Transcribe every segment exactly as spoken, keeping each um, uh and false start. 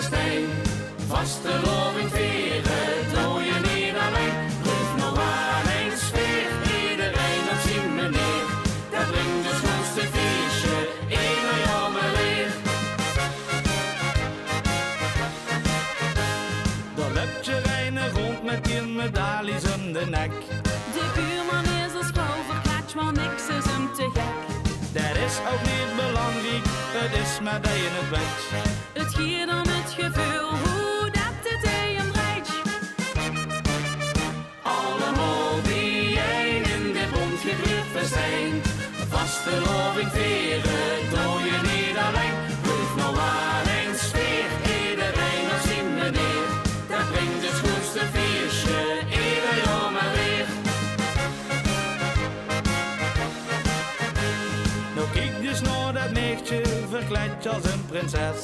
Stijn. Vastelaovend viere doon je neet allein. Proef noe waal ens veer, ederein op zien meneer. Det bringk 't schoenste fieësje eder jaor mer weer. Dao löp d'r eine rónd mit tieën medailles óm de nek. De buurman is es vrouw verkleid, want niks is 'm te gek. Det is ouch neet belangriek, 't is mer det je 't wèts. 't Giet óm 't geveul, hoe det 't hie 'm drejt. Allemaol biejein in de bóntgekleurd festijn. Vastelaovend viere doon je neet allein. Proef noe waal ens veer, ederein op zien meneer. Det bringk 't schoenste fieësje eder jaor mer weer. Noe kiek dus nao det meidje, verkleid es ein prinses.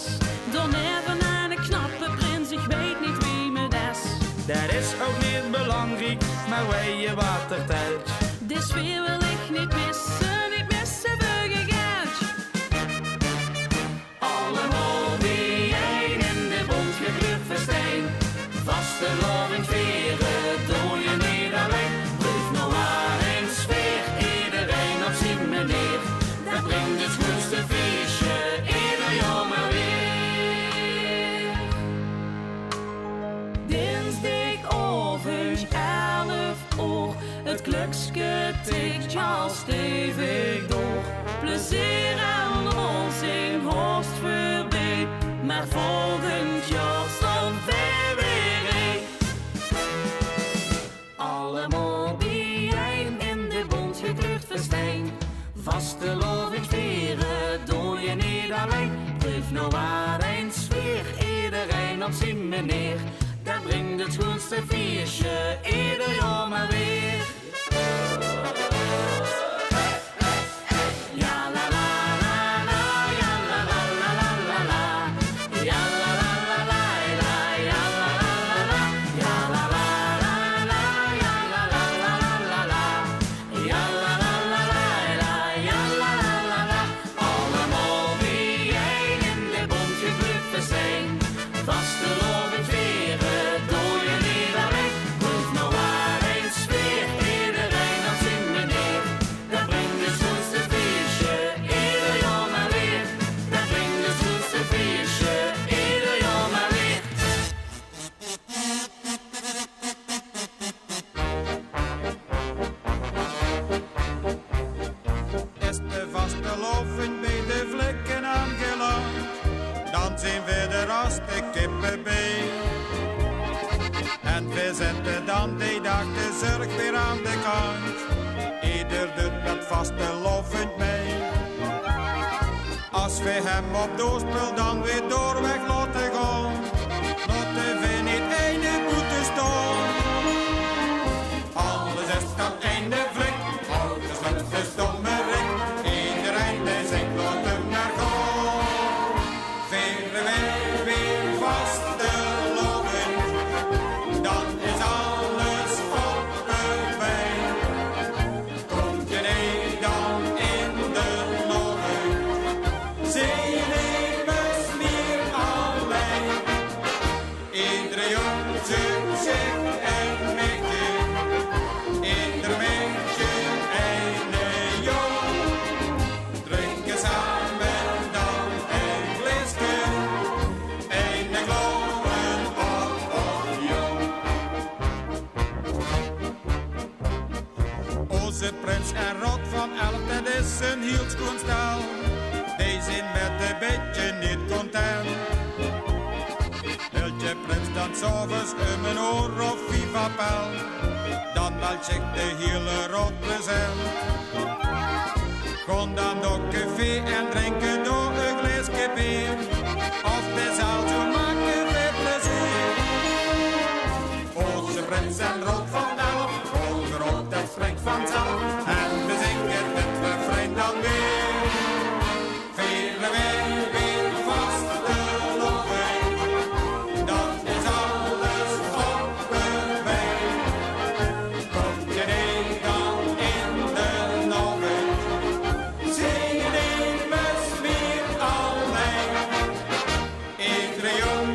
Dao neve eine knappe prins, ich weit neet wie 'm 't is. Det is ouch neet belangriek, mer wee je waat d'r tèltj. De sfeer wil ich neet misse, neet misse veur gein geldj. Allemaol biejein in de bóntgekleurd festijn. Vastelaovend viere doon je neet allein. Proef noe waal ens veer, ederein op zien meneer. Det bringk 't schoenste fieësje eder jaor mer weer. Dinsdigaovend, elf oor. 't Klökske tiktj al stevig door. Plezeer en onzin haos veurbie, mer volgend jaor staon veer weer hie. Allemaol biejein in de bóntgekleurd festijn. Vastelaovend viere doon je neet allein. Proef noe waal ens veer, ederein op zien meneer. Det bringk 't schoenste fieësje eder jaor mer weer. Allemaol biejein in de bóntgekleurd festijn. Vastelaovend viere doon je neet allein. Proef noe waal ens veer, ederein op zien meneer. Det bringk 't schoenste fieësje eder jaor mer weer. Det bringk 't schoenste fieësje eder jaor mer weer. Is de vastelaovend bie de Vlikken aangelandj, dan zeen veer d'r as de kippe bie. En veer zètte dan dee daag de zörg weer aan de kantj. Eder duit det vastelaovend mei. As veer häöm op doospel dan weer doorweg laote gaon, laote veer neet eine boete staon. Alles is dan eine vlik, alles is stommerik. Ederein dee zègk: laot 'm mer gaon. Veer weer, weer vastelaovend, dan is alles op de been. Kump d'r neet dan in de lóch, zeen immers weer allein. Eder jóng zeuktj zich ein maedje, eder maedje eine jóng. Drinke same dan ein glaeske, eine klauwe op of jóng. Ózze prins en raod van elf, det is ein hiel schoen stel. Dee zeen mit e bietje neet content. Hiltj de prins dan 's aoves óm ein oor of vief appel, dan meldj zich de hiele raod present. Gaon dan nao 't café en drinke dao e glaeske beer. Of de zaal zoe make veer plezeer. Ózze prins en raod van elf, Holger op, det springtj vanzelf. En veer zinge 't refrein dan weer. Veer weer, weer vastelaovend, dan is alles op de been. Kump d'r neet dan in de lóch, zeen immers weer allein. Eder jóng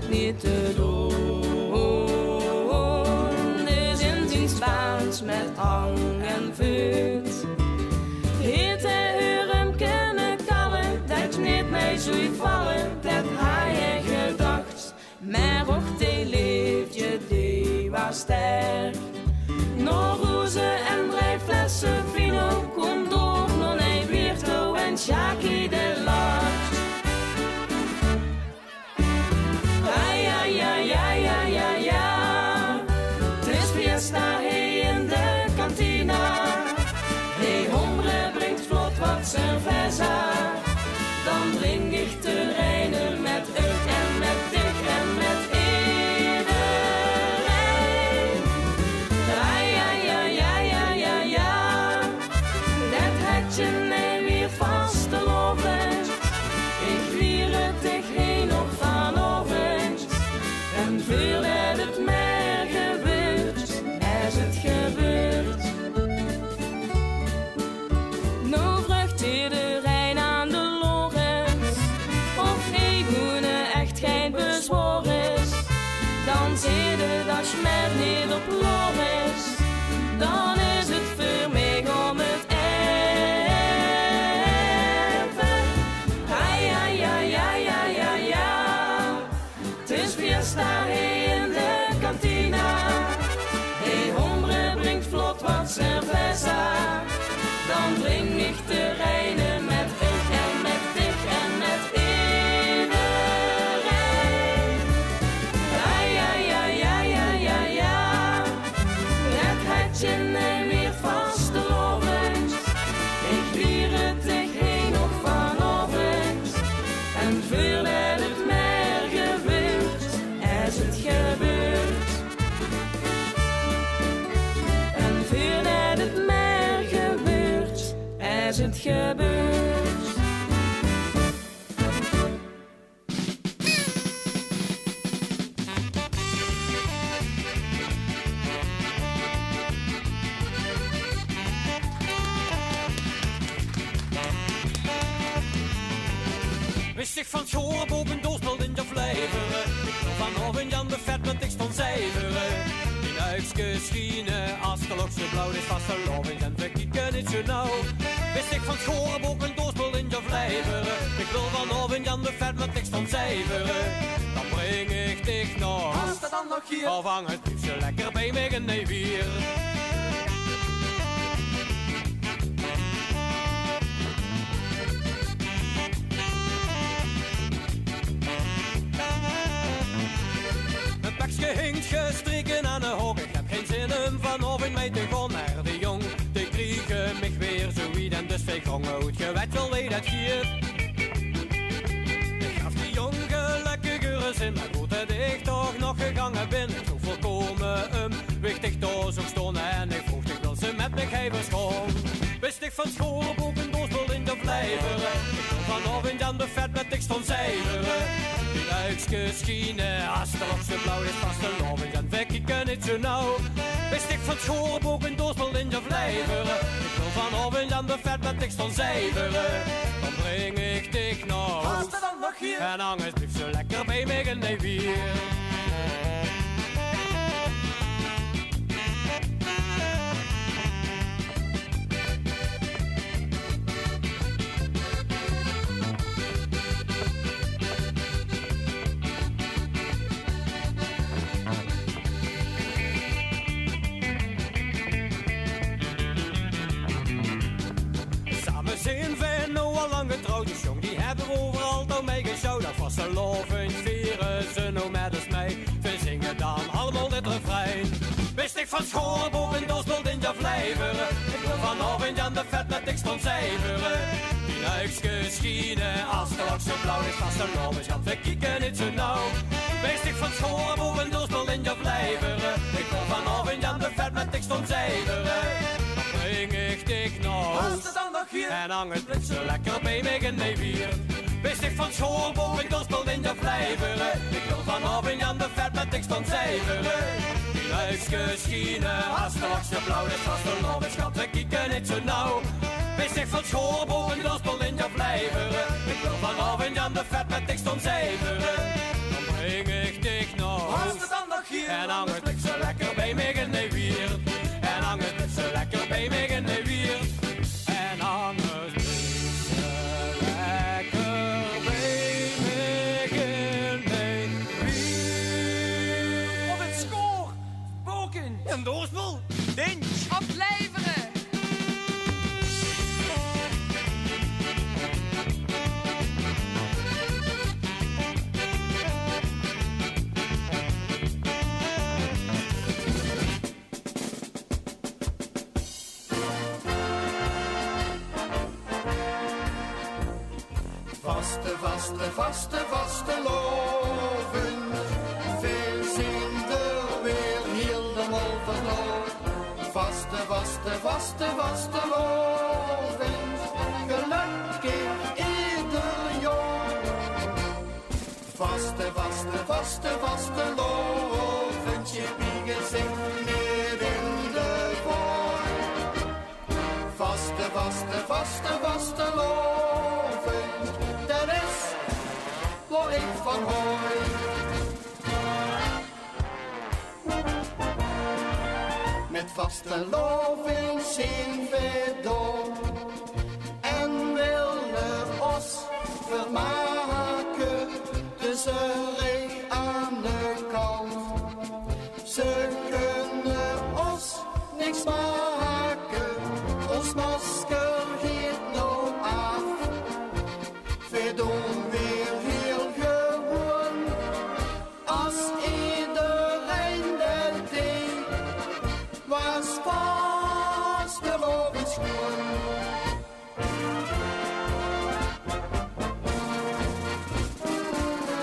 neet te doon. Dus in zien Spaans met hang en veut heet hae häör um kinne kalle, det 't neet mei zoe valle, det haaj hae gedach. Mer och, die leefde, die waas sterk. Nao roze en drie flesse vino kóm d'r nog neet weer toe en Sjaki dae lach. Ai, ai, ai, ai, ai, ai, ai. 't Is fiesta hie in de kantina. Hey, hombre, bringtj vlot wat cerveza. Dan drink ich terreine met uch en met dich en met ederein. Ai, ai, ai, ai, ai, ai, ai. Det hètj neet weer vastelaovendj. Ich vier 't dich hie nog vanaovendj. En veurdet 't mer gebeurtj, is 't gebeurtj. Noe vreugt ederein aan de Loris of Ewoene ech gein bezwaor is. Dan zeet 'r det 't mer neet op loor is. Dan is 't veur mich óm 't effe. Ai, ai, ai, ai, ai, ai, ai. 't Is fiesta hie in de kantina. Hey, hombre, bringtj vlot wat cerveza. Dan drink ich terreine met uch en met dich en met ederein. Ai, ai, ai, ai, ai, ai, ai. Det hètj neet weer vastelaovendj. Ich vier 't dich hie nog vanaovendj. En veurdet 't mer gebeurtj, is 't gebeurtj. En veurdet 't mer gebeurtj, is 't gebeurtj. Wis ich van Schoorbook en Doospel in de Vleivere. Ich wil vanaovendj aan de fet met dich staon zeivere. Mien uigskes schiene as de lokse blauw, 't is vastelaovendj en veer kieke neet zoe nauw. Wis ich van Schoorbook en Doospel in de Vleivere. Ich wil vanaovendj aan de fet met dich staon zeivere. Dan bring ich dich nog. As det dan nog hie. Of angers bliefs se lekker bie mich en neet weer. Mien pekske hingtj gestreke aan de hok. Ich höb gein zin óm vanaovendj mei te gaon, mer die jóng, die kriege mich weer zoe wied en dus veer gange oet. Ge wètj waal wie det geit. Ich gaaf die jóng gelökkig häöre zin, mer good det ich toch nog gegange bin. Ich zoog volkómme ónwichtig dao zoog staon en ich vroog dich: wils se met mich hie gaon? Wis ich van Schoorbook en Doospel in de Vleivere. Ich wil vanaovendj aan de fet met dich staon zeivere. Mien uigskes schiene as de lokse blauw, 't is vastelaovendj en veer kieke neet zoe nauw. Wis ich van Schoorbook en Doospel in de Vleivere. Ich wil vanaovendj aan de fet met dich staon zeivere. Dan bring ich dich nog. En angers bliefs se lekker bie mich en neet weer. Same zeen veer noe al lang getrouwd, dus jóng, die höbbe euveral touw mei gesjouwd. Op vastelaovendj viere ze noe met ós mei, veer zinge dan allemaol dit refrein. Wis ich van Schoorbook en Doospel in de Vleivere. Ich wil vanaovendj aan de fet met dich staon zeivere. Mien uigskes schiene as de lokse blauw, 't is vastelaovendj en veer kieke neet zoe nauw. Wis ich van Schoorbook en Doospel in de Vleivere. Ich wil vanaovendj aan de fet met dich staon zeivere. Dan bring ich dich nog. En angers bliefs se lekker bie mich en neet weer. Wis ich van Schoorbook en Doospel in de Vleivere. Ich wil vanaovendj aan de fet met dich staon zeivere. Mien uigskes schiene as de lokse blauw, 't is vastelaovendj en veer kieke neet zoe nauw. Wis ich van Schoorbook en Doospel in de Vleivere. Ich wil vanaovendj aan de fet met dich staon zeivere. Dan bring ich En angers lik ze lekker bij mich in de wiert. En angers lik ze lekker bij mich in de wiert. En angers lik ze lekker bij mich in de wiert. Op het schoor, boken. En doorspel, dinch. Op leveren. Vaste, vaste, vaste, vastelaovend. Veer zeen d'r weer hielemaol vandoor. Vaste, vaste, vaste, vastelaovend. Gelökkig eder jaor. Vaste, vaste, vaste, vastelaovend, sjit mien gezich neet in de vaoi. Vaste, vaste, vaste, vastelaovend, det is wao ich van haoj. Mit vastelaovend zeen veer dao en wille ós vermake. De zörg aan de kant, ze kinne ós niks make. Ós masker geit noe aaf, veer doon weer hiel gewoen. As ederein det deej, waas vastelaovend sjoen.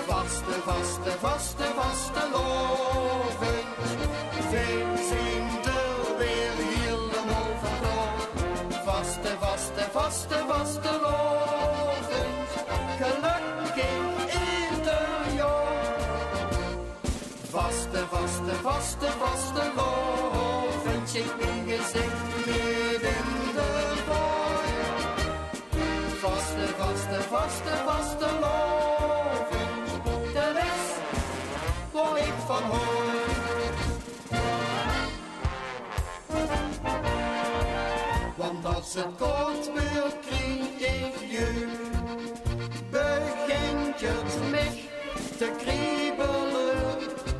Vaste, vaste, vaste, vastelaovend. Veer zeen d'r weer hielemaol vandoor. Vaste, vaste, vaste, vastelaovend. Gelökkig eder jaor. Vaste, vaste, vaste, vastelaovend, sjit mien gezich neet in de vaoi. Vaste, vaste, vaste, vastelaovend, det is wao ich van haoj. Want as 't kaod weurt, krieg ich jeug. Begint 't mich te kriebele,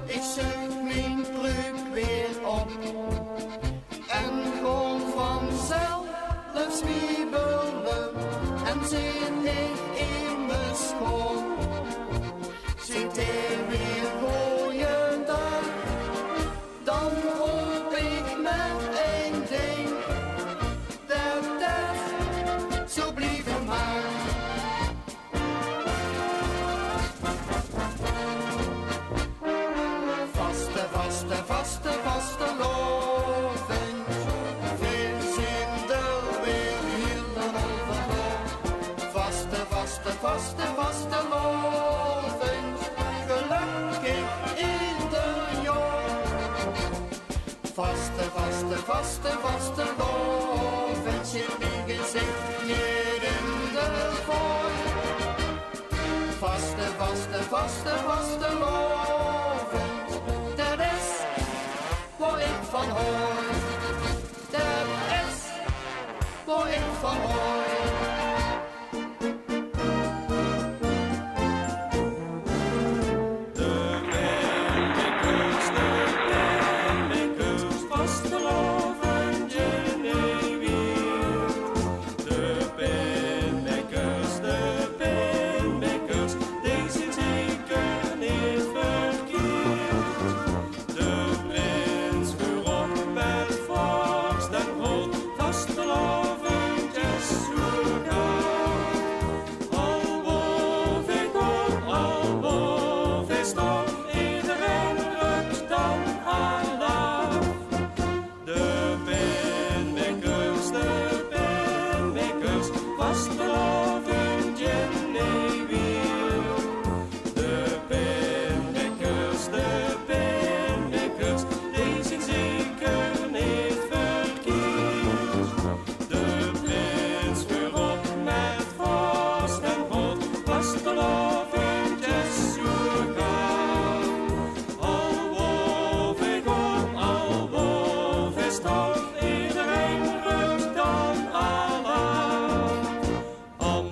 ich zeuk mien pruuk weer op. En gaon vanzelf zwiebele en zeen ich emes gaon. Zeet hae weer goeiendaag, dan roop ich mer ein ding: det det zoe blieve maag. Vaste, vaste, vaste, vastelaovend. Veer zeen d'r weer hielemaol vandoor. Vaste, vaste, vaste, vastelaovend. Gelökkig eder jaor. Vaste, vaste, vaste, vastelaovend, sjit mien gezich neet in de vaoi. Vaste, vaste, vaste, vastelaovend, det is wao ich van haoj. Det is wao ich van haoj. De Pijnmekers, de Pijnmekers, vastelaovend in Nijwiert. De Pijnmekers, de Pijnmekers, deze zeker neet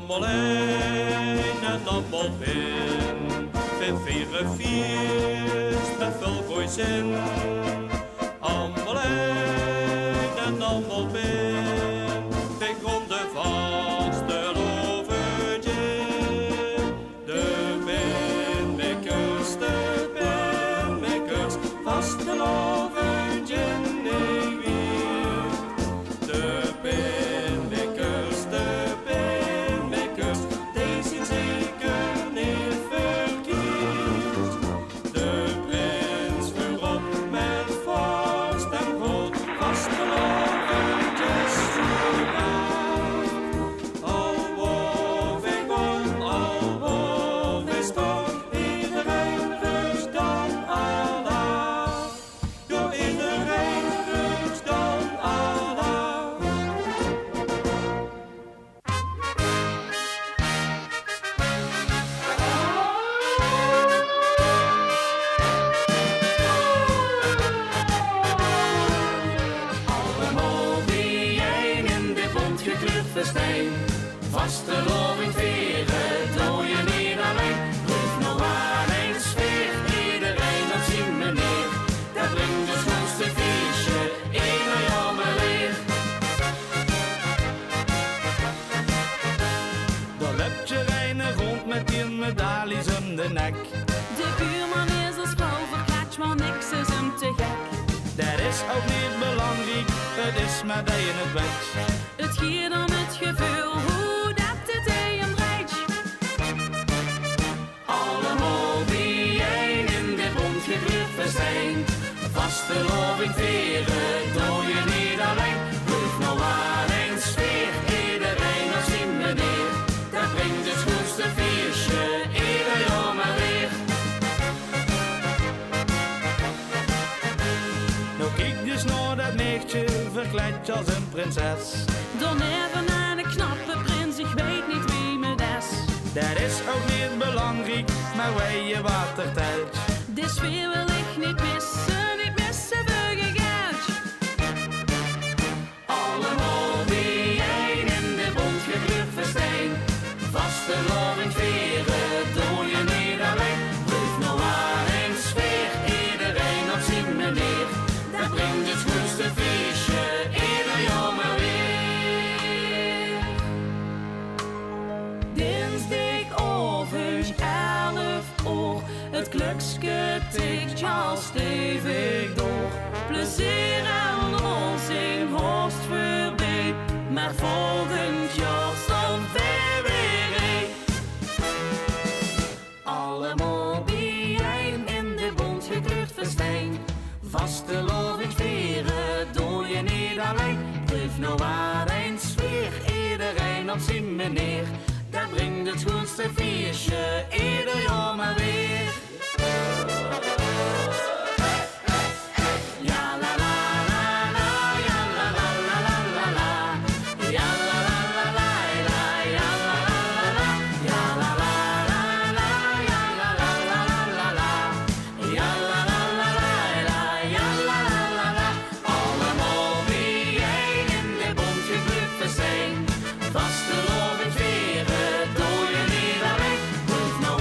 Allemaol ein en allemaol bin, veer viere fieës mit väöl gooj zin. Allemaol ein en allemaol bin, veer gaon de vastelaovendj in. De Pinnewikkers, de Pinnewikkers, vastelaovendj in Neewieër. De Pinnewikkers, de Pinnewikkers, die zien zeker neet verkierd. De prins veurop mit vors en groot, vastelaovendj is zoe gaaf. Al waor veer gaon, al waor veer staon, ederein roept dan alaaf. Jao, ederein roept dan alaaf. Allemaol biejein in de bónt gekleurd festijn. Vastelaovendj viere doon je neet allein. Proef noe mer ins veer, ederein op zien meneer. Det bringtj 't sjoenste fieësje eder jaor mer weer. Dao löptj d'r eine róndj mit tien medailles óm de nek. De buurman is es vrouw verkleidj, mer niks is 'm te gek. Det is ouch neet belangriek, 't is mer det je 't weitj. 't Gieët óm 't geveul, hoe det 't hie óm dreitj. Allemaol biejein in de bónt gekleurd festijn. Vastelaovendj viere doon je neet allein. Proef noe mer ins veer, ederein op zien meneer. Det bringtj 't sjoenste fieësje eder jaor mer weer. Noe kiek ins nao det meidje, verkleidj es ein prinses. Dao neve eine knappe prins, ich weit neet wie 'm 't is. Det is ouch neet belangriek, mer weit je waat d'r teltj? De sfeer wil ich neet misse, neet misse veur gein geldj. Allemaol biejein in de bónt gekleurd festijn. Vastelaovendj viere doon je neet allein. Proef noe mer ins veer, ederein op zien meneer. Det bringtj 't sjoenste fieësje eder jaor mer weer. Dinsdigaovendj, elf oor, 't klökske tiktj al stevig door. Plezeer en ónzin haos veurbie, mer volgendj jaor staon veer weer hie. Allemaol biejein in de bónt gekleurd festijn. Vastelaovendj viere doon je neet allein. Proef noe mer ins veer, ederein op zien meneer. Det bringtj 't sjoenste fieësje eder jaor mer weer. Allemaol biejein in de bónt gekleurd festijn. Vastelaovendj viere doon je neet allein. Proef noe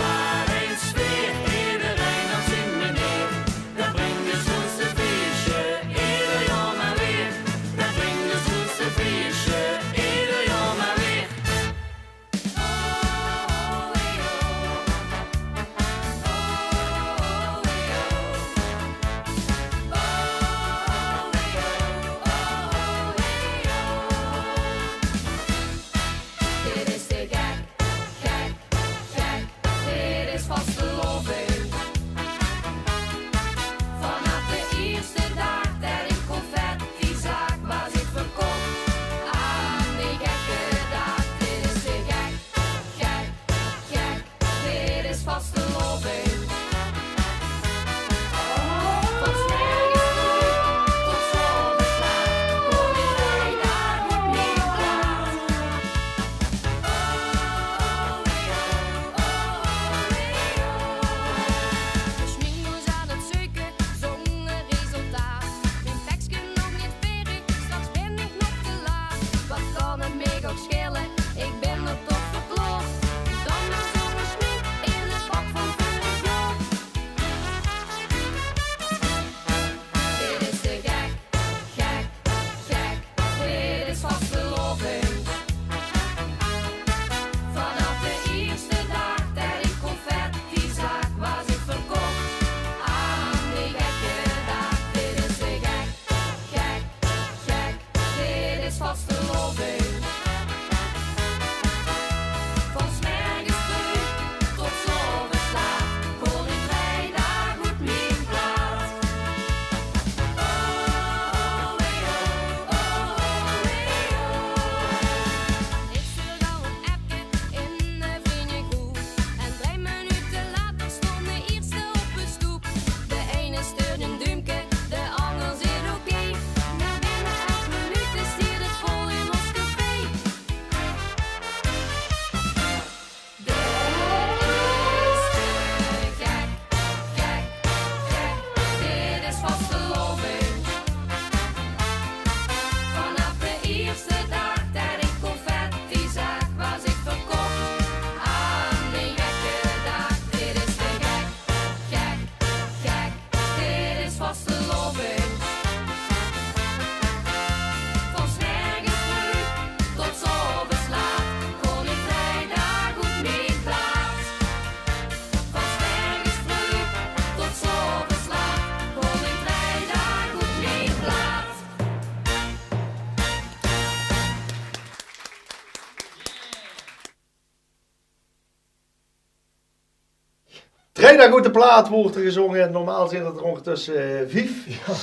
Drei daag oet de plaat woort d'r gezónge. Normaal zeen 't d'r óngertösse, eh, vief. Jao.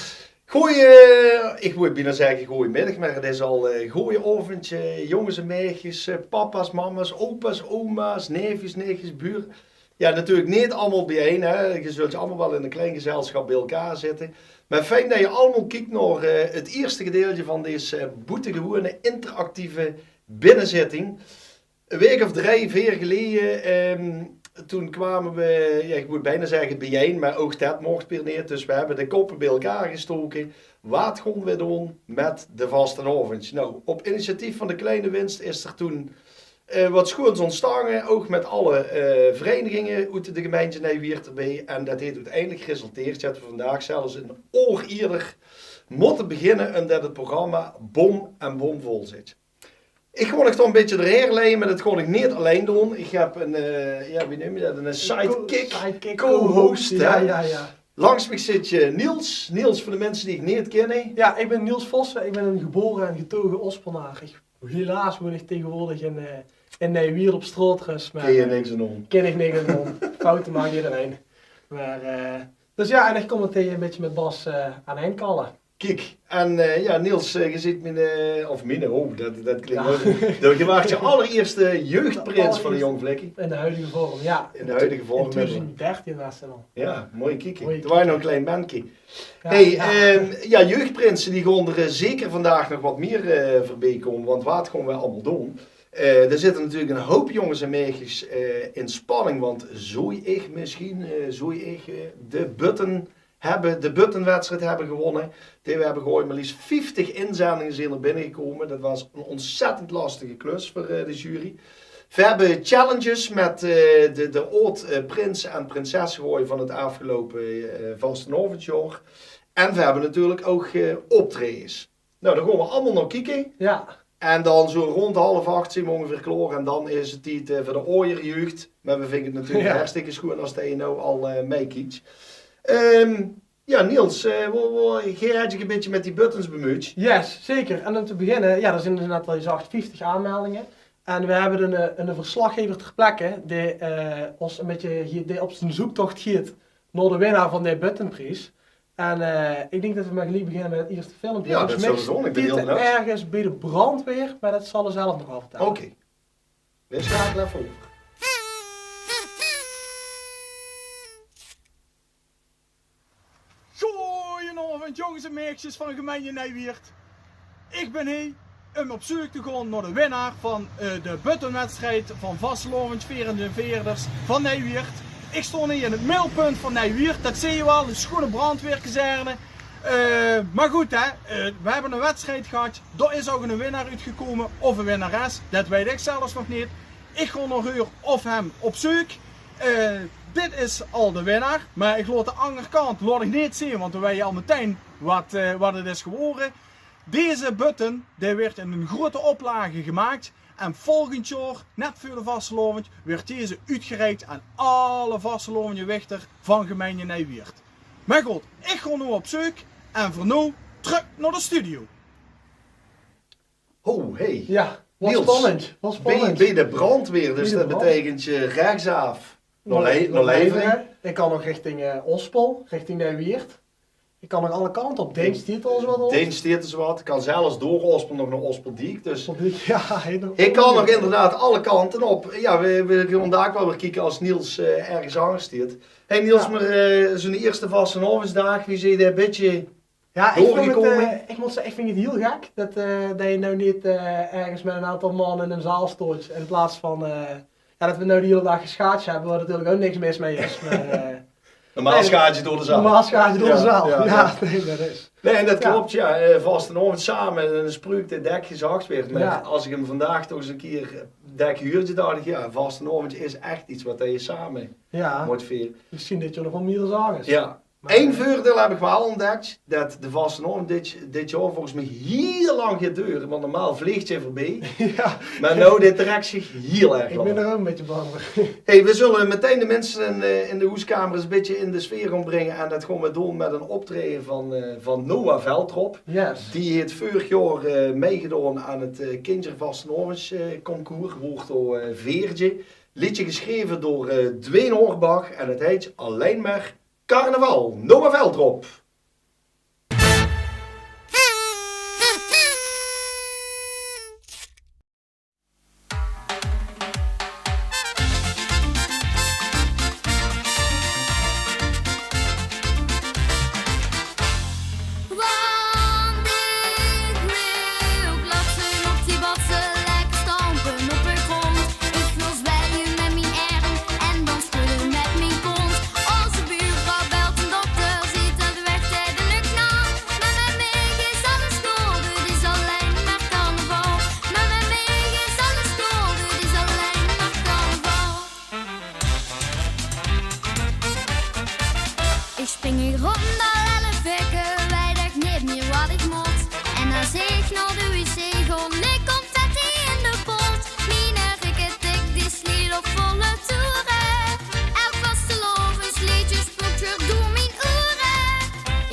Goeie, eh, ich wól bienao zègke goeiemiddig, mer 't is al, eh, goeie aovendj, eh, jónges en meidjes, eh, papa's, mama's, opa's, oma's, neefjes, nichtjes, buur. Jao, natuurlik neet allemaol biejein, hè. Ge zultj allemaol waal in e klein gezelsjap bie-ein zitte. Mer fijn det ge allemaol kiektj nao, eh, 't ierste gedeiltje van dees, eh, boetegewoeën interactieve binnezitting. Ein waek of drei, veer geleje, ehm, toen kwame we, jao, ich mót bienao zègke biejein, mer ouch det mochte weer neet. Dus we hebbe de koppe bie-ein gestoke. Waat gaon we doon mit de vastelaovendj? Nou, op initiatief van de Kleine Winst is d'r toen, eh, waat sjoeëns óntstange, ouch mit alle, eh, vereiniginge oet de gemeintje Nij-Wieërt d'rbie. En det haet oeteindelik geresulteerd det we vandaag zelfs ein oor ierder mótte beginne, ómdet 't programma bom en bomvol zitj. Ich gaon uch toch ein bietje d'rhaer leie, mer det gaon ich neet allein doon. Ich heb ein, eh, jao, wie neump me det? Ein sidekick, co-host, hè? Jao, jao, jao. Langs mich zitj, eh, Niels. Niels, veur de minse die dich neet kinne. Jao, ich bin Niels Vossen. Ich bin ein gebore en getoge Ospelnaar. Ich, helaas woon ich taegeswoordig in, eh, in Nij-Wieërt op straot, dus, mer, kin ich niks aan doon. Foute maak ederein. Mer, eh, dus jao, en ich kóm metein ein bietje mit Bas, eh, aan ein kalle. Kiek, en, eh, jao, Niels, eh, ge zeetj miene, eh, of miene, oh, det, det klinktj mooi. Ge waartj de allerierste jeugdprins van de Jong Vlekkie. In de huidige vorm, jao. In de huidige vorm, in twieëntwintig dertien waas det al. Jao, mooi kieke. Toen waas nog ein klein menke. Hey, jao, jeugdprinse, die gaon d'r, eh, zeker vandaag nog waat mier, eh, veurbie kómme, want waat gaon we allemaol doon? Eh, d'r zitte natuurlik ein houp jónges en meidjes, eh, in spanning, want zój ich misschien, eh, zój ich, eh, de button hebbe, de buttonwedstrijd hebbe gewónne. Die, we hebbe gewoon mer liefst vieftig inzendinge zeen d'r binnegekómme. Det waas ein óntzèttend lastige klus veur, eh, de jury. We hebbe challenges mit, eh, de, de aod, eh, prinse en prinsesse gewoon van 't aafgeloupe, eh, vastelaovendjjaor. En we hebbe natuurlik ouch, eh, optraejes. Nou, dao gaon we allemaol nao kieke. Jao. En dan zoe rónd half ach zeen we óngeveer klaor en dan is 't tied, eh, veur de aojer jeugd. Mer we vinge 't natuurlik hartstikke sjoeën es det ge nou al, eh, mitkiek. Ehm, jao, Niels, eh, wo, wo, ge hetj uch ein bietje mit die buttons bemuudj. Yes, zeker. En óm te beginne, jao, d'r zeen dus net, wat ge zag, vieftig aanmeldinge. En we hebbe ein, eh, ein verslaggever ter plekke dae, eh, ós ein bietje, dae op zien zoektocht geit nao de winnaar van de buttonpries. En, eh, ich dink det we mer geliek beginne mit 't ierste filmpje. Jao, det zullen we doon. Ich bin hiel benieuwd. Volges mich zit 't örges bie de brandweer, mer det zal 'r zelf nog waal vertèlle. Oké. We sjakele effe euver. Goojenaovendj, jónges en meidjes van gemeintje Nij-Wieërt. Ich bin hie óm op zeuk te gaon nao de winnaar van, eh, de buttonwedstrijd van vastelaovendjveerendjveerders van Nij-Wieërt. Ich stoon hie in 't middelpunt van Nij-Wieërt. Det zeen ge waal, de sjoeëne brandweerkazerne. Eh, mer good, hè, eh, we hebbe ein wedstrijd gehad. Dao is ouch ein winnaar oetgekómme, of ein winnares. Det weit ich zelfs nog neet. Ich gaon nao häör of häöm op zeuk. Eh, dit is al de winnaar. Mer ich laot de anger kantj, laot ich neet zeen, want dan weit ge al metein wat, eh, wat 't is gewore. Deze button, dae wuuertj in ein groeëte oplage gemaaktj. En volgendj jaor, net veur de vastelaovendj, wuuertj deze oetgereik aan alle vastelaovendjewichter van gemeintje Nij-Wieërt. Mer good, ich gaon now op zeuk en veur now trök nao de studio. Ho, hey. Jao, waat spannend. Waat spannend. Bie, bie de brandweer, dus det beteikentj, eh, rechtsaaf nao Levere. Ich kan nog richting, eh, Ospel, richting Nij-Wieërt. Ich kan nog alle kantj op. Deen Stietels waat op. Deen Stietels waat. Ich kan zelfs door Ospel nog nao Ospeldiek. Dus ich kan nog inderdaad alle kantj op. Jao, we, we gaon dao waal weer kieke es Niels, eh, örges angers steit. Hey Niels, mer, eh, zoe'n ierste vastelaovesdaag, wie zeetj det ein bietje doorgekómme? Jao, ich vónj 't, eh, ich mót zègke, ich vinj 't hiel gek det, eh, det ge now neet, eh, örges mit ein aantal man in ein zaal stootj in plaats van, eh, jao, det we now de hiele daag gesjaatsj hebbe, wo natuurlik ouch niks mis mei is, mer, eh, normaal sjaats ge door de zaal. Normaal sjaats ge door de zaal. Jao, nae, det is. Nae, en det kloptj, jao, eh, vastelaovendj same, ein spreuk dae dèk gezag wuuertj. Mer es ich 'm vandaag toch ins ein kieër dèk huuerdje, dach ich, jao, vastelaovendj is ech get waat ge same mótj viere. Misschien dit jaor nog waal mieër zanger. Jao. Ein veurdeil heb ich waal óntdèktj, det de vastelaovendj dit, dit jaor volges mich hiel lang geit dore, want normaal vleegtj 'r veurbie. Jao. Mer now, dit trèktj zich hiel erg lang. Ich bin d'r ein bietje bang veur. Hey, we zulle metein de minse in, eh, in de hoeskamer ins ein bietje in de sfeer gaon bringe en det gaon we doon mit ein optraeje van, eh, van Noah Veldrop. Yes. Die haet veurig jaor, eh, mitgedaon aan 't, eh, Kinjer Vastelaovesj, eh, concours, woort dao, eh, veerdje. Leedje gesjreve door eh, Dwayne Horbach en het heet Allein mer Carnaval. Noah Veldrop. Want ich wil klatse op die batse, lekker stampe op de grond. Ich wil zwaaie met mien erm en dan schudde met mien kont. Onze buurvrouw belt een dokter, ziet dat weg tegen de knal. Maar met mich is alles good, het is allein maar carnaval. Maar met mich is alles good, het is allein maar carnaval. Ich spring hie rond al elf weke, weit ech neet mier wat ich mót. En as ich nao de wc gaon, lik confetti in de pot. Miene rikketik die sliet op volle toere. Elk vastelaovesleedje spook deur mien oere.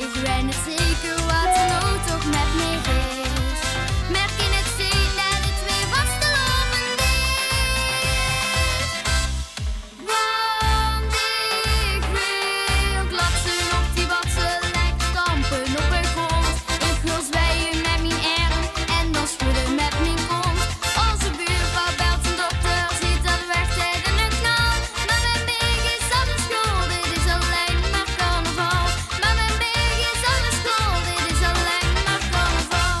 Ich weit neet zeker wat d'r noe toch met mich is. Mer kin het zeen det het weer vastelaovend is? Want ich wil klatse op die batse, lekker stampe op de grond. Ich wil zwaaie met mien erm en dan schudde met mien kont. Onze buurvrouw belt een dokter, ziet dat weg tegen de knal. Maar met mich is alles good, het is allein maar carnaval. Maar met mich is alles good, het is allein maar carnaval.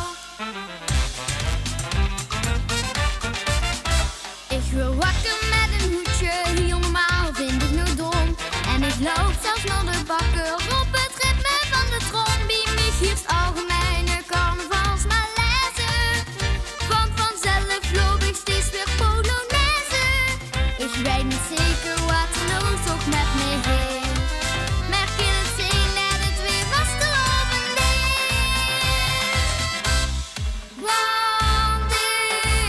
Ich wil wakker met een hoedje, hiel normaal vind ich noe dom. En ich loup zelfs nao de bakker op het ritme van de trom. Bie mich heerst algemeine carnavalsmalaise, want vanzelf loup ich steeds weer polonaise. Ich weit neet zeker wat d'r noe toch met mich is. Mer kin het zeen det het weer vastelaovend is? Want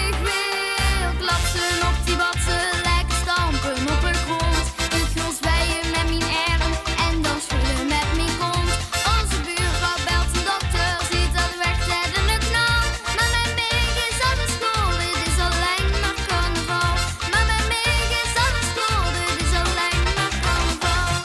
ich wil klatse op die batse, lekker stampe op de grond. Ich wil zwaaie met mien erm en dan schudde met mien kont. Onze buurvrouw belt een dokter, ziet dat weg tegen de knal. Maar met mich is alles good, het is allein maar carnaval. Maar met mich is alles good, het is allein maar carnaval.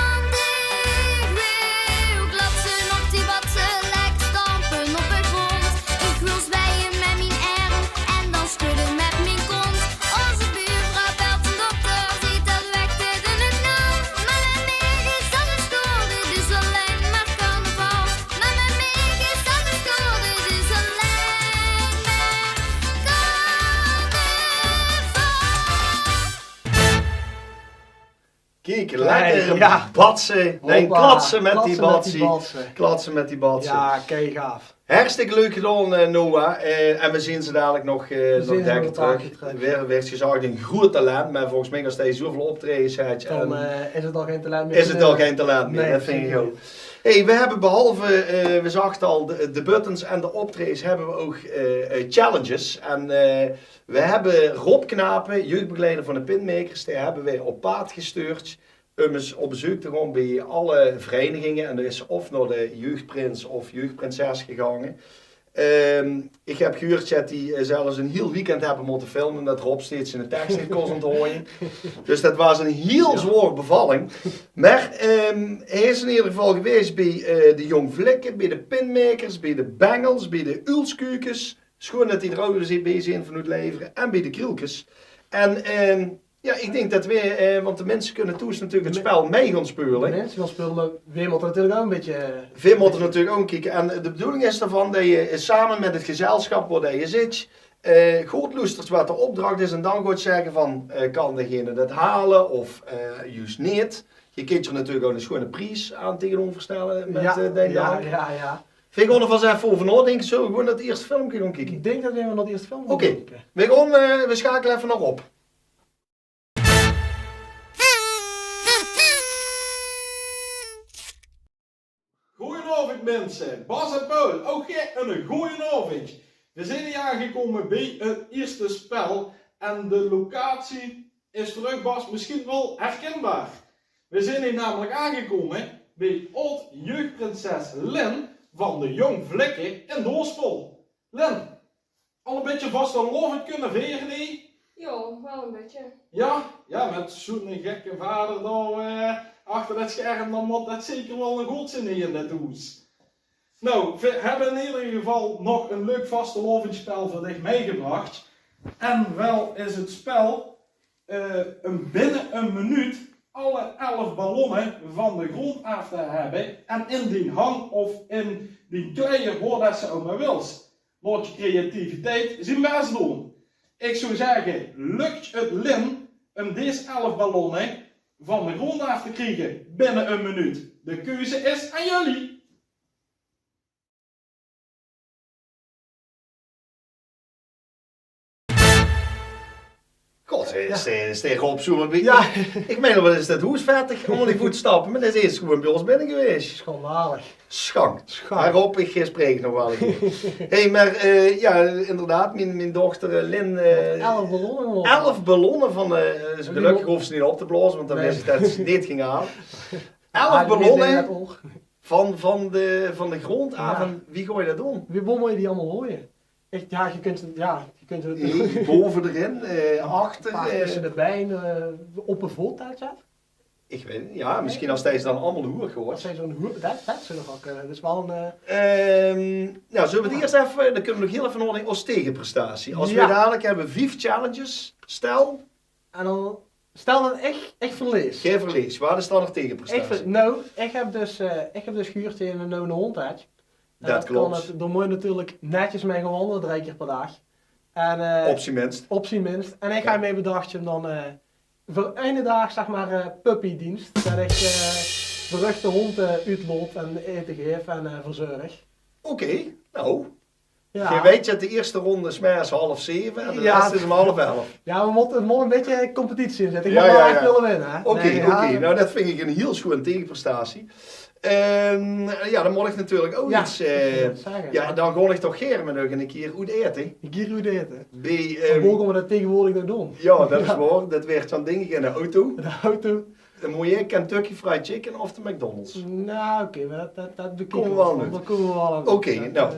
Want ich wil klatse op die batse, lekker stampe op de grond. Ich wil zwaaie met mien erm en dan schudde met mien kont. Onze buurvrouw belt een dokter, ziet dat weg tegen de knal. Maar met mich is alles good, het is allein maar carnaval. Maar met mich is alles good, het is allein maar carnaval. Kiek, lekker batse. Nee, klatse met die batse. Klatse met die batse. Ja, kei gaaf. Hartstikke leuk gedaon, eh, Noah. Eh, en we zeen ze dalik nog, eh, nog dèkker trök. Weer, weer gezag, een groeët talent. Maar volges mich, as se zoeväöl optraejes höbs, dan, eh, is het al gein talent mier. Is het al gein talent mier. Nee, dat vind ik ook. Hey, we höbbe behalve, eh, we zagte al, de, de buttons en de optraejes, höbbe we ook, eh, eh, challenges. En, eh, We höbbe Rob Knapen, jeugdbegeleider van de Pintmekers, dae höbbe we op paad gestuurd um ens op bezeuk te gaon bie alle vereiniginge. En dae is of nao de jeugdprins of jeugdprinses gegange. Ehm, ich höb gehuurd det die, eh, zelfs ein hiel weekend höbbe mótte filme, det Rob steeds ziene teks neet kós ónthaoje. Dus det waas ein hiel zwaor bevalling. Mer, ehm, hae is in eder geval gewaes bie, eh, de Jong Vlikke, bie de Pintmekers, bie de Bengels, bie de Uulskukes. Sjoon det die d'r ouch weer bie zeen vanoet Levere en bie de Krielkes. En, ehm, jao, ich dink det weer, eh, want de minse kinne thoes natuurlik 't spel mei gaon speule. De minse gaon speule, mer veer mótte natuurlik ouch ein bietje, eh, veer mótte natuurlik ouch kieke. En de bedoeling is d'rvan det se, eh, same mit 't gezelsjap wo det se zits, eh, good loesters waat de opdrach is en dan gaos zègke van, eh, kan degene det haole of, eh, juus neet. Doe kins d'r natuurlik ouch ein sjoon pries aan taengeneuver stelle mit, eh, dien dank. Jao, jao. Veer gaon d'r vas effe euver naodinke. Zölle veer gewoon nao 't ierste filmke gaon kieke? Ich dink det veer nao 't ierste filmke gaon kieke. Oké. Veer gaon, eh, veer sjakele effe nao Rob. Goojenaovendj minse. Bas en Paul, ouch gae eine goojenaovendj. Veer zeen hie aangekómme bie 't ierste spel en de locatie is veur uch, Bas, mesjien waal herkinbaar. Veer zeen hie namelik aangekómme bie aod-jeugdprinses Lin van de Jong Vlikke in Doospel. Lin, al ein bietje vastelaovendj kónne viere hie? Waal e bietje. Jao, jao, mèt zoe'n gekke vader dao, eh, achter det sjerm, dan mót det zeker waal 'ne godsjeen zeen in det hoes. Nou, veer höbbe in eder geval nog e leuk vastelaovesjpel veur dich mitgebrach. En waal is 't sjpel, eh, um binne 'n minuut alle elf ballonne van de grónd aaf te höbbe en in dien hang of in dien kleier, wo det se ouch mer wils. Laot dien creativiteit zien bès doon. Ich zou zègke, lök 't Lin um dees elf ballonne van de grónd aaf te kriege binne 'n minuut? De keuze is aan dich. God, is, is, is Rob zoemer bie. Jao. Ich mein, waat is det hoes vettig, allemaol die voetstappe. Mer det is gewoon bie ós binne gewaes. Schandalig. Schank. Schank. Mer Rob, ich, eh, spraek nog waal ein kier. Hey, mer, eh, jao, inderdaad, mien, mien dochter, eh, Lin, eh, Elf ballonne geholpe. Elf ballonne van, eh, gelökkig hoofs se neet op te blaoze, want dan wis ich det ze neet ging haole. Elf ballonne van, van de, van de grónd aaf. En wie gaon v'r det doon? Wie mót ich die allemaol goeaje? Ech, jao, geer kint ze, jao, geer kint ze natuurlik bove d'rin, eh, achter, eh, tösse de bein, eh, op de voot, det, jao. Ich weit 't neet. Jao, mesjien es det ze dan allemaol hoeg gaon. Es ze zoe'n hoeg, det, det zou nog waal kinne. Det is waal ein, eh, Ehm, nou, zölle v'r 't ieërs effe, dan kinne v'r nog hiel effe naodinke, ós tegenprestatie. Es v'r dalik höbbe vief challenges, stel, En dan, stel det ich, ich verlees. Geer verlees, waat is dan nog tegenprestatie? Ich ver-, nou, ich höb dus, eh, ich höb dus gehuurd det se eine nuuje hóndj höbs. En det klop. Dan mót 'r natuurlik netjes mit gaon wandele drie kier per daag. En, eh, op zien minst. Op zien minst. En ich höb mich bedach um dan, eh, veur eine daag, zeg mer, eh, puppydienst. Det ich, eh, veur uch de hóndj, eh, oetlaot en ete gaef en, eh, verzörg. Oké, nou. Jao. Geer weit det de ieërste rónde 's middags half zeve en de res is um half elf. Jao, v'r mótte, d'r mót e bietje competitie in zitte. Ich mót waal ech wille winne, hè? Oké, oké. Nou, det vinj ich ein hiel sjoean tegenprestatie. Ehm, jao, dan mót ich natuurlik ouch get, eh, dan gaon ich toch gaer mit uch ein kier oet aete. Ein kier oet aete. Bie, ehm, wo gaon v'r det taengewoordig nog doon? Jao, det is waor. Det wuuert dan, dink ich, in de auto. In de auto. Dan mót ich Kentucky Fried Chicken of de McDonald's. Nou, oké, mer det, det, det kómme v'r waal aan. Oké, nou.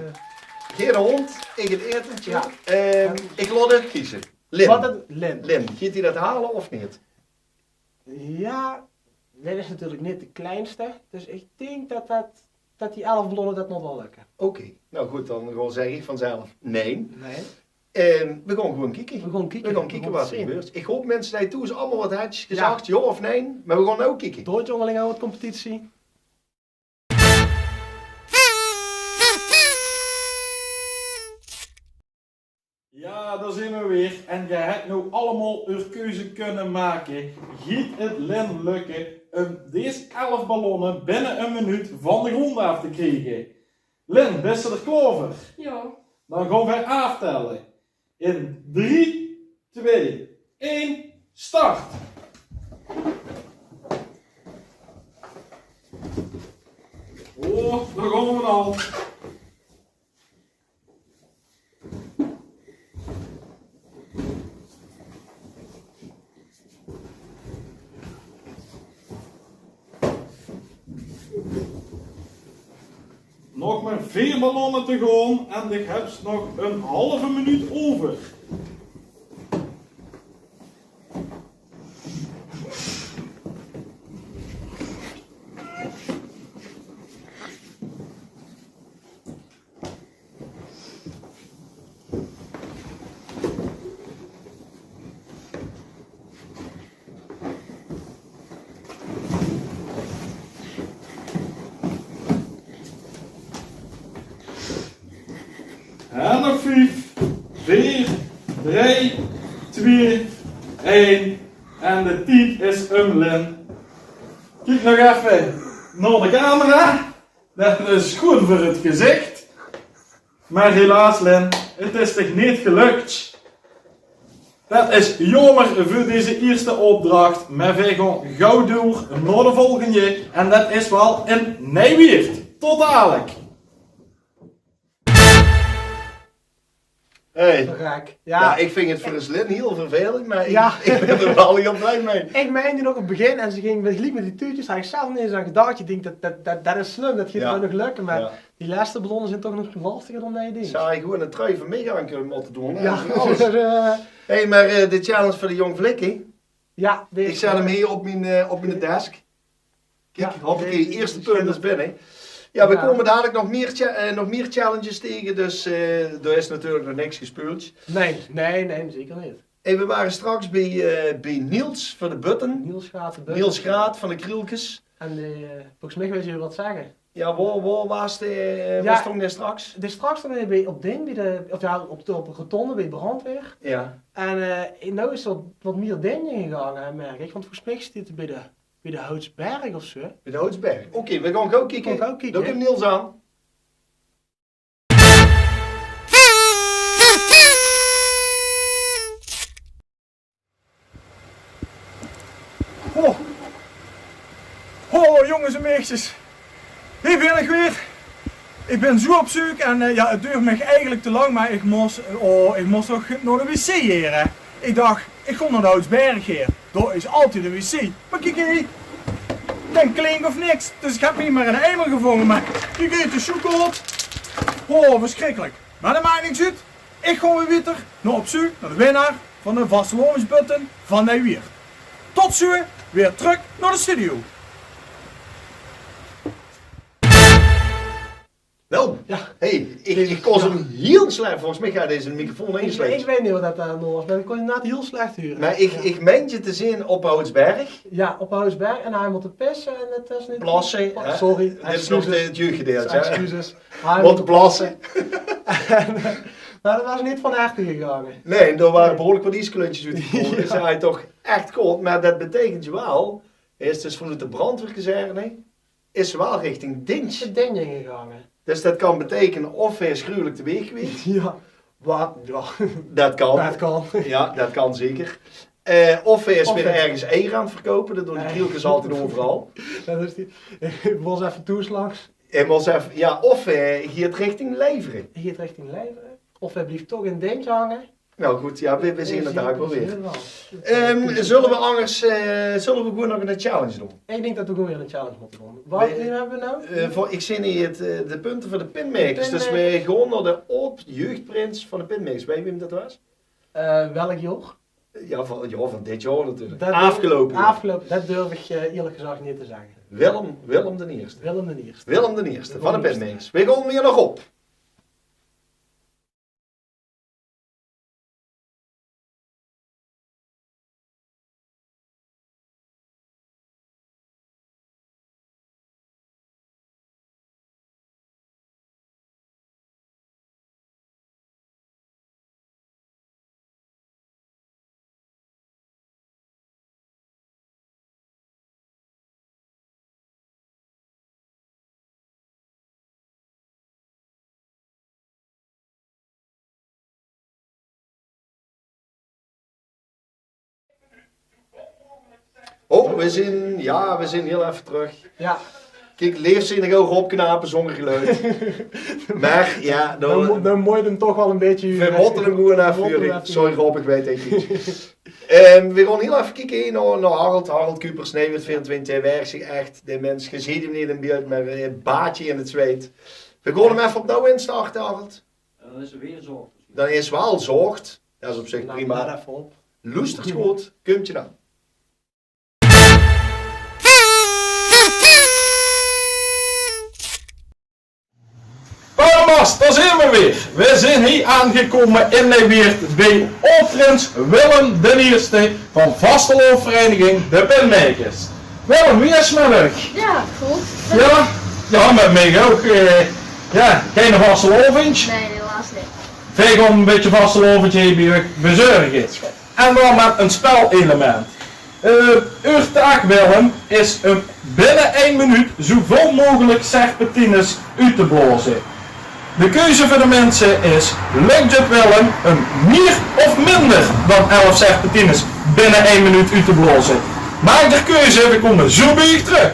Geer de hóndj, ich 't aetentje. Jao. Ehm, ich laot uch keze. Lin. Waat, Lin? Lin, geit die det haole of neet? Jao, Lin is natuurlik neet de kleinste. Dus ich dink det, det, det die elf ballonne, det mót waal lökke. Oké, nou good, dan gaon, zèk ich vanzelf nae. Nae. Ehm, v'r gaon gewoon kieke. V'r gaon kieke. V'r gaon kieke waat d'r gebeurt. Ich haop, minse, det geer thoes allemaol waat höbs gezag, jao of nae. Mer v'r gaon now kieke. Doot uch óngerling hawwe competitie. Jao, dao zeen v'r weer. En geer höbt now allemaol eur keuze kinne make. Geit 't Lin lökke um dees elf ballonne binne ein minuut van de grónd aaf te kriege? Lin, bis se d'r klaor veur? Jao. Dan gaon v'r aaftelle. In drie, twee, ein, start! Oh, dao gaon v'r al. Nog mer veer ballonne te gaon en doe höbs nog ein haof minuut euver. En nog vief, veer, drei, twee, ein. En de tied is um, Lin. Kiek nog effe nao de camera. Det is good veur 't gezich. Mer helaas, Lin, 't is dich neet gelök. Det is jaomer veur dees ieërste opdrach, mer veer gaon gaw door nao de volgende. En det is waal in Ni-jwieërt. Tot dalik. Hey. Verrek. Ja. Ja, ik vind het voor Slim heel vervelend, maar ik, ja, ik ben er wel heel blij mee. Ik meinde nog op het begin en ze ging gelijk met die tuutjes, had ik zelf niet eens aan gedacht. Je denkt, dat, dat, dat, dat is slim, dat gaat, ja, wel nog lukken, maar, ja, die laatste ballonnen zijn toch nog lastiger dan dat je denkt. Zou je gewoon een trui van mij aan kunnen moeten doen, hè? Ja. Dat is alles. Eh, hey, maar eh, de challenge voor de jong flikken. Ja, ik zet hem hier op mijn, eh, op mijn desk. Kijk, ja, hoppakee, de eerste punt is binnen. Ja, we komen dadelijk nog meer, cha- eh, nog meer challenges tegen, dus eh er is natuurlijk nog niks gespeeld. Nee, nee, nee, zeker niet. En we waren straks bij, eh, bij Niels van de Button. Niels Graat de Button. Niels Graat van de Krielkes. En eh, volgens mij wil je wat zeggen. Ja, waar, waar was de, eh, ja, waar stond hij straks? De straks stond hij bij, op ding, bij de, of ja, op de, op de rotonde bij brandweer. Ja. En eh, nou is er wat meer ding gegangen, hè, merk ik. Want volgens mij zit hij bij de Bij de Houtsberg of zo. Bij de Houtsberg. Oké, we gaan gauw kijken. Gaan gauw kijken, hè? Dan komt Niels aan. Ho. Ho, jongens en meisjes. Hier ben ik weer. Ik ben zo op zoek en eh, ja, het duurt mij eigenlijk te lang, maar ik moest, oh, ik moest nog naar de wc hier, hè. Ik dacht, ik ga naar de Houtsberg hier. Daar is altijd een wc. Maar kijk hier, den klink of niks. Dus ik heb hier maar een eimer gevonden. Maar kijk hier, de sjoekoot. Oh, verschrikkelijk. Maar dat maakt niks uit. Ik ga weer wieter naar op zoek naar de winnaar van de vastelaovesbutton van Nijwieërt. Tot zo, weer terug naar de studio. Wel, ja, hey, ik, ik kon hem heel slecht. Volgens mij gaat deze microfoon heel slecht. Ik weet niet wat dat aan was, maar ik kon inderdaad heel slecht huren. Maar ik, ja, ik meende je te zien op Houtsberg. Ja, op Houtsberg en hij moet pissen en het was niet. Plassen, hè? Sorry, dit is nog excuses. Het jeugdgedeelte, hè? Excuses. Hij moet plassen. En, eh, maar dat was niet van harte gegaan. Nee, er waren behoorlijk wat ieskluntjes uitgekomen. Ja. Dus hij toch echt kort. Maar dat betekent je wel, hij is dus vanuit de brandweerkazerne, is wel richting dienst. De dienst ingegangen. Dus dat kan betekenen of hij is gruwelijk te weeg geweest. Ja. Wat? Ja. Dat kan. Dat kan. Ja, dat kan zeker. Eh, of hij is weer ergens eieren aan het verkopen. Dat doen die krielkes altijd overal. Dat is die. Ik was even toeslags. Hij was even, ja, of hij gaat richting Leveren. Hij gaat richting Leveren. Of hij blijft toch in dienst hangen. Nou goed, ja, we, we zien het daar wel weer. Ehm, zullen we anders, eh, zullen we gewoon nog een challenge doen? Ik denk dat we gewoon weer een challenge moeten doen. Wat hebben we nou? Eh, voor, ik zie hier het, eh, de punten voor de pinmakers. Dus we gaan naar de oud-jeugdprins van de pinmakers. Weet je wie dat was? Eh, welk jaar? Ja, van, ja, van dit jaar natuurlijk. Afgelopen jaar. Afgelopen, dat durf ik eh, eerlijk gezegd niet te zeggen. Willem, Willem de Eerste. Willem de Eerste. Willem de Eerste, van de pinmakers. We gaan weer nog op. Oh, we zien, ja, we zien heel even terug. Ja. Kijk, leef zien de gauw opknapen zonder geluid. Maar ja, dan, dan, mo- dan moet je hem toch wel een beetje we moeten hem gewoon even huren. Sorry Rob, ik weet het niet. Ehm, we gaan heel even kijken naar, naar Harold. Harold Kupers, Nijwieërt vierentwintig. Hij werkt zich echt, de mens, je ziet hem niet in beeld, maar hij baat je in het zweet. We gaan hem even opnieuw instarten, Harold. Dan is er weer zorg. Dan is wel zorg. Dat is op zich prima. Laat even op. Loestert goed, komt je dan. Thomas, daar zijn we weer. We zijn hier aangekomen in Nijwieërt bij oud-prins Willem de Eerste van vastelaovesvereniging De Pinmakers. Willem, wie is het met dich? Ja, goed. Ja? Ja, met mij ook. Eh, ja, geen vastelaovend? Nee, helaas niet. Wij gaan een beetje vastelaovend hier bij u bezorgen. Is goed. En dan met een spelelement. Eh, uw taak, Willem, is om binnen één minuut zoveel mogelijk serpentines uit te blazen. De keuze voor de mensen is: lukt het Willem om meer of minder dan elf serpentines binnen één minuut uit te blazen? Maak de keuze, we komen zo bij u terug.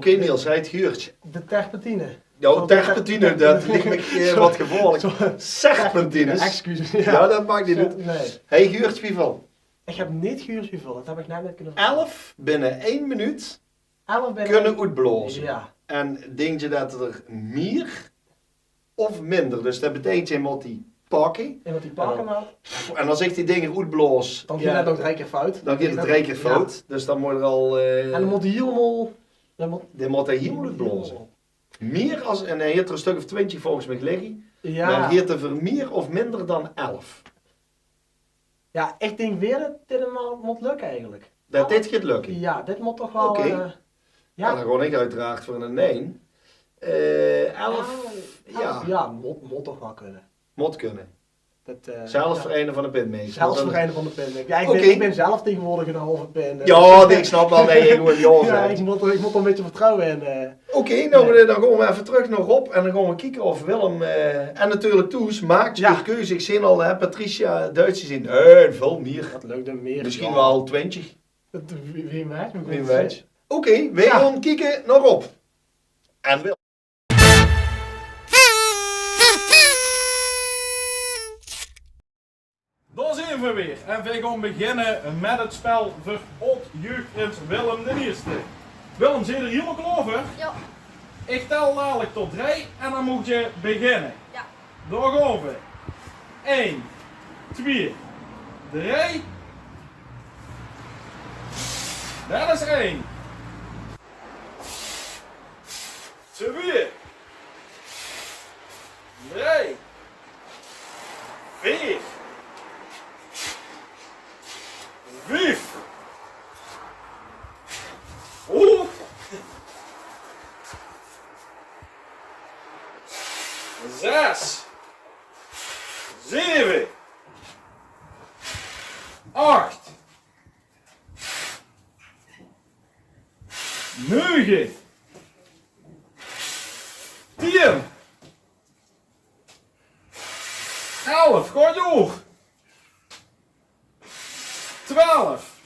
Oké, Niels, hae haet gehuurd. De terpentine. Jao, terpentine, det liek mich, eh, waat gevaorlik. Serpentines. Excuses, jao. Jao, det maak neet oet. Nae. Hae haet gehuurd wieväöl? Ich höb neet gehuurd wieväöl, det höb ich net neet kónne... Elf binne ein minuut. Elf binne... Kónne oetblaoze. Jao. En dinks se det d'r mier of minder? Dus det beteikent, hae mót die pakke. En det die pakke, mer... En es ich die dinger oetblaos, dan geit 't nog drei kier fout. Dan geit 't drei kier fout. Jao. Dus dan mót 'r al, eh... En dan mót 'r hielemaol, dan mót... Die mót 'r hielemaol oetblaoze. Mier es, en hae haet d'r ein stök of twintjig volges mich ligke. Jao. Mer haet 'r veur mier of minder dan elf? Jao, ich dink waal det dit 'm waal mót lökke eigelik. Det dit geit lökke? Jao, dit mót toch waal... Oké. Eh, jao. Jao, dan gaon ich oeteraard veur ein nein. Eh, elf, jao. Jao, mót, mót toch waal kónne. Mót kónne. Det, eh, zelfs veur eine van de pinmakers. Zelfs veur eine van de pinmakers. Jao, ich bin, ich bin zelf taengewoordig ein halve pin, dus... Jao, ich snap waal, nae, ich mót, jao, ich mót d'r, ich mót d'r ein bietje vertrouwe in, eh. Oké, noe, eh, dan gaon v'r effe trök nao Rob en dan gaon v'r kieke of Willem, eh, en natuurlik thoes, maak uch ein keuze. Ich zeen al, hè, Patricia Duits, die zeen, eh, väöl mier. Det lök 'm mier. Mesjien waal twintjig. Wie, wie weit, wie weit. Oké, v'r gaon kieke nao Rob. En Willem. Dao zeen v'r weer. En v'r gaon beginne mit 't spel veur oud-jeugdprins Willem d'n Ierste. Willem, zeet geer hielemaol klaor veur? Jao. Ich tel dalik tot drei en dan moogt geer beginne. Jao. Dao gaon v'r. Ein, twieë, drei. Det is ein. Twieë. Drei. Veer. Vief. Oeh. Zes. Zeve. Ach. Nege. Tieën. Elf. Good, joh. Twelf.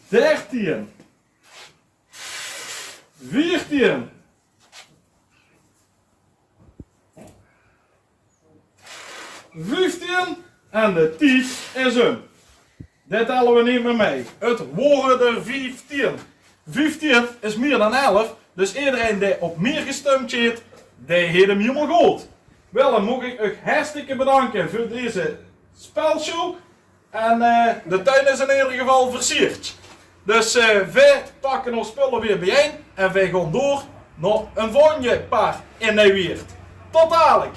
Dertieën. Veertieën. Vieftieën en de tied is um. Dit telle we neet mier mei. Het wore d'r vieftieën. Vieftieën is mier dan elf, dus ederein dae op mier gestump heet, dae heet 'm hielemaol good. Willem, maag ik uch hartstikke bedanke veur deze spelshow. En, eh, de tuin is in eder geval versierd. Dus, eh, veer pakke ós spulle weer biejein en veer gaon door nao ein volgend paar in Ni-jwieërt. Tot dalik!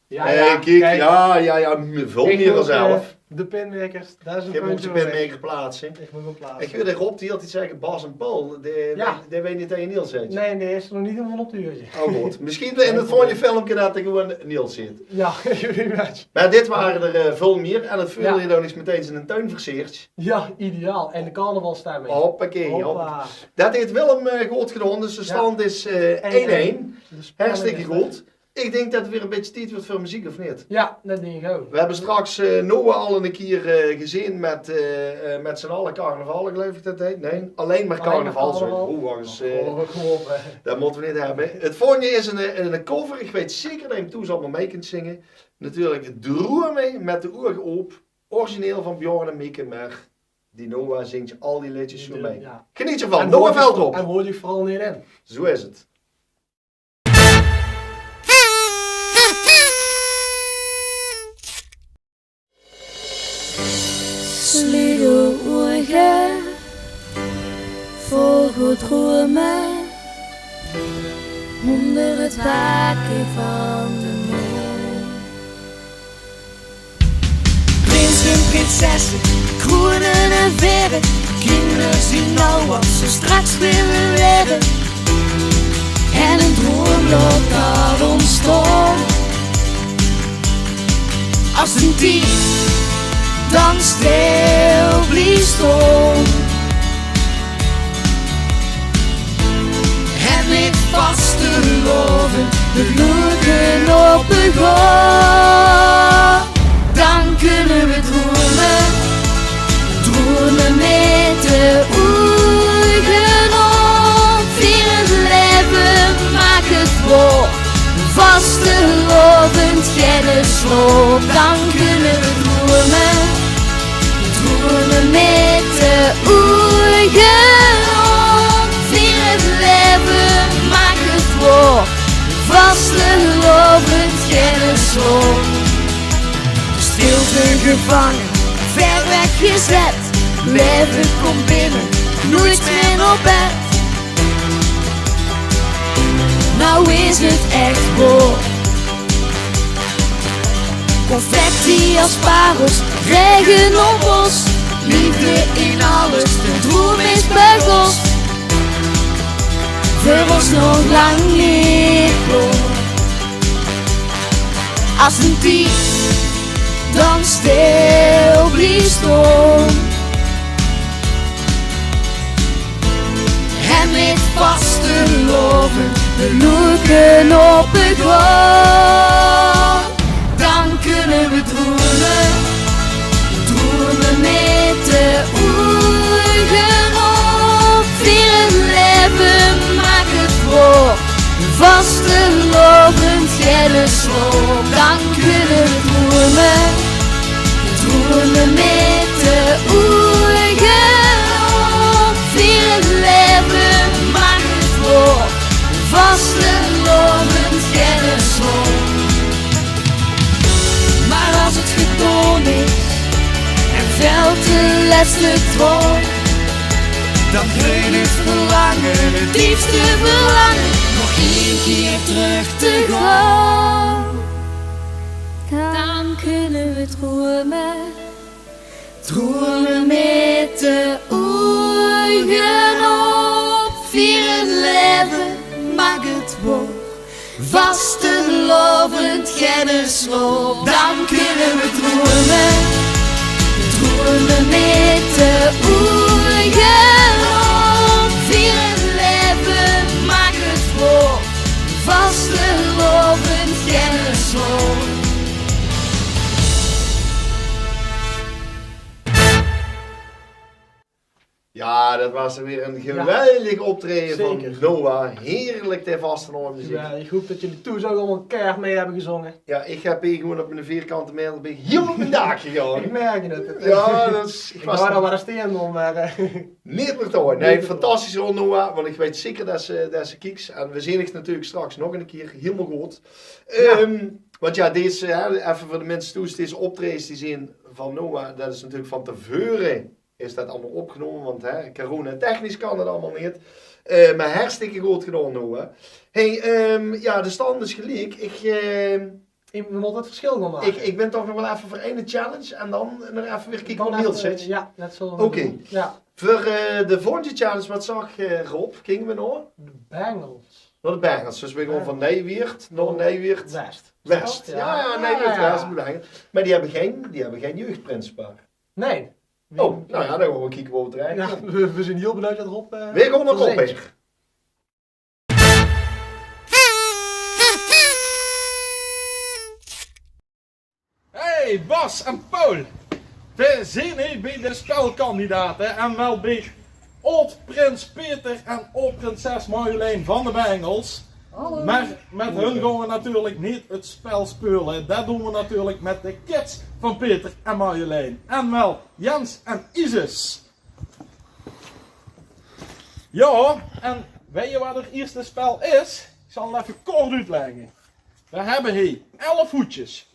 Jao, hey, jao, kiek, kiek. Jao, jao, jao, väöl mier es elf. De pinmakers, dao is ein puntje veur mich. Geer mót de pinmakers plaatse. Ich mót 'm plaatse. Ich huurde Rob de hiel tied zègke Bas en Paul. Dae, dae weit neet det hae Niels heet. Nae, nae, is nog neet hielemaol op de huur. Oh god. Mesjien in 't volgende filmke det 'r gewoon Niels heet. Jao, wie weit. Mer dit wore d'r, eh, väöl mier. En 't veurjaor dan is metein ziene tuin verseerd. Jao, ideaal. En de carnavalstemming. Hoppakee, hop. Hoppa. Det heet Willem, eh, good gedaon. Dus de stand is, eh, ein-ein. Hartstikke good. Ich dink det 't weer ein bietje tied wuuert veur meziek, of neet? Jao, det dink ich ouch. We höbbe straks, eh, Noah al ein kier, eh, gezeen mit, eh, eh, mit zien alle carnaval, geluif ich det 't heet. Nae, allein mer carnaval. Oeh, wach ins, eh, det mótte we neet höbbe. 't Volgende is ein, eh, ein cover. Ich weit zeker det geer 'm thoes allemaol mei kint zinge. Natuurlik Droeme mit de Ouge Oop. Origineel van Bjorn en Mieke, mer die Noah zingk al die leedjes veur mei. Jao. Geneet d'rvan. Noah Veldrop. En haoj uch veural neet in. Zoe is 't. Sluut ow ouge, volg ow droeme, ónger 't wake van de maon. Prins en prinsesse, kroene en verre, kinder zeen al waat ze straks wille waere. En ein droom laot det óntstaon. Es de tied dan stil blief staon. En mit vaste loven de vleugel op te gaon. Dan kinne we droeme. Slaop, dan kinne we droeme. Droeme mit de ouge op. Vier 't laeve, maak 't waor. Vastelaovend, geine slaop. De stilte gevange, wied weg gezet. Laeve, kom binne, noeits mie nao bed. Noe is 't ech waor. Confetti es parels, raege op ós. Leefde in alles, de droem is begós. Veur ós nog lang neet klaor. Es d'n tied dan stil blief staon. En mit vastelaovend de loeke op de grond. Dan kinne we droeme. Droeme mit de ouge op. Vier 't laeve, maak 't waor. Vastelaovend, geine slaop, dan kinne we droeme. Droeme mit de ouge op. Vier 't laeve, maak 't waor. Vastelaovend, geine slaop. Mer es 't gedaon is en vèlt de lèste traon, dan greujt 't verlange, 't diepste verlange, nog ein kier trök te gaon. Dan kinne we droeme. Droeme mit de ouge op. Vier 't laeve, maak 't waor. Vastelaovend, geine slaop, dan kinne we droeme. Droeme mit de ouge op. Vier 't laeve, maak 't waor. Vastelaovend, geine slaop. Jao, det waas weer ein geweldig optraeje van Noah. Heerlik, de vastelaovend. Jao, ich haop det geer 't thoes ouch allemaol keihard mit höb gezónge. Jao, ich höb hie gewoon op mien vierkante meter, bön ich hielemaol op mien daak gegange. Ich merk 't. Jao, det is, ich waas dao waal ins steen, mer, eh, neet mieë te hoore. Nae, fantastisch hoor, Noah, want ich weit zeker det se, det se kieks. En we zeen dich natuurlik straks nog ein kier, hielemaol good. Jao. Ehm, want jao, deze, hè, effe veur de minse thoes, deze optraejes die zeen van Noah, det is natuurlik van te veure is det allemaol opgenómme, want, hè, coronatechnisch kan det allemaol neet. Eh, mer hartstikke good gedaon, Noah. Hey, ehm, jao, de stand is geliek. Ich, ehm, we mótte 't versjil gaon make. Ich, ich bön toch nog waal effe veur eine challenge en dan nog effe weer kieke waat Niels zit. Jao, det zölle we doon. Oké. Jao. Veur, eh, de volgende challenge, waat zag, eh, Rob? Kinge we nog? De Bengels. Nao de Bengels. Dus we gaon van Nijwieërt nao Nijwieërt West. West. Jao, jao, Nijwieërt West, Bengels. Mer die höbbe gein, die höbbe gein jeugdprinsepaar. Nae. Oh, nou jao, dan gaon we kieke wo we terech kómme. Jao, we, we zeen hiel benuujd waat Rob, eh, verzint. We gaon nao Rob. Hey, Bas en Paul. We zeen hie bie de spelkandidate en waal bie aod-prins Peter en aod-prinses Marjolein van de Bengels. Mer mit hun gaon we natuurlik neet 't spel speule. Det doon we natuurlik mit de kids van Peter en Marjolein. En waal Jens en Isis. Jao, en weit geer waat 't ierste spel is? Ich zal 't effe kort oetlègke. We höbbe hie elf hoedjes.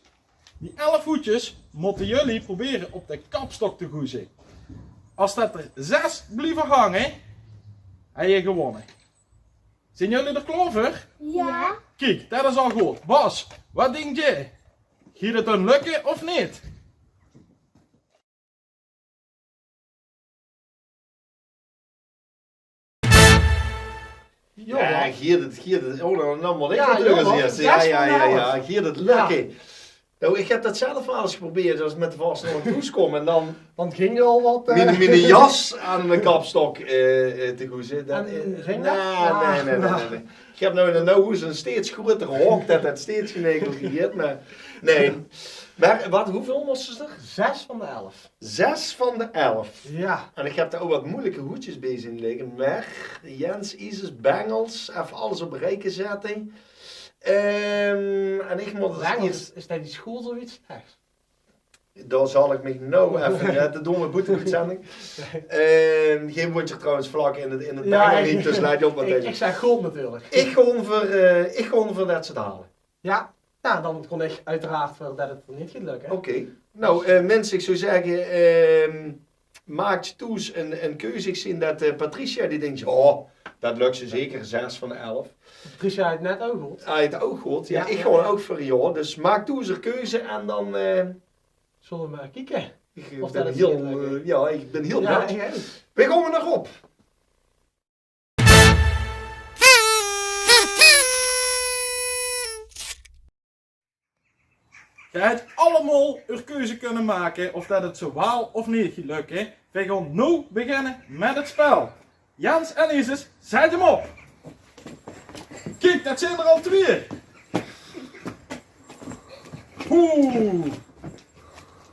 Die elf hoedjes mótte geer probere op de kapstok te goeze. Es det d'r zès blieve hange, höb geer gewónne. Zeen geer d'r klaor veur? Jao. Kiek, det is al good. Bas, waat dink geer? Geit 't dan lökke of neet? Jao, geit 't, geit 't, oh, dan, dan mót ich natuurlik es ierste. Jao, jao, jao, geit 't lökke. Nou, ich höb det zelf waal ins geprobeerd, es ich mit de vastelaovend thoes kóm en dan, dan ging al waat, eh, mien, mien jas aan de kapstok, eh, eh, te goeze. Det, en, eh, ging det? Nae, nae, nae. Ich höb nou, nou is 't ein steeds groeater hok, det, det steeds genegeldj geit, mer nae. Mer waat, wieväöl móste d'r? Zès van de elf. Zès van de elf. Jao. En ich höb dao ouch waat meujelike hoedjes bie zeen ligke. Mer Jens, Isis, Bengels, effe alles op ein riejke zètte. Ehm, en ich mót 't Bengels, iers is det die school zoiets slechts? Dao zal ich mich noe effe, hè, det doon v'r boete de oetzending. Ehm, geer woont zich trouwens vlak in 't, in 't Bengelriek, dus laot op wat ich, ich zègk good natuurlik. Ich gaon veur, eh, ich gaon veur det ze 't haole. Ja, nou, dan gaon ich oeteraard veur det 't neet geit lökke. Oké. Nou, eh, minse, ich zou zègke, ehm, maak thoes ein, ein keuze. Ich zeen det, eh, Patricia, die dink, ja, det lök ze zeker, zes van de elf. Patricia haet 't net ouch good. Hae haet 't ouch good. Ja, ich gaon ouch veur ja, dus maak thoes ein keuze en dan, eh, zölle v'r mer kieke. Ich, eh, of det 't geit lökke. Ja, ich bin hiel benieuwd. V'r gaon d'r nao op. Geer höbt allemaol eur keuze kónne make of det 't zoe waal of neet geit lökke. Veer gaon noe beginne mit 't spel. Jens en Isis, zèt 'm op. Kiek, det zeen d'r al twieë. Oeh.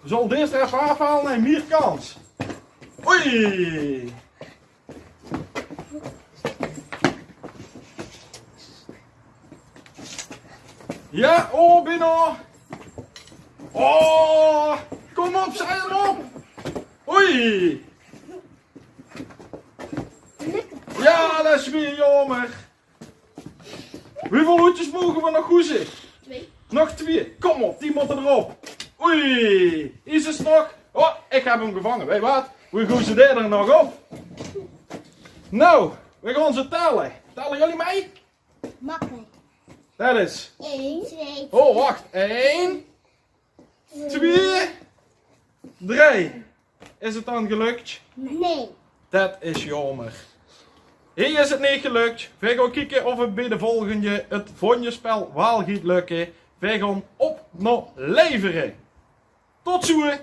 Zal dees d'r effe aafhaole, hae haet mier kans. Oei. Ja, oh, binne. Oh, kóm op, zèt 'm op. Oei. Ja, det is weer jaomer. Wieväöl hoedjes moge v'r nog hoeze? Twee. Nog twieë. Kóm op, die mótte d'r op. Oei, is 't nog? Oh, ich höb 'm gevange. Weit geer waat? V'r hoeze dae d'r nog op. Nou, v'r gaon ze telle. Telle geer mei? Makkelijk. Det is. Eén, twee. Oh, wach. Ein. Twee, drie. Is 't dan gelök? Nee. Det is jaomer. Hie is 't neet gelök. Veer gaon kieke of 't bie de volgende, 't volgende spel waal geit lökke. Veer gaon op nao Levere. Tot zoe.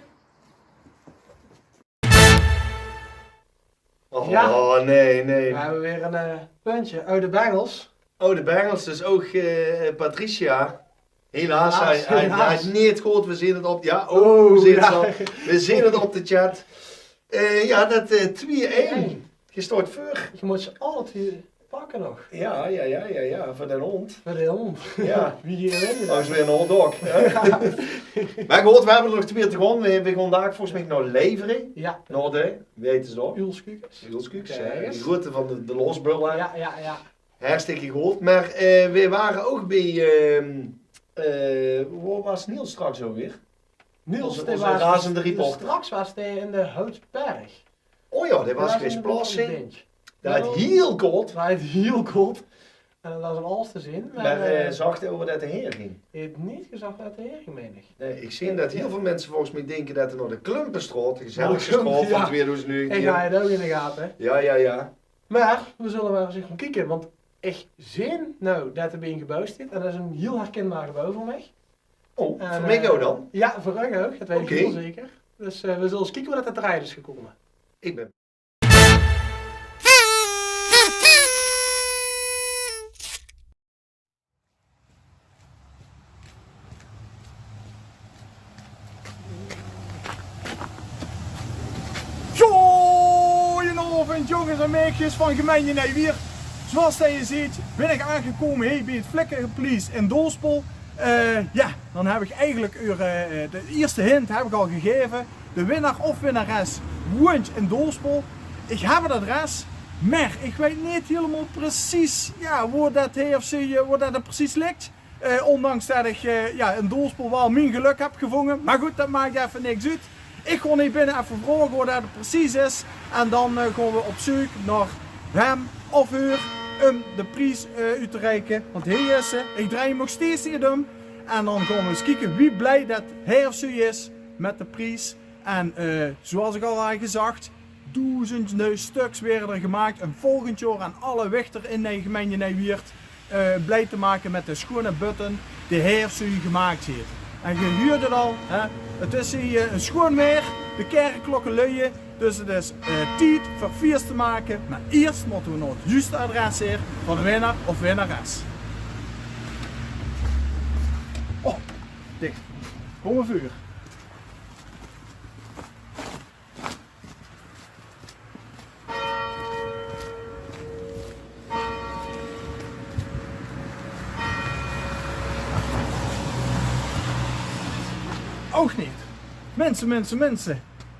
Oh, ja. Nee, nee. V'r höbbe weer ein, eh, puntje. Oude Bengels. Oude Bengels, dus ouch, eh, Patricia. Helaas, helaas, hae, hae, helaas. Hae haet 't neet good. V'r zeen 't op, ja, oh, oh, zeen 't al. V'r zeen 't op de chat. Eh, ja, det, eh, twieë-ein. Twieë-ein. Geer staot veur. Geer mót ze alle twieë pakke nog. Ja, ja, ja, ja, ja, veur de hóndj. Veur de hóndj. Ja. Wie geer weit. Anges weer ein hotdog, hè? Ja. Mer good, v'r höbbe nog twieë te gaon. V'r, v'r gaon dao volges mich nao Levere. Ja. Nao de, wie heite ze dao? Uulskukes. Uulskukes, hè? Kijk. Die groete van de, de Losbulle. Ja, ja, ja. Hartstikke good. Mer, eh, v'r wore ouch bie, ehm, eh, wo waas Niels straks ouch weer? Niels, dae waas, dae waas de razende reporter. Straks waas dae in de Houtsberg. Oh ja, dae waas gewaes plasse. Dae haet hiel good. Dae haet hiel good. En det is alles te zeen. Mer, eh, eh, zag dae ouch det 'r haer ging? Hae haet neet gezag det 'r haer ging, mein ich. Nee, ich zeen det hiel väöl minse volges mich dinke det 'r nao de Klumpenstraot, de gezellige straot van twieëdoezend negentien. Ich haw 't ouch in de gate. Ja, ja, ja. Mer v'r zölle mer ins gaon kieke, want ich zeen noe det 'r bie ein gebouw steit. En det is ein hiel herkinbaar gebouw veur mich. Oh, veur mich ouch dan? Ja, veur uch ouch. Det weit ich hiel zeker. Dus, eh, v'r zölle ins kieke wo det 'r d'roet is gekómme. Ich bin Goojenaovend, jónges en maedjes van gemeinte Nij-Wieërt. Zoeas det geer zeet, bin ich aangekómme hie bie 't Flikkerpleis in Doornspel. Eh, ja, dan höb ich eigelik eur, eh, de ierste hint höb ich al gegaeve. De winnaar of winnares woeëntj in Doornspel. Ich höb 't adres, mer ich weit neet hielemaol precies, ja, wo det hie of zoe, eh, wo det precies ligk. Eh, ondanks det ich, eh, ja, in Doornspel waal mien gelök höb gevónje. Mer good, det maak effe niks oet. Ich gaon hie binne effe vraoge wo det precies is. En dan, eh, gaon v'r op zeuk nao häöm of häör um de pries, eh, oet te reike. Want hie is ze. Ich drej 'm nog steeds neet um. En dan gaon v'r ins kieke wie blij det hae of zoe is mit de pries. En, eh, zoeas ich al haw gezag, doezend nui stöks waere d'r gemaak. En volgend jaor aan alle wichter in de gemeinte Nij-Wieërt, eh, blij te make mit de sjoeane button die hae of zoe gemaak haet. En geer huuert 't al, hè? 't Is hie, eh, sjoean waer, de kèrkklokke luie, dus 't is, eh, tied veur fieës te make. Mer iers mótte v'r nao 't juuste adres haer van de winnaar of winnares. Oh, dich. Kómme veur. Ouch neet. Minse, minse, minse.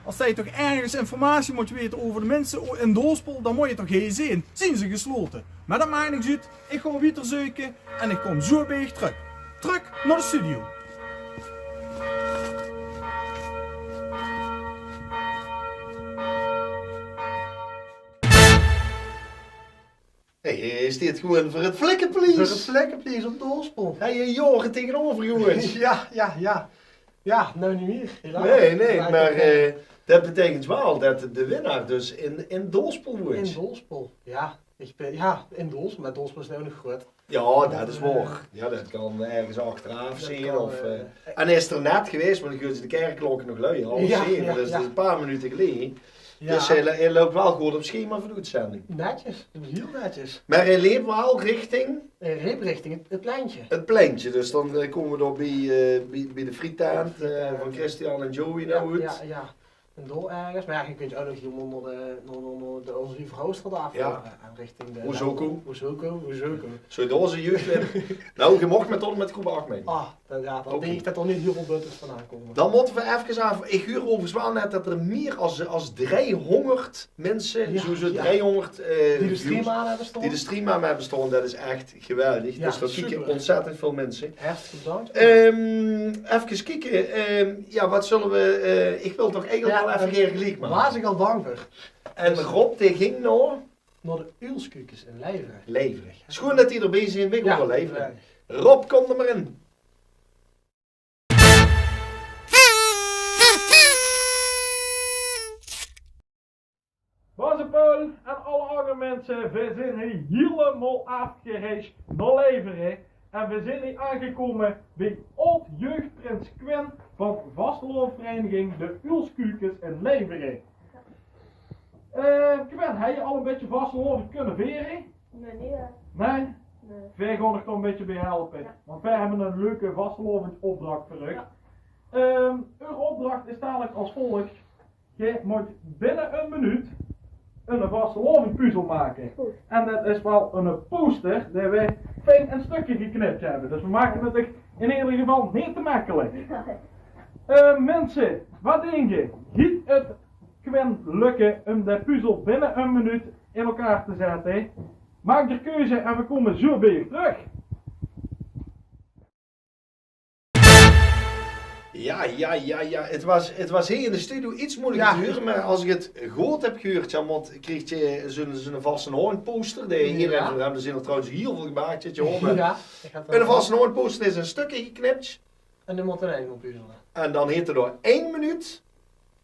Es se toch örges informatie mós weite euver de minse in Doospel, dan mós se toch hie zeen. Zien ze geslote. Mer det maak niks oet. Ich gaon wiejer zeuke en ich kóm zoe bie uch trök. Trök nao de studio. Hey, is dit gewoon veur 't vlekkeplies? Veur 't vlekkeplies op Doospel. Hey, je jaore tegenover gewoens. Ja, ja, ja. Ja, nou neet mier, helaas. Nee, nee, mer eh, det beteikent waal det de winnaar dus in, in Doospel woont. In Doospel, ja. Ich bin, ja, in Doospel, mer Doospel is nou nog groot. Ja, det is waor. Ja, det kan örges achteraaf zien. Of eh, en hae is d'r net gewaes, want dan huuert ze de kerkklokke nog luie. Half zeve, dus det is ein paar minute geleje. Ja. Dus hae, hae löp waal good op schema veur de oetzending. Netjes, det is hiel netjes. Mer hae leep waal richting... Hae leep richting 't, 't pleintje. 't Pleintje, dus dan eh, kómme we dao bie, eh, bie, bie de friettent eh, van Christian en Joey nou oet. Ja, ja. En dao örges. Mer ja, ge kóntj ouch nog hielemaol nao de, nao, nao, nao de Onze Lieve Hoofdstad aaf. Ja. En richting de Hoezoko. Hoezoko, Hoezoko. Zoe, dao is de jeugd weer. Nou, ge mocht mit tot en mit groep acht mei. Ah, dan, ja, dan dink ich det d'r neet hiel väöl buttons van aankómme. Dan mótte we efkes aaf. Ich huuer euverigens waal net det d'r mier es, es driehóngerd minse, zoe, zoe driehóngerd eh, die de stream aan höbbe staon. Die de stream aan höbbe staon, det is ech geweldig. Ja, dus dao kieke super. Ontzettend väöl minse. Hartstikke bedank. Ehm, efkes kieke. Ehm, ja, waat zulle we... eh, ich wil toch eigelik waal effe gaer geliek make. Waas ich al bang veur. En dus Rob, dae ging nao... Nao de Uulskukes in Leijvere. Leijvere. Sjoen det die d'r bie zien, bin ich ouch waal Leijvere. Rob, kóm d'r mer in. Baas Paul en alle anger minse, veer zeen hie hielemaol aafgereis nao Leijvere. En veer zeen hie aangekómme bie aod-jeugprins Quin van vastelaovesvereiniging De Uulskukes in Leijvere. Eh, Quin, höbs se al ein bietje vastelaovend kónne viere? Nee, neet, hè. Nee? Nee. Veer gaon uch dao ein bietje bie helpe. Ja. Want veer höbbe ein leuke vastelaovesopdrach veur uch. Ja. Ehm, eur opdrach is dalik es volg. Ge mót binne ein minuut ein vastelaovespuzzel make. Good. En det is waal ein poster dae we fijn in stökker geknip höbbe. Dus we make 't uch in eder geval neet te mekkelik. Eh, minse, waat dinke? Geit 't Quin lökke um de puzzel binne ein minuut in elkaar te zètte? Maak de keuze en we kómme zoe bie uch trök. Ja, ja, ja, ja. 't Waas, 't waas hie in de studio get meujelik te hure, mer es ich 't good höb gehuurd, ja, want kriegt ge zoe'n, zoe'n vastelaovesposter, dae hie veur höbbe ze d'r trouwens hiel väöl gemaak dit jaor. Ja, ich höb ein vastelaovesposter is in stökker geknip. En dan mót 'r ein gaon puzzele. En dan haet 'r dao ein minuut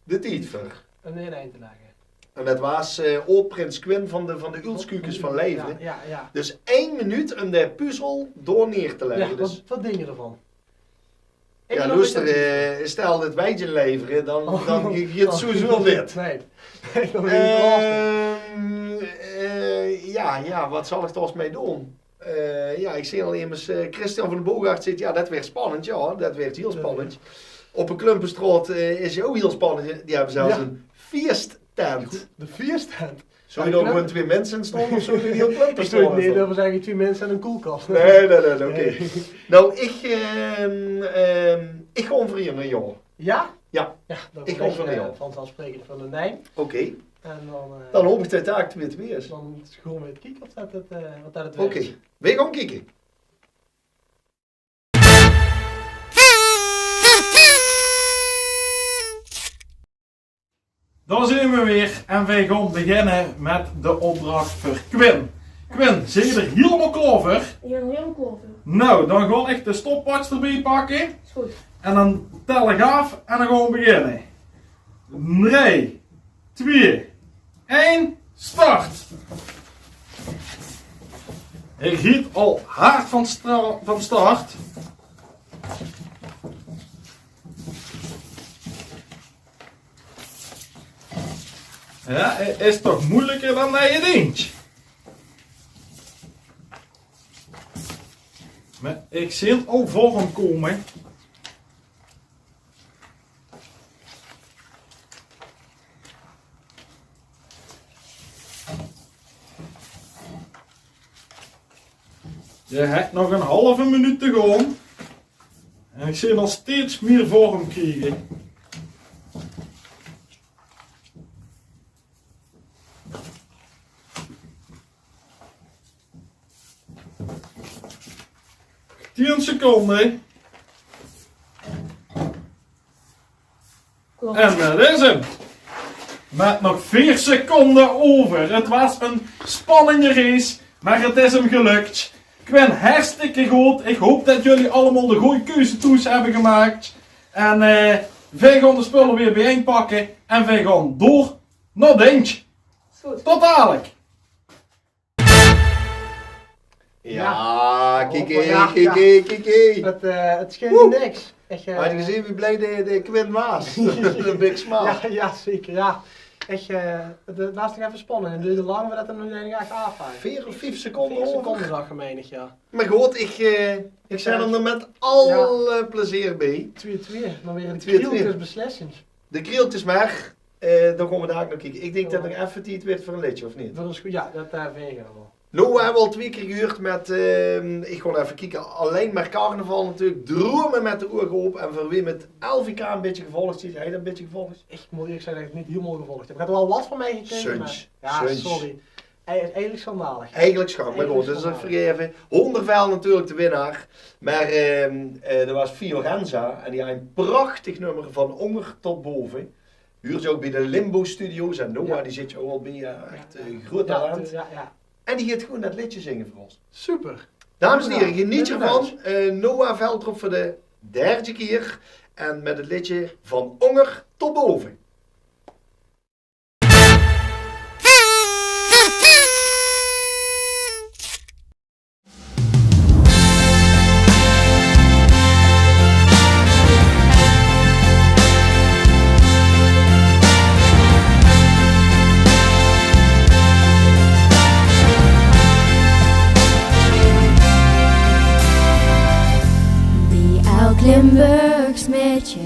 de tied veur. Um d'r ein te lègke. En det waas eh, aod-prins Quin van de, van de Uulskukes van Leijvere. Ja, ja, ja. Dus ein minuut um de puzzel dao neer te lègke. Ja, dus waat, waat dink geer d'rvan? Ja, loester, eh, stel det weej 't inlevere, dan, dan geit 't sowieso neet. Nee. Ehm, eh, ja, ja, waat zal ich dao ins mei doon? Eh, ja, ich zeen al emes, eh, Christian van de Boogaard zaet, ja, det wuuert spannend, ja, det wuuert hiel spannend. Op de Klumpenstraot, eh, is 't ouch hiel spannend. Die höbbe zelfs ein fieëstent. De fieëstent. Zouwe dao gewoon twieë minse in staon of zouwe die op Klumpenstraot? Ich zouw 't neet durve zègke, twieë minse en ein koelkas. Nee, nee, nee, oké. Nee. Nou, ich, ehm, ehm, ich gaon veur ein, ja. Ja? Ja, ich gaon veur ein, eh, vanzelfsprekend veur ein. Oké. En dan, eh, dan haop ich det 't twieë-twieë is. Dan gaon we kieke of det 't, eh, of det 't wuuert. Oké, we gaon kieke. Dao zeen we weer en we gaon beginne mit de opdrach veur Quin. Quin, zeet geer d'r hielemaol klaor veur? Ich bin hielemaol klaor veur. Nou, dan gaon ich de stopwatch d'rbie pakke. Is good. En dan tel ich aaf en dan gaon we beginne. Drie, twieë, ein, start! Hae geit al hard van stra-, van start. Ja, 't is toch meujelik dan det ge dink. Mer ich zeen 'm al veur 'm kómme. Hae haet nog ein halve minuut te gaon. En ich zeen 'm al steeds mier vorm kriege. Tien seconde. En det is 'm. Mit nog veer seconde euver. Het waas ein spannende race, mer het is 'm gelök. Quinn, hartstikke good. Ich haop det geer allemaol de gooj keuze thoes höb gemaak. En eh, veer gaon de spulle weer biejein pakke en veer gaon door nao Dink. Is good. Tot dalik. Ja, kiek, kiek, kiek. Het, eh, het schijnt niks. Had je gezien wie blij de, de Quinn waas? De Big Smile. Ja, ja, zeker, ja. Echt, eh, het, het waas nog effe spannend. En duurde lang veurdet 'm nog eigelik aafhaakde. Veer of vief seconde euver. Vief seconde zag ik, mein ik, ja. Mer good, ich, eh, ich zèt 'm d'r mit alle plezeer bie. Twee-twee, dan weer de krieltjes beslissend. De krieltjes, mer eh, dao gaon veer dalik nao kieke. Ich dink det 't nog effe tied wuuert veur ein leedje, of neet? Veur ein scho-, ja, det, eh, vinj ich waal. Noe, veer höbbe al twee kier gehuurd mit, eh, ich gaon effe kieke, allein mer carnaval natuurlik, Droeme mit de ouge ope. En veur wae mit L V K ein bietje gevolg haet, haet 't ein bietje gevolg? Ich mót ierlik zègke det ich 't neet hielemaol gevolg höb. Ich höb d'r waal get van mitgekrege, mer ja, sorry. Eigelik schandalig. Eigelik schandalig, mer good, det is vergaeve. Hoondervel natuurlik de winnaar. Mer eh, eh, d'r waas Fiorenza en die haw ein prachtig nummer, Van Ónger tot Bove. Huurt ze ouch bie de Limbo Studios en Noah, die zit d'r ouch al bie, ja, echt, eh, groot talent. En die haet gewoon det leedje gezinge veur ós. Super. Dames en hiere, geneet d'rvan. Eh, Noah Veldrop veur de derde kier en mit 't leedje Van Ónger tot Bove. Bie elk Limburgs meidje,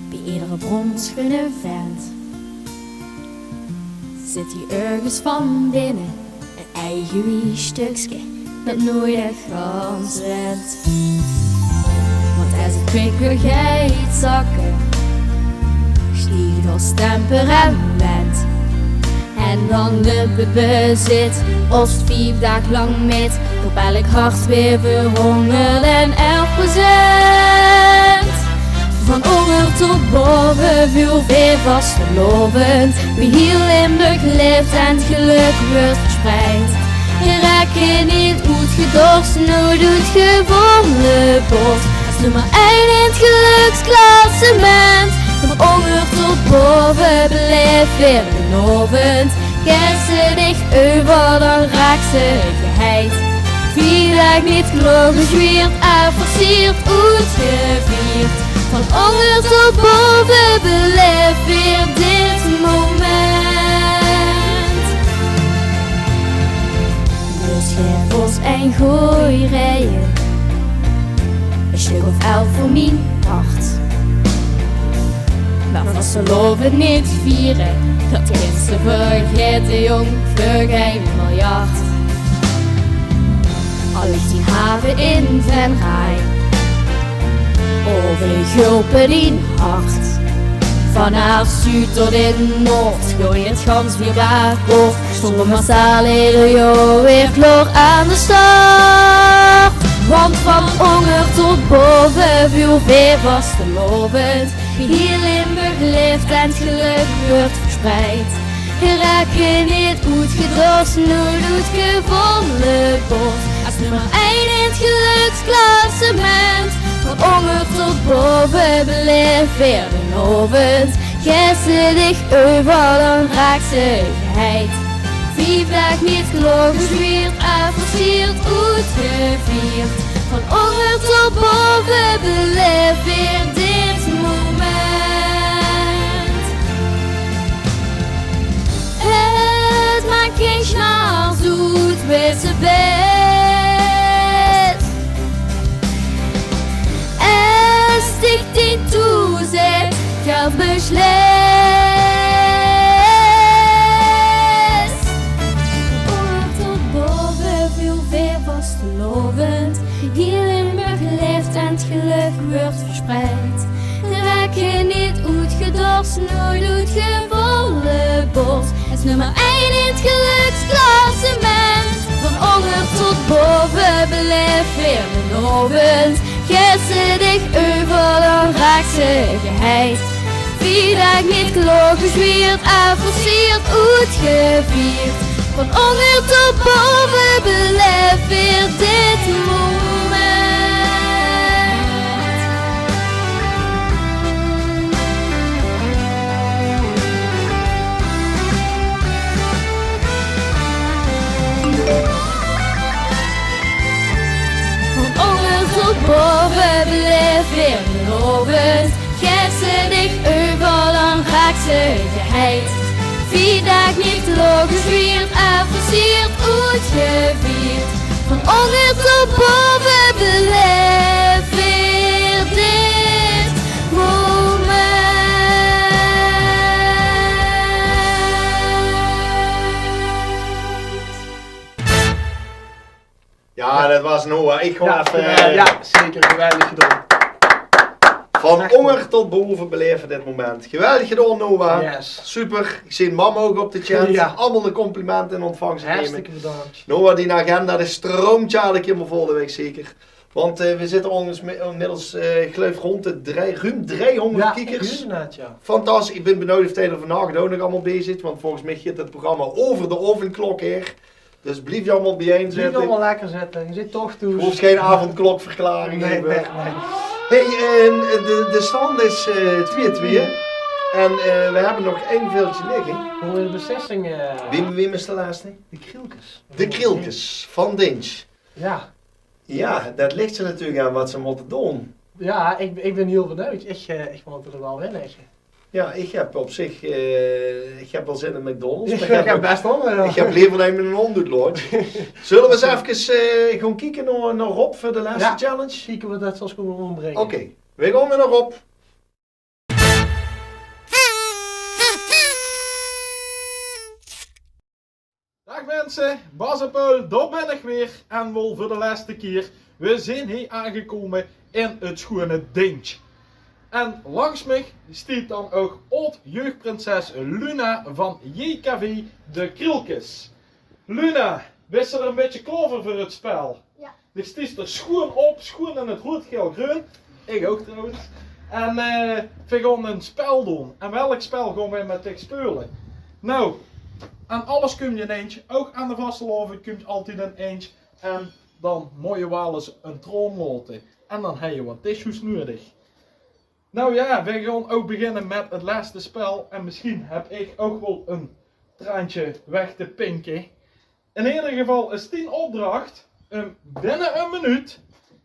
bie eder bronsgunne vent, zit hie örges van binne ein eige wie stökske det noeit ech gans wint. Want es 't kwik weer geit zakke, stieg ós temperament. En dan löp 't bezit ós vief daag lang mit. Op elk hart weer verhóngerd en elf procent. Van ónger tot bove, veur veer vastelaovend. Wie hiel Limburg leeft en 't gelök weurt verspreid. Geer raakt neet oetgedors, noeit oetgevónge bos. Es nummer ein in 't geluksklassement. Van ónger tot bove, beleef weer d'n aovend. Kers se dich euver, dan raaks se geheid. Vief daag neet klaorgesjwieërd, aafversierd, oetgevierd. Van ónger tot bove, beleef weer dit moment. Dus gaef ós ein gooj reje, ein stök of elf veur mien hart. Mer vastelaovend neet viere, det kins se vergaete, jóng, veur gein miljard. Al ligk dien have in Venray, of in Gulpe dien hart. Van Aert Zuid tot in Noord, gooj 't gans weer bergaof. Stónge massaal eder jaor weer klaor aan de start. Want van ónger tot bove, veur veer vastelaovend. Hiel Limburg leeft en 't gelök weurt verspreid. Geer raakt neet oetgedors, noeit oetgevónge bos. Es nummer ein in 't geluksklassement. Van ónger tot bove, beleef weer d'n aovend. Kers se dich euver, dan raaks se geheid. Vief daag neet klaorgesjwieërd, aafversierd, oetgevierd. Van ónger tot bove, beleef weer dit moment. 't Maak gein sjnars oet wae se bis. Es dich dien doel zit, gelt beslis. Van ónger tot bove, veur veer vastelaovend. Hiel Limburg leeft en 't Gelök weurt verspreid. Rek geneet oetgedors, noeit oetgevolle bors. Is nummer ein in 't geluksklassement. Van ónger tot bove beleef weer d'n aovend. Gers se dich euveral aan raakse geheid. Vier daag neet klaorgezwierd, aafversierd, oetgevierd. Van ónger tot bove beleef weer dit moment. Van ónger tot bove beleef weer d'n aovend. Gers se dich euveral aan raakse geheid. Vier daag neet klaorgezwierd, aafversierd, oetgevierd. Van ónger tot bove beleef weer dit moment. Ja, det waas Noah. Ich gaon effe, eh, ja, zeker. Geweldig gedaon. Van ónger tot bove beleef dit moment. Geweldig gedaon, Noah. Yes. Super. Ich zeen mama ouch op de chat. Ja. Allemaol de complimente in ontvangs neme. Hartstikke bedank. Noah, dien agenda, die stroump, ja, die kump vol de waek zeker. Want, eh, we zitte óngeveer inmiddels, eh, ich geluif rónd de drei-, ruum driehóngerd kiekers. Ja, ich wis 't net, ja. Fantastisch. Ich bin benuujd of det d'r vandaag ouch nog allemaol bie zit. Want volges mich geit 't programma euver de aovendklok haer. Dus blief allemaol bie-ein zitte. Blief allemaol lekker zitte. Ge zit toch thoes. Hoofs gein aovendklokverklaring te höbbe. Nae, nae, nae. Hey, eh, de, de stand is, eh, twieë-twieë. En, eh, we höbbe nog ein veldje ligke. Veur de beslissing, eh, wae, wae is de lèste? De Krielkes. De Krielkes van Dinsj. Ja. Ja, det lik d'r natuurlik aan waat ze mótte doon. Ja, ich, ich bin hiel benuujd. Ich, eh, ich mót 'm waal winne, ich. Ja, ich höb op zich, eh, ich höb waal zin in McDonald's, mer ich höb bès hónger, ja. Ich höb lever det ich miene hóndj oetlaot. Zölle we ins efkes, eh, gaon kieke nao, nao Rob veur de lèste challenge? Kieke of we det zelfs kónne ómbringe. Oké, we gaon weer nao Rob. Daag minse, Bas en Paul, dao bin ich weer en waal veur de lèste kier. We zeen hie aangekómme in 't sjoeane Dinsj. En langs mich steit dan ouch aod-jeugdprinses Luna van J K V De Krielkes. Luna, bis se d'r ein bietje klaor veur, veur 't spel? Ja. Dich stiets d'r sjoean op, sjoean in 't roed, gael, greun. Ich ouch trouwens. En, eh, veer gaon ein spel doon. En welk spel gaon veer mit dich speule? Nou, aan alles kump ein einj. Ouch aan de vastelaovend kump altied ein einj. En dan mót se waal ins ein traon laote. En dan höbs se waat tissues nudig. Nou ja, veer gaon ouch beginne mit 't lèste spel. En mesjien höb ich ouch waal ein traantje weg te pinke. In eder geval is dien opdrach um binne ein minuut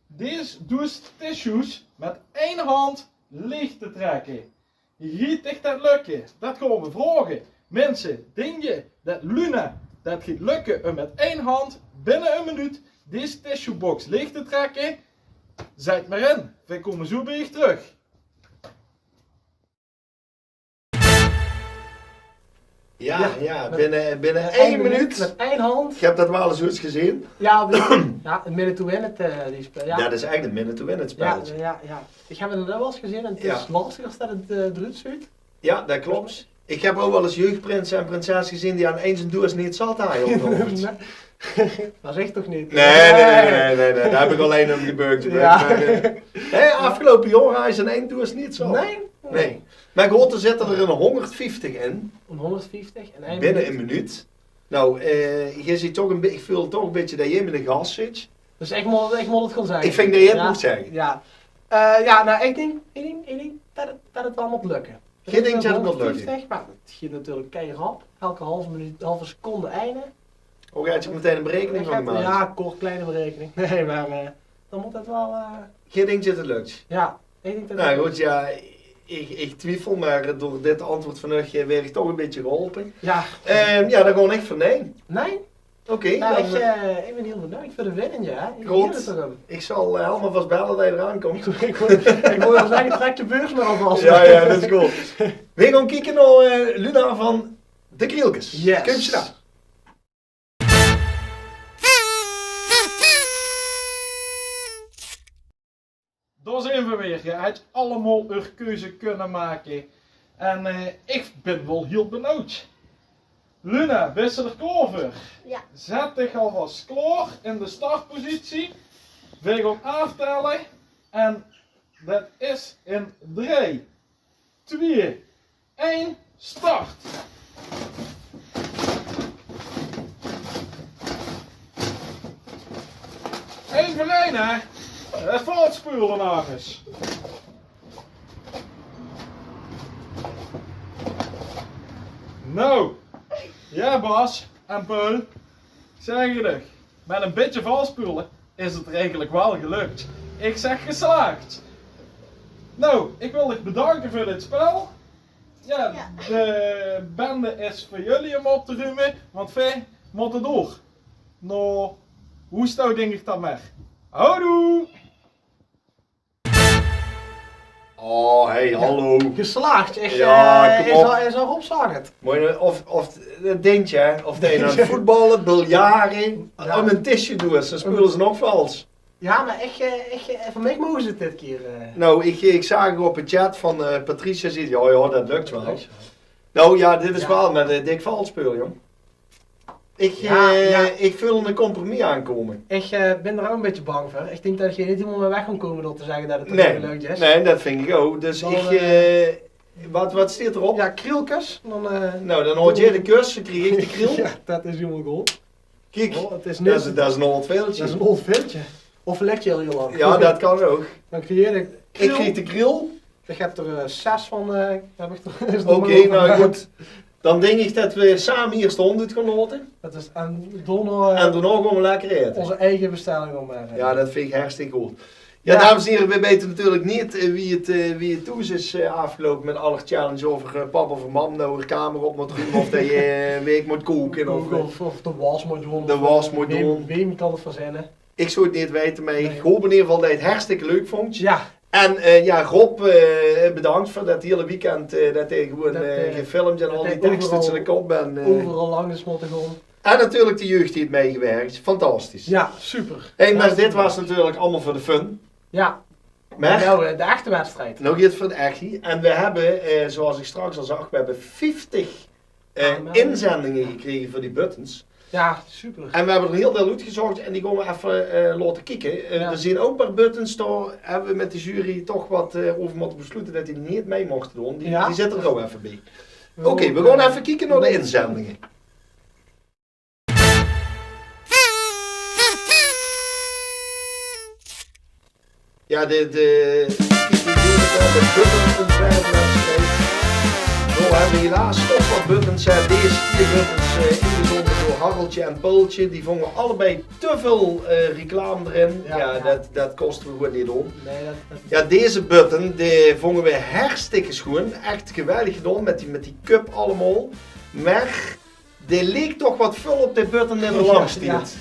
dees doos tissues mit ein handj leeg te trèkke. Geit dich det lökke? Det gaon veer vraoge. Minse, dink geer det Luna det geit lökke um mit ein handj binne ein minuut dees tissuebox leeg te trèkke? Zèk 't mer in. Veer kómme zoe bie uch trök. Ja, ja, binne, binne ein minuut. Mit ein handj. Ich höb det waal ins gezeen. Ja, ein minute to win it, eh, die spel. Ja. Det is eigelik ein minute to win it spelletje. Ja, ja, ja. Ich höb 't waal ins gezeen en 't is lastig es det 't, eh, d'roet zuut. Ja, det klop. Ich höb ouch waal ins jeugdprinse en prinses gezeen die aan ein doos neet zat hawwe. Nae. Det zèk ich toch neet. Nae, nae, nae, nae, nae. Dao höb ich allein um gebeurd. Ja. Mer, eh, hè, aafgeloupe jaor hawwe ze ein doos neet zat. Nae? Nae. Mer good, d'r zitte d'r ein hóngerdvieftig in. Ein hóngerdvieftig en ein minuut. Binne ein minuut. Nou, eh, geer zeet toch ein bi-, ich veul toch ein bietje det geer mit de gas zit. Dus ich mót, ich mót 't gewoon zègke. Ich vinj det geer 't mót zègke. Ja. Eh, ja, nou, ich dink, ich dink, ich dink det 't, det 't waal mót lökke. Geer dinkt det 't mót lökke? Hóngerdvieftig, mer det geit natuurlik keirap. Elke halve minuut, halve seconde eine. Oh, geer höb meteen ein berekening van gemaak? Ja, kort kleine berekening. Nae, mer, eh, dan mót 't waal, eh, geer dinkt det 't lök? Ja, ich dink det 't lök. Nou good, ja, ich, ich twiefel, mer door dit antjwaord van uch, eh, waer ich toch ein bietje geholpe. Ja. Ehm, ja, dan gaon ich veur nae. Nae? Oké, ja, dan, ich, eh, ich bin hiel benuujd veur de winning, ja. Good. Ich zal, eh, Helma vas belle det hae d'raan kump. Ich wól, ich wól waal zègke, trèk de beurs mer alvas. Ja, ja, det is good. Veer gaon kieke nao, eh, Luna van De Krielkes. Yes. Kump ze dao. Dao zien v'r weer. Geer höbt allemaol eur keuze kinne make. En eh, ich bin waal hiel benuujd. Luna, bis se d'r klaor veur? Ja. Zèt dich alvas klaor in de startpositie. Veer gaon aaftèlle. En det is in drie, twieë, ein, start! Ein veur ein, hè? Det vèlt spule nog ins. Nou, ja, Bas en Paul, zègk ich, mit ein bietje valspeule is 't eigelik waal gelök. Ich zègk geslaag. Nou, ich wil uch bedanke veur dit spel. Ja, de bende is veur uch óm op te rume, want veer mótte door. Nou, wie steit 't, dink ich dan mer. Houdoe! Oh, hey, hallo. Geslaag, ech. Ja, eh, kom op. Is al, is al Rob zag 't. Mooi, of, of 't dink, hè, of det se aan 't voetballe, biljare, ja, om ein tisje doon, dan speule ze nog vals. Ja, mer ich, eh, ich, eh, van mich moge ze 't dit kier, eh. Nou, ich, ich zag op de chat van eh, Patricia, zag: ja, ja, det lök waal. Nou ja, dit is waal mit eh, dik valspeule, jóng. Ich, ja, eh, ja, ich veul ein compromis aankómme. Ich eh, bin d'r ouch ein bietje bang veur. Ich dink det ich hie neet hielemaol mit weg gaon kómme door te zègke det 't ein leuk is. Nee, det ving ich ouch. Dus dan, ich, eh, eh, waat, waat steit d'r op? Ja, krielkes. Dan, eh, nou, dan haet geer de kus, dan krieg ich de kriel. Ja, det is hielemaol good. Kiek, oh, 't is det is, det is ein oud veldje. Det is ein oud veldje. Of lèk 'r al hiel lang. Ja, det kan ouch. Dan krieg ich de kriel. Ich krieg de kriel. Ich höb d'r eh, zès van, eh, höb ich d'r. Oké, nou good. Dan dink ich det veer same hie stóng, det genótte. Det is, en daonao, eh, en daonao gaon veer lekker aete. Ós eige bestelling óm, eh, ja, det ving ich hartstikke good. Ja, dames en hiere, veer weite natuurlik neet eh, wie 't, eh, wie 't thoes is eh, aafgeloupe mit alle challenge euver eh, pap of mam nou de kamer op mót rume of det se eh, week mót kaoke of, of, of de was mót doon, de was mót doon. Wem kan 't verzinne? Ich zou 't neet weite, mer ich haop in eder geval det se 't hartstikke leuk vóngs. Ja. En eh, ja, Rob, eh, bedank veur det hiele weekend eh, det se gewoon eh, gefilmp en al die tekste in de kop bent eh. Euveral langs mótte gaon. En natuurlik de jeug die haet mitgewirk. Fantastisch. Ja, super. Hey, mer dit waas natuurlik allemaol veur de fun. Ja. Mer nou, eh, de echte wedstrijd. Nou geit 't veur de echte. En veer höbbe, eh, zoals ich straks al zag, veer höbbe vieftig eh, inzendinge gekrege veur die buttons. Ja, super. En veer höbbe d'r hiel väöl oetgezóch en die gaon veer effe eh, laote kieke. Eh, d'r zeen ouch ein paar buttons, dao höbbe veer mit de jury toch waat eh, euver mótte besloete det die neet mit mochte doon. Die, die zitte d'r ouch effe bie. Oké, veer gaon effe kieke nao de inzendinge. Ja, de, de, de button-ontwerpwedstrijd. Veer höbbe helaas toch waat buttons, hè. Dees veer buttons eh, ingezónde door Harreltje en Paultje. Die vónge veer allebei te väöl eh, reclame d'rin. Ja, ja, det, det kóste veer gewoon neet óm. Nee, det, det... Ja, deze button, die vónge veer hartstikke sjoeën. Ech geweldig gedaon mit die, mit die cup allemaol. Mer die leek toch waat väöl op de button die d'r langs steit.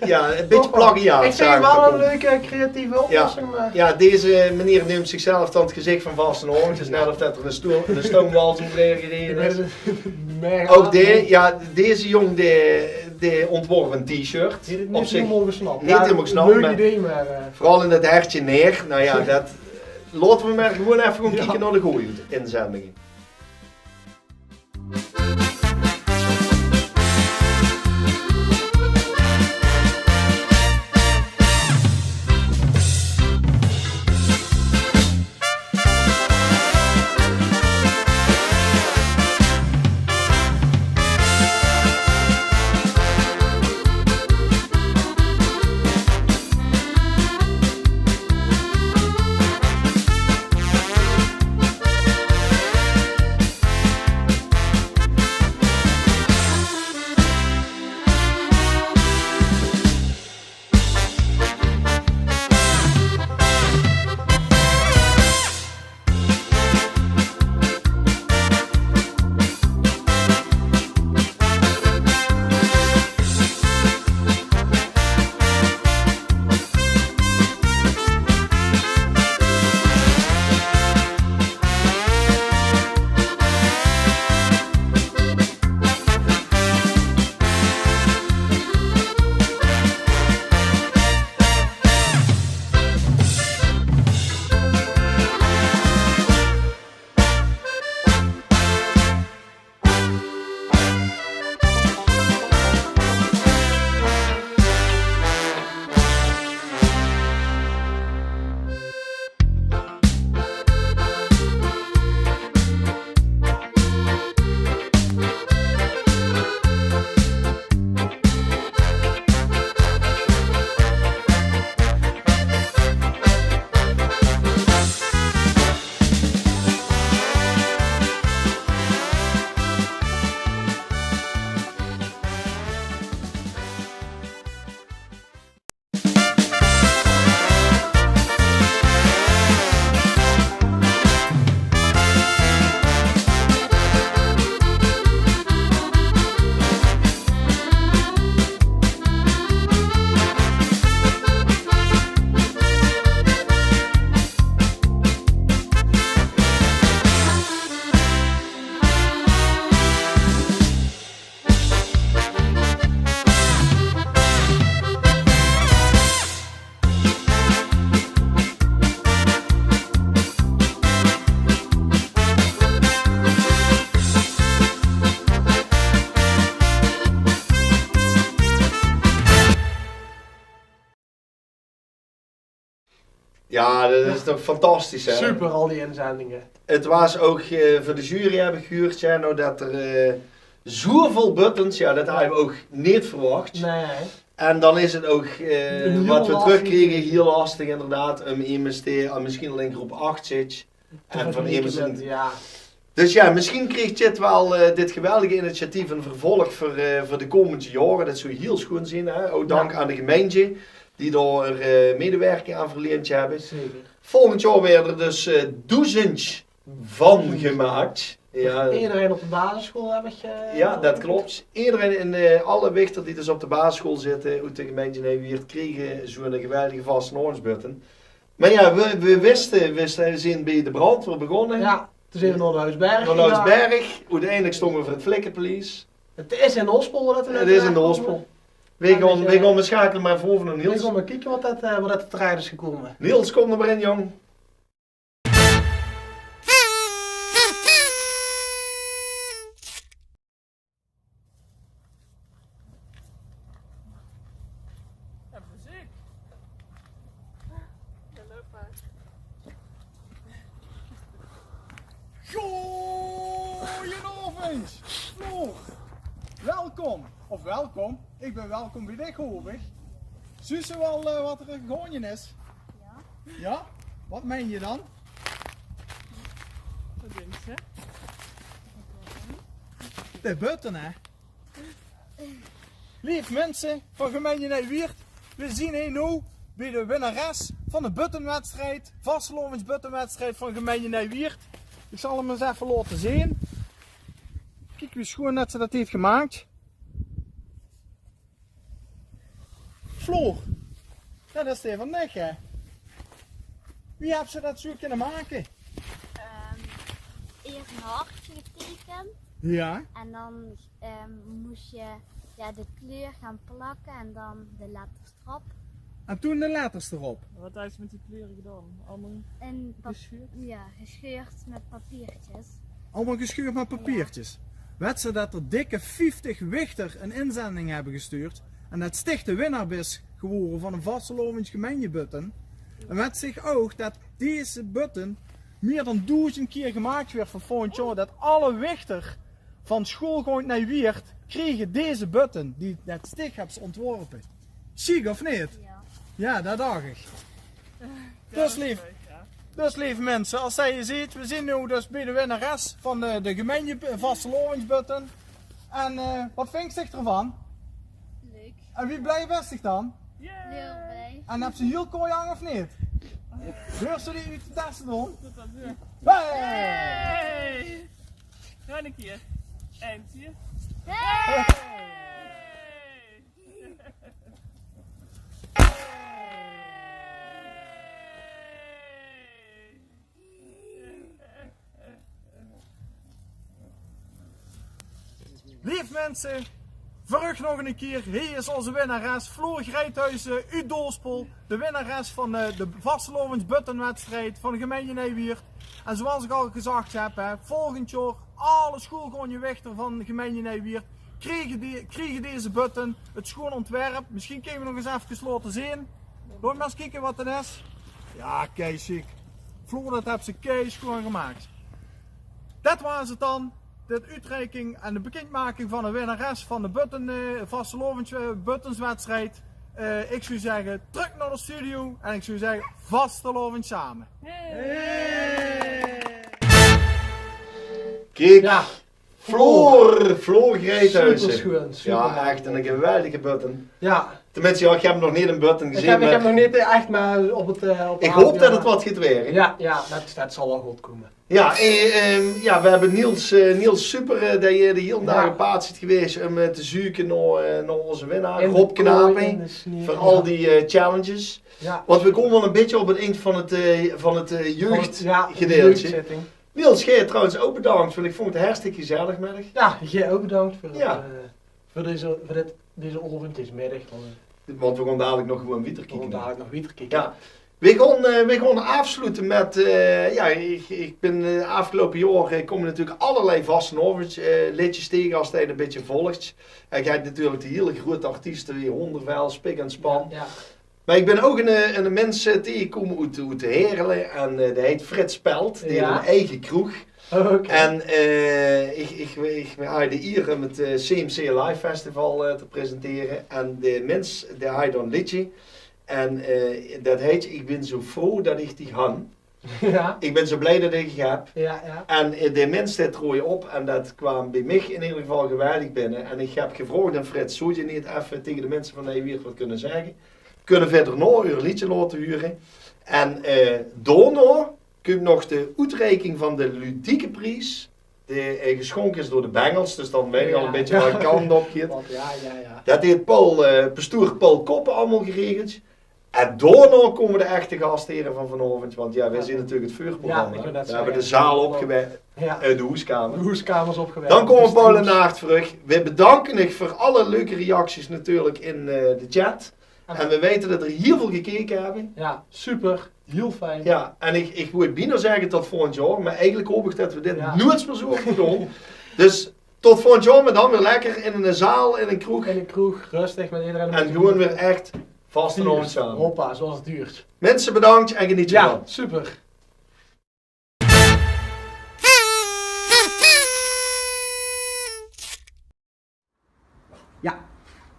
Ja, ein bietje plagiaat. Ich ving 't waal ein leuke creatieve oplossing, mer... Ja, deze meneer neump zichzelf dan 't gezich van vastelaovend. 't Is net of det d'r ein stoom-, ein stoomwals euverhaer gereje is. Ouch de, ja, deze jóng die, die ontworp ein T-shirt. Op zich neet hielemaol gesnap. Neet hielemaol gesnap, mer leuk idee, mer eh, veural in 't hertje neer. Nou ja, det laote veer mer gewoon effe gaon kieke nao de gooje inzendinge. Ja, det is toch fantastisch, hè? Super, al die inzendinge. Het waas ouch, eh, van de jury höb ich gehuurd, ja, nou, det d'r, eh, zoeväöl buttons, ja, det hadde we ouch neet verwach. Nae. En dan is het ouch, eh, wat we trökkrege, hiel lastig inderdaad, um emes te, eh, misschien al in groep acht zit. En van emes in, ja. Dus ja, misschien kriegt dit waal, eh, dit geweldige initiatief ein vervolg veur, eh, veur de komende jaore. Det zou hiel schoen zeen, hè. Ouch dank aan de gemeinte die dao, eh, medewerking aan verleend höbbe. Zeker. Volgend jaor waere d'r dus, eh, doezend van gemaakt. Ja. Ederein op de basisschool höb ich, eh, ja, det klop. Ederein in, eh, alle wichter die dus op de basisschool zitte, oet de gemeinte Nijwieërt, kriege zoe'n geweldige vastelaovesbutton. Maar ja, we, we wiste, we zeen bie de brandweer begonne. Ja, toen zeen we nao Luisberg gegange. Nao Luisberg. Oeteindelik stónge we veur het flikkepolies. Het is in Ospel det we... Het is in Ospel. We gaon, we gaon schakele maar veur nao Niels. We gaon maar kieke wat det, eh, wat det terecht is gekómme. Niels, kóm d'r maar in, jóng. Ja, muziek. Ja, leuk, maar. Goeienaovend, Floor. Welkom. Of welkom. Ich bin welkom bie dich, haop ich. Zuus se waal, eh, wat d'r gaonge is? Ja. Ja? Wat meins se dan? Wat dinks se? De button, hè? Leef minse van gemeinte Nijwieërt, we zeen hie noe bie de winnares van de buttonwedstrijd, vastelaovesbuttonwedstrijd van gemeinte Nijwieërt. Ich zal 'm ins effe laote zeen. Kiek wie schoen det ze det haet gemaak. Floor, det is de van dich, hè? Wie höbs se det zoe kinne make? Ehm, eers ein hartje getekend. Ja. En dan, ehm, mós se, ja, de kleur gaon plakke en dan de letters d'rop. En toen de letters d'rop. Wat höbs se mit die kleure gedaon? Allemaol gescheurd? Ja, gescheurd mit papiertjes. Allemaol gescheurd mit papiertjes. Ja. Wèts se det d'r dikke vieftig wichter ein inzending höbbe gestuurd en det dich de winnaar bis gewore van de vastelaovesgemeintebutton? En wèts se ouch det deze button mier dan doezend kier gemaak waert van volgend jaor, det alle wichter van schoolgaonk Nijwieërt kriege deze button die det dich höbs ontworpe. Sjiek of neet? Ja. Ja, det dach ich. Dus leef, dus leef minse, es se hie zeet, we zeen noe dus bie de winnares van de, de gemeinte, eh, vastelaovesbutton. En, eh, wat vinks dich d'rvan? Leuk. En wie blie bis dich dan? Hiel blie. En höbs se hiel kooi aan of neet? Huurs se die oet de teste dan? Hey! Nog ein kier. Ein, twee. Hey! Leef minse, veur uch nog ein kier, hie is ózze winnares Floor Greithuizen oet Doospel, de winnares van, eh, de vastelaovesbuttonwedstrijd van de gemeinte Nijwieërt. En zoeals ich al gezag höb, hè, volgend jaor alle schoolgaonk wichter van de gemeinte Nijwieërt kriege die, kriege deze button. Het schoen ontwerp. Misschien kinne we nog ins effe laote zeen. Laot maar ins kieke wat het is. Ja, kei sjiek. Floor, det höbs se kei schoen gemaak. Det waas het dan. De oetreiking en de bekindmaking van de winnares van de button, eh, vastelaovesbuttonswedstrijd. Eh, ich zou zègke, trök nao de studio. En ich zou zègke, vastelaovend same. Hey! Kiek. Ja. Floor, Floor Greithuizen. Superschoen, super. Ja, ech ein geweldige button. Ja. Tenminste, ja, ich höb nog neet ein button gezeen. Ich höb, ich höb nog neet, eh, ech, maar op het, eh, op... Ich haop det het wat geit waere. Ja, ja, det, det zal waal good kómme. Ja, eh, ehm, ja, we höbbe Niels, eh, Niels, super, eh, det se de hiel daag op paad bis gewaes um, eh, te zeuke nao, eh, nao ózze winnaar, Rob Knapen, veur al die, eh, challenges. Ja. Want we kómme waal ein bietje op het eind van het, eh, van het, eh, jeugdgedeelte. Niels, gae trouwens ouch bedank, want ich vónj het hartstikke gezellig mit dich. Ja, gae ouch bedank veur, eh, veur deze, veur dit, deze aovend, deze middig. Want we gaon dalik nog gewoon wiejer kieke. We gaon dalik nog wiejer kieke. Ja. We gaon, eh, we gaon aafsloete mit, eh, ja, ich, ich bin, eh, aafgeloupe jaor, eh, kómme natuurlik allerlei vastelaovesleedjes taenge es se ein bietje volgs. En gae höbs natuurlik de hiel groeate artieste wie Hoondervel, Spik en Span. Ja, ja. Mer ich bin ouch ein, eh, ein mins, eh, taengegekómme oet, oet Heerle en, eh, dae heit Frits Pelt, dae heit ein eige kroeg. Oké. En, eh, ich, ich, ich haaj de ier um 't, eh, C M C Live Festival, eh, te presentere. En de mins, dae haaj dan ein leedje. En, eh, det heit Ich bin zo froh dat ich dich han. Ja. Ich bin zo blie dat ich dich höb. Ja, ja. En, eh, de mins dae trooj op en det kwaam bie mich in eder geval geweldig binne. En ich höb gevraog aan Frits: "Zóws se neet effe taenge de minse van Nij Wieërt waat kónne zègke? Kónne veer daonao eur leedje laote hure?" En, eh, daonao kump nog de oetreiking van de ludieke pries, dae, eh, gesjónke is door de Bengels. Dus dan weit ich al ein bietje welke kant op 't geit. Want ja, ja, ja. Det haet Paul, eh, pastoor Paul Koppen allemaol geregeld. En daonao kómme de echte gashere van vanaovend, want ja, veer zeen natuurlik 't veurprogramma. Ja, ich wou net zègke, veer höbbe de zaal opgewèrmd, eh, de hoeskamer. De hoeskamers opgewèrmd. Dan kómme Paul en Naart trök. Veer bedanke uch veur alle leuke reacties natuurlik in, eh, de chat. En veer weite det d'r hiel väöl gekeke höbbe. Ja, super. Hiel fijn. Ja, en ich, ich wól bienao zègke tot volgend jaor, mer eigelik haop ich det veer dit noeats mier zoeë höbbe gedaon. Dus tot volgend jaor, mer dan weer lekker in ein zaal, in ein kroeg. In ein kroeg, rustig mit ederein. En gewoon weer ech vastelaovend same. Hoppa, zoeëas 't huurt. Minse, bedank en geneet d'rvan. Ja, super. Ja.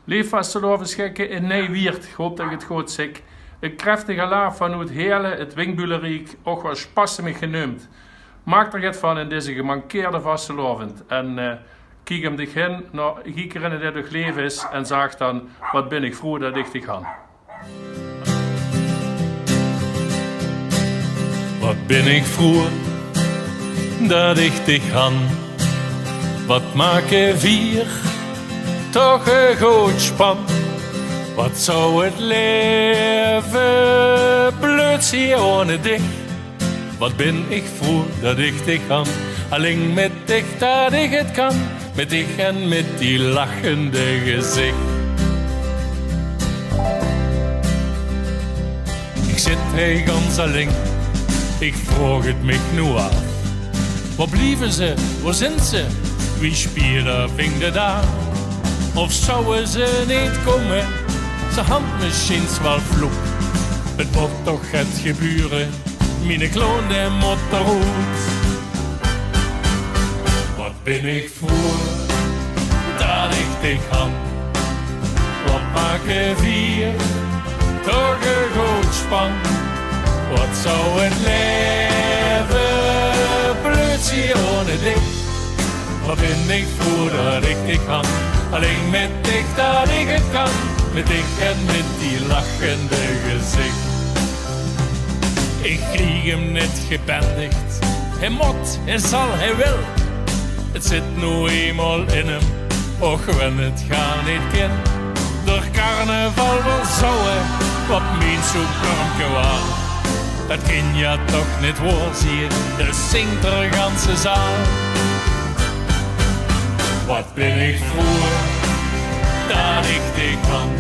Leef vastelaovesgekke in Nij Wieërt, ich haop det ich 't good zèk. Ein kreftig alaaf vanoet Heerle, 't Winkbülleriek, ouch waal Spassumich geneump. Maak d'r get van in deze gemankeerde vastelaovend. En, eh, kiek um dich hin, nao, kiek d'r ein dae nog in leef is en zèk dan: "Waat bin ich vroeë dat ich dich han." Wat bin ich vroeë dat ich dich han. Wat make veer toch e good span. Wat zou 't leve bleud zieë ohne dich. Wat bin ich vroeë dat ich dich han. Alling mit dich dat ich 't kan. Mit dich en mit die lachende gezich. Ich zit hie gans alling, ich vraog 't mich noe aaf. Wo blieve ze, wo zint ze, wie sjpieële ving de daag? Of zouwe ze neet kómme, ze hant mesjiens waal vloek. 't Mót toch get gebeure, miene clown dae mót d'roet. Wat bin ich vroeë dat ich dich han. Wat make veer toch e good span. Wat zou 't leve bleud zieë ohne dich. Wat bin ich vroeë dat ich dich han. Alling mit dich dat ich 't kan. Mit dich en mit die lachende gezich. Ich krieg 'm neet gebendig. Hae mót, hae zal, hae wil. 't Zit noe einmaol in 'm, ouch wen 't gaar neet kin. D'r carnaval waal zouwe, wat mien zoeë kurmke waal. Dat kin ja toch neet waor zieë, dus zingt d'r ganse zaal. Wat bin ich vroeë dat ich dich han.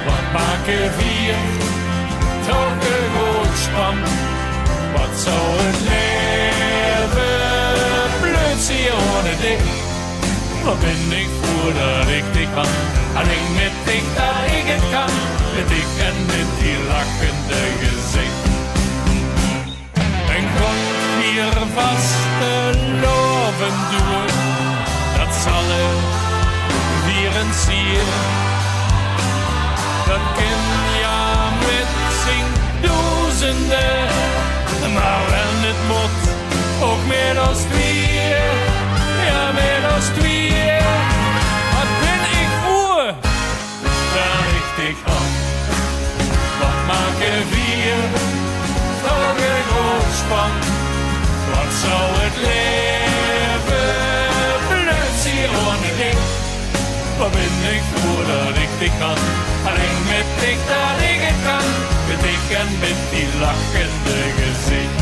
Wat make veer toch e good span. Wat zou 't leve bleud zieë ohne dich. Wat bin ich vroeë dat ich dich han. Alling mit dich dat ich 't kan. Mit dich en mit die lachende gezich. En God, veer vastelaovend doeë, dat zalle veer ins zieë. Dat kin ja mit z'n doezende, mer wen 't mót, ouch mit ós twieë. Ja, mit ós twieë. Wat bin ich vroeë dat ich dich han. Wat make veer toch e good span. Wat zou 't leve bleud zieë ohne dich. Wat bin ich vroeë dat ich dich han. Alling mit dich dat ich 't kan. Mit dich en mit die lachende gezich.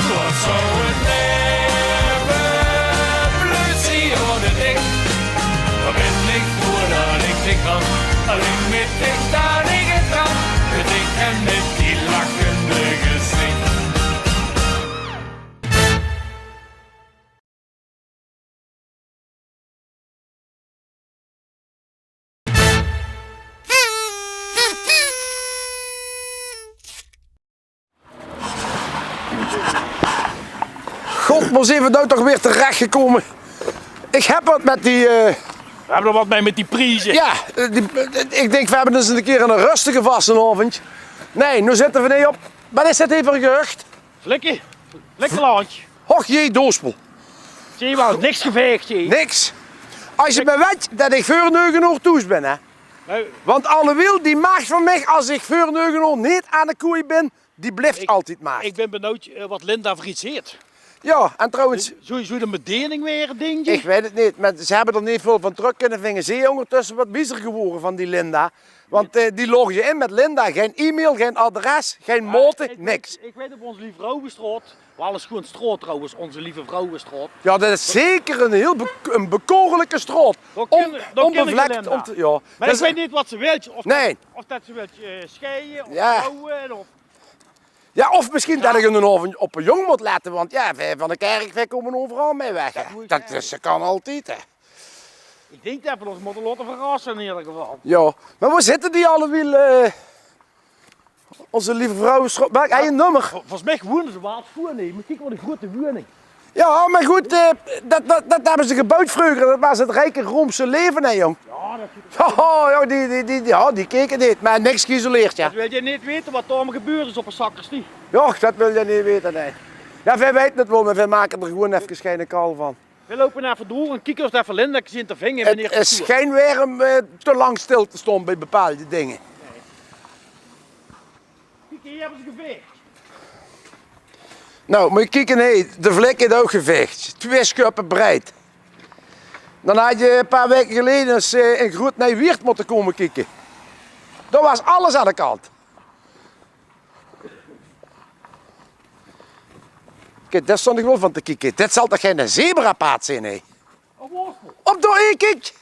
Wat zou 't leve bleud zieë ohne dich. Wat bin ich vroeë dat ich dich han. Alling mit dich dat ich 't kan. Mit dich en mit die lachende gezich. God, wo zeen v'r noe toch weer terechgekómme? Ich höb get mit die, eh, V'r höbbe get mit, mit die prieze. Jao, eh, die, eh, ich dink, v'r höbbe ins eine kier eine rustige vastelaovend. Nae, noe zitte v'r neet op. Waat is dit hie veur gehucht? Flikke. Flikkelandj. Och jee, dospel. Zeen v'r, niks gevaeg, hè. Niks. Es se mer weits det ich veur nege oor thoes bön, hè. Noe. Want allewiel, die maag van mich, es ich veur nege oor neet aan de koei bön, die blief altied maag. Ich bön benuujd, eh, waat Linda Vries haet. Jao, en trouwens, zów, zów 't ein bediening waere, dink ich? Ich weit 't neet, mer ze höbbe d'r neet väöl van trök kónne vinge. Ze is óngertösse waat wiezer gewore van die Linda. Want, eh, die logde in mit Linda. Gein e-mail, gein adres, gein maote, niks. Ich weit op Ózze Lieve Vrouwestraot, waal ins gewoen straot trouwens, Ózze Lieve Vrouwestraot. Jao, det is zeker ein hieël be-, ein bekoorlike straot. Dao kónne, dao kónne ze Linda. Mer ich weit neet waat ze wilt. Of det, of det ze wilt, eh, sjeie, of trouwe, of Jao, of mesjien det ich eine aovend op de jóng mót lètte, want jao, veer van de kèrk, veer kómme euveral mit weg, hè. Det is, det kan altied, hè. Ich dink det v'r ós mótte laote verrasse in eder geval. Jao, mer wo zitte die allewiel, eh, Ózze Lieve Vrouwestraot? Welk, hej, ein nómmer? Vol-, volges mich woeëne ze waal veur, nae. Mót kieke waat ein groeëte woeëning. Jao, mer good, eh, det, det, det höbbe ze gebouwd vreuger. Det waas 't rieke Roomse laeve, hè, jóng. Jao, det zit 'r. Jao, jao, die, die, die, die, jao, die keke neet, mer niks geïsoleerd, jao. Det wils se neet weite waat dao allemaol gebeurd is op de sacristie. Jao, det wils se neet weite, nae. Jao, veer weite 't waal, mer veer make d'r gewoen efkes geine kal van. Veer loupe effe door en kieke of veer Linda kinne vinge. 't Is gein werm, eh, te lang stil te staon bie bepaalde dinger. Nae. Kiek, hie höbbe ze gevaeg. Noe, mót se kieke, hè, de vlek haet ouch gevaeg. Twieë sjöppe breid. Dan haje ein paar waeke geleje ins, eh, in Groot Nijwieërt mótte kómme kieke. Dao waas alles aan de kant. Kiek, dao staon ich waal van te kieke. Dit zal toch gein zebrapaad zeen, hè? Op dao, hie, kiek.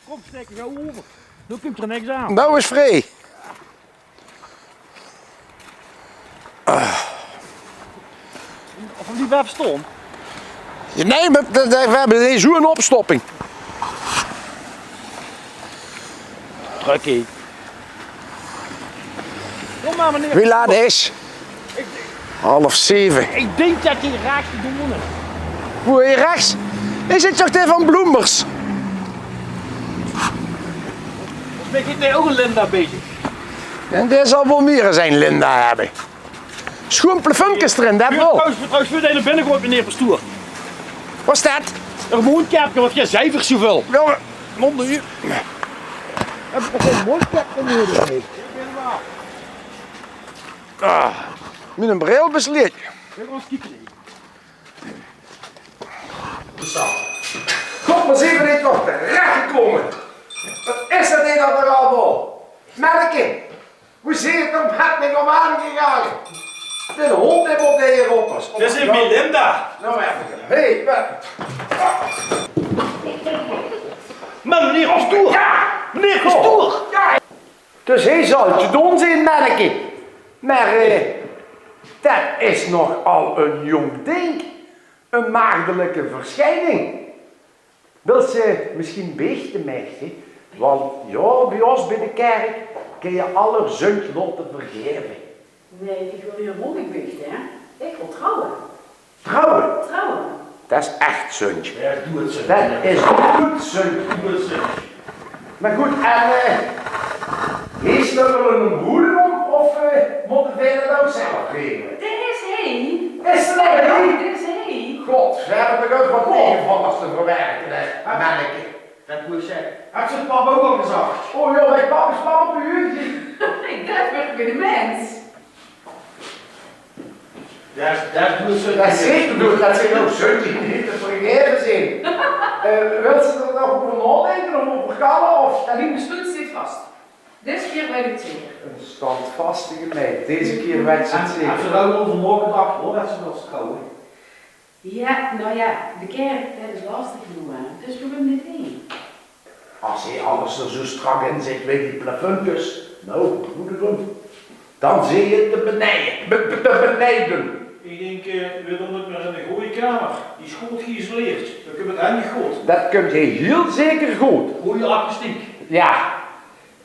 Kóm, staek gaw euver. Noe kump d'r niks aan. Noe is vrie. Of blief effe staon. Jao, nae, mer d-, d-, veer höbbe hie zoe'n opstopping. Trök, hè. Kóm mer, meneer. Wie laat is 't? Half zeve. Ich dink det die rechs te doon is. Wo, hie rechs? Is 't toch dae van Bloemers? Volges mich haet dae ouch ein Linda bie zich. En dae zal waal mier es ein Linda höbbe. Sjoeën plafuumkes d'rin, det waal. Trouwens, trouwens, veurdet geer nao binne gaot, meneer pastoor. Waat is det? Ein móndkepke, want geer zeivert zoeväöl. Jao, móndkepke. Höb ich ein móndkepke nuuedig? Ah, miene bril besleet. Zo. God, wo zeen v'r toch terechgekómme. Waat is det hie noe weer allemaol? Menneke, wo zeen v'r toch mit mich op aangegange? De hóndj, dae mót hie op. Det is Melinda. Noe, mer effe. Hey, wa- Mer meneer pastoor. Jao. Meneer pastoor. Jao. Dus hae zal te doon zeen, menneke. Mer, eh, det is nogal ein jónk dink. Ein maagdelike versjijning. Wils se mesjien biechte, maedje? Want jao, bie ós bie de kèrk kins se alle zundj laote vergaeve. Nae, ich wil hielemaol neet biechte, hè. Ich wil trouwe. Trouwe? Trouwe. Det is ech zundj. Jao, doe 't zundj. Det is doe 't zundj. Doe 't zundj. Mer good, en, eh, is d'r waal eine broedegom of, eh, mótte veer det ouch zelf regele? Dao is hae. Is d'r al hae? Dao is hae. God, veer höbbe toch ouch waat taegevallers te verwerke, hè, menneke. Det mót ich zègke. Höbs se pap ouch al gezag? O jao, mien pap is pap op de huur. Det wuuertj bie de mins. Det, det doe ich zo. Det zègk ich toch, det zeen ouch zundj die neet te vergaeve zeen. Eh, wils se d'r nog euver naodinke of euver kalle of? Mien besloet steit vas. Dees kier weit ich 't zeker. Ein standvastige meid. Dees kier weit ze 't zeker. En, en ze wou euver morge dag, hoor, det ze nog trouwe. Jao, noe jao, de kèrk, det is lastig, jóng. Dus veer wille neet heen. Es hae alles d'r zo strak in zit, wie die plafuumkes, noe, mót 't doon. Dan zeen ze te beneie, be-, be-, te beneie. Ich dink, eh, veer doon 't mer in de gooje kamer. Die is good geïsoleerd. Dan kump 't hie good. Det kump hie hieël zeker good. Gooje akoestiek. Jao.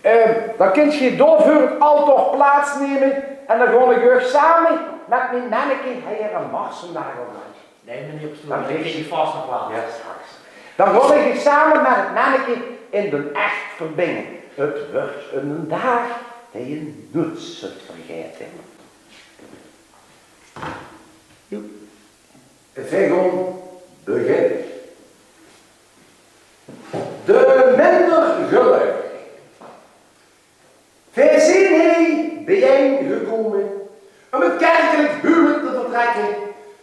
Eh, dan kins se dao veur 't altoor plaats numme. En dan gaon ich uch same mit mien menneke hie 'ne mars vandaag opmaoke. Nae, meneer pastoor, dan krieg ich vas nog waal. Ja, straks. Dan gaon ich uch same mit 't menneke in den ech verbinje. 't Wuuert 'nen daag dae ge noets zult vergaete. Joep. Veer gaon beginne. De minder geluivige. Veer zeen hie biejein gekómme um 't kerkelik huwelik te voltrèkke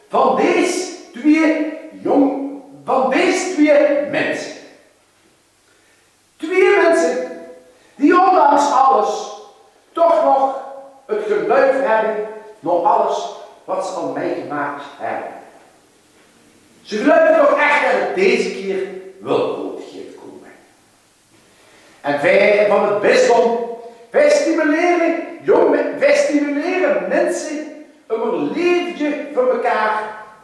van dees twieë jóng, van dees twieë minse. Twieë minse die ondanks alles toch nog 't geluif höbbe nao alles wat ze al mitgemaak höbbe. Ze geluive toch ech det 't deze kier waal good geit kómme. En veer van 't bisdom, veer stimulere jóng, veer stimulere minse um häör leefde veur mekaar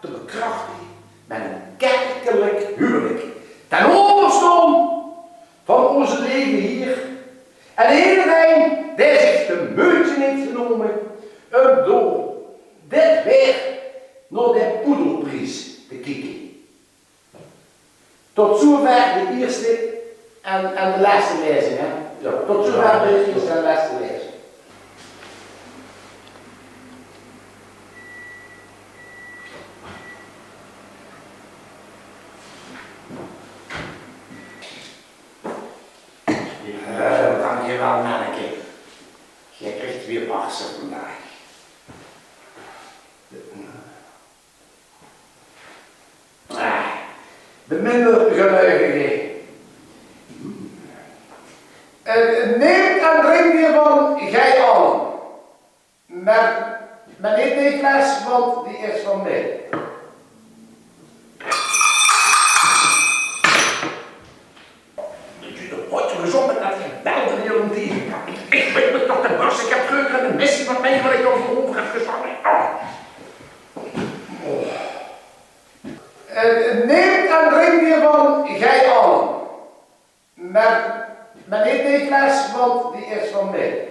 te bekrachtige mit ein kerkelik huwelik. Ten euversjte van ózze leve Heer. En ederein dae zich de meujte haet genómme um door dit waer nao de poedelpries te kieke. Tot zoever de ierste en, en de lèste laezing, hè? Ja, tot zoever de ierste en lèste laezing. Eh, dank uch waal, menneke. Geer kriegt twieë marse vandaag. Ah, de minder geluivige. Eh, neemt en drinkt hiervan, gij allen. Maar, maar niet die fles, want die is van mij. Haet geer gezónge det geer belde hie óm tieën? Ich weit nog det de bus, ich höb vreuger ein missie mit mich, waat ich d'r veur euver höb gezónge. Oh. Oh. Eh, neemt en drinkt hiervan, gij allen. Maar, maar niet die fles, want die is van mij.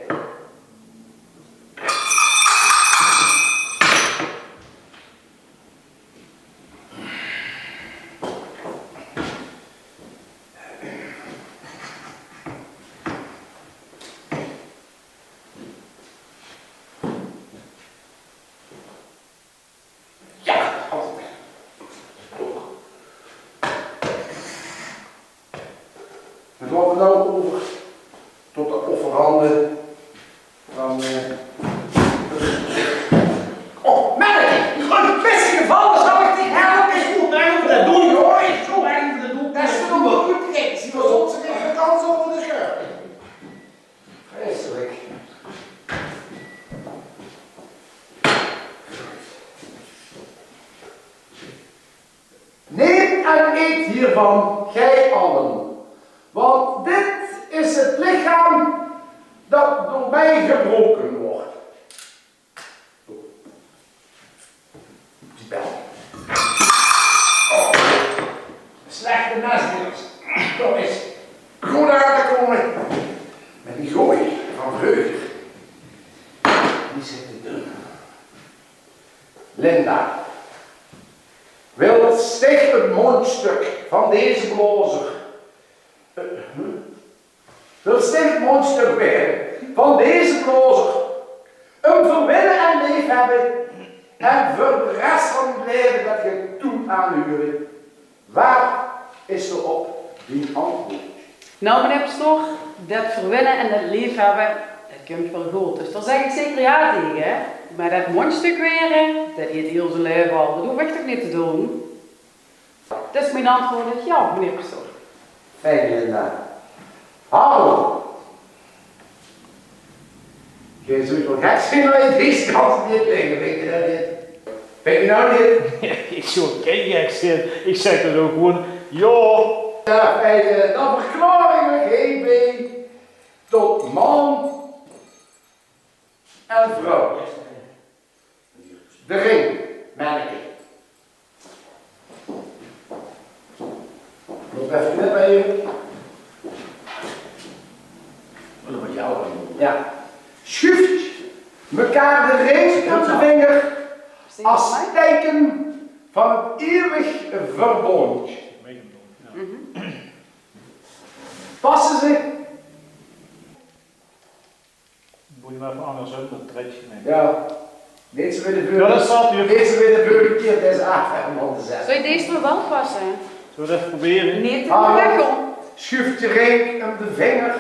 Ja, dan gaon v'r noe euver tot de offerande van, eh, oh, Merk, ich bön ein bietje gevalle, zal ich dich helpe? Ich mót effe det doon, huer. Ich mót effe det doon. Det is toch waal good, kiek, zie waal, zóngs haet ze gein kans euver de sjörp. Vreiselik. Neemt en eet hiervan, gij allen, want dit is het lichaam dat door mij gebroken wordt. Die bel. Oh. Slechte mesdeelers. Dao is good aan te kómme. Mer die gooj van vreuger, die zit te dun. Linda. Wilt zich het mondstuk van deze blazer, eh, hm? Wilt zich het mondstuk waere van deze blazer, um verwinne en leef höbbe en veur de res van uch laeve det ge toe aanhure? Waat is d'r op dien antjwaord? Noe, meneer pastoor, det verwinne en det leef höbbe, det kump waal good. Dus dao zèk ich zeker jao taenge, hè? Mer det mondstuk waere, det haet hieël zie laeve al. Det hoof ich toch neet te doon? Dus mien antjwaord is jao, meneer pastoor. Fijn, Linda. Hallo. Geer zult waal gek zeen es ich dees kans neet ligk, vinjs se det neet? Vinjs se noe neet? Ich zou kei gek zeen. Ich zèk det ouch gewoon. Jao. Jao, fijn, eh, dan verklaor ich uch hierbie tot man en vrouw. De ring, menneke. Mót effe knippe hie. Jao. Sjuuf. Mekaar de ring um de vinger as teike van 't ieuwig verbóndj. Passe ze? Mót ich mer effe angersóm, det trèk ich neet. Jao. Neet zo weer de vörige kier, neet zo weer de vörige kier, deze aafwerm van de zèt. Zólle v'r deze nog waal passe? Zólle v'r det effe probere? Neet, sjuuf de ring um de vinger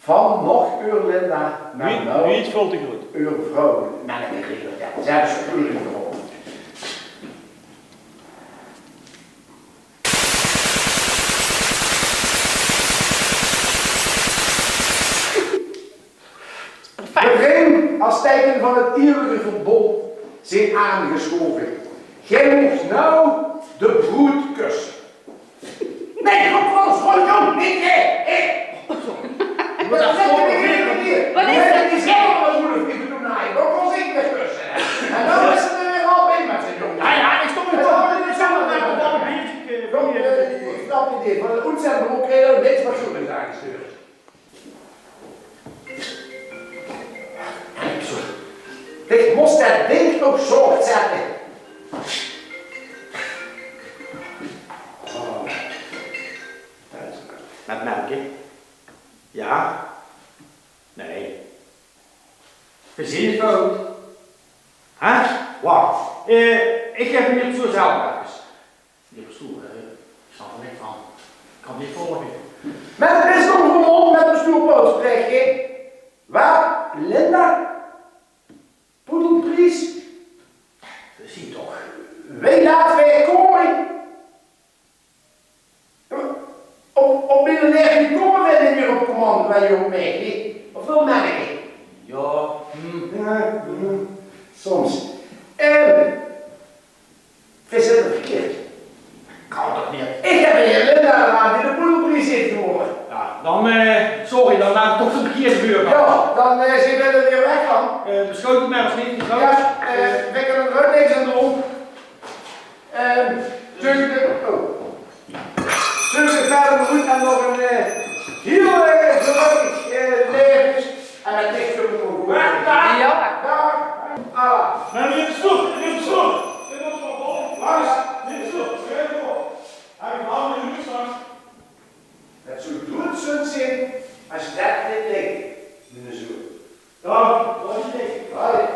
van nog eur Linda nao wie, wie 't vult te groot. Eur vrouw. Mer neet regel, jao. Ze höbbe ze gooj gevoonde. De ring as teike van 't ieuwige verbóndj zeen aangesjove. Geer moogt noe de broed kusse. Nae, kom, kom, kom, jóng, neet, hè, hè. Wat is det? Jao, jao, ich stóng in 't biertje. Jóng, eh, ich snap 't neet, want de oetzending krieg ich neet van zoe aangestuurd. Ich mós det dink toch zoe zètte. Oh. Mit melk, hè? Jao. Nae. Veer zeen 't fout. Hè? Wach. Eh, ich gaef 'm hie zoe zelf effe. Meneer Pastoor, eh, ich snap d'r niks van. Ich kan 't neet volge. Mit 't bisdom Roermond, mit pastoor Paulus Brechtje. Waat, Linda? Poedelpries? Veer zeen toch. Wie laat veer kómme? Op, op middernaech kómme veer neet mieër op commando, waat, jóng, mèt dich. Of waal, mèt dich? Jao, hm. Jao, hm. Soms. Ehm, Veer zitte verkeerd. Kan toch neet? Ich höb hie Linda aan die de poedelpries haet gewónne. Jao, dan, eh, sorry, dan laot ich toch de verkeerde deur. Jao, dan, eh, zeen veer d'r weer weg van. Eh, besjouwt 't mer es neet getrouwd. Jao, eh, veer kinne d'r ouch niks aan doon. Ehm, dus, eh, oh. Zölle v'r verder good en nog ein, eh, hiel, eh, gelökkig, eh, laeve. En mit dich kómme v'r ouch good. Jao. Daag. Alla. Mer dit is good, dit is good. Dit is good. Langs, dit is good. Heel good. Hij van de huur straks. 't Zou doeadzund zeen es se det neet deis, miene zoon. Daag, wat is dit? Hoi.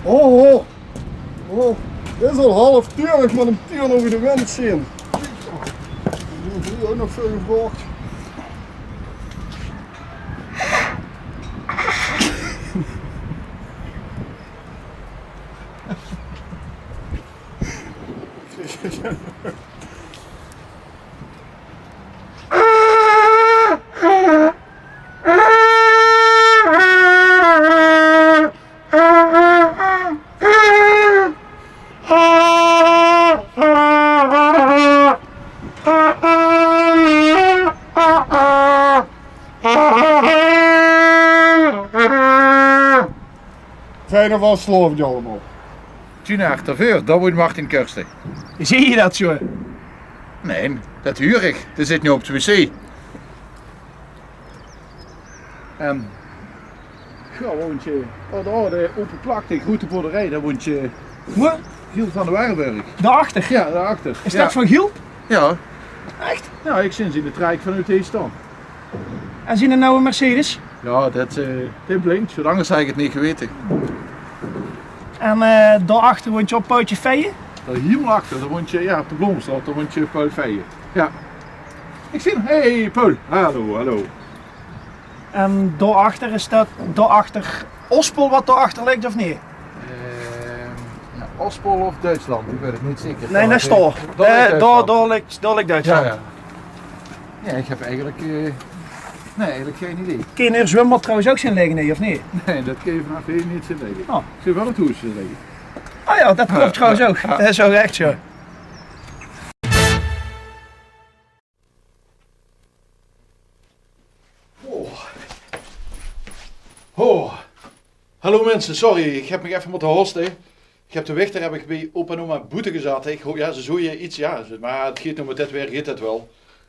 Oh, oh. Oh, dit is al half tien, ich mót óm tien euver de wind zeen. Hie ouch nog väöl gevraog. Fijn vastelaovendj allemaol. Tjie nao achter, dao woeënt Martin Kirsten. Zeen ze det zo? Nae, det huur ich. Dae zit noe op de wc. En, ja, woeëntj, oh, dao, de ope plakte, de groeëte boerderie, dao woeëntj Giel van de Werburg. Dao achter? Ja, dao achter. Is det van Giel? Ja. Ech? Ja, ich zeen zien trek vanoet hie staon. En zien noewe Mercedes? Ja, det, eh, det blinkj, zoelang es ich het neet gewete. En, eh, dao achter woeëntj op Pootje Feie? Dao hielemaol achter, dao woeëntj, ja, op de Blomestraot, dao woeëntj Paul Feie. Ja. Ich zeen, hey, Paul. Hallo, hallo. En dao achter, is det dao achter Ospol waat dao achter ligk, of neet? Ehm, ja, Ospol of Duitsland, ich weit het neet zeker. Nae, det is dao. Dao ligk Duitsland. Dao ligk Duitsland. Ja, ja. Ja, ich höb eigelik, eh, nae, eigelik gein idee. Kins se hie zwembad trouwens ouch zeen ligke, nae, of neet? Nae, det kins se vanaaf hie neet zeen ligke. Oh. Ich zeen waal het hoes zeen ligke. Oh ja, det klop trouwens ouch. Ja. Det is ouch ech zo. Oh. Oh. Hallo minse, sorry, ich höb mich effe mótte hooste. Ich höb de wichter höb ich bie opa en oma boete gezat. Ich ho-, ja, ze zoeje get, ja, ze, mer het geit noe mit dit waer, geit det waal.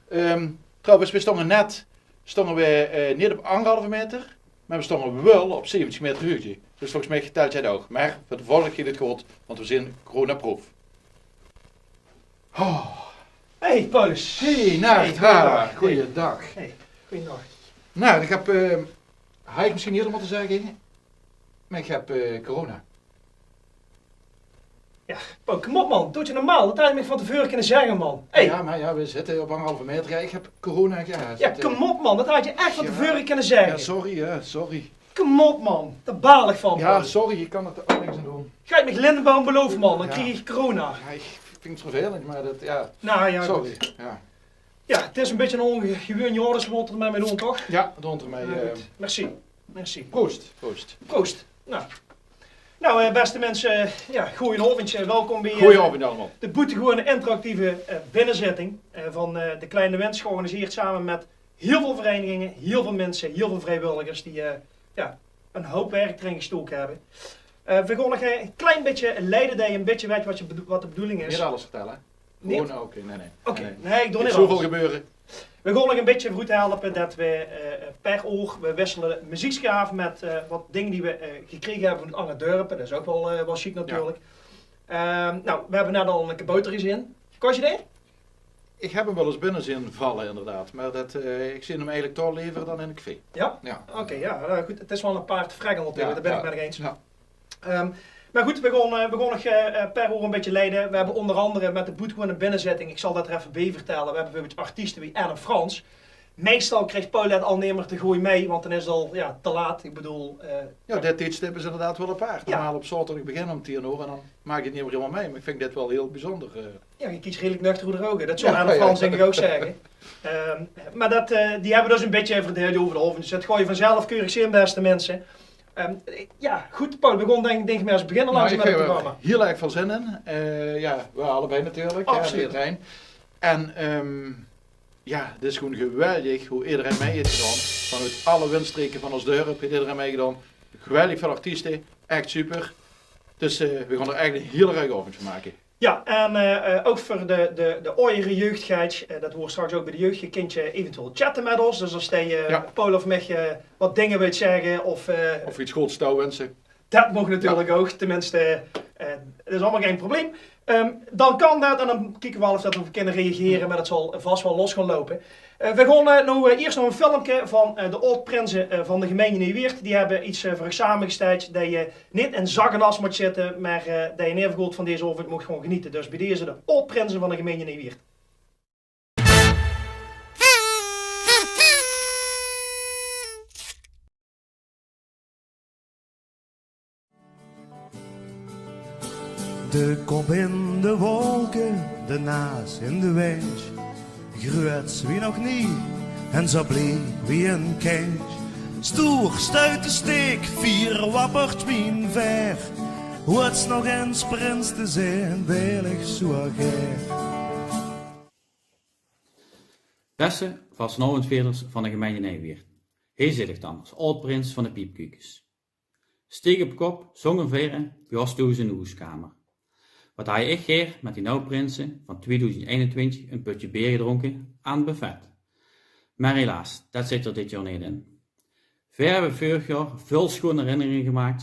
Ehm, trouwens, we stónge net, stónge we, eh, neet op angerhalve maeter, mer we stónge waal op zeventig maeter huugde. Dus volges mich teltj det ouch. Mer veur de volgende kier geit het good, want we zeen coronaproof. Oh. Hey, Paulus. Hey, Nard. Hey, goeiedag. Hey, goeiedag. Nard, ich höb, eh, haw ich misschien eerder mótte zègke, mer ich höb, eh, corona. Ja, Paul, kóm op, man. Doot normaal. Det haws se mich van te veure kinne zègke, man. Hey. Ja, mer ja, we zitte op angerhalve maeter. Ja, ich höb corona gehad. Ja, kóm op, man. Det haws se mich ech van te veure kinne zègke. Ja, sorry, ja, sorry. Kóm op, man. Dao baal ich van, man. Ja, sorry, ich kan d'r ouch niks aan doon. Gaot mich lindebaum beloven, man. Dan krieg ich corona. Ja, ich vinj het vervelend, mer det, ja. Nou ja, sorry. Good. Ja. Ja, het is ein bietje ein ongewoeën jaor, dus we mótte d'r mer mit óm, toch? Ja, det mótte we mit, eh. Merci. Merci. Proost. Proost. Proost. Nou. Nou, eh, beste minse, eh, ja, goeienaovendj. Eh, welkom bie, eh, de boetegewoeën interactieve, eh, binnezitting, eh, van, eh, de Kleine Wind, georganiseerd same mit hiel väöl vereiniginge, hiel väöl minse, hiel väöl vriewilligers die, eh, ja, ein houp werk d'rin gestoke höbbe. Eh, we gaon nog ein klein bietje leie det se ein bietje weits waat de bedo-, waat de bedoeling is. Neet alles vertelle. Neet? Gewoeën, oké, nae, nae. Oké, nae, ich doon neet alles. Zoeëväöl gebeure. We gaon nog ein bietje veuroet helpe det we, eh, per oor, we wissele meziekske aaf mit, eh, waat dinger die we, eh, gekrege höbbe van anger dörpe. Det is ouch waal, eh, waal sjiek natuurlik. Ehm, nou, we höbbe net al ein kabouter gezeen. Kins se dae? Ich höb 'm waal ens binne zeen valle, inderdaad. Mer det, eh, ich zeen 'm eigelik toch lever dan in ein café. Ja? Ja. Oké, ja, nou good, het is waal ein apart verhaol natuurlik, det bön ich mit dich eens. Ja. Ehm, mer good, we gaon, eh, we gaon nog, eh, eh, per oor ein bietje leie. We höbbe ónger angere mit de boetegewoeën binnezitting, ich zal det d'r effe bie vertelle, we höbbe bieveurbeeld artieste wie Anne Frans. Meistal krieg Paul det al neet mier te good mit, want dan is het al, ja, te laat. Ich bedoel, eh, ja, dit tiedsjtip is inderdaad waal apart. Ja. Normaal op zaoterdig beginne óm tien oor en dan maak ich het neet mier hielemaol mit. Mer ich vinj dit waal hiel bezunjer, eh. Ja, ge kiek redelik nuchter oet de ouge. Det zou Anne Frans dink ich ouch zègke. Ehm, mer det, eh, die höbbe dus ein bietje verdeild euver de aovendj. Dus det gaon se vanzelf keurig zeen, beste minse. Ehm, ja, good, Paul, we gaon dink, dink ich mer ens beginne langzaam mit het programma. Hiel erg väöl zin in. Eh, ja, we allebei natuurlik. Absoluut. Ja, ederein. En, ehm, ja, het is gewoeën geweldig wie ederein mit haet gedaon. Vanoet alle windstreke van ós dörp haet ederein mitgedaon. Geweldig väöl artieste, ech super. Dus, eh, we gaon d'r ech eine hiele ruige aovendj van make. Ja, en, eh, eh, ouch veur de, de, de aojere jeugd, Gijs, eh, det hoort straks ouch bie de jeugd. Ge kintj, eh, eventueel chatte mit ós. Dus es se, eh, Paul of mich, eh, waat dinger wils zègke of, eh, of get goods touwwinse. Det maag natuurlik ouch, tenminste, eh, det is allemaol gein probleem. Ehm, dan kan det en dan kieke we waal of det we kinne reagere, mer det zal vas waal los gaon loupe. Eh, we gaon, eh, noe, eh, iers nao e filmke van, eh, de aod-prinse, eh, van de gemeinte Ni-jwieërt. Die hebbe get, eh, veur uch samegesteld det ge neet in zak en as mót zitte, mer, eh, det ge in eder geval van deze aovend mót gaon genete. Dus bie deze de aod-prinse van de gemeinte Ni-jwieërt. De kop in de wolke, de naas in de windj. Gruuets wie nog nie en zo blie wie e kindj. Stoer stuit de steek, fier wappert mien veer. Hoeëts nog ins prins te zeen, wil ich zoeë gaer. Beste vastelaovendvierders van de gemeinte Ni-jwieërt. Hie zit ich dan es aod-prins van de Piepkuukes. Steek op kop, zónger veere, bie ós thoes in de hoeskamer. Wat haje ich gaer mit die nuuj prinse van twieëdoezend einentwintjig e pötje beer gedrónke aan 't buffet. Mer helaas, det zit d'r dit jaor neet in. Veer hebbe veurig jaor väöl sjoeën herinneringe gemaak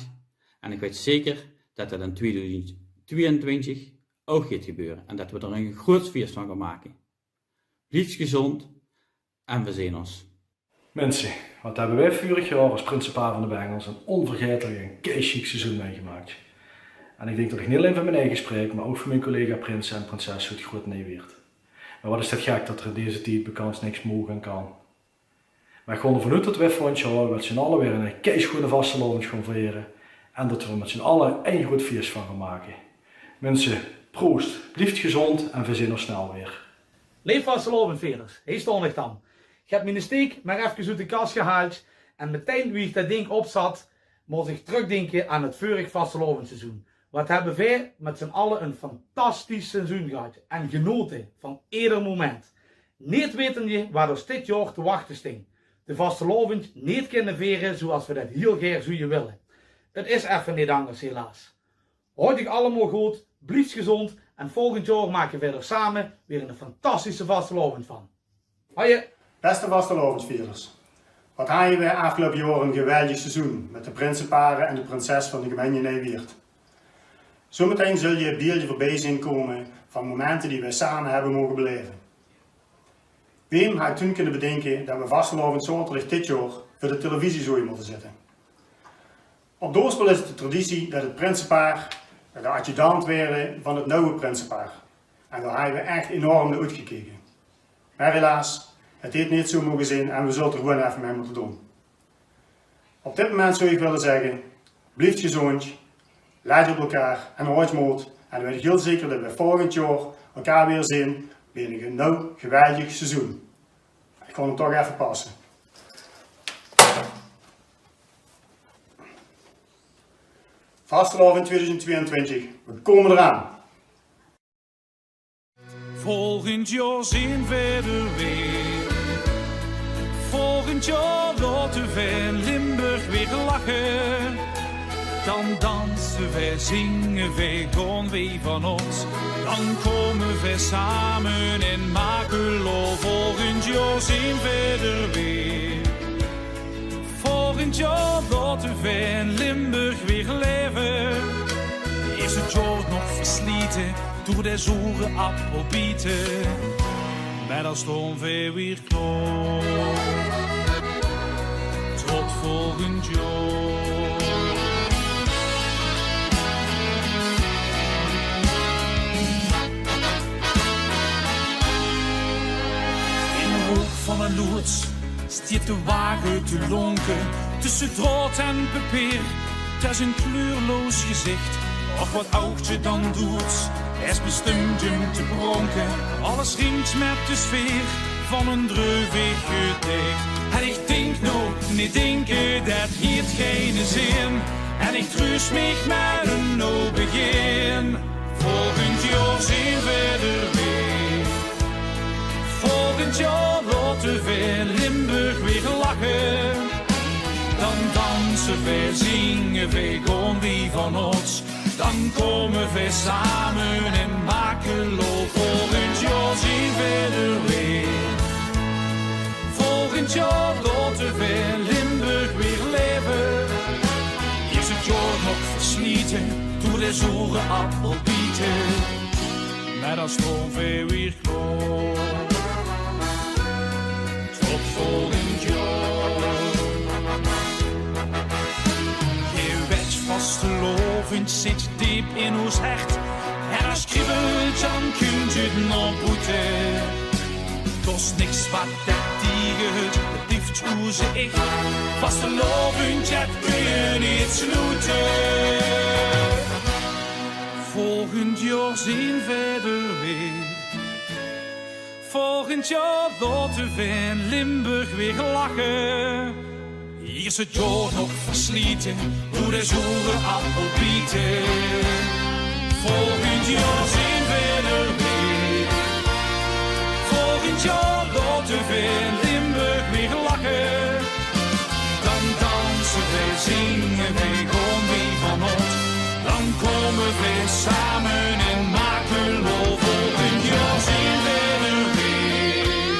en ich weit zeker det det in twieëdoezend twieëntwintjig ouch geit gebeure en det we d'r e groeët fieës van gaon make. Blieft gezónd en we zeen ós. Minse, wat hebbe veer veurig jaor es prinsepaar van de Bengels 'n ónvergaetelik en keisjiek seizoen mitgemaak. En ich dink det ich neet allein veur mien eige spraek, mer ouch veur mien collega prinse en prinsesse oet Groeët Ni-jwieërt. Mer wat is det gek det d'r in deze tied bekans niks maag en kan. Mer ich gaon d'r van oet det we volgend jaor mit zien alle weer 'n keisjoeëne vastelaovend gaon viere en det we d'r mit zien alle ein groeët fieës van gaon make. Minse, proost, blieft gezónd en we zeen ós snel weer. Leef vastelaovendvierders, hie staon ich dan. Ich heb miene steek mer efkes oet de kas gehaold en metein wie ich det dink opzat, mós ich trökdinke aan 't veurig vastelaovendseizoen. Wat hebbe veer mit zien alle e fantastisch seizoen gehad en genote van eder moment. Neet wetendje wat ós dit jaor te wachte sting. De vastelaovend neet kinne viere zoeas we det hiel gaer zoeje wille. 't Is effe neet angers, helaas. Haot uch allemaol good, blieft gezónd en volgend jaor make veer d'r same weer 'n fantastische vastelaovend van. Haje. Beste vastelaovendvierders, wat haje we aafgeloupe jaor e geweldig seizoen mit de prinsepare en de prinses van de gemeinte Ni-jwieërt. Zoeë metein zulle beeldje veurbie zeen kómme van momente die we same hebbe moge belaeve. Wae haaj toen kinne bedinke det we vastelaovend zaoterdig dit jaor veur de televisie zouwe mótte zitte? Op Doospel is 't de traditie det 't prinsepaar de adjudant weëde van 't nuuje prinsepaar. En dao haje we ech enorm nao oetgekeke. Mer helaas, 't haet neet zoeë moge zeen en we zulle 't d'r gewoeën effe mit mótte doon. Op dit moment zouw ich wille zegge, blieft gezónd, lèt op elkaar en haot mood. En dan weit ich hiel zeker det we volgend jaor elkaar weer zeen bie 'n nuuj geweldig seizoen. Ich gaon 'm toch effe passe. Vastelaovend twieëdoezend twieëntwintjig, we kómme d'raan. Volgend jaor zeen veer d'r weer. Volgend jaor laote veer Limburg weer lache. Dan danse veer, zinge veer, gaon veer van ós. Dan kómme veer same in Makelo. Volgend jaor zeen veer d'r weer. Volgend jaor laote veer Limburg weer laeve. Is 't jaor nog versliete door de zoere appelbiete, mer dan staon veer weer klaor. Tot volgend jaor. In de hook van 'n loods stiet de wage te lonke, tusse draod en papier. 't Is 'n kleurloos gezicht, och wat ougtje dan doet. 't Is bestumd um te pronke, alles ringt mit de sfeer van 'n dreuvig gedicht. En ich dink noe, neet dinke, det haet geine zin. En ich treus mich mit 'n nuuj begin. Volgend jaor zeen veer d'r weer. Volgend jaor laote veer Limburg weer lache. Dan danse veer, zinge veer, gaon veer van ós. Dan kómme veer same in Makelo. Volgend jaor zeen veer d'r weer. Volgend jaor laote veer Limburg weer laeve. Is 't jaor nog versliete door de zoere appelbiete, mer dan staon veer weer klaor. Vastelaovend zit deep in oos hert. En es kriebeltje dan kunt 't nao boete. D'r is niks wat det tiegehuuert, det blieft oze ich. Vastelaovend, det kun je neet sloete. Volgend jaor zien veer d'r weer. Volgend jaor laote veer in Limburg weer lache. Hie is 't jaor nog versliete, doe de zoere appel biete. Volgend jaor zien veer d'r weer. Volgend jaor laote veer in Limburg weer lache. Dan danse veer, zinge veer, gaon veer van oet. Dan kome veer same in Makelo. Volgend jaor zien veer d'r weer.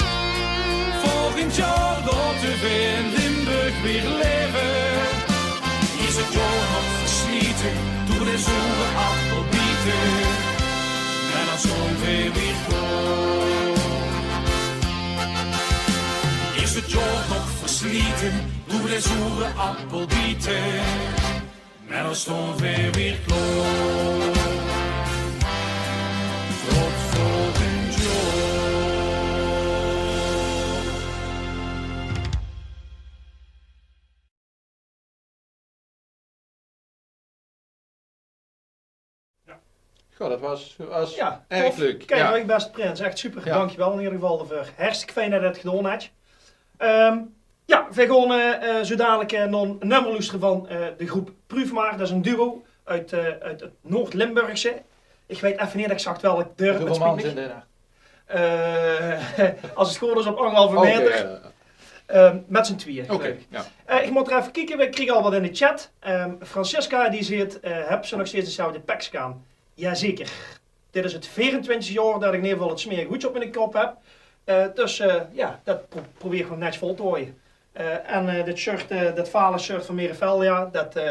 Volgend jaor laote veer Limburg weer laeve. Is 't jaor nog versliete, doe de zoere appel biete. En dan staon veer weer klaor. Is 't jaor nog versliete, doe de zoere appel biete. Mer dan staon veer weer klaor. Tot volgend jaor. Goh, det waas, waas erg leuk. Kijk, beste Prins, echt super. Dankjewel in ieder geval d'rveur. Hartstikke fijn det je det gedaon het. Ehm, ja, veer gaon, eh, eh, zo dadelijk, eh, nog een nummer loestere van, eh, de groep Pruufmaar. Det is een duo uit, eh, uit het Noord-Limburgse. Ik weit effe neet exact welk dörp. Hoeveel man zit er daar? Eh, as 't good is op anderhalve meter. Ehm, met z'n twieë, geloof ik. Eh, ik mot er effe kieke, we kriege al wat in de chat. Ehm, Francisca die zeet, eh, heb ze nog steeds dezelfde pekske aan? Jazeker. Dit is het veerentwintigste jaor det ik in ieder geval het smerige hoedje op mien kop heb. Eh, dus, eh, ja, det pro-, probeer ik gewoon netjes vol te haoje. Eh, en, eh, dit shirt, eh, det vale shirt van Merefeldia, det, eh,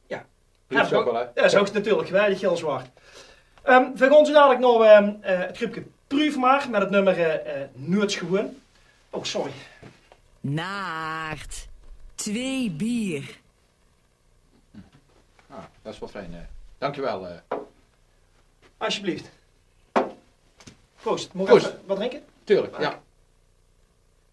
ja. Blieft zo wel, hè? Ja, is ook natuurlijk geweldig, geel-zwart. Ehm, veer gaon zo dadelijk nog, ehm, eh, het groepke Pruufmaar met het nummer, eh, eh, Nooit Gewoon. Oh, sorry. Naart. Twee bier. Ah, det is wel fijn, eh. Dankjewel, eh. Alsjeblieft. Proost. Mag ik even wat drinken? Tuurlijk, ja.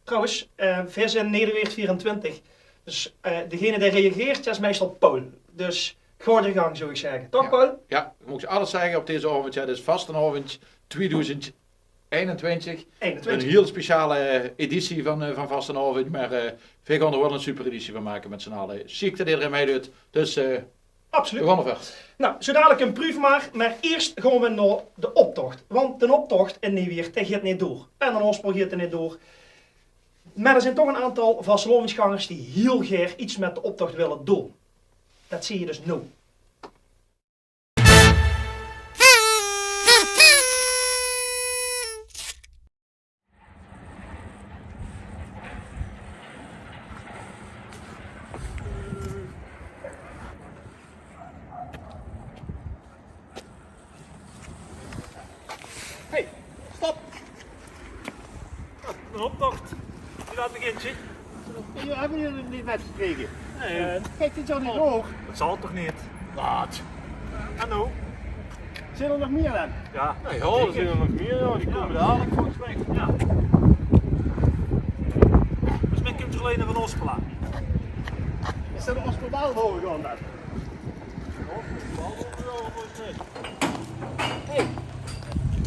Trouwens, eh, veer zien Nederweert vierentwintig. Dus, eh, degene die reageert, det is meestal Paul. Dus gaot uch gang, zou ik zegge. Toch, Paul? Ja, ik mot alles zegge op deze aovend. Ja, det is vastelaovend tweeduizend eenentwintig. Een heel speciale editie van, eh, van vastelaovend. Mer, eh, veer gaon er wel een super editie van make met z'n alle. Sjiek det iederein meidoet. Dus, eh, Absoluut. Veer gaon er veur. Nou, zo dadelijk een Pruufmaar, mer eerst gaon we nao de optocht. Want de optocht in Nederweert, dae geit neet door. En in Ospel geit 'r neet door. Mer d'r zien toch een aantal vastelaovesgangers die heel gaer iets met de optocht wille doon. Det zeen je dus noow. Hey, stop! Een optocht. Wie laat begint ze? Die hebben jullie niet metgekregen. Nee. Eh, kijk, dit zou niet hoog. Dat zal toch niet? Wat? Hallo? Zeen d'r nog mier dan? Ja, ja, d'r zeen d'r nog mier, ja. Die kómme dalik volges mich. Ja. Volges mich kump d'r allein van Ospel aan. Is det de Ospelbaal doorgegaon dan? Hey,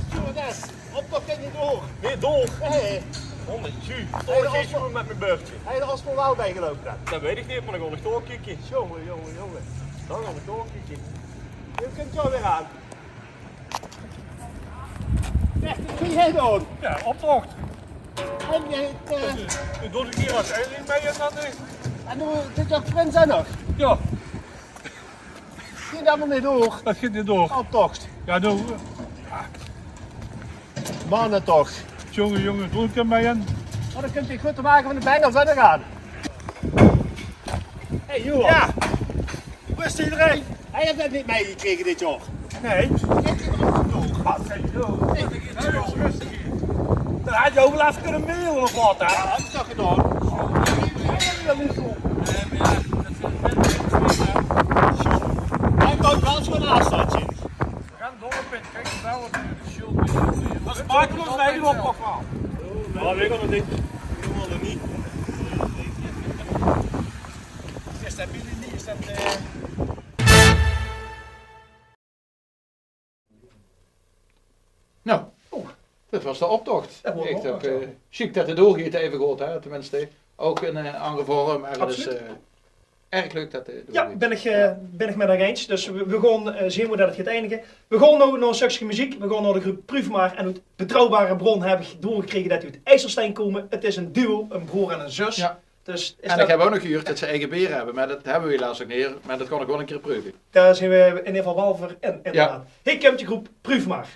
stewardess, optocht geit neet door. Neet door? Nee. Honderd, ju. Hey, de Ospel- met mien bördje. Hey, de Ospelbaal bijgeloupe dan? Det weit ich neet, mer dan gaon ich toch kieke. Jonge, jonge, jonge. Dan gaon ich toch kieke. Wie kump 't weer aan? Echt, wat doe jij dan? Ja, optocht. En, eh, eh, doe ik hier wat eiling bij je dan nu? En doe, dit is ook Prins en nog? Ja. Geit allemaol neet door. Det geit neet door. Optocht. Ja, doe. Mannen toch. Jonge, jonge, doe ik er mee in. Oh, dan kunt u goed te maken van de bengel verder gaan. Hey, Johan. Ja. Hoe is iedereen? Hij heeft het niet meegekregen dit jaar. Nee. Dit is ook nog. Wat zijn jullie? Nee, dat is rustig hier. Dan had je ook wel even kunnen mailen of wat, hè? Ja, dat had ik toch gedaan. Ja, dat is wel. Nee, maar ja, dat zijn mensen die spelen, hè. Toch wel zo'n afstandje. We gaan door, Pit. Kijk, die bellen. Dat is Michael, ons eigen opkop. Ja, weet ik nog niet. Is dat Billy niet? Is dat, eh, Nou, det waas de optoch. Det waas de optoch, jao. Ich höb, eh, sjiek det 't doorgeit, effe gehuurd, hè, tenminste. Ouch in, eh, anger vorm, mer 't is, eh, erg leuk det 't doorgeit. Jao, bön ich, eh, bön ich mit uch eins. Dus we, we gaon, eh, zeen wie det 't geit eindige. We gaon noe nao ein stökske meziek. We gaon nao de groep Pruuf Maar. En oet betrouwbare bron höb ich doorgekrege det die oet IJsselstein kómme. 't Is ein duo, ein broor en ein zus. Jao. Dus is... En ich höb ouch nog gehuurd det ze eige beer höbbe, mer det höbbe we helaas nog neet. Mer det gaon we nog waal ein kier preuve. Dao zeen we in eder geval waal veur in, inderdaad. Hie kump de groep Pruuf Maar.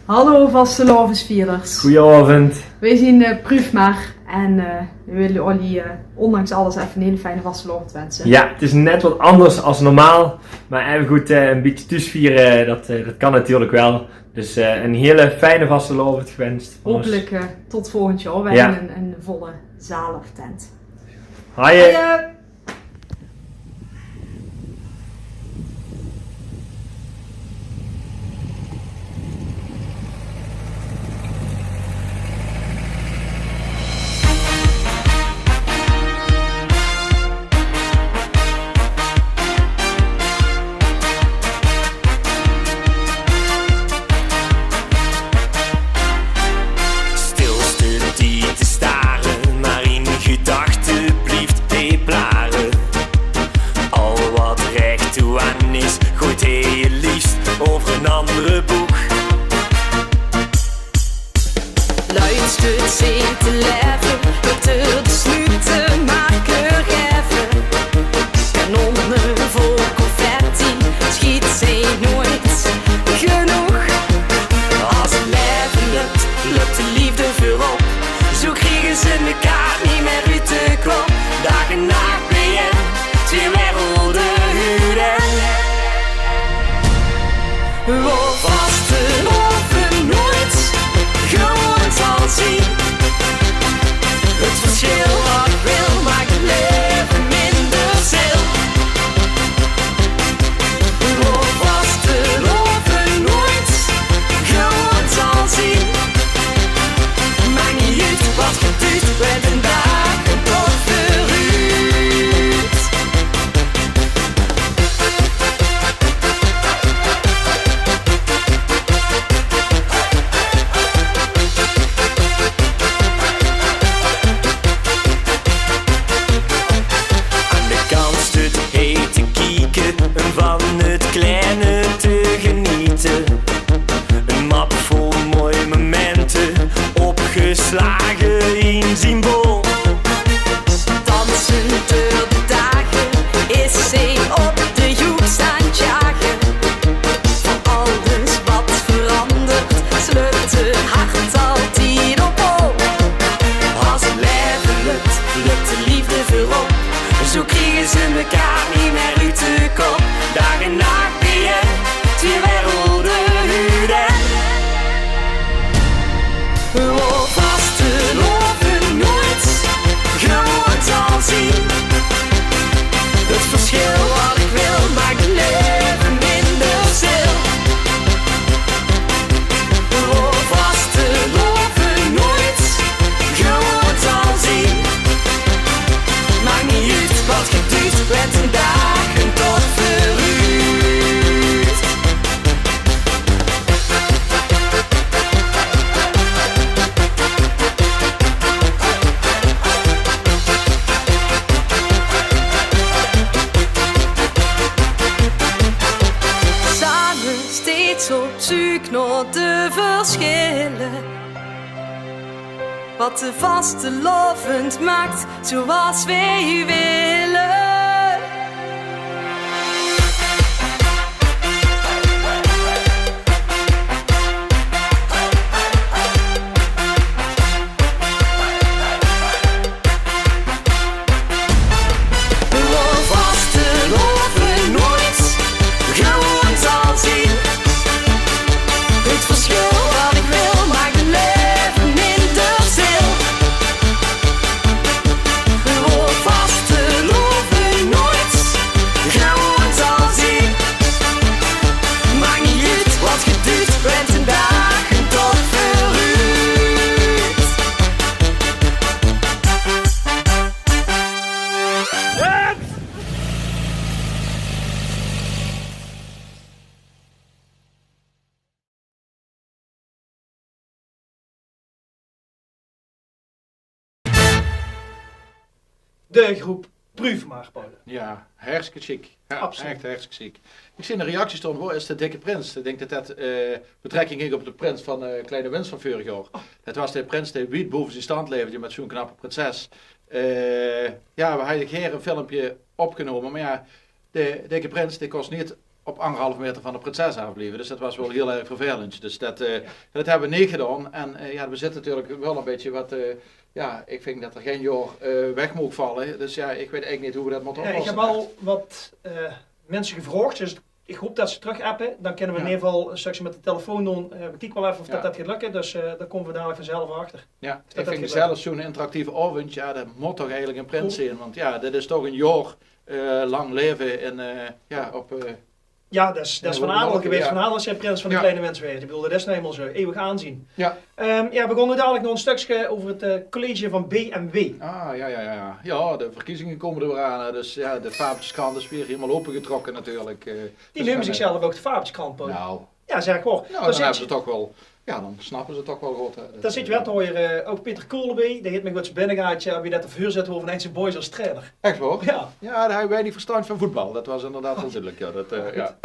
Hallo vastelaovesvierders. Goojenaovend. Weej zien, eh, Pruuf Maar en, eh, we wille uch, eh, ondanks alles effe ein hele fijne vastelaovend wense. Jao, 't is net waat anders es normaal, mer effe good, eh, ein bietje thoes viere, det, eh, det kan natuurlik waal. Dus, eh, ein hele fijne vastelaovend gewens van ós. Hopelijk, eh, tot volgend jaor. Jao. Bie ein, ein volle zaal of tent. Haaje. Haaje. Stilste die te stare, mer in gedachte blieft hie plare. Al waat rech toe aan is, goeit hie 't leefst euver ein anger boeg. Luid stut zit te leve, tot de snuut te make geve. Kanonne vol confetti, schiet ze nooit genóg. Es 't leve löp, löp de leefde veurop. Zoe kriege ze mekaar neet mieë oet de kop. Daag en nach bie ein, twieë werelde huuren. Wo vastelaovend noeit gewoen zal zien. 't Verschil waat ich wil maak 't laeve minder zil. Wo vastelaovend noeit gewoen zal zien. Maak neet oet waat gebeurt, want ein daag kump toch veuroet. Aan de kant stut hie te kieke, van 't kleine te geniete. Ein map vol mooi momente, opgeslage in zien bol. Dansend door de daag is ze op de joek staon tjage. Veur alles waat verandert, sleup ze hart altied op hol. Es 't laeve löp, löp de leefde veurop. Zoe kriege ze mekaar neet mieë oet de kop. Daag en nach bie ein, twieë werelde huuren. Wo vastelaovend noeit gewoen zal zien. 't Verschil waat ich wil maak 't laeve minder zil. Wo vastelaovend noeit gewoen zal zien. Maak neet oet waat gebeurt, want ein daag kump toch veuroet. Same steeds op zeuk nao de verschille. Waat de vastelaovend maak, zoe es weej wille. Wo vastelaovend noeit gewoen zal zien. 't Verschil waat ich wil maak 't laeve minder zil. de groep Pruuf maar, Paul. Ja, hartstikke sjiek. Ja, absoluut. Echt hartstikke sjiek. Ik zie de reacties stoon, waar is de dikke prins? Ik denk dat dat eh, betrekking heeft op de prins van eh, Kleine Wins van vorig jaar. Dat was de prins die wiet boven zijn stand leefde met zo'n knappe prinses. Eh, ja, we hadden hier een filmpje opgenomen, maar ja, de dikke prins die kost niet op anderhalve meter van de prinses afblijven. Dus dat was wel heel erg vervelend. Dus dat, eh, dat hebben we niet gedaan. En eh, ja, we zitten natuurlijk wel een beetje wat... eh, ja, ik vind dat er geen jaar eh, weg moet vallen. Dus ja, ik weet eigenlijk niet hoe we dat moeten oplossen. Ja, ik heb al wat eh, mensen gevraagd, dus ik hoop dat ze terug appen. Dan kunnen we in ieder geval straks met de telefoon doen. Eh, we kijken wel even of dat, dat gaat lukken, dus eh, daar komen we dadelijk vanzelf achter. Ja, ik vind zelf zo'n interactieve avond, ja, dat moet toch eigenlijk een prins zijn. Want ja, dat is toch een jaar eh, lang leven in, eh, ja, op... eh, Ja, dat is, dat is Van Adel geweest. Van Adel is prins van de Kleine Wins geweest. Ik bedoel, dat is nou eenmaal zo. Eeuwig aanzien. Ja. Ehm, ja, we gaan nu dadelijk nog een stukje over het eh, college van B M W. Ah, ja, ja, ja. Ja, de verkiezingen komen er weer aan. Hè. Dus ja, de Fabeltjeskrant is weer helemaal opengetrokken natuurlijk. Eh, die nemen zichzelf ook de Fabeltjeskrant, Paul. Nou. Ja, zeg ik wel. Nou, dan hebben ze toch wel... Ja, dan snappen ze toch wel goed. Hè. Daar zit je wel te horen, eh, ook Peter Kolen bij. Die heeft me goed binnengehaald, ja, wie dat de voorzitter van Eindse Boys als trainer. Echt waar? Ja. Ja, daar hebben wij niet verstand van voetbal. Dat was inderdaad wel duidelijk. Ja, dat, eh, ja.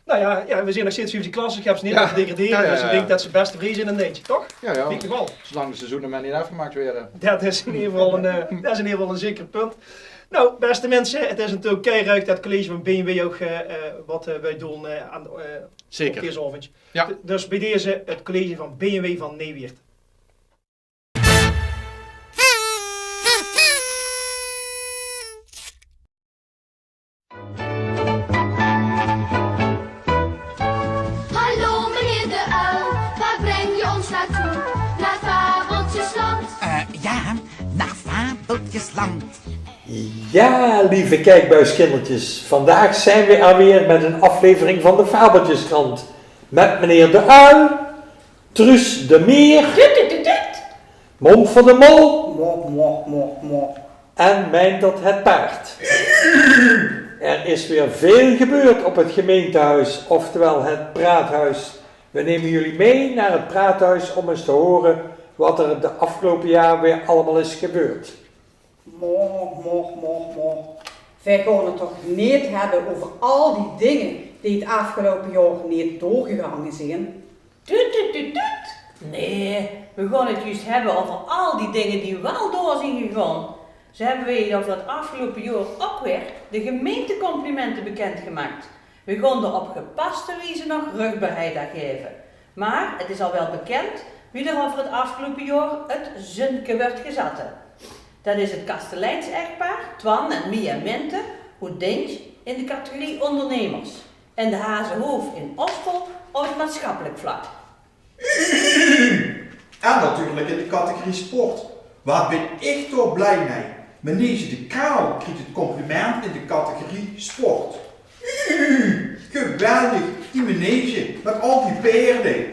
Nou ja, ja, we zien nog steeds vijfde klasse. Ik heb ze niet laten degraderen, dus ik denk dat ze best tevreden zijn in Nederland, toch? Ja, ja. Denk ik wel. Zolang de seizoenen maar niet afgemaakt werden. Dat is in ieder geval een, eh, dat is in ieder geval een zeker punt. Nou, beste mensen, het is natuurlijk keiruik dat college van B M W ook eh, eh, wat eh, wij doen eh, aan, eh, Zeker. Op deze avond. Ja. D- Dus bij deze het college van B M W van Nijweert. Hallo meneer de uil, waar breng je ons naartoe? Naar Fabeltjesland. Eh, ja, naar Fabeltjesland. Ja, lieve kijkbuiskindertjes, vandaag zijn we er weer met een aflevering van de Fabeltjeskrant. Met meneer de uil, Truus de Mier, Tut, tut, tut, tut. Momf van de Mol Mop, mop, mop, mop. En Meindert het Paard. Er is weer veel gebeurd op het gemeentehuis, oftewel het praathuis. We nemen jullie mee naar het praathuis om eens te horen wat er de afgelopen jaar weer allemaal is gebeurd. Mop, mop, mop, mop. Wij gaan het toch niet hebben over al die dingen die het afgelopen jaar niet doorgegangen zijn? Tut, tut, tut, tut. Nee, we gaan het juist hebben over al die dingen die wel door zijn gegaan. Zo hebben we het over het afgelopen jaar ook weer de gemeentecomplimenten bekendgemaakt. We gaan er op gepaste wijze nog rugbaarheid aan geven. Maar het is al wel bekend wie er over het afgelopen jaar het zunke werd gezat. Dat is het kasteleins-echtpaar, Twan en Mia Minten, hoe Dintj in de categorie ondernemers. En de Hazehoof in Ospel op het maatschappelijk vlak. En natuurlijk in de categorie sport. Wat ben ik toch blij mee. Manege de Kraal krijgt het compliment in de categorie sport. Geweldig, die manege met al die paerden.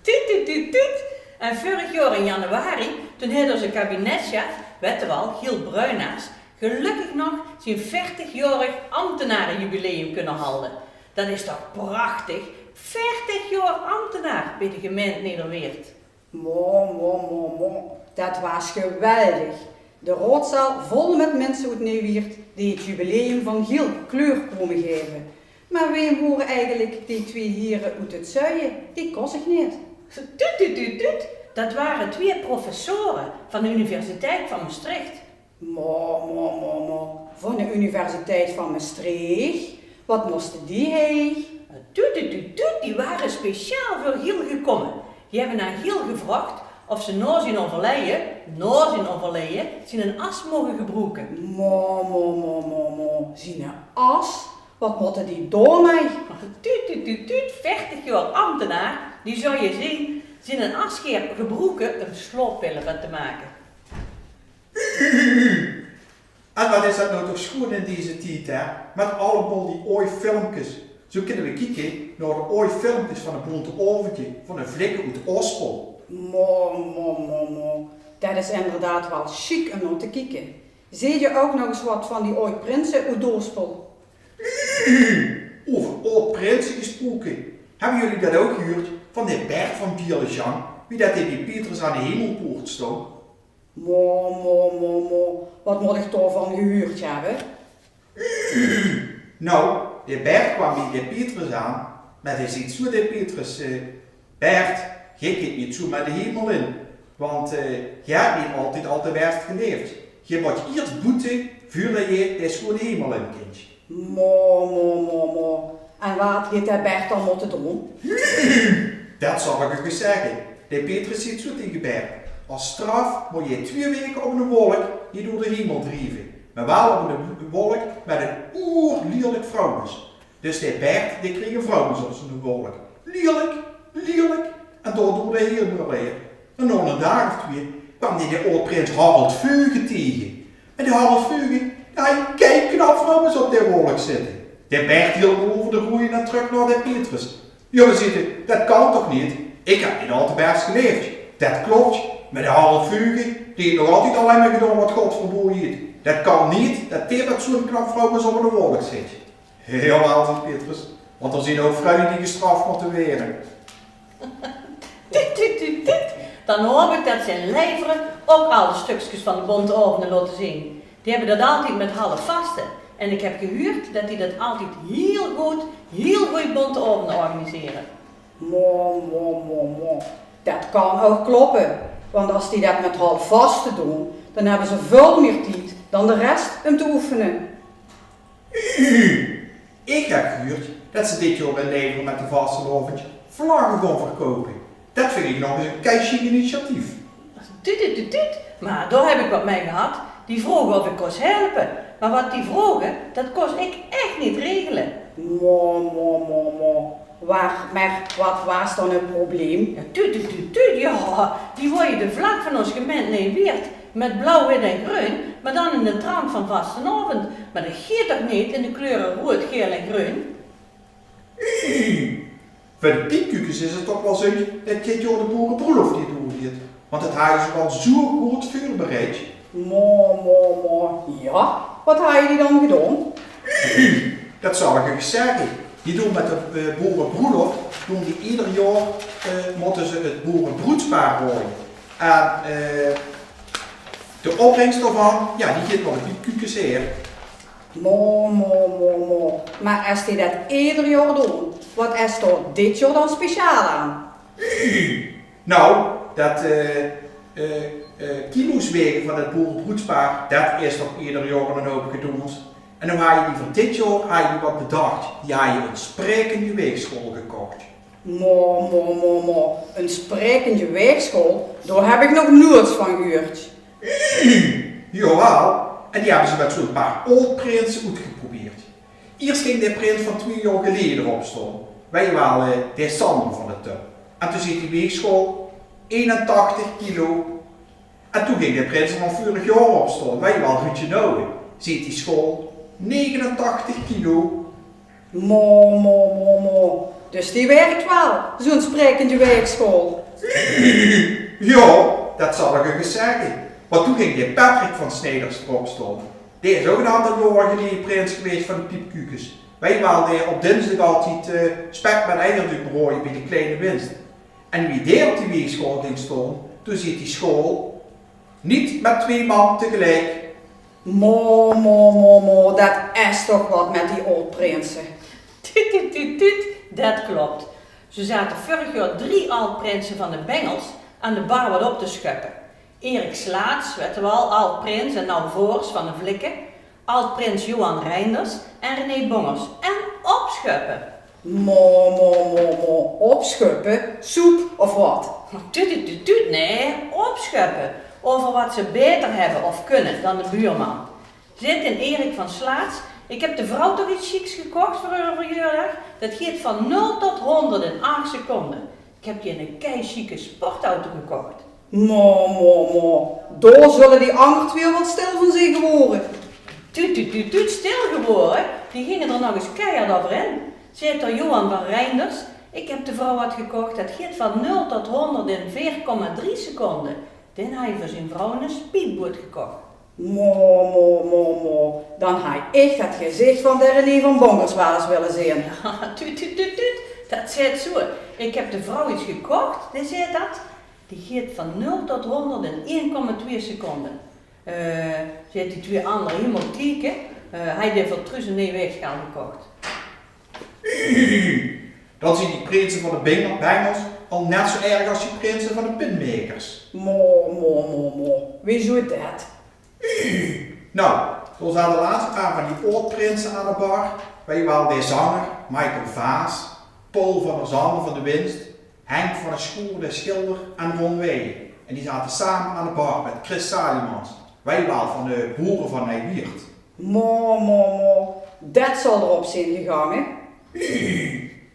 Tut, tut, tut, tut. En vorig jaar in januari, toen heeft onze kabinetschef, wet wel, Giel Bruinaars, gelukkig nog zijn veertigjarig ambtenarenjubileum kunnen houden. Dat is toch prachtig? Veertig jaar ambtenaar bij de gemeente Nederweert. Mo, mo, mo, mo. Dat was geweldig. De raodzaal vol met mensen uit Nederweert die het jubileum van Giel kleur komen geven. Maar wie waren eigenlijk die twee heren uit het zuiden? Die kos ik niet. Tut, tut, tut, tut. Dat waren twee professoren van de Universiteit van Maastricht. Mo, mo, mo, mo. Van de Universiteit van Maastricht? Wat moesten die hei? Tut, tut, tut, tut, die waren speciaal voor Giel gekomen. Die hebben aan Giel gevraagd of ze na zijn overlijden, na zijn overlijden, zijn as mogen gebruiken. Mo, mo, mo, mo, mo. Zijn as? Wat moesten die daarmee? Tut, tut, tut, tut, veertig jaar ambtenaar, die zou je zien, zien een as ge- gebruiken om slooppillen van te maken. En wat is dat nou toch schoon in deze tijd, hè? Met allemaal die ooi filmpjes. Zo kunnen we kijken naar de ooi filmpjes van de Bonte Oventje, van de Vlikken uit Ospel. Mo, mo, mo, mo. Dat is inderdaad wel chic om naar te kijken. Zie je ook nog eens wat van die ooi prinsen uit Ospel? Over oud prinsen gesproken. Hebben jullie dat ook gehuurd van de Bert van Bierlejan, wie dat hij bij Petrus aan de hemelpoort stond? Mo, mo, mo, mo, wat mot ich dao van gehuurd höbbe? Nou, de Bert kwaam bie de Petrus aan, mer dae zeet zoe: de Petrus, eh, Bert, geer kint neet zoe mer de hemel in, want, eh, geer höbt neet altied al de bèste geleefd. Geer mot iers boete, veurdat geer de sjoeane hemel in kint. Mo, mo, mo, mo. En wat haet de Bert dan motte doon? Det zal ich uch ins zègke. De Petrus zeet zoe taenge Bert: es straf mot geer twieë waeke op ein wolk hie door de hemel drieve. Mer waal op ein wolk mit ein oerlierlik vroumes. Dus de Bert, dae kreeg ein vroumes op zien wolk. Lierlik, lierlik. En dao door de hemel weer. En nao eine daag of twieë kwaam dae de aod-prins Harold Veuge taenge. En dae Harold Veuge, dae haw ein kei knap vroumes op dae wolk zitte. De Bert hielemaol euver de roeje en trök nao de Petrus. Jao, zeet 'r, det kan toch neet? Ich höb neet al de bèste geleefd. Det klop, mer dae Harold Veuge, dae haet nog altied allein mer gedaon wat God verbaoje haet. Det kan neet, det dae mit zoe'n knap vroumes op ein wolk zit. Jawaal, zeet Petrus, want d'r zeen ouch vrouwe die gestraf mótte waere. Dit, dit, dit, dit. Dan haop ich det zien lijvere ouch al de stökskes van de Bonte Aovende laote zeen. Die höbbe det altied mit halfvaste. En ich höb gehuurd det die det altied hiel good, hiel gooj Bonte Aovende organisere. Mo, mo, mo, mo. Det kan ouch kloppe, want es die det mit halfvaste doon, dan höbbe ze väöl mier tied dan de res um te oefene. Ich höb gehuurd det ze dit jaor in Leveren mit de vastelaovend vlagge gaon verkoupe. Det vinj ich nog ins ein kei sjiek initiatief. Tuut, tuut, tuut, tuut. Mer dao höb ich wat mit gehad. Die vroge of ich kós helpe. Mer wat die vroge, det kós ich ech neet regele. Mo, mo, mo, mo. Wa-, mer wat waas dan 't probleem? Jao, tuut, tuut, tuut, tuut, jao. Die wólle de vlag van ós gemeint Nij-Wieërt mit blauw, wit en greun, mer dan in de trant van vastelaovend. Mer det geit toch neet in de kleure roead, gael en greun? Veur de Piepkukes is 't toch waal zunj det dit jaor de boerebroelof neet doorgeit. Want det hawwe ze waal zoe good veurbereid. Mo, mo, mo. Jao, wat hawwe die dan gedaon? Det zal ich uch zègke. Die doon mit de, eh, boerebroelof, doon die eder jaor, eh, mótte ze 't boerebroedspaar raoje. En, eh, de opbringst daovan, jao, die geit nao de Piepkukes, hè. Mo, mo, mo, mo. Mer es die det eder jaor doon, wat is dao dit jaor dan speciaal aan? Nou, det, eh, eh, eh, kilo's waege van 't boerebroedspaar, det is toch eder jaor ein houp gedoons. En noe hawwe die veur dit jaor, hawwe die wat bedach. Die hawwe ein sprekende waegsjaol gekoch. Mo, mo, mo, mo. Ein sprekende waegsjaol? Dao höb ich nog noeats van gehuurd. Jawaal, en die höbbe ze mit zoe'n paar aod-prinse oetgeprobeerd. Iers ging de prins van twieë jaor geleje d'rop staon. Weit geer waal, eh, de Sander van de Tup. En toen zeet die waegsjaol einentachtig kilo. En toen ging de prins van vörig jaor d'rop staon. Weit geer waal, Ruudje Nouwen. Zeet die sjaol negenentachtig kilo. Mo, mo, mo, mo. Dus die wirk waal, zoe'n sprekende waegsjaol. Jao, det zal ich uch ins zègke. Want toen ging de Patrick van Snijders d'rop staon. Dae is ouch ein aantal jaor geleje prins gewaes van de Piepkukes. Weit geer waal, dae op dinsdig altied, eh, spek mit eier deet braoje bie de Kleine Winst. En wie dae op die waegsjaol ging staon, toen zeet die sjaol: neet mit twieë man tegeliek. Mo, mo, mo, mo, det is toch wat mit die aod-prinse. Tuut, tuut, tuut, tuut, det klop. Ze zate vörig jaor drie aod-prinse van de Bengels aan de bar wat op te sjöppe. Erik Slaats, weit geer waal, aod-prins en now vors van de Vlikken, aod-prins Johan Reinders en René Bongers. En opsjöppe. Mo, mo, mo, mo, opsjöppe? Soep of wat? Mer tuut, tuut, tuut, tuut, nae, opsjöppe. Euver wat ze baeter höbbe of kónne dan de buurman. Zaet d'n Erik van Slaats: "Ich höb de vrouw toch get sjieks gekoch veur häör verjaordaag. Det geit van nul tot hóngerd in ach seconde. Ich höb die eine keisjieke sportauto gekoch." Mo, mo, mo. Dao zulle die anger twieë waal stil van zeen gewore. Tuut, tuut, tuut, tuut, stil gewore. Die ginge d'r nog ins keihard euver in. Zaet d'r Johan van Reinders: "Ich höb de vrouw get gekoch, det geit van nul tot hóngerd in veer komma drie seconde." Den haw veur zien vrouw eine speedboot gekoch. Mo, mo, mo, mo. Dan haw ich det gezich van de René van Bongers waal ins wille zeen. Tuut, tuut, tuut, tuut. Det zaet zoe: "Ich höb de vrouw get gekoch", dae zaet det. Die geet van nul tot honderd in ein komma twee seconde. Eh, ze haet die twee anger hielemaol kieke. Eh, hae haet veur Truus ein nuuj weegsjaal gekoch. Dan zien die prinse van de Bengel-, Bengels al net zo erg as die prinse van de pinmakers. Mo, mo, mo, mo. Wiezoe det? Nou, dao zaote laatst ein paar van die aod-prinse aan de bar. Weit se waal, de zanger, Michael Vaas, Paul van der Zanden van de Winst, Henk van der Schoor, de schilder, en Ron Weijen. En die zaote same aan de bar mit Chris Salimans. Weit se waal, van de boere van Nijwieërt. Mo, mo, mo. Det zal d'r op zien gegange.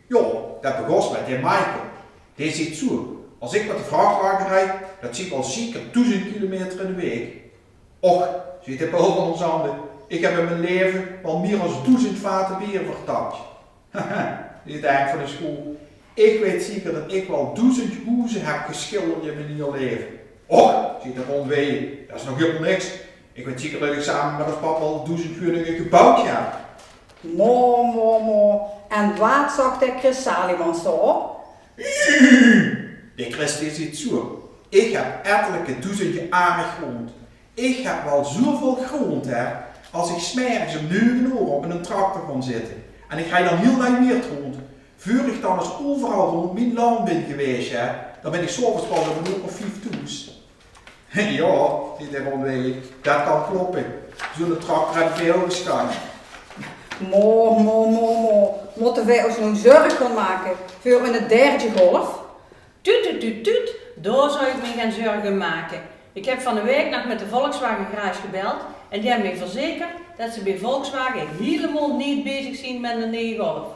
Jao, det begós mit de Michael. Dae zeet zoe: "As ik mit de vrachtwage riej, det zien al zeker doezend kilometer in de waek." "Och," zeet de Paul van der Zanden, "ik heb in mien laeve waal mier as doezend vate beer vertap." "Haha," zeet Henk van der Schoor, "ik weit zeker det ik waal doezend hoezer heb geschilderd in mien hiel laeve." "Och," zeet de Ron Weijen, "det is nog hielemaol niks. Ik weit zeker det ik same mit ós pap waal doezend huueninge geboewd heb." Mo, mo, mo. En waat zag de Chris Salimans dao-op? De Chris dae zeet zoe: "Ik heb ettelijke doezendje are grond. Ik heb waal zoeväöl grond, hè, as ik 's mergens um nege oor op eine tractor gaon zitte en ik riej dan hiel Nijwieërt rond. Veur ik dan ins euveral rond mien land bin gewaes, hè, dan bin ik 's aoves pas um ein oor of vief thoes." "Jao," zeet de Ron Weijen, "det kan kloppe. Zoe'n tractor heb ik bie ós gesjtange." Mo, mo, mo, mo. Mótte veer ós noe zörg gaon make veur ein derdje golf? Tuut, tuut, tuut, tuut. Dao zou ik mich gaen zörg um make. Ik heb van de waek nog mit de Volkswagen garage gebeld en die hebbe mich verzekerd det ze bie Volkswagen hielemaol neet bezig zien mit ein nuuj Golf.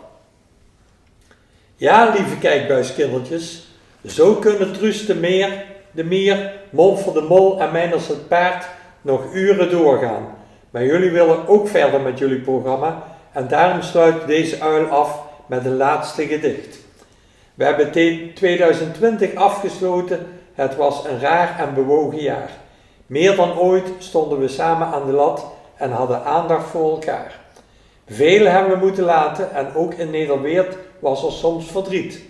Ja, lieve Kiekbuiskindertjes, zo kunne Truus de Mier, de Mier, Momfer de Mol en Meiners het Paard nog uren doorgaan. Maar jullie willen ook verder met jullie programma en daarom sluit deze uil af met een laatste gedicht. We hebben te-, tweeduizend twintig afgesloten. Het was een raar en bewogen jaar. Meer dan ooit stonden we samen aan de lat en hadden aandacht voor elkaar. Veel hebben we moeten laten en ook in Nederweert was er soms verdriet.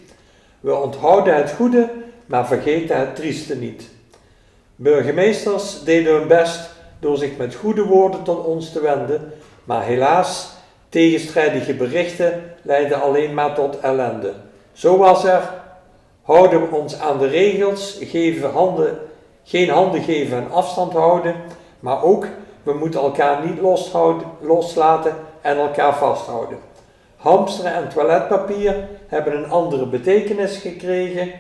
We onthouden het goede, maar vergeten het trieste niet. Burgemeesters deden hun best door zich met goede woorden tot ons te wenden, maar helaas, tegenstrijdige berichten leiden alleen maar tot ellende. Zo was er: houden we ons aan de regels, geven handen, geen handen geven en afstand houden, maar ook: we moeten elkaar niet loshouden, loslaten en elkaar vasthouden. Hamsteren en toiletpapier hebben een andere betekenis gekregen.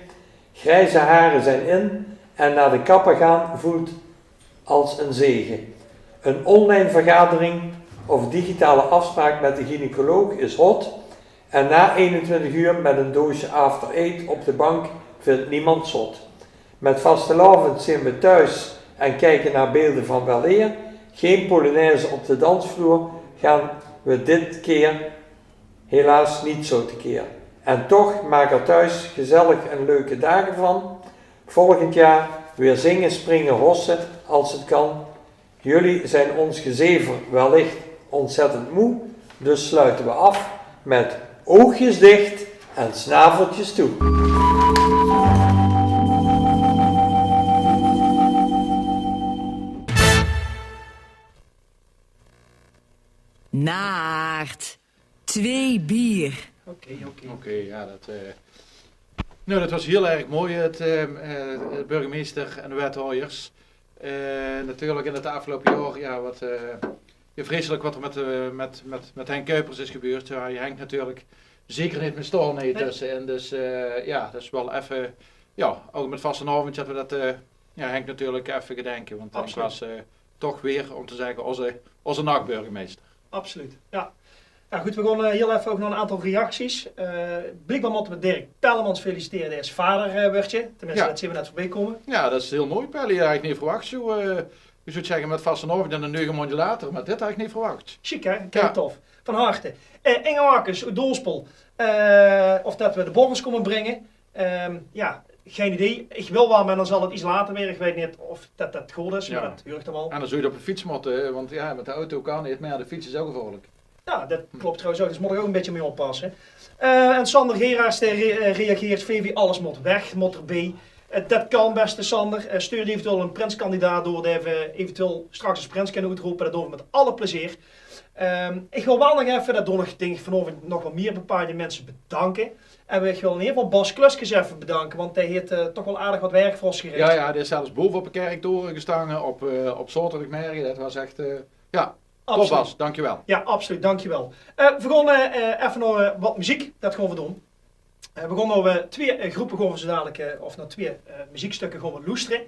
Grijze haren zijn in en naar de kapper gaan voelt als een zegen. Een online vergadering of digitale afspraak met de gynaecoloog is hot. En na eenentwintig uur met een doosje After Eight op de bank vindt niemand zot. Met vastelaovend zien we thuis en kijken naar beelden van weleer. Geen polonaise op de dansvloer, gaan we dit keer helaas niet zo tekeer. En toch, maak er thuis gezellig en leuke dagen van. Volgend jaar weer zingen, springen, hossen als het kan. Jullie zijn ons gezever wellicht ontzettend moe, dus sluiten we af met oogjes dicht en snaveltjes toe. Naart. Twee bier. Oké, oké. Oké, ja, det, eh, nou, det waas hiel erg mooi, het, eh, eh, burgemeester en de wethaojers. Eh, natuurlik in het aafgeloupe jaor, ja, wat, eh, ja, vreiselik wat er met, eh, met, met, met Henk Kuipers is gebeurd. Ja, hae hingk natuurlik zeker neet mit staol, nee, tösse. En dus, eh, ja, det is waal effe, ja, ouch mit vastelaovend det we det, eh, ja, Henk natuurlik effe gedenke. Want Henk waas, eh, toch weer, om te zegge, ózze, ózze nachburgemeester. Absoluut, ja. Nou good, we gaon, eh, hiel effe ouch nog ein aantal reacties. Eh, bliekbaar mótte we Dirk Pellemans felicitere, dae is vader, eh, wuuertje. Tenminste, det zeen we net veurbie kómme. Ja, det is hiel mooi, Pelly. Det had ik neet verwach. Zo, eh, je zouw zegge, mit vastelaovend en dan nege maonde later, maar dit had ik neet verwach. Sjiek, hè? Klinkt tof. Van harte. Eh, Inge Marcus oet Doornspel. Eh, of det we de borrels kómme bringe. Ehm, ja, gein idee. Ik wil waal, maar dan zal het iets later weer. Ik weit neet of det, det good is, maar det huur ik dan waal. En dan zouw je op de fiets mótte, hè, want ja, mit de auto kan neet, maar ja, de fiets is ouch gevaorlik. Ja, det klop trouwens ouch. Dus mót ik ouch ein bietje mit oppasse. Eh, en Sander Geraas, dae re-, eh, reageert: "V V, alles mót weg, mót d'rbie." Eh, det kan, beste Sander. Eh, stuur eventueel ein prinskandidaat door, dae v'r eventueel straks es prins kinne oetrope. Det doon v'r mit alle plezeer. Ehm, ich wil waal nog effe, det doon ich, dink ich, vanaovend nog waal mier bepaolde minse bedanke. En ich wil in eder geval Bas Kluskens effe bedanke, want dae haet, eh, toch waal aardig waat werk veur ós verrich. Jao, jao, dae is zelfs bove op de kerktore gestange op, eh, op zaoterdigmerge. Det waas ech, eh, jao, top, Bas, dankjewel. Jao, absoluut, dankjewel. Eh, v'r gaon, eh, effe nao, eh, waat meziek, det gaon v'r doon. Eh, v'r gaon nao, eh, twieë, eh, groepe gaon v'r zo dalik, eh, of nao twieë, eh, meziekstukke gaon v'r loestere.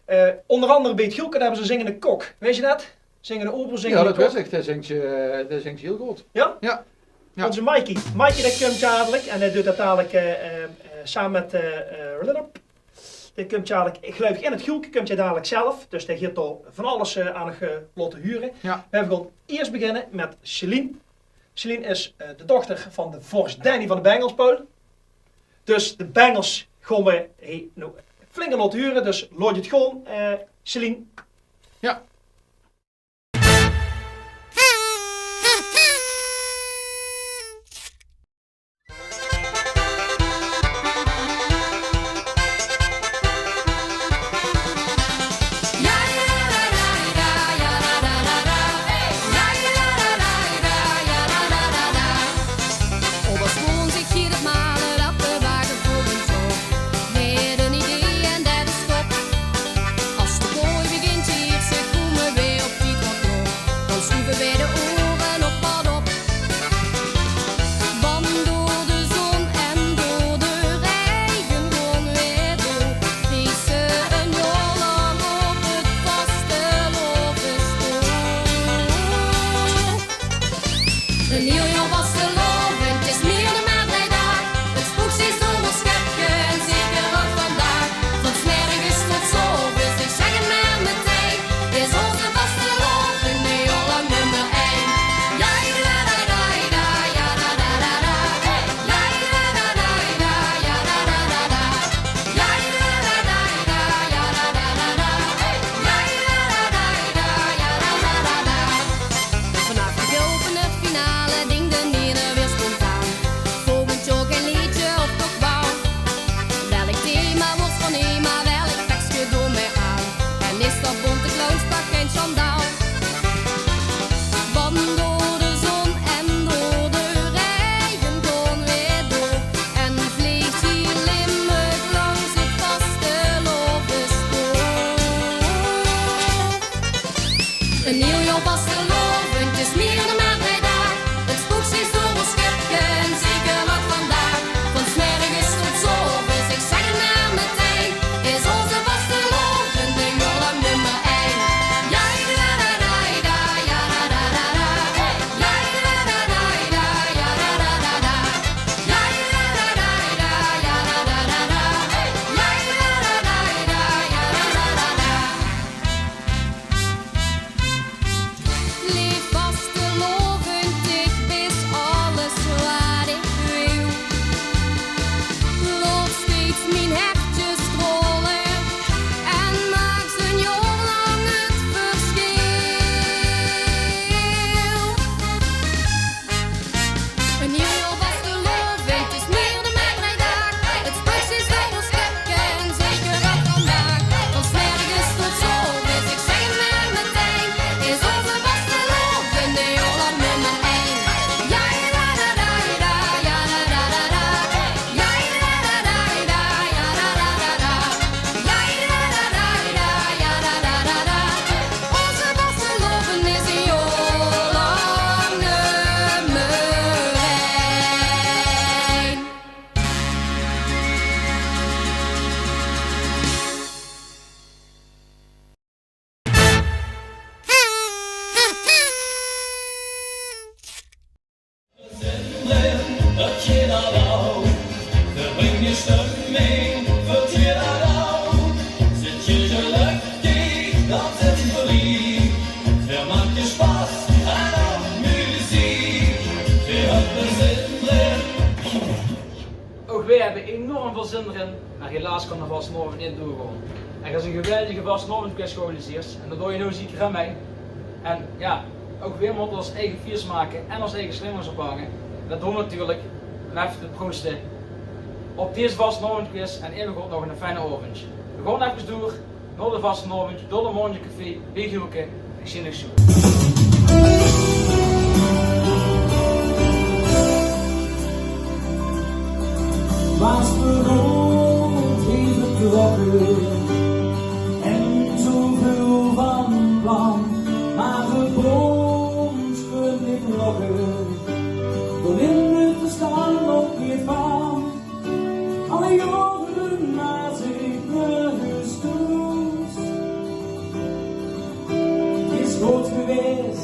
Eh, ónger angere bie 't Gielke, dao höbbe ze ein zingende kok. Wis se det? Zingende ober, zingende kok. Jao, det wis ich. Dae zingk, eh, dae zingk hiel good. Jao? Jao. Jao. Ózze Mikey. Mikey, dae kump dalik en dae duit det dalik, eh, eh, eh, same mit, eh, eh, Rillip. Dae kump dalik, ich geluif, in 't Gielke kump dae dalik zelf. Dus dae geit dao van alles, eh, aan uch, eh, laote hure. Jao. V'r gaon iers beginne mit Celine. Celine is, eh, de dochter van de vors Danny van de Bengels, Paul. Dus de Bengels gaon v'r hie noe flink laote hure. Dus laot 't gaon, eh, Celine. Jao. Oba Sjoon zich hielemaol det de wage veur 'm stóng. Mit ein idee en det is top. Es de kooi begint te hierse, kómme weer op die trap nog. Dan sjoeve weer de ore nog waat op. Want door de zon en door de raege gaon weer door. Wie ze ein jaor lang op 't vastelaovend stoon. Ein hiel jaor vastelaovend is mier dan mer drei daag. 't Spook zich door ós köpke en zeker ouch vandaag. Van 's merges tot 's aoves, ich zègk 't mer metein, is ózze vastelaovend ein jaor lang nummer ein. Ja, ja, da, da, da, ja, da, da, da, da. Ja, ja, da, da, da, ja, da, da, da, da. Vanaaf de geopende finale dingde ieder weer spontaan. Volgend jaor gein leedje of toch waal? Welk thema wuuert van Ema, welk tekske doon veer aan? En is dat Bonte Clownspak gein sjandaal? Want door de zon en door de raege gaon veer door. En vleeg hie Limburg langs 't vastelaovespoor. Ein hiel jaor vastelaovend is mier dan mer drei daag. 't Spook zich door ós köpke en zeker ouch vandaag. Van 's merges tot 's aoves, ich zègk 't mer metein, is ózze vastelaovend ein jaor lang nummer ein. Ja, ja, da, da, da, ja, da, da, da, da. Ja, ja, da, da, da, ja, da, da, da, da. Leef vastelaovend, dich bis alles waat ich wil. Laot steeds mien hertje straole en maak ein jaor lang 't versjil. Ein hiel jaor vastelaovend is mier dan mer drei daag. 't Spook zich door ós köpke en zeker ouch vandaag. Van 's merges tot 's aoves, ich zègk 't mer metein, is ózze vastelaovend ein jaor lang nummer ein. Ja, ja, da, da, da, ja, da, da, da, da. Ja, ja, da, da, da, ja, da, da, da, da. Ja, ja, da, da, da, ja, da, da, da, da. Ózze vastelaovend is ein jaor lang nummer ein. Ouch veer höbbe enorm väöl zin d'rin, mer helaas kan de vastelaovend neet doorgaon. En d'r is ein geweldige vastelaovendquiz georganiseerd en dao doon geer noe zeker aan mei. En jao, ouch veer mótte ós eige fieës make en ós eige slingers ophange. Det doon v'r natuurlik. Mer effe te prooste. op dees vastelaovendj gewaes en ever good nog 'ne fijne aovendj. Veer gaon efkes door nao de vastelaovendj, door de Maondjcafé, bie Gielke. Ich zeen uch zoe. Waas de rood hie vertrokke en zoe väöl van plan, mer de brons kunde neet lokke, dao in 't verstandj nog neet van. Alle jaore waas ich nörges thoes. 't Is good gewaes,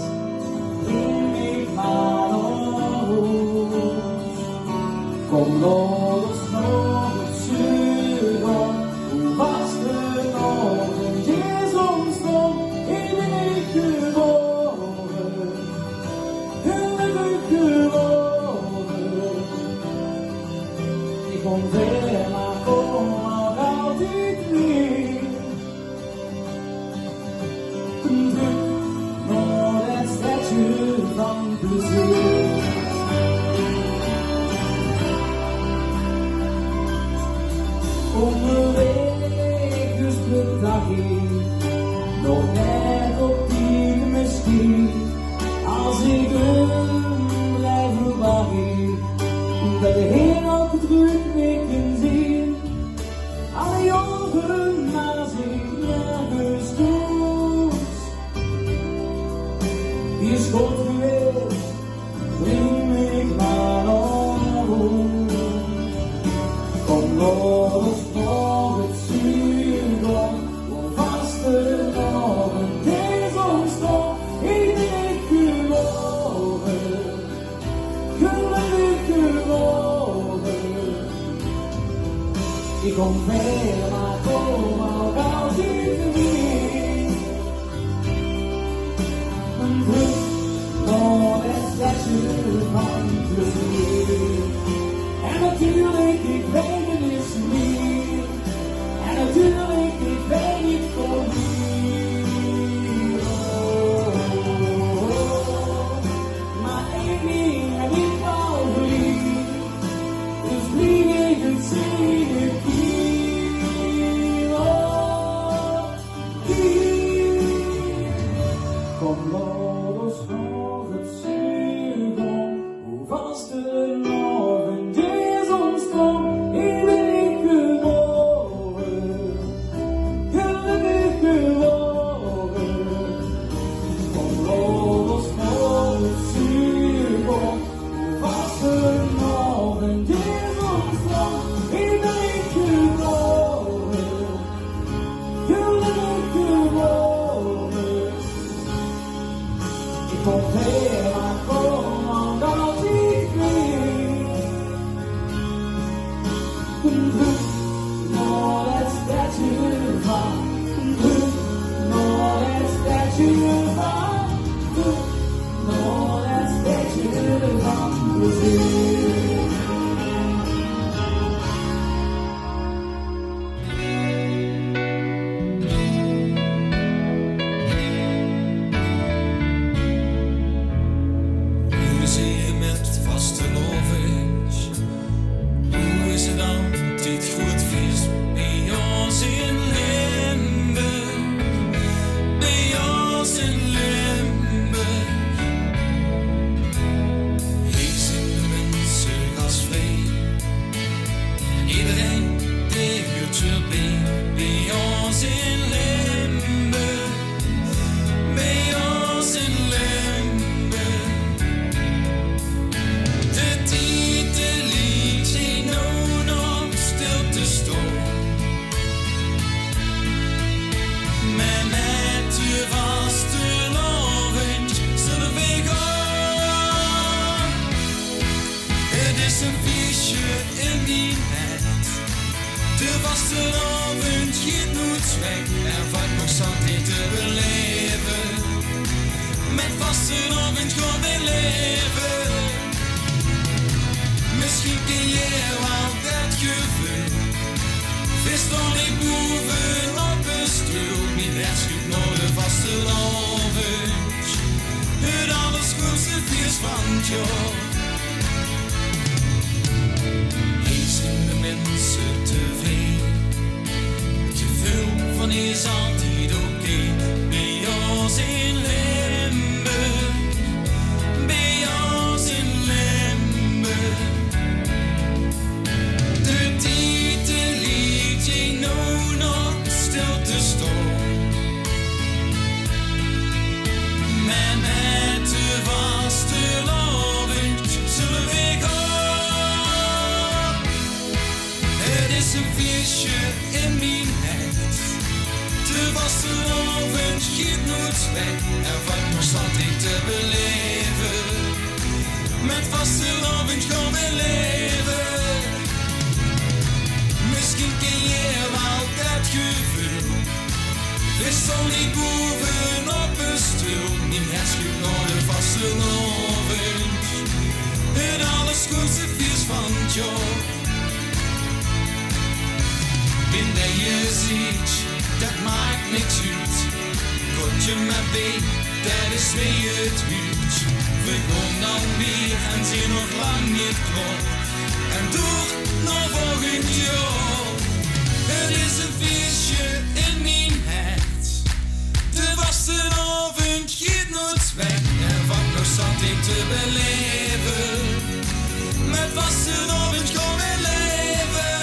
bring mich mer nao hoes. Kom, laot ós nao 't zuke, hoe vastelaovendj is óntstange, hie bin ich gebore, hie bin ich gebore. Ich kóm weer, mer kóm nog altied weer. Trök nao 't stedje van plezeer. Óngerwaeg dus bedach ich, nog net op tied mesjien, es ich umdriej verwach ich det ich hie ouch trök neet kin zeen. Alle jaore waas ich nörges thoes. 't Is good gewaes, bring mich mer nao hoes. Kom, laot ós nao 't zuke, hoe vastelaovendj is óntstange, hie bin ich gebore, hie bin ich gebore. Ich kóm weer, mer kóm nog altied weer. Trök nao 't stedje van plezeer. En natuurlik, ich weit 't neet mier. En natuurlik, ich weit neet wae. Mer ein dink höb ich waal geliek. Dus blief ich 't zeen hie. Hie. Kom, laot ós nao 't zuke, hoe vastelaovendj is óntstange, hie bin ich gebore, hie bin ich gebore. Kom, laot ós nao 't zuke, vastelaovendj is óntstange, hie bin ich gebore, hie bin ich gebore. Ich kóm weer, mer kóm nog altied weer. Trök nao 't stedje van, trök nao 't stedje van, trök nao 't stedje van plezeer. Hoe zit 't mit vastelaovendj? Hoe is 't dan, dit groot fees bie ós in Limburg? Bie ós in Limburg. Hie zeen de minse gasvrie. Ederein dae huurt d'rbie. Bie ós in Limburg. Bie ós in Limburg. De tied, dae liek hie noe nog stil te staon. Mer mit de vastelaovendj zölle veer gaon. 't Is ein fieësje in mien hert. De vastelaovendj geit noets weg, en valt nog zat hie te belaeve. Mit vastelaovendj gaon veer laeve. Mesjien kins doe waal det geveul. Veer staon hie boeve op de stoel, mien hert sjuut nao de vastelaovendj. 't Allergroetste fieës van 't jaor. Hie zeen de minse Gaon we leve. Misschien ken je wel dat gevoel. We staan niet bovenop een stoel. Mijn hart schudt naar de vastelovend. Het allergoedste feest van het jaar. Bin dat je ziet, dat maakt niks uit. Kotje maar bij, dat is wie het huurt. We gaan dan weer en zien nog lang niet klaar. En door naar volgend jaar. Het is een feestje in mijn hart. De vastelovend geet nooit weg. En wat nog zat ik te beleven. Met vastelovend gewoon weer leven.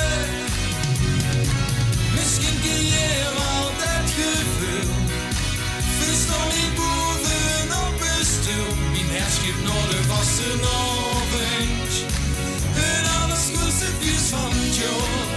Misschien ken je wel dat gevoel. Verstaan niet bovenop een stoel. Mijn hart schiet naar de vastelovend. Het allergoedste feest van het jaar.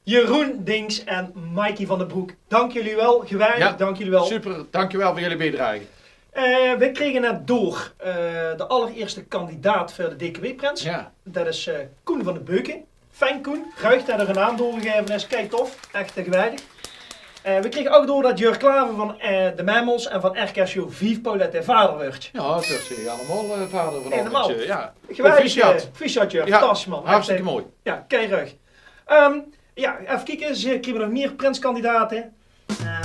Jeroen Dings en Mikey van den Broek, dank jullie wel. Geweldig, ja, dank jullie wel. Super, dankjewel voor jullie bijdrage. Eh, we kregen net door eh, de allereerste kandidaat voor de D K W-prins. Ja. Dat is eh, Koen van de Beuken. Fijn, Koen. Ruig dat er een naam doorgegeven is. Kijk, tof. Echt eh, geweldig. Eh, we kregen ook door dat Jur Klaver van eh, de Memmels en van R K S J vief Paulette vader werd. Ja, dat is allemaal eh, vader van allemaal. Ja. Geweldig. Proficiat. Eh, proficiat, Jur. Ja, fantastisch, man. Hartstikke mooi. Ja, kei ruig. Ehm, ja, even kijken. Ze kregen nog meer prinskandidaten. Eh,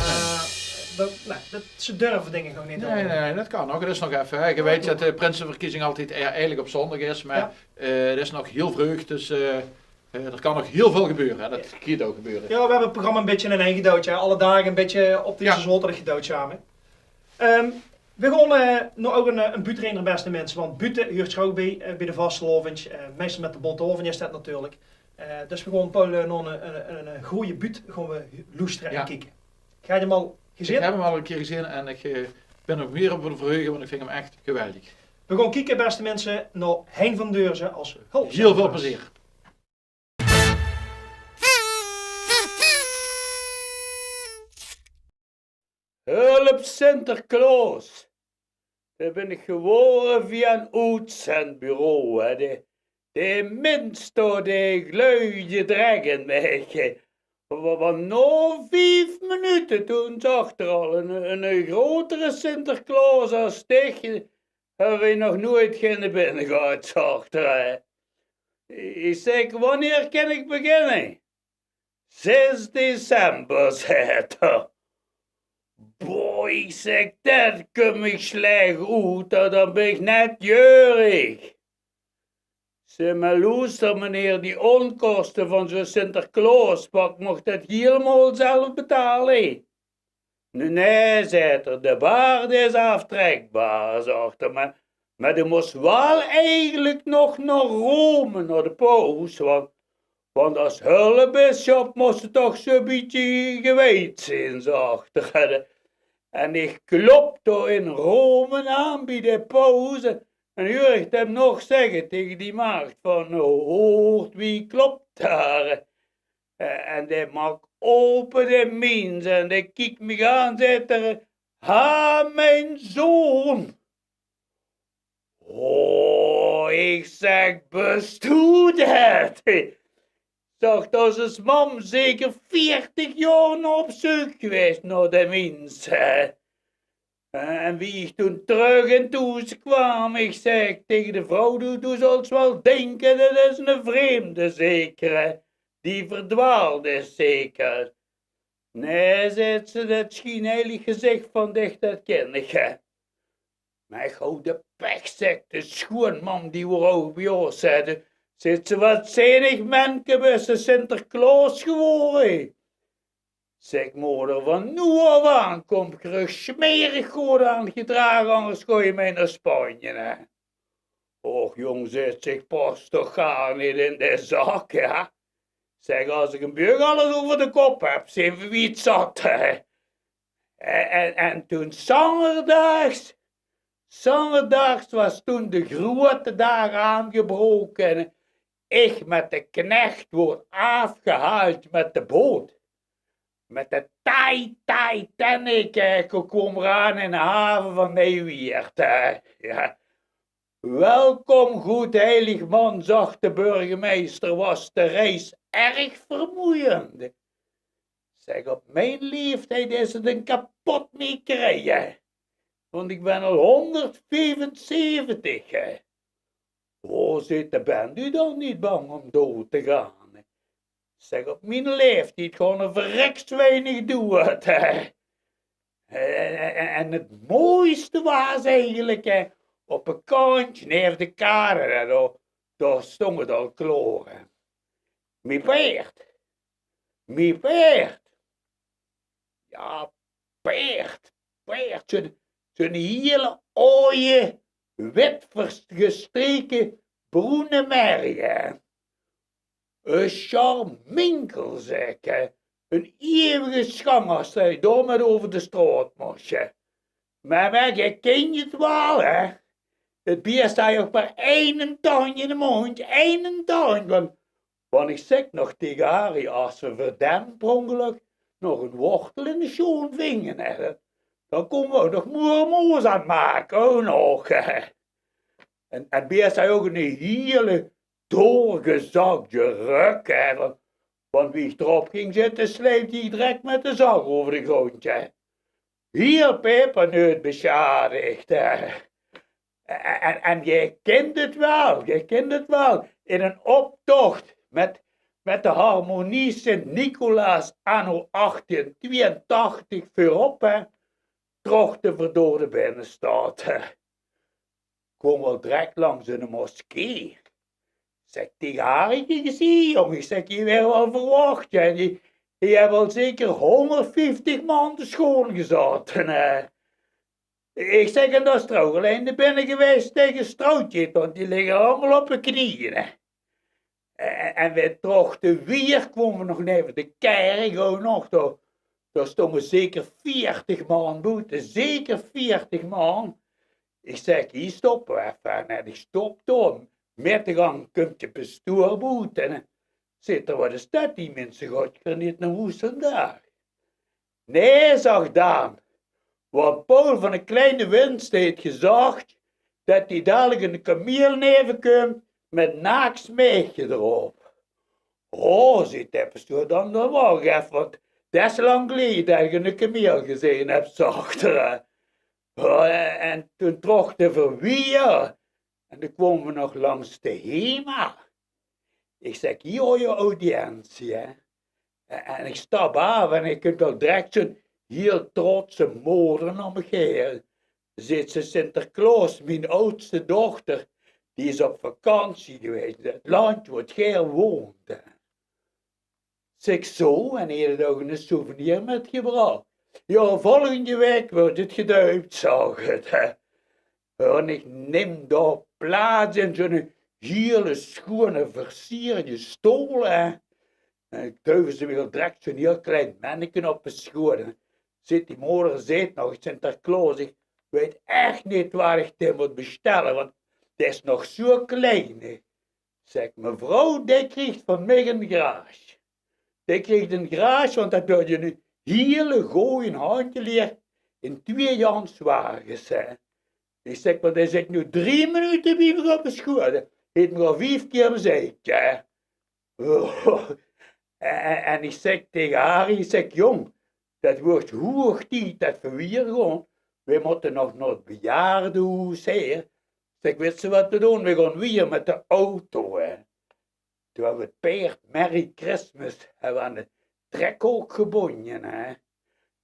dat, nou, dat, ze durven dingen gewoon niet. Nee, nee, dat kan nog. Het is nog even. Hè. Je weet dat de prinsenverkiezing altijd e- eigenlijk op zondag is, maar eh, het is nog heel vreug. Dus eh, eh, er kan nog heel veel gebeuren. En dat gaat ook gebeuren. Ja, we hebben het programma een beetje in één gedouwd. Ja. Alle dagen een beetje op deze zaterdag gedouwd samen. Ehm, we gaan eh, nog ook een, eh, een buuttrainer, beste mensen. Want buut huurt ook bij, eh, bij de vastelovend. Eh, meestal met de bonte ovend is dat natuurlijk. Eh, dus we gaan Paul eh, nog een, een, een, een goede buut gaan we loesteren en kijken. Ga je hem al gezien? Ik heb hem al een keer gezien en ik eh, ben er weer op verheugen, want ik vind hem echt geweldig. We gaan kijken, beste mensen, naar Hein van Deurzen als hulp. Heel veel plezier. Hulp Sinterklaos. Dao bin ich gewore via ein oetzendbureau, hè. De, de mins dao, dae gluidje drek in mich. Wa-, wa-, nao vief minute, toen zag er al: "Eine, eine grotere Sinterklaos as dich höbbe v'r nog noeit kinne binnegehad," zag er, hè. Ich zèk: "Wanneer kan ich beginne?" "Zes december," zaet 'r. "Boe," ich zèk, "det kump mich slech oet, dan, dan bin ich net jäörig." "Zèk mer, loester, meneer, die ónkoste van zoe'n Sinterklaospak, maag ich det hielemaol zelf betale?" "Nae, nae," zaet 'r, "de baard is aftrekbaar," zaet 'r, "mer, mer doe mós waal eigelik nog nao Rome, nao de paus, want, want as hulpbisschop mós se toch zoe'n bietje gewijd zeen," zaet 'r. En ich klop dao in Rome aan bie de paus en huuer ich dem nog zègke taenge die maagd van: "Hoort, wae klop dao?" Eh, en dae maak ope de mins en dae kiek mich aan, zaet 'r: "Ha, mien zoon." "Oh," ich zèk, "bös doe det?" Zag, dao is ós mam zeker veertig jaor nao op zeuk gewaes, nao dae mins, hè. Eh, en wie ich toen trök in 't hoes kwaam, ich zèk taenge de vrouw: "Doe, doe zóls waal dinke, det is eine vreemde zeker, hè. Die verdwaald is zeker." "Nae," zaet ze, "det sjienheilig gezich van dich, det kin ich, hè." "Mer ich haw de pech," zèk de sjoeanmam, die woor ouch bie ós, hè. Zaet ze: "Waat zeen ich, menke, bös se Sinterklaos gewore?" Zèk: "Moder, van noe aaf aan kóms se smerig good aangedrage, angers gaon se mit mich nao Spanje, hè." "Och jóng," zaet ze, "ich pas toch gaar neet in de zak, hè." Zèk: "As ich 'm bie uch alles euver de kop höb, zeen v'r wied zat, hè." En, en, en toen 's angerdaags, 's angerdaags waas toen de groeate daag aangebroke. En Ich mit de knech woort aafgehaold mit de boot. Mit de Ti-, Titanic, eh, ko-, kómme v'r aan in de have van Ni-jwieërt, hè. Jao. "Welkom, good heilig man," zag de burgemeister, "was de reis erg vermoeiend." Zèk, op mien leeftied is 't ein kapot mie krieje, want ich bön al hóngerdviefenzeventig, hè. "O," zeet 'r, "bent u dan niet bang om dood te gaan?" Zèk, "op mien leeftied gaon 'r verreks weinig doead, hè." En, en, en 't mooiste waas eigelik, hè, op e kantj neve de kade, hè, dao, dao stóng 't al klaor, hè. "Mie paerd, mie paerd." Jao, paerd, paerd. Zo'n, zo'n hiel aoje, wit vers-, gestreke, broene merrie, hè. E charminkel, zèk, hè. Ein iewige sjang as se dao mit euver de straot mós, hè. Mer, mer, geer kintj 't waal, hè. 't Bees haaj ouch mer eine tandj in de móndj, eine tandj. Want, want ich zèk nog taenge Harry, as v'r veur den per óngelök nog ein wortel in de sjoon vinge, hè, dan kónne v'r ouch nog moer en moos aan make, ouch nog, hè. En, en 't Bees haaj ouch ein hiel doorgezakde rök, hè. Want, want wie ich d'rop ging zitte, sleep ich direk mit de zak euver de gróndj, hè. Hiel peperneut besjadigd, hè. En, en, en geer kintj 't waal, geer kintj 't waal. In einen optoch mit, mit de harmonie Sint Nicolaas anno achttienhóngerdtwieëntachtig veurop, hè, trochte v'r door de binnestaod, hè. Kómme v'r al direk langs ein moskee. Zèk taenge Harry: "Kiek ins hie, jóng." Ich zèk: "Hie waere v'r al verwach, hè. Hie, hie höbbe al zeker hóngerdvieftig man te sjoon gezaote, hè." Ich zèk: "En dao is trouwens allein de binnegewis taenge Strootje, want die ligke allemaol op de knieje, hè." En, en v'r trochte wiejer, kómme v'r nog neve de kèrk ouch nog. Dao, dao stónge zeker veertig man boete, zeker veertig man. Ich zèk: "Hie stoppe v'r effe." En ich stop dao. Mit de gank kumtj de pestoer boete. En, eh, zeet 'r: "Waat is det, die minse? Gaot geer neet nao hoes vandaag?" "Nae," zag Daan, "want Paul van de Kleine Winst haet gezag det hie dalik eine kamiel neve kumtj mit naaks maedje d'rop." "O," zeet de pestoer, "dan, dan wach effe, want det is lang geleje det ich eine kamiel gezeen höb," zag 'r. O, en toen trochte v'r wiejer. En dan kómme v'r nog langs de HEMA. Ich zèk: "Hie, ouch audiëntie, hè." En, en ich stap aaf en ich kumtj al direk zo'n hiel trotse moder nao mich haer. Zeet ze: "Sinterklaos, mien aadste dochter, die is op vakantie gewaes in 't landj wo geer woont, hè." Zèk: "Zo, en haet 't ouch eine souvenir mitgebrach?" "Jao, volgende waek wuuertj 't geduiptj," zag 't, hè. En ich nim dao plaats in zo'n hiel sjoeane versierde stool, hè. En ich duif ze mich al direk zo'n hiel klein menneke op de sjoot. Zeet die moder, zeet nog: "Sinterklaos, ich weit ech neet waat ich dich mót bestelle, want dae is nog zo klein, hè." Zèk: "Mevrouw, dae kriegt van mich ein graasj. Dae kriegt ein graasj, want det wuuertj eine hiele gooje handjeleer in twieë Janswages, hè." Ich zèk: "Want dae zit noe drie minute bie mich op de sjoot. Haet mich al vief kier bezeik, hè." En, en ich zèk taenge Harry, ich zèk: "Jóng, det wuuertj hoeg tied det v'r wiejer gaon. V'r mótte nog nao 't bejaardehoes, hè." Zèk: "Wits se waat v'r doon? V'r gaon wiejer mit de auto, hè." Toen höbbe v'r 't paerd Merry Christmas höbbe v'r aan de trekhaok gebónje, hè.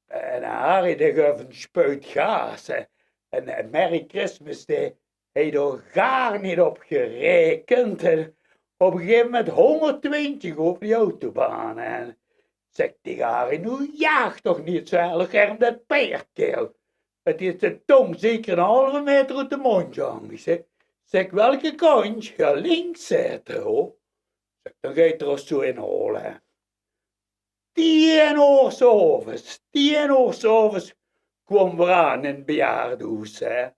En Harry, dae gaef eine spuit gaas, hè. En, en Merry Christmas, dae haw dao gaar neet op geraekend, hè. Op ein gegaeve moment hóngerdtwintjig euver die autobaan, hè. Zèk taenge Harry: "Noe jaag toch neet zo erg erm det paerd, kaerel. 't Haet de tóng zeker eine halve maeter oet de móndj gehange." Ich zèk: "Zèk, welke kantj?" "Jao, links," zaet 'r, hoor. Zèk: "Dan geit 'r ós zo inhaole, hè." Tieën oor 's aoves, tieën oor 's aoves kómme v'r aan in 't bejaardehoes, hè.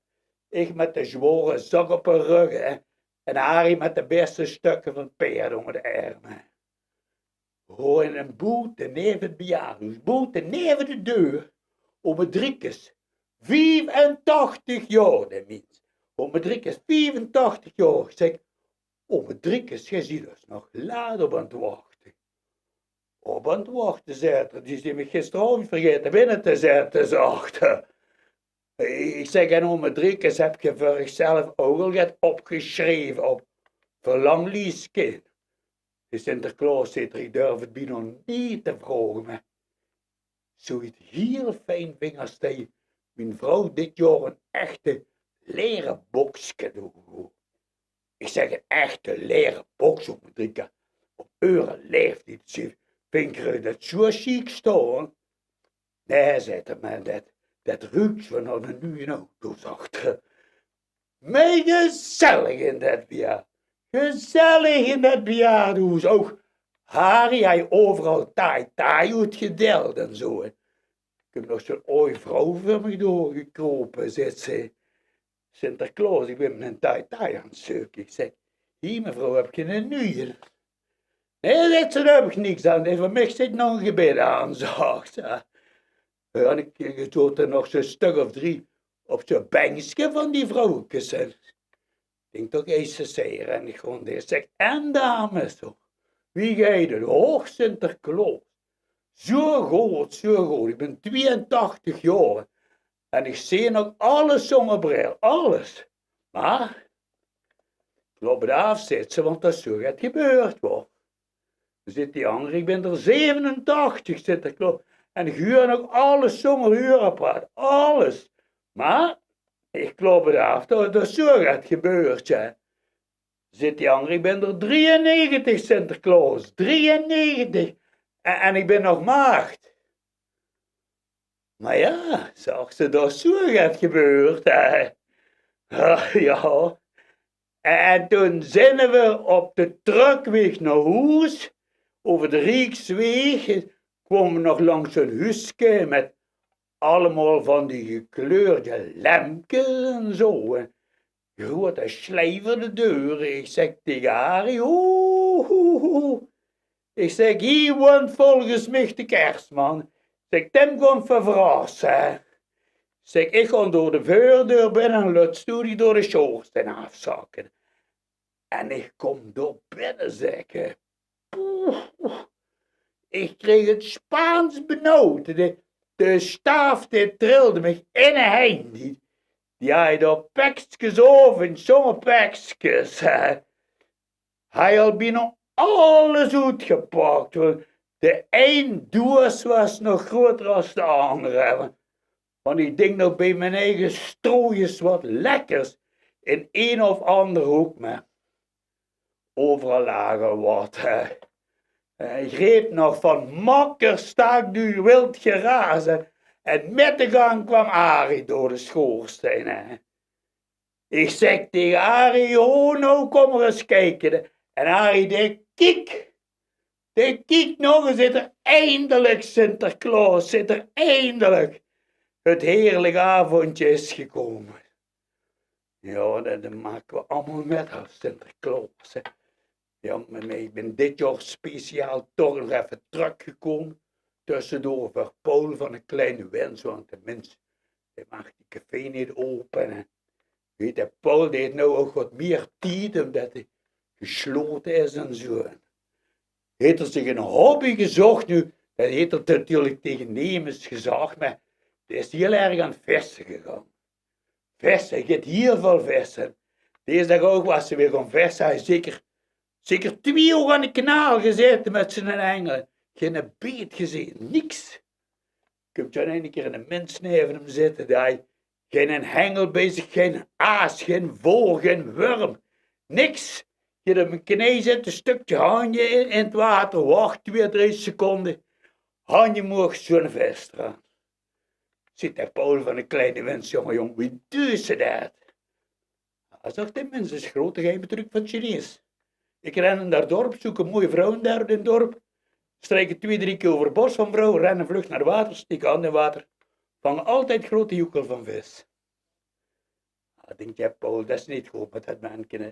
Ich mit de zwaore zak op de rögk, hè. En Arie met de bèste stökker van 't paerd ónger de erm. Hoor, en boete neve 't bejaardehoes, boete neve de deur, ome Driekes, viefentachtig jaor, de mins. Ome Driekes, viefentachtig jaor. Ich zèk: "Ome Driekes, geer zeet dus nog laat op aan 't wachte." "Op aan 't wachte?" zaet 'r. "Die zeen mich gisteraovend vergaete binne te zètte," zaet 'r. Ich zèk: "En ome Driekes, höb geer veur uch zelf ouch al get opgesjreve op verlanglieske?" "De Sinterklaos," zaet 'r, "ich durf 't bienao neet te vraoge, mer zoe get hiel fijn ving ich as det mien vrouw dit jaor ein echte lere boks cadeau doot." Ich zèk: "Ein echte lere boks, ome Driekes? Op eure laeftied, vingt geer det zoe sjiek staon?" "Nae," zaet 'r, "mer det, det ruuk zoe nao de nuje auto," zaet 'r. "Mei gezellig in det bejaar-, gezellig in det bejaardehoes. Ouch Arie haet euveral taai taai oetgedeild en zoe. Ich höb nog zoe'n aoj vrouw veur mich doorgekrope," zaet ze. "Sinterklaos, ich bön ein taai taai aan 't zeuke." Ich zèk: "Hie, mevrouw, höb geer eine nuje?" "Nae," zaet ze, "dao höb ich niks aan. Nae, veur mich zit nog ein gebit aan," zaet ze. "Jao, en ich, ich doot d'r nog zoe'n stök of drie op zoe'n benkske van die vrouwkes." Ich dink toch ins te zègke, en ich gaon d'r, zèk: "En dames, wie geit 't? Och, Sinterklaos, zoe good, zoe good. Ich bön twieëntachtig jaor en ich zeen nog alles zónger bril, alles. Mer klop 't aaf," zaet ze, "want d'r is zoe get gebeurd, wa." Zaet die anger: "Ich bön d'r zevenentachtig," zaet 'r, "klop, en ich huur nog alles zónger huurapparaat, alles. Mer ich klop 't aaf, d'r, d'r is zoe get gebeurd, hè." Zaet die anger: "Ich bön d'r drieënnegentig, Sinterklaos, drieënnegentig. En, en ich bön nog maagd." "Mer jao," zaet ze, "d'r is zoe get gebeurd, hè." Ach, jao. En toen zeen v'r op de trökweeg nao hoes, euver de Rieksweeg, kómme v'r nog langs zoe'n huuske mit allemaol van die gekleurde lempkes en zoe. En groeate sjlei veur de deur. Ich zèk taenge Arie: "Oeh, oeh, oeh." Ich zèk: "Hie woont volges mich de kersman." Ich zèk: "Dae kump mich verrasse." Ich zèk: "Ich gaon door de veurdeur binne en laot doe dich door de sjoorsteen aafzakke." En ich kóm dao binne, zèk. Poeh, ich kreeg 't Spaans benaud. De, de staaf, dae trilde mich in de henj. Die, die haje dao pekskes aof en zónger pekskes. Haje al bienao alles oetgepak. De ein doeas waas nog groeter es de anger. Want ich dink nog bie mien eige strooi ins wat lekkers in ein of anger hook, mer euveral laog al wat, hè. Eh, ich reep nog van: "Makker, staak noe wild geraas." En mit de gank kwaam Arie door de sjoorsteen, hè. Ich zèk taenge Arie: "Ho, noe kóm mer ins kieke." En Arie, dae kiek. Dae kiek nog en zaet 'r: "Eindelik, Sinterklaos," zaet 'r, "eindelik. 't Heerlik aovendje is gekómme." Jao, det, det make v'r allemaol mit as Sinterklaos, hè. Jao, mer, mer ich bön dit jaor speciaal toch nog effe trökgekómme. Tössedoor veur Paul van de Kleine Wins, want de mins, dae maag die café neet ope, hè. Weit de, Paul, dae haet noe ouch get mieë tied, ómdet 'r geslote is en zoe. Haet 'r zich ein hobby gezóch noe, det haet 'r natuurlik taenge nemes gezag, mer dae is hieël erg aan 't visse gegange. Visse, hae geit hieël väöl visse. Dees daag ouch waas 'r weer gaon visse, hae zeker, zeker twieë oer aan de kanaal gezaete mit ziene hengel. Geine beet gezeen, niks. Kump dan eine kier eine mins neve 'm zitte, dae haet geine hengel bie zich, geine aas, gein voogel, gein wurm, niks. Haet op 'n knee zitte, stökske hanje in, in 't water, wach twieë, drie seconde. Hanje omhoeg, zoe'n vis d'raan. Zaet de Paul van de Kleine Wins: "Jóng, jóng, wie duis se det?" Hae zag: "De mins is groot, de geheime truc van 't Chinees. Ich ren nao 't dorp, zeuk ein mooi vrouw dao in 't dorp, sjtrik twieë, drie kier euver de bors van de vrouw, ren vlug nao 't water, sjtik hand in 't water, vang altied groeate joekel van vis." Hae dink: "Jao, Paul, det is neet good mit det menke, hè.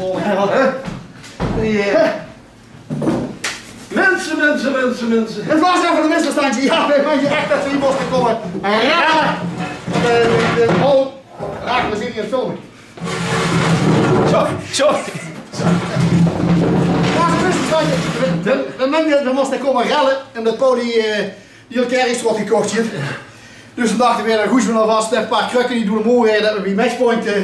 Hè? Minse, minse, minse, minse. Het waas effe ein misverstandje. Jao, veer meinde ech det ze hie móste kómme relle. Eh, de, oh, raak, veer zeen hie aan 't filme. Sorry, sorry. Jao, det is 't, veer, veer, veer meinde, veer móste kómme relle en det Paul die, eh, die al kerries waert gekoch, zit. Dus toen dachte veer, dan goeie veer alvas ein paar krökke die door de moer, det veer bie Matchpoint, eh,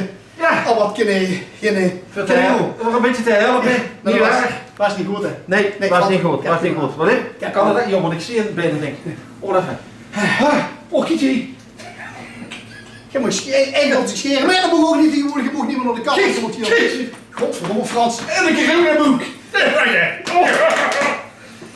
al waat kinne, kinne, kinne doon. Ein bietje te helpe. Nae, det waas, waas neet good, hè? Nae, waas neet good, waas neet good. Waat, hè? Kan det? Jao, want ich zeen 't bienao, dink ich. Oh, effe. Oh, kiek hie. Geer mót sche-, eigelik mót geer schaere. Mer det maag ouch neet taengewoordig, geer maag neet mieë nao de kapper. Jezus. Godverdomme, Frans. En ich höb ein book.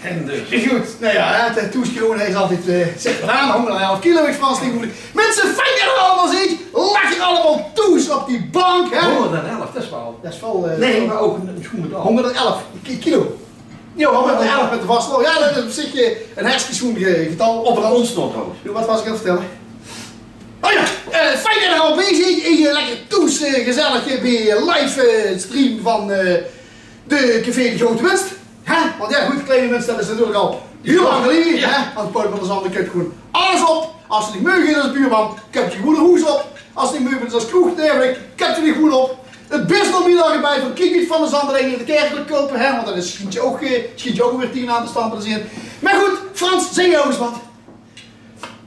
En dus. Is good. Nou ja, hè, het, eh, toes gewoon, hae is altied, eh, zèk mer aan, hóngerdelf kilo, ich, Frans, taengewoordig. Minse, fijn det geer allemaol zeet. Lekker allemaol toes op die bank, hè? Hóngerdelf, det is waal, det is waal, eh, nae, mer ouch ein, ein sjoen getal. Hóngerdelf ki-, kilo. Jao, hóngerdelf mit de vastelaovend. Jao, det is op zich, eh, ein hartstikke sjoen ge-, getal. Euver ós nog trouwens. Jao, waat waas ich aan 't vertèlle? Oh jao, eh, fijn det geer allemaol bie zeet. Hie, eh, lekker toes, eh, gezellig, eh, bie, eh, live, eh, stream van, eh, de Café De Groete Winst. Hè? Want jao, good, kleine minse, det is natuurlik al hiel lang geleje, hè? Want Paul van der Zanden keup gewoon alles op. Es se neet meuge bös es buurman, keups se gewoon ein hoes op. Es se neet meuge bös es kroeg, dan keups se dich gewoon op. Het beste ómmiddel bie van Kiek Van der Zanden, det se de kerk kóns koupe, hè? Want det is, sjient ouch, eh, sjient ouch weer tien aan te stampe te zeen. Mer good, Frans, zèk ins waat.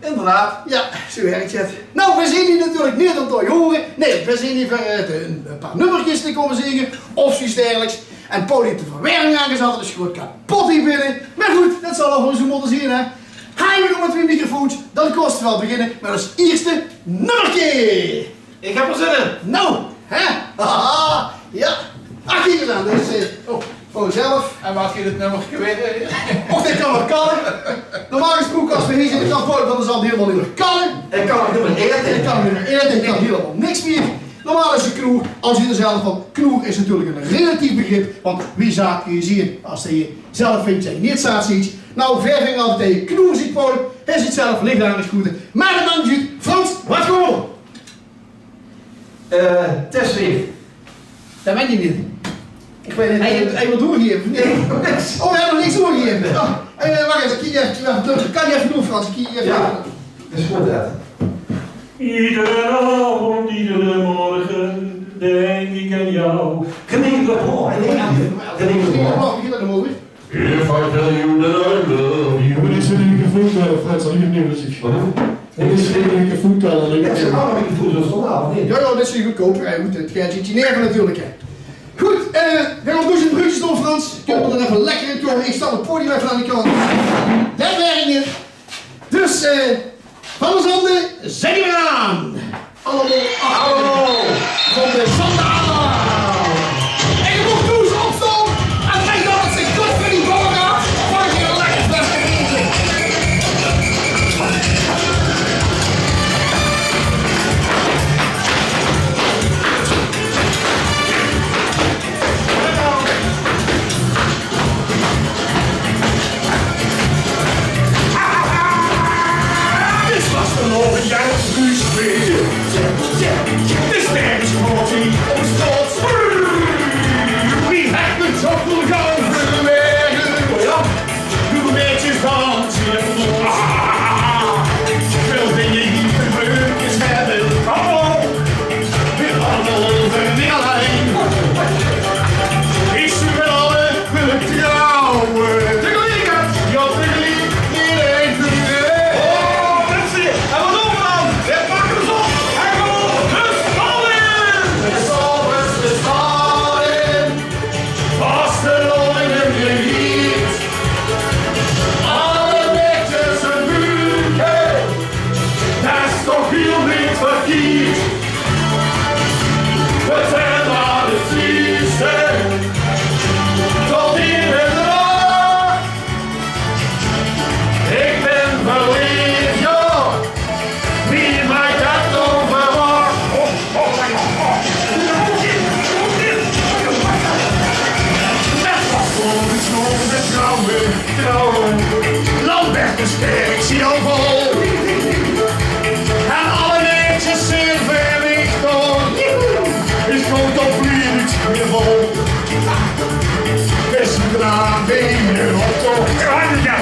Inderdaad. Jao, zoe wirk het. Nou, veer zeen hie natuurlik neet óm te hore. Nae, veer zeen hie veur, eh, te, ein, ein paar nummerkes te kómme zinge of zoe get dergeliks. En Paul haet de verwerming aangezat, dus gewoon kapot hie binne. Mer good, det zal allemaol zoe mótte zeen, hè. Hae, veer doon mit twieë microfoons, dan kóns se waal beginne mit ós ierste nummerke. Ich höb d'r zin in. Nou, hè? Haha, jao. Ach, kiek ins aan. Dit is, eh, oh, veur uzelf. En waat geit 't nummerke waere? Och, det kan waal kalle. Normaal gesproke, es veer hie zitte, kan Paul van der Zanden hielemaol neet mieë kalle. Hae kan ouch neet mieë aete. Hae kan neet mieë aete, hae kan hielemaol niks mieë. Normaal is 't knoer, es geer zelf van, knoer is natuurlik ein relatief begrip, want wie zaat kins se zeen es se zelf vinjs det se neet zaat zeet? Nou, veer vinge altied det se knoer zeet, Paul. Hae zeet zelf licht aangesjote. Mer det maak neet oet. Frans, waat gewoon. Eh, Tessy. Det weit ich neet. Ich weit neet. Hae, hae wilt doorgaeve, of neet? Nae, niks. Oh, hae haet nog niks doorgegaeve. Oh, eh, wach effe, kiek effe, wach, kan hae effe doon, Frans? Kiek effe. Jao, det is good, hè. Iedere avond, iedere morgen denk ik aan jou. Gemeente Rotterdam, hè? Gemeente Rotterdam. If I tell you that I love you. Dit is ein microfoon, eh, Frans, al die nummers. Waat? Dit is ein microfoon, kan al. Jao, jao, dit is goodkoop. Jao, good, het geit neet neer natuurlik, hè. Good, eh, veer gaon doezend bruudjes doon, Frans. Kómme veer d'r effe lekker in kómme. Ich stal het podium effe aan de kant. Det wirk neet. Dus, eh, Van der Zanden, zèt dich mer aan. Allemaol, allemaol van de Zanden. En geer mót toes opstaon en ich dink det 't zich kort veur die bal geit. Van die lekker beste eten. Dit is vastelaovend, jao, Guus, weer. De sterretjes op de straot. Wie het het zo cool gaan verwerken. Doe netjes dansen. Veel dingen die te leuk is hebben. Kom op. Weer allemaal over de lijn. Is er met alle vertrouwen. Tegelijk, ja, tegelijk. Iedereen tegelijk. Oh, mensen, en wat doen we dan? We pakken ze op. En gewoon de stal in. De stal, de stal in. Vastelaovend gevierd. Alle netjes en buurken. Det is toch hiel neet verkierd. We zeen aan 't fieëste. Tot in de nacht. Ich bön verleef, jao. Wie maak det dan verwacht? Trouwe, trouwe. Lambertus kerk zit al vol. En alle netjes zeen veur mich door. Ich kom toch weer neet mieë vol. Beste dame, de optocht. Ja, ja.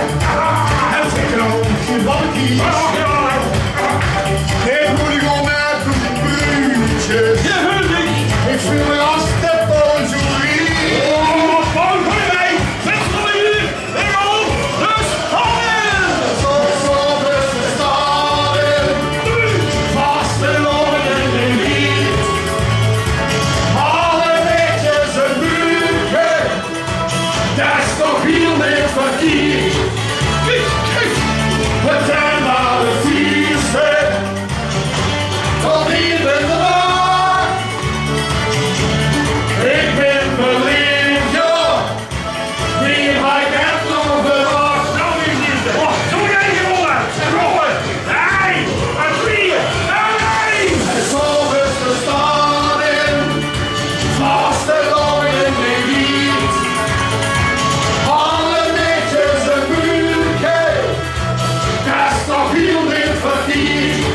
Het is een groot gebalkie. Ja, ja. Ik moet gewoon met een bruutje. Ja, ja. Ik voel me als de Paul Jury. Oh, Paul Jury. Zet voor u. Hemel. Dus, Paul. Zo, zo, beste dame. Vaste lopen in de lied. Alle weetjes een buurtje. Dat is toch hiel neet verkierd. We zijn alle vieste. Tot hier ben de dag. Ik ben verliefd, ja. Wie had ik het nog verwacht? Nou, wie is het? Oh, zo jij gewonnen. Gewonnen. Hey, een vier. Hey. Zo is de stad in. Vaste lopen in de lied. Alle netjes een buurtje. Dat is toch hiel neet verkierd.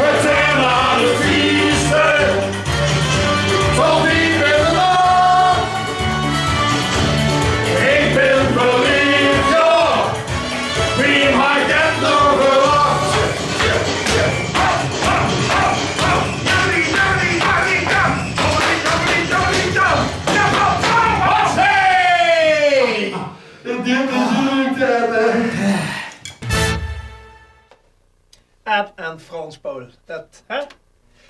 Het zijn aan de vieste. Tot die ben de dag. Ik ben verliefd, ja. Wie had ik het nog verwacht? Hey! Dit is leuk, hè? Ed en Frans, Paul. Dat, hè?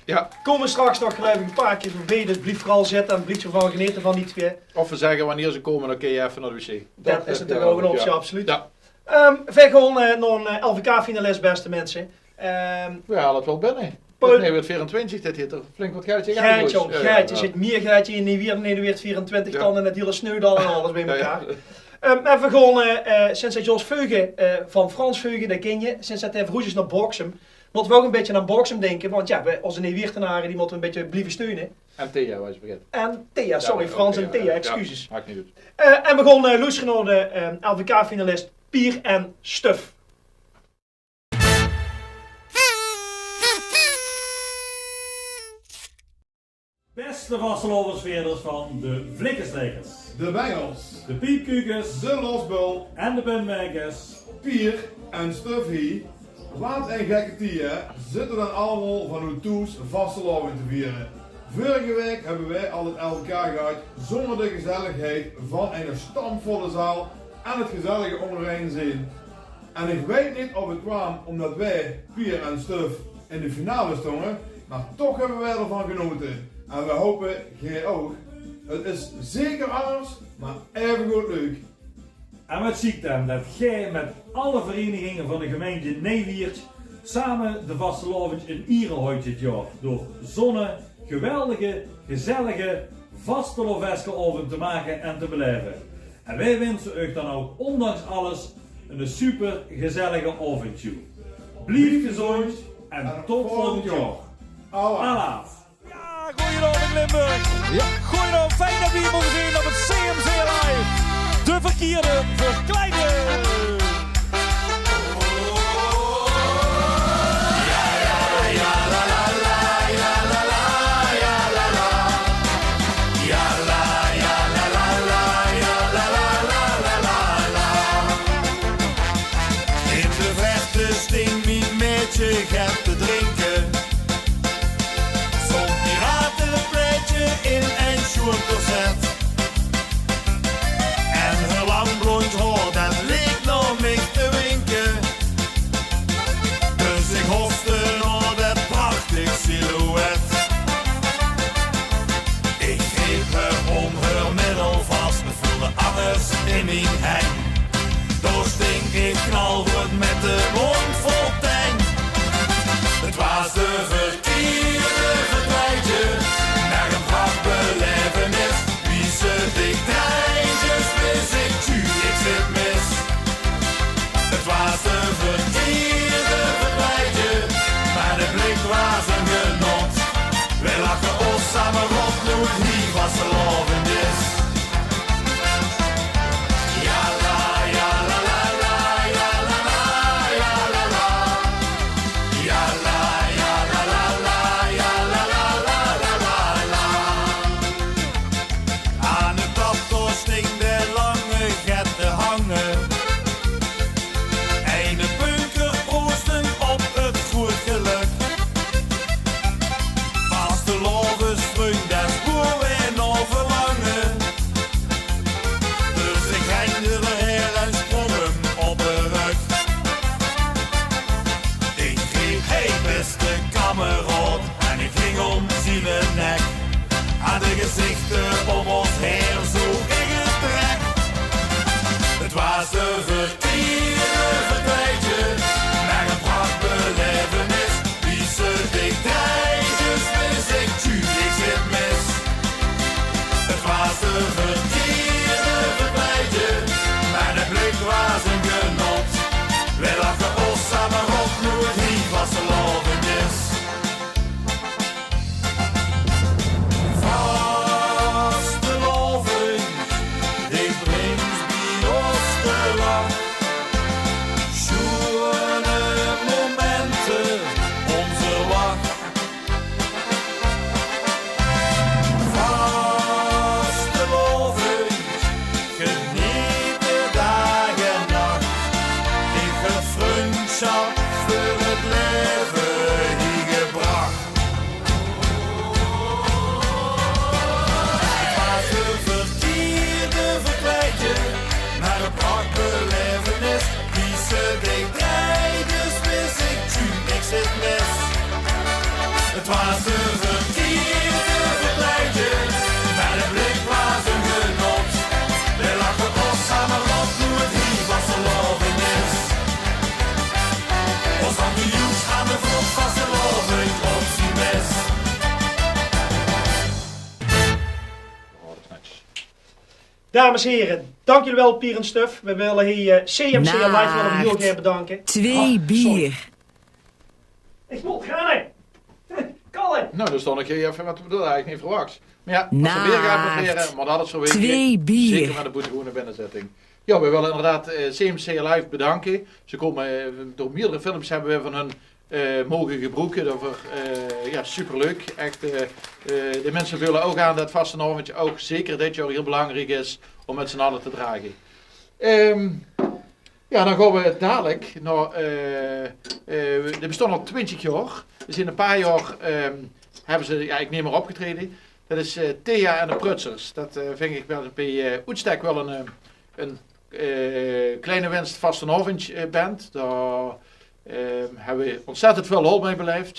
Ja. Komen straks nog, geluif ik, een paar keer voorbij. Dus blief vooral zitten en blief ervan genieten van die twee. Of we zeggen wanneer ze komen, dan kun je even naar de wc. Dat is natuurlijk ook een optie, absoluut. Ja. Ehm, wij gaan, eh, naar een, eh, L V K-finalist, beste mensen. Ehm, we halen het wel binnen. Paul. Nee, wordt vierentwintig, dit hier toch flink wat geldje. Geldje, geldje. Zit meer geldje in die weer, nee, de weer vierentwintig dan in het hele sneeuwdal en alles bij elkaar. Ja, ja. Ehm, en we gaan, eh, eh, sinds dat Jos Veugen, eh, van Frans Veugen, dat ken je, sinds dat hij verhuisd is naar Boksem, moeten we ook een beetje aan Boksem denken, want ja, we, onze Neewiertenaren, die moeten we een beetje blijven steunen. En Thea, was je vergeten. En Thea, sorry, Frans en Thea, excuses. Maakt niet uit. Eh, en we gaan, eh, loesteren naar de, eh, L V K-finalist Pier en Stuf. Beste vastelaovesvierders van de Flikkerslikkers, de Bengels, de Piepkukes, de Losbul en de Bumwerkers, Pier en Stuf hie. Waat ein gekke tied, hè? Zitte we dan allemaol vanoet thoes vastelaovend te viere. Veurige waek höbbe wij al het L V K gehad zónger de gezelligheid van ein stampvolle zaal en het gezellige óngerein zeen. En ik weit neet of het kwaam omdat wij, Pier en Stuf, in de finale stónge, maar toch höbbe wij d'rvan genote. En we hope, geej ouch. Het is zeker anders, maar aevegood leuk. En wat ziek dan, dat geej met alle verenigingen van de gemeinte Neewiert same de vastelaovend in iere houdt dit jaor, door zónne geweldige, gezellige vastelaoveskelaovend te make en te belaeve. En wij winse uch dan ouch ondanks alles eine super gezellige aovend toe. Blief gezóndj en tot volgend jaor. Alaaf. Ja, goeienaovend Limburg. Ja. Goeienaovend, fijn dat we hie moge zeen op het C M C Live. De verkierde verkleide. In de verte sting mien maedje get te drinke. Zo'n pirateplaedje in ein sjoen corset. En häör lang blóndj haor, det leek nao mich te winke. Dus ich hoofde nao det prachtig silhouet. Ich greep häör óm häör middel vas, 't veulde alles in mien henj. Dao sting ich knalroed mit de móndj vol tenj. 't Waas de verkierde verkleidje, mer ein prach belaevenis. Wie ze dich dreidjes, wis ich, tju, ich zit mis. 't Waas de verkierde verkleidje, mer de blik waas ein genot. Weej lache ós same rot, noe 't hie vastelaovend is. Jala, jala, la, la, jala, la, jala, Zichte óm ós haer zoe in 't trek. 't Waas de verkierde verkleidje, mer ein prachtbelaevenis. Wie se dich dreidjes, wis ich, tju, ich zit mis. 't Waas de verkierde verkleidje, mer de blik waas ein genot. Veer lache ós same op, noe 't hie vastelaovendj is. Vastelaovendj, dich brings bie ós de lach. Sjoene momente, ózze wach. Vastelaovendj, geneet daag en nach. Ich höb vrundsjap veur 't laeve hie gebrach. 't Waas de verkierde verkleidje, mer ein prachtbelaevenis. Wie se dich dreidjes, wis ich, tju, ich zit mis. 't Waas de verkierde verkleidje, mer de blik waas ein genot. Veer lache ós same op, noe 't hie vastelaovendj is. Ós tante Joes aan de vót, vastelaovendj op zien bès. Dames en heren, dank jullie wel, Pier en Stuf. We willen hier, eh, C M C Live willen we heel erg bedanken. Twee bier. Ich mót gaon, hè. Kalle. Nou, dan stond ich hie effe, want we hadde eigelik neet verwach. Mer jao, as we weer gaon probere, mer dat is zoe. Twee bier. Zeker mit de boetegroene binnezitting. Jao, we wille inderdaad, eh, C M C Live bedanke. Ze kome, eh, door meerdere films hebbe we van hun, eh, moge gebroeke. Dat veur, eh, jao, superleuk. Echt, eh, eh, de minse veule ouch aan dat vastelaovendj ouch zeker dit jaor hiel belangriek is óm mit zien alle te drage. Ehm, Jao, dan gaon we dalik nao, eh, eh, die bestónge al twintjig jaor. Dus in e paar jaor, ehm, hebbe ze, jao, ich neet mier opgetraeje. Dat is, eh, Thea en de Prutsers. Dat, eh, vinj ich waal bie, eh, oetstek waal ein, eh, ein, eh, Kleine Winst vastelaovendj, eh, band. Dao, ehm, hebbe we óntzèttend väöl lol mei belaef.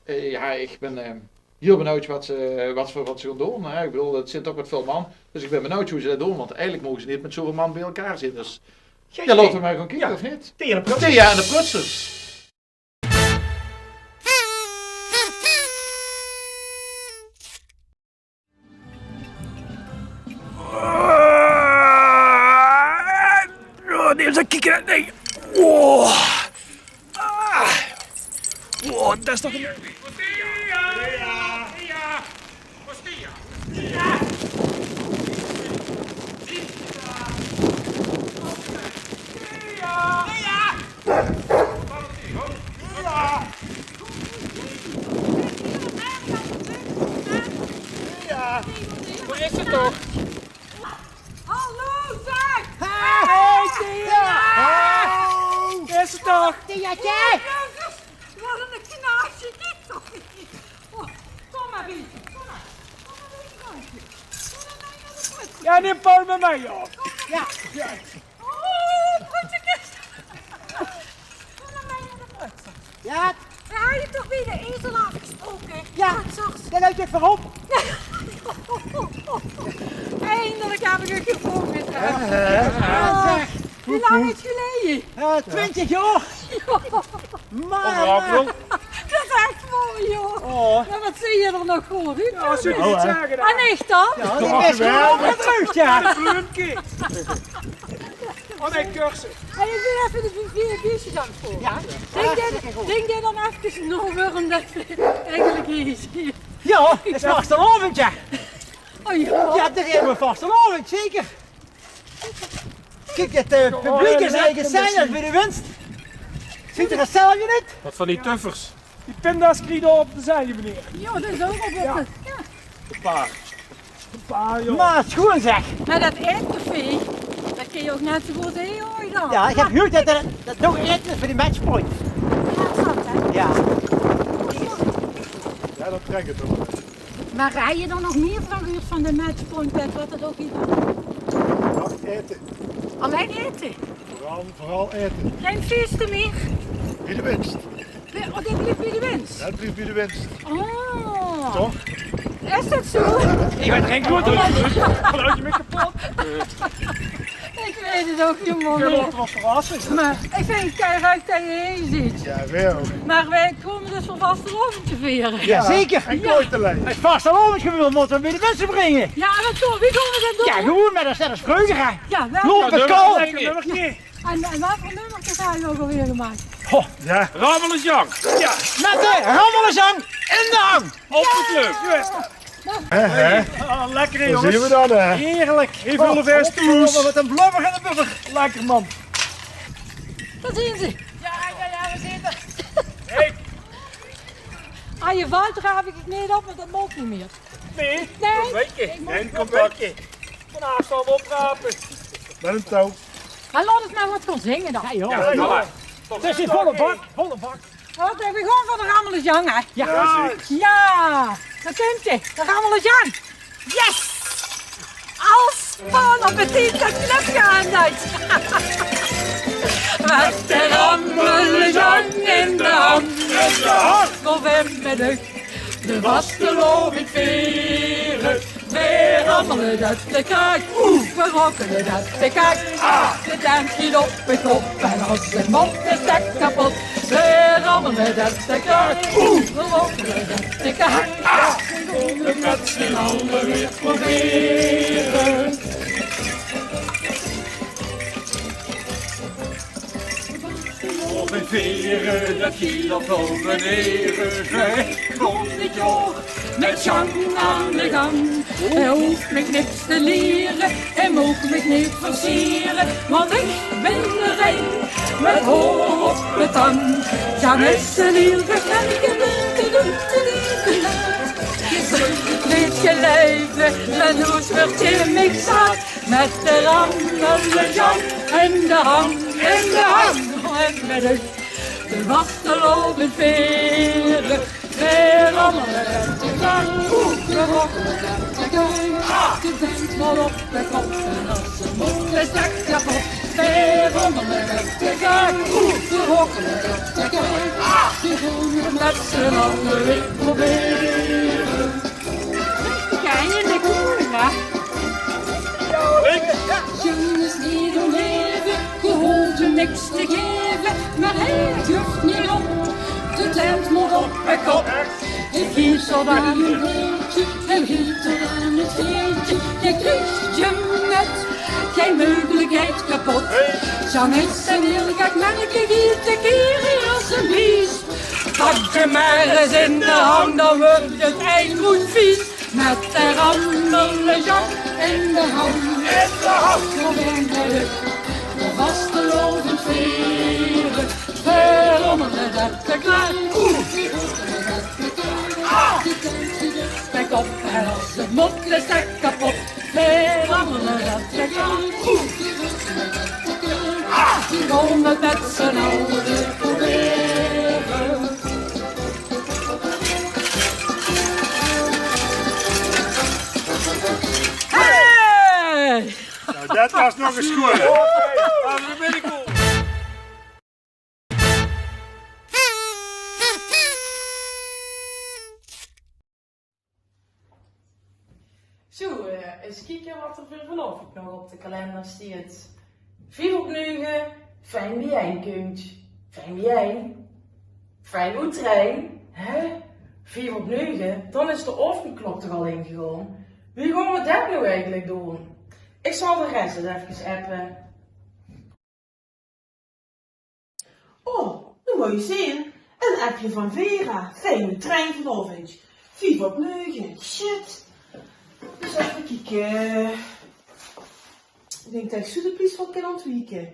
Eh, jao, ich bin, ehm, hiel benuujd wat ze, wat veur, wat ze gaon doon, hè. Ich bedoel, 't zeen toch mit väöl man. Dus ich bin benuujd wie ze dat doon, want eigelik moge ze neet mit zoeväöl man bie-ein zeen. Dus jao, laote we mer gaon kieke, of neet? Thea en de Prutsers. Thea en de Prutsers. Oh, neet ins kieke, nae. Oh. Ah. Oh, dat is toch ein... Jao. Wo is 't toch? Hallo, zeg! Hey, Thea! Hallo! Is 't toch? Theaatje! Oh, jezus, wat ein knaasje dit toch. Oh, kóm mer, bietje, kóm mer. Kóm mer, bietje, kómtje. Kóm mer mei nao de put. Jao, num Paul mer mei, joh. Jao. Oh, Prutseke. Jao, we hadde toch weer de ezel aafgesproke. Jao, dat luit veur op. Eindelik höb ich 't gevónje, zeg. Jao, zeg. Wie lang is 't geleje? Eh, twintjig jaor. Jao. Man, man. Dat is ech mooi, joh. Oh. Jao, wat zeen geer d'r nog good oet, jao. Jao, zów ich neet zègke, hè. En ich dan? Jao, dat is waal ein vreugd, jao. Ein vreugdje. Oh nae, cursus. Hey, ich bön effe de vier biertjes aan 't veur. Jao. Drink geer, drink geer dan effe nog, waorum dat eigelik hie zeen? Jao, 't is vastelaovendj, jao. Oh jao. Jao, 't is vastelaovendj, zeker. Kiek, 't, eh, publiek is eigelik gezellig bie de winst. Zuut geer 't zelf neet? Wat van die tuffers. Die pinda's kriege op dezelfde manier. Jao, dat is ouch waal lekker. Jao. Ein paar. Ein paar, jao. Mer sjoen, zeg. Mer dat aetcafé, dat kins se ouch net zoe good hie, huur dan. Jao, ich höb gehuurd dat d'r, dat d'r ouch aete is veur die Matchpoint. Jao, dat is dat, hè? Jao. Jao, dat trèk 't ouch. Mer höbs se d'r nog mieë van gehuurd van de Matchpoint, wat dat ouch hie doon? Jao, aete. Allein aete? Veural, veural aete. Gein fieëste mieë? Bie de winst. Bie, oh, dat blief bie de winst? Dat blief bie de winst. Oh. Toch? Is dat zo? Ik ben er geen kloot van. Geluidje met kapot. Ik weet het ook niet, man. Laten we ons verrassen. Maar ik vind het kei leuk dat je hier zit. Ja, wel. Maar wij komen dus voor vastelaovend te vieren. Ja, zeker. En kooit alleen. Het vastelaovendgevoel moeten we bij de mensen brengen. Ja, dat klopt. Wie gaan we dat doen? Ja, gewoon met ons net als vreugde gaan. Ja, wel. Gewoon met kool. En, en wat voor nummertjes hebben we ook alweer gemaakt? Goh. Ja. Rammelesjang. Ja. Met de Rammelesjang in de hang. Op de club. Juist. Hè, hè? Ah, lekker, hè, jongens. Zien we dan, hè? Heerlijk. Even vers toes. Wat een blubber en een bubber. Lekker, man. Daar zien ze. Ja, ja, ja, we zitten. Hey. Ah, je valt er eigenlijk niet op, want dat mag niet meer. Nee, nee. Kom, kom, kom. Van afstand oprapen. Met een touw. Maar laat het maar wat gaan zingen dan. Ja, joh. Ja, ja. Dat is volle bak, volle bak. Wat, we gaan voor de Rammelesjang, hè? Ja. Ja, zeker. Ja, daar komt ie. De Rammelesjang. Yes! Als van appetiet dat knipje aan duidt. Met de Rammelesjang in de hand. Kom weer met de, de vastelaovend vieren. We rammelen dat de kaart. Oeh, we rokkelen dat de kaart. Ah, de tent schiet op de kop en als de mond is dat kapot. We rammelen dat de kaart. Oeh, we rokkelen dat de kaart. Ah, we doen het met z'n allen weer proberen. Op een veren, dat giet op wel beneden. Zeg, kom dit jaar met Sjang aan de gang. Hij hoeft mich niks te leren, hij mag mich niet versieren. Want ik ben er een met hoor op de tang. Sjang is een heel gestelke, te doen, te doen, te doen. Je zult het niet geloven, maar nu wordt je niks aan. Met de Rammelesjang in de hang, in de hang. En met de, de vastelaovend vieren. We rammelen dat de gang, oeh, we rokkelen dat de gang. Ah, de tent maar op de kop en als ze moet, is dat kapot. We rammelen dat de gang, oeh, we rokkelen dat de gang. Ah, we doen het met z'n allen weer proberen. Sjang is niet om leven, je hoeft hem niks te geven, maar hij geeft niet op. De tent moet op de kop. Hij giet al aan een beetje, hij giet al aan het geetje. Je krijgt je met geen mogelijkheid kapot. Sjang is een heel gek manneke, giet te keren als een biest. Pak hem maar eens in de hang, dan wordt het eind goed vies. Met de Rammelesjang in de hang. In de hang. Kom in de lucht, de vastelaovend vieren. We rammelen dat de klank. Oeh. Ah. De tent schiet op de kop en als het moet is dat kapot. We rammelen dat de klank. Oeh. Ah. We gaan het met z'n allen weer proberen. Hey! Nou, dat was nog eens goed. Laten we binnenkomen. Zo, eh, eens kieke wat er weer vanaovend nog op de kalender steit. Vief op neuge, fijn wie-ein kumtj. Fijn wie-ein? Fijn oetrein? Hè? Vief op neuge? Dan is de aovendklok toch al ingegaon? Wie gaon we det noe eigelik doon? Ik zal de res ens efkes appe. Oh, noe mót ich zeen. Ein appje van Vera. Fijn oetrein vanaovendj. Vief op neuge. Shit. Ens efkes kieke. Ich dink det ich zo de plies waal kan ontwieke.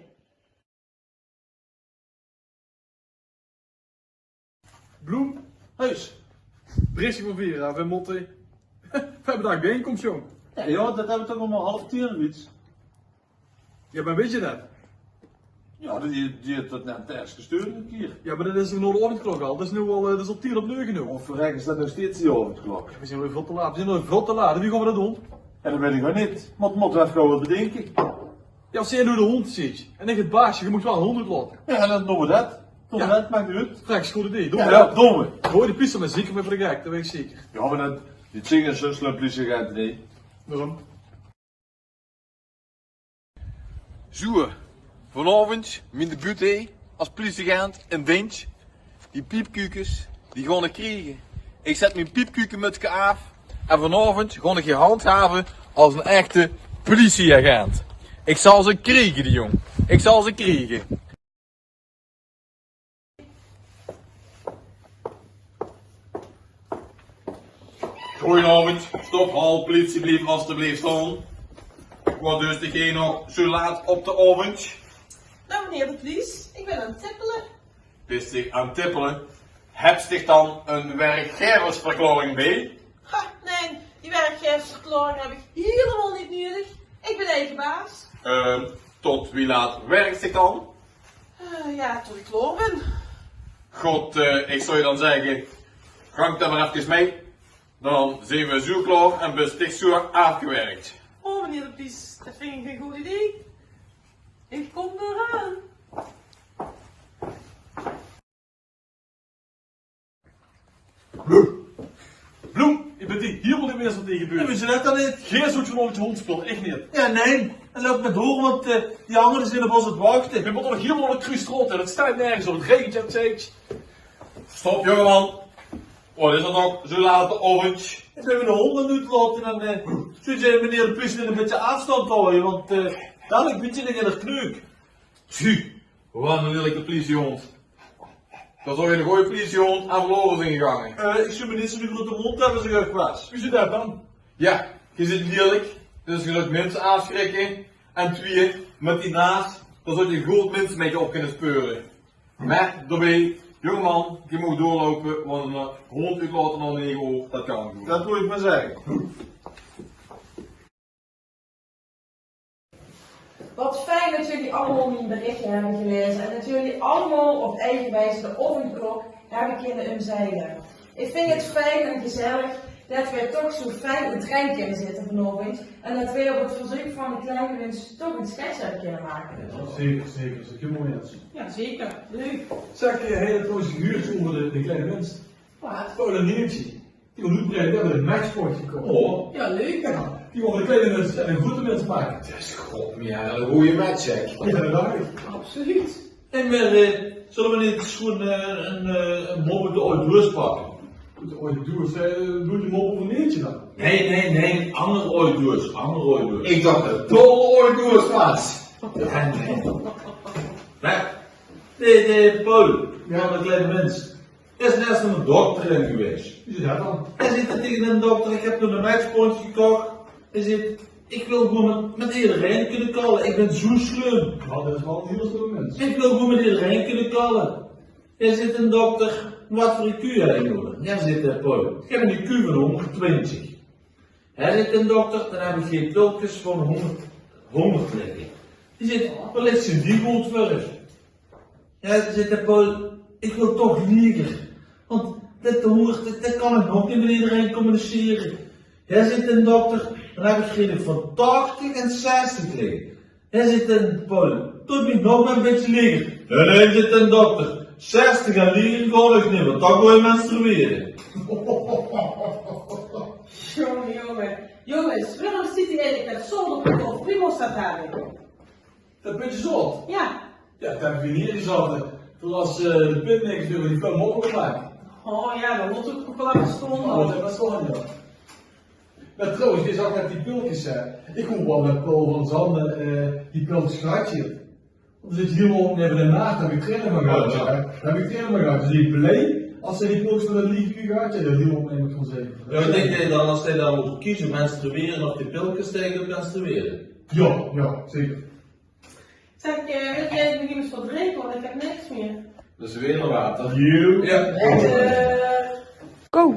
Bloem, Huis. Berichtje van Vera, we mótte, we hebbe dao bijeenkomst, jóng. Jao, jao, det hebbe we toch óm half tien of get. Jao, mer wits se det? Jao, die, die haet det net erges gestuurd ein kier. Jao, mer det is toch nog de aovendklok al? Det is noe al, eh, det is al tien op neuge noe. Of verrek, is det nog steeds die aovendklok? Jao, we zeen alweer väöl te laat. We zeen alweer väöl te laat. Wie gaon we det doon? Jao, det weit ich ouch neet. Mer, mer mótte we efkes waal get bedinke. Jao, es se noe de hóndj zeetj en ich 't baasje, ge mótj waal eine hóndj oetlaote. Jao, dan doon we det. Doon we det, maak neet oet. Verrek, is ein good idee. Doon we det. Jao, doon we. Hoor, die piece mer zeker weer verrek, det weit ich zeker. Jao, mer det, Die zingen zo slim, pliesie gaat, nee. Waorom? Zoe, vanaovend mien debuut, hè, es pliesie-agent in deenst. Die piepkuukes, die gaon ich kriege. Ich zèt mien piepkuukemutske aaf en vanaovend gaon ich hie handhave es eine echte pliesie-agent. Ich zal ze kriege, die jóng. Ich zal ze kriege. Goojenaovend. Stop, halt, pliesie, blief asteblief staon. Waat deis dich hie nog zo laat op d'n aovend? Nou, meneer de plies, ik ben aan het tippelen. Bis dich aan 't tippele? Höbs dich dan ein werkgeversverklaoring bie? Ha, nee, die werkgeversverklaoring heb ik helemaal niet nodig. Ik ben eigen baas. Eh, tot wie laat wirks dich dan? Eh, ja, tot ik klaor ben. Good, eh, ich zou dan zègke, gank dan mer efkes mei. Dan zeen we zo klaor en bis dich zo aafgewirk. Oh, meneer de plies, dat vind ik een goed idee. Ik kom eraan. Bloem, ich bin 't hie hielemaol neet mit ins op die gebeurt. Jao, wits se det dan neet? Geer zult vanaovend hóndspul, ech neet. Jao, nee. En laot mich door, want, eh, die angere zeen op ós aan 't wachte. Veer mótte nog hielemaol nao de Kruusstraot, hè. Det steit nörges op. 't Raegent, det zag ich. Stop, jóngeman. Waat is 't nog zo laat op d'n aovend? Ich bön miene hónd aan 't oetlaote en, eh, zów ich meneer de plies ein bietje aafstand haoje, want, eh, dalik bit ich dich in de kneuk. Tju, waat ein lelike pliesiehónd. Dao zów ein gooj pliesiehónd aan verlaore zeen gegange. Eh, ich zów neet zo'n groete mónd höbbe, zèk ich waal. Wie zit det dan? Jao, geer zit lelik, dus geer zult minse aafschrikke. En twieë, mit die naas, dao zult geer good minse mei op kinne speure. Mer daobie, jóngeman, geer moogt doorloupe, want eine hónd oetlaote nao nege oor, det kan gewoen. Det wól ich mer zègke. Wat fijn dat jullie allemaal mijn berichtje hebben gelezen en dat jullie allemaal op eigen wijze de ochtendklok hebben kunnen omzeilen. Ik vind het fijn en gezellig dat wij toch zo fijn oetrein kunnen zitten vanaovend en dat wij op het verzoek van de kleine mens toch een schets hebben kunnen maken. Jao, zeker, zeker. Det is ein mooi mins. Ja, zeker. Leuk. Zèk, eh, höbs se trouwens gehuurd euver de, de kleine mins? Wat? Paul en Neeltje. Die gaon oetbreide, die höbbe ein matchpóntje gekoch. Oh. Jao, leuk. Jao, die gaon de kleine mins en de groete mins make. Det is god, jao, ein gooj match, zeg. Jao, det dach ich. Absoluut. Hey, mer, eh, zölle v'r neet ins gewoon, eh, ein, eh, ein mop oet de aw doeas pakke? Oet de aw doeas, eh, bedoels se de mop euver Neeltje dan? Nee, nee, nee, anger aw doeas, anger aw doeas. Ich dach det Paul aw doeas waas. Jao, nee. Mer, de, de Paul, jao, de kleine mins. Is nörges nao de dokter gewaes. Wie zit det dan? Hae zaet taenge de dokter: "Ich höb toen ein matchpóntje gekoch." Hae zaet: "Ich wil gewoon mit, mit ederein kinne kalle. Ich bin zoe sleum." Jao, det is waal ein hiel sleum mins. "Ich wil gewoon mit ederein kinne kalle." Hae zaet de dokter: "Wat veur I Q höb ich nodig?" Jao, zaet de Paul: "Ich höb ein I Q van hóngerdtwintjig." Hae zaet de dokter: "Dan höb ich hie pilkes van hóngerd, hóngerd ligke." Hae zaet: "Waat ligk die good veur?" Jao, zaet de Paul: "Ich wil toch lieger. Want det hóngerd, det, det kan ich nog neet mit ederein communicere." Hae zaet de dokter: "Dan höb ich hie ein van tachtig en zestig ligke." Hae zaet de Paul: "Doot mich nog mer ein bietje lieger." "Nee, nee," zaet de dokter, "zestig en lieger kan ich neet, want dan gaon ich menstruere." Jónge, jónge. Jónges, waorom zit d'r eigelik ein zolderpot vol? Wie mós det höbbe? Det pötje zout? Jao. Jao, det höbbe v'r hie gezat, hè. Veur es, eh, de pin niks deit, die veur moppel maak. Oh jao, dan mót 't ouch waal effe staon. Jao, det höbbe v'r staon, jao. Mer trouwens, doe zags net die pilkes, hè. Ich hoop waal det Paul van Zanden, eh, die pilkes gehad haet. Want d'r zit hie waal neve de naas, dao höb ich traene van gehad, hè. Dao höb ich traene van gehad. Dus ich bön blie es hae die pilkes van det liefke gehad haet, det hie waal neve van zeen. Jao, ich dink det dan, es hae dan mót keze, menstruere of die pilkes, det hae menstruere. Jao, jao, zeker. Zeg, eh, wil jij nog iets voor drinken? Want ik heb niks meer. Dus weer naar water. Jao. Jao. Lekker. Go.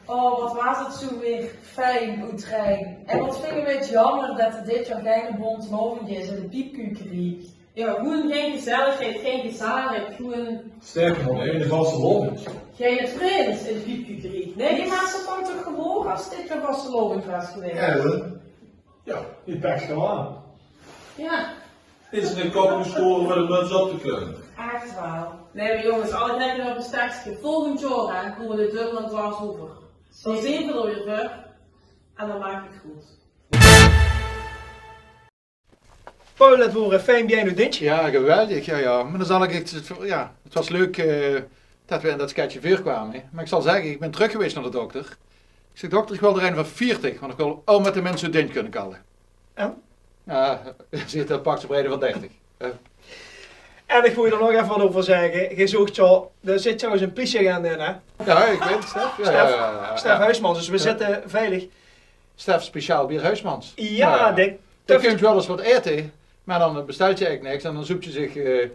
Oh, wat was het zo weer fijn, oetrein. En wat vinge we het jammer dat er dit jaar geine bónte aovend is in de Piepkuukeriek. Ja, gewoon geen gezelligheid, geen gezalig, gewoon... Sterker nog, in de vastelaovend. Geine prins in de Piepkuukeriek, niks. Nee, maar ze vond toch gewoon als dit jaar vastelaovend was geweest. Ja, hoor. Ja, die pakt gewoon aan. Ja. Is er een kop geschoren met een muts op te kleuren? Echt wel. Nee, maar jongens, alle gekheid op een stekske. Volgend jaar, hè, komen we dit dubbel en dwars over. Zoe zeen v'r d'r weer veur en dan maak ich 't good. Paul, det woor, eh, fijn bie-ein oet Dintj. Jao, geweldig. Jao, jao. Mer dan zal ich ech, jao, 't waas leuk, eh, det v'r in det sketsje veurkwaome. Mer ich zal zègke, ich bön trök gewaes nao de dokter. Ich zèk: "Dokter, ich wil d'r eine van veertig, want ich wil ouch mit de minse oet Dintj kónne kalle." En? Jao, zeet, det pak ze bie eine van dertig. Jao. En ich wól d'r nog effe get euver zègke. Geer zoogt zo, d'r zit zo ein pliesieagent in, hè? Jao, ich weit 't, Stef. Jao, Stef, jao, jao, jao. Stef Huismans, dus v'r zitte veilig. Stef Speciaal Bier Huismans. Jao, jao. D'r kump waal ins get aete, mer dan bestèltj ge eigelik niks en dan zoektj ge uch, eh, ein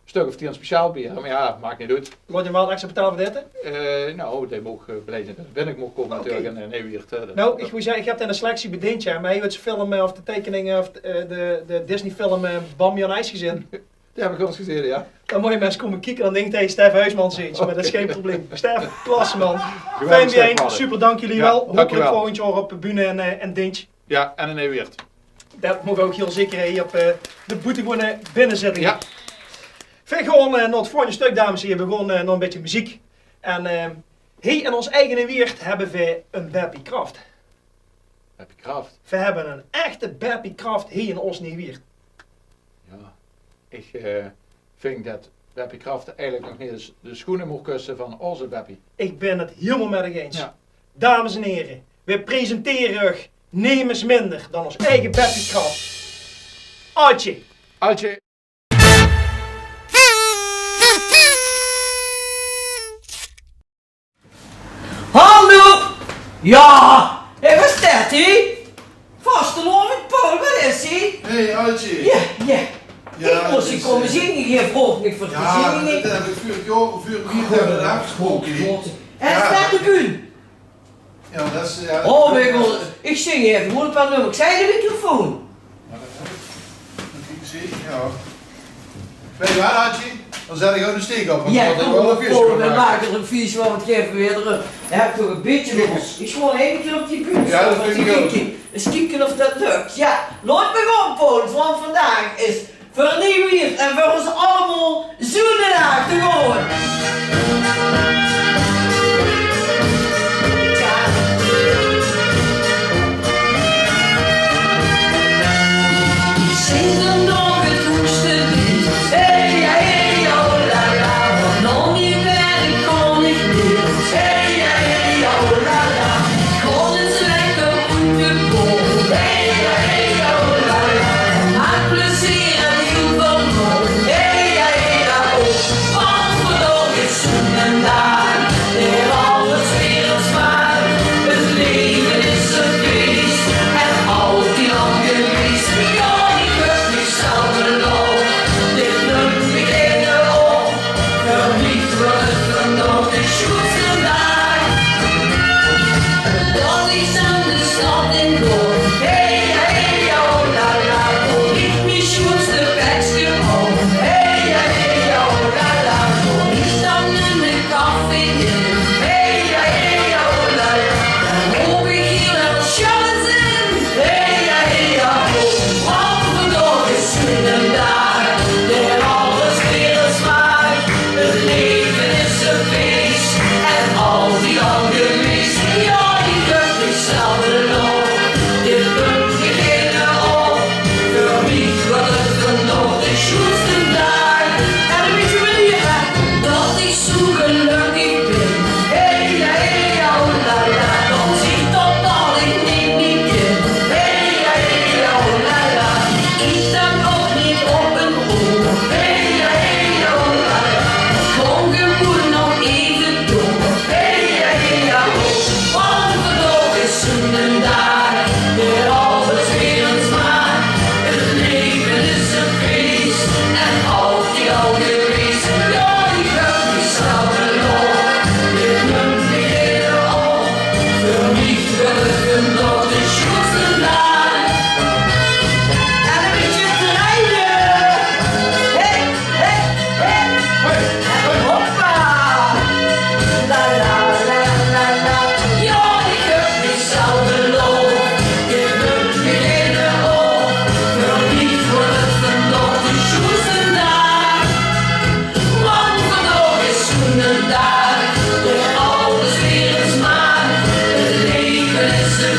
stök of tieën speciaal bier. Mer jao, maak neet oet. Laot 'm waal extra betaale veur dit, hè? Eh, noe, dae moch, eh, blij zeen det ich binne moch kómme natuurlik en, eh, ein wieërt, hè. Noe, ich wól zègke, ich höb 'n selectie bie Dintj, hè, mer hae haet zoeväöl, eh, of de teikeninge of de, eh, de, de Disney-film, eh, Bambi en 't Iesgezin. Die höb ich waal ins gezeen, jao. Dan mót ge mer ins kómme kieke, dan dink hae: "Stef Huismans is 't." Mer det is gein probleem. Stef, klasse, man. Geweldig, fijn bie-ein. Super, dank uch waal. Jao, dankjewel. Hopelik volgend jaor op de bühne in, eh, in Dintj. Jao, en in Ewiert. Det mót ouch hieël zeker, hè, hie op, eh, de boetegewoeëne binnezitting. Jao. Veer gaon, eh, nao 't volgende stök, dames en hiere. Veer gaon, eh, nao ein bietje meziek. En, eh, hie in ós eige Wieërt höbbe veer ein Beppie Kraft. Beppie Kraft? Veer höbbe ein echte Beppie Kraft hie in ós Wieërt. Jao, ich, eh, vinj det Beppie Kraft eigelik nog neet ins de sjoene moch kusse van ózze Beppie. Ich bön 't hieëlemaol mit uch eins. Jao. Dames en hiere, veer presentere uch nemes minder dan ós eige Beppie Kraft. Aadje. Aadje. Hallo! Jao, hé, waat is det, hé? Vastelaovend, Paul, waat is, hé? Hé, Aadje. Jao, jao. Jao, ich mós hie kómme zinge, geer vroog mich veur te zinge. Jao, det höb ich veurig jaor, veurig wieërt höbbe v'r det aafgesproke, hè. God, God. En is det de bühne? Jao, det is, jao. Oh, mien god, ich zing effe gewoeën ein paar nummers. Zeen de microfoon? Jao, det höb ich. Zeen, jao. Weit ge waat, Aadje? Dan zèt ich gewoon de steek op, want dan kómme v'r waal ein fieëske van make. Jao, kom op, Paul, veer make ein fieëske van, want geer veurtj, eh, höb toch ein bietje los. Ich gaon ein kieër op die bühne staon, det vinj ich ouch. Ins kieke of det lök. Jao, laot mich gaon, Paul, want vandaag is veur Wieërt en veur ós allemaol zoe'n daag te gaon. Ich zing dan nog 't hoogste leed. Hey, hey, oh, la, la, want nog neet werk gaon ich neet. Hey, hey, oh, la, la.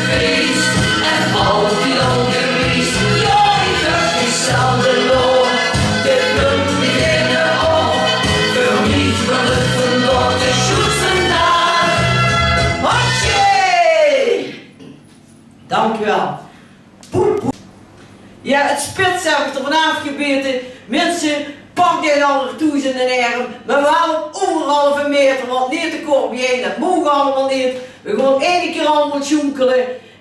Fees en altied al gewees. Jao, ich höb mich zelde door. Dit punt beginne al. Veur mich wuuert 't vandaag de sjoetste daag. Hotsje! Dank u wel. Poep, poep. Jao, 't spits höb ich d'r vanaaf gebete. Minse, pak dae anger toes in de erm, mer waal op anderhalve maeter, want neet te kort bie-ein, det moge allemaol neet. Veer gaon eine kier allemaol sjoenkele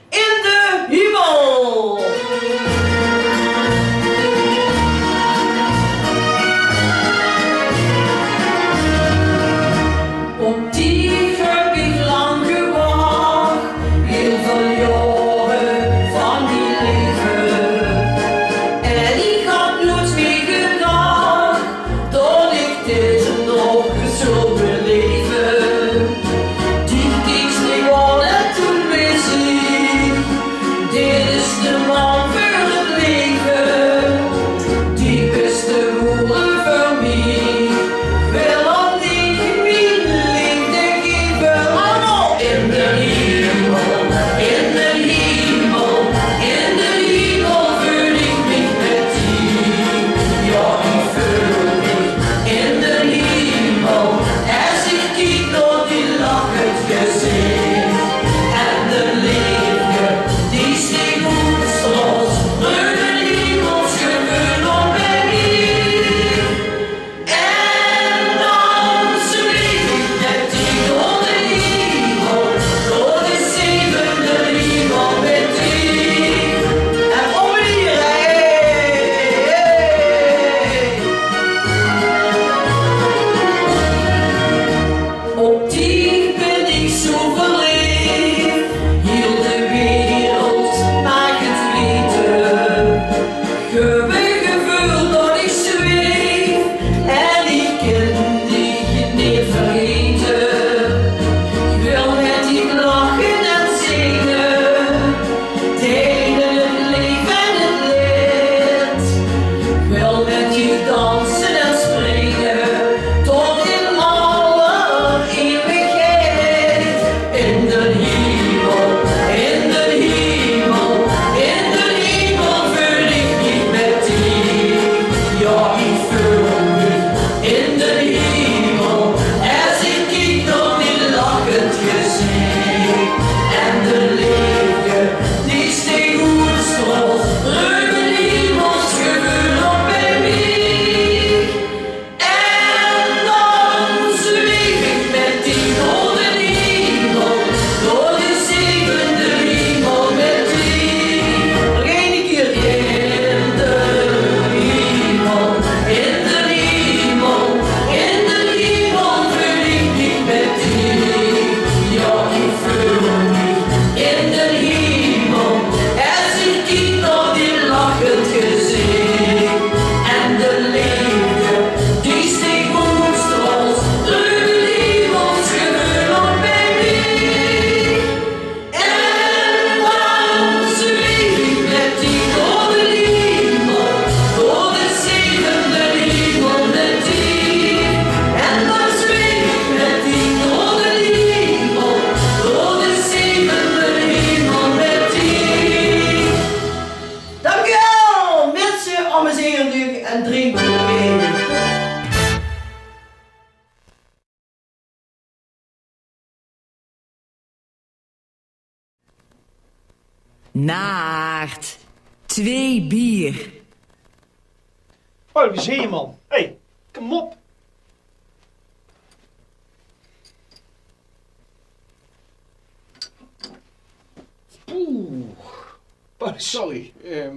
in de hiemel. Op dich höb ich lang gewach, hiel väöl jaore van mien laeve. En ich had noets mie gedach det ich dit nog zów belaeve. Dich kieks mich aan en toen wis ich: dit is de man veur 't laeve. Dich bis de moere veur mich. Wil aan dich mien leefde gaeve. Allemaol! In de hiemel, in de hiemel, in de hiemel veul ich mich mit dich. Jao, ich veul mich in de hiemel es ich kiek nao dien lachend gezich. En de leefde die dich oetstraols, reump 'n hiemels geveul op bie mich. En dan zweef ich mit dich door de hiemel, door de zevende hiemel mit dich. En omhie, hè, hè. Op dich bin ich zo verleef, hiel de wereld maag 't weite. Ich höb 't geveul det ich zweef en ich kin dich neet vergaete. Ich wil mit dich lache en zinge, deile 't leef en 't leed. Ich wil mit dich danse en springe tot in alle eeuwigheid. In de hiemel, in de hiemel, in de hiemel veul ich mich mit dich. Jao, ich veul mich in de hiemel es ich kiek nao dien lachend gezich. En de leefde die dich oetstraols, reump 'n hiemels geveul op bie mich. En dan zweef ich mit dich door de hiemel, door de zevende hiemel mit dich. Nog eine kier. In de hiemel, in de hiemel, in de hiemel veul ich mich mit dich. Jao, ich veul mich in de hiemel es ich kiek nao dien lachend gezich. En de leefde die dich oetstraols, reump 'n hiemels geveul op bie mich. En dan zweef ich mit dich door de hiemel, door de zevende hiemel mit dich. En dan zweef ich mit dich door de hiemel, door de zevende hiemel mit dich. Dank u wel, minse, amuseert uch en drink nog effe. Naard, twee bier. Paul, wie zit 'r, man? Hey, kom op. Oeh. Paul, sorry. Ehm,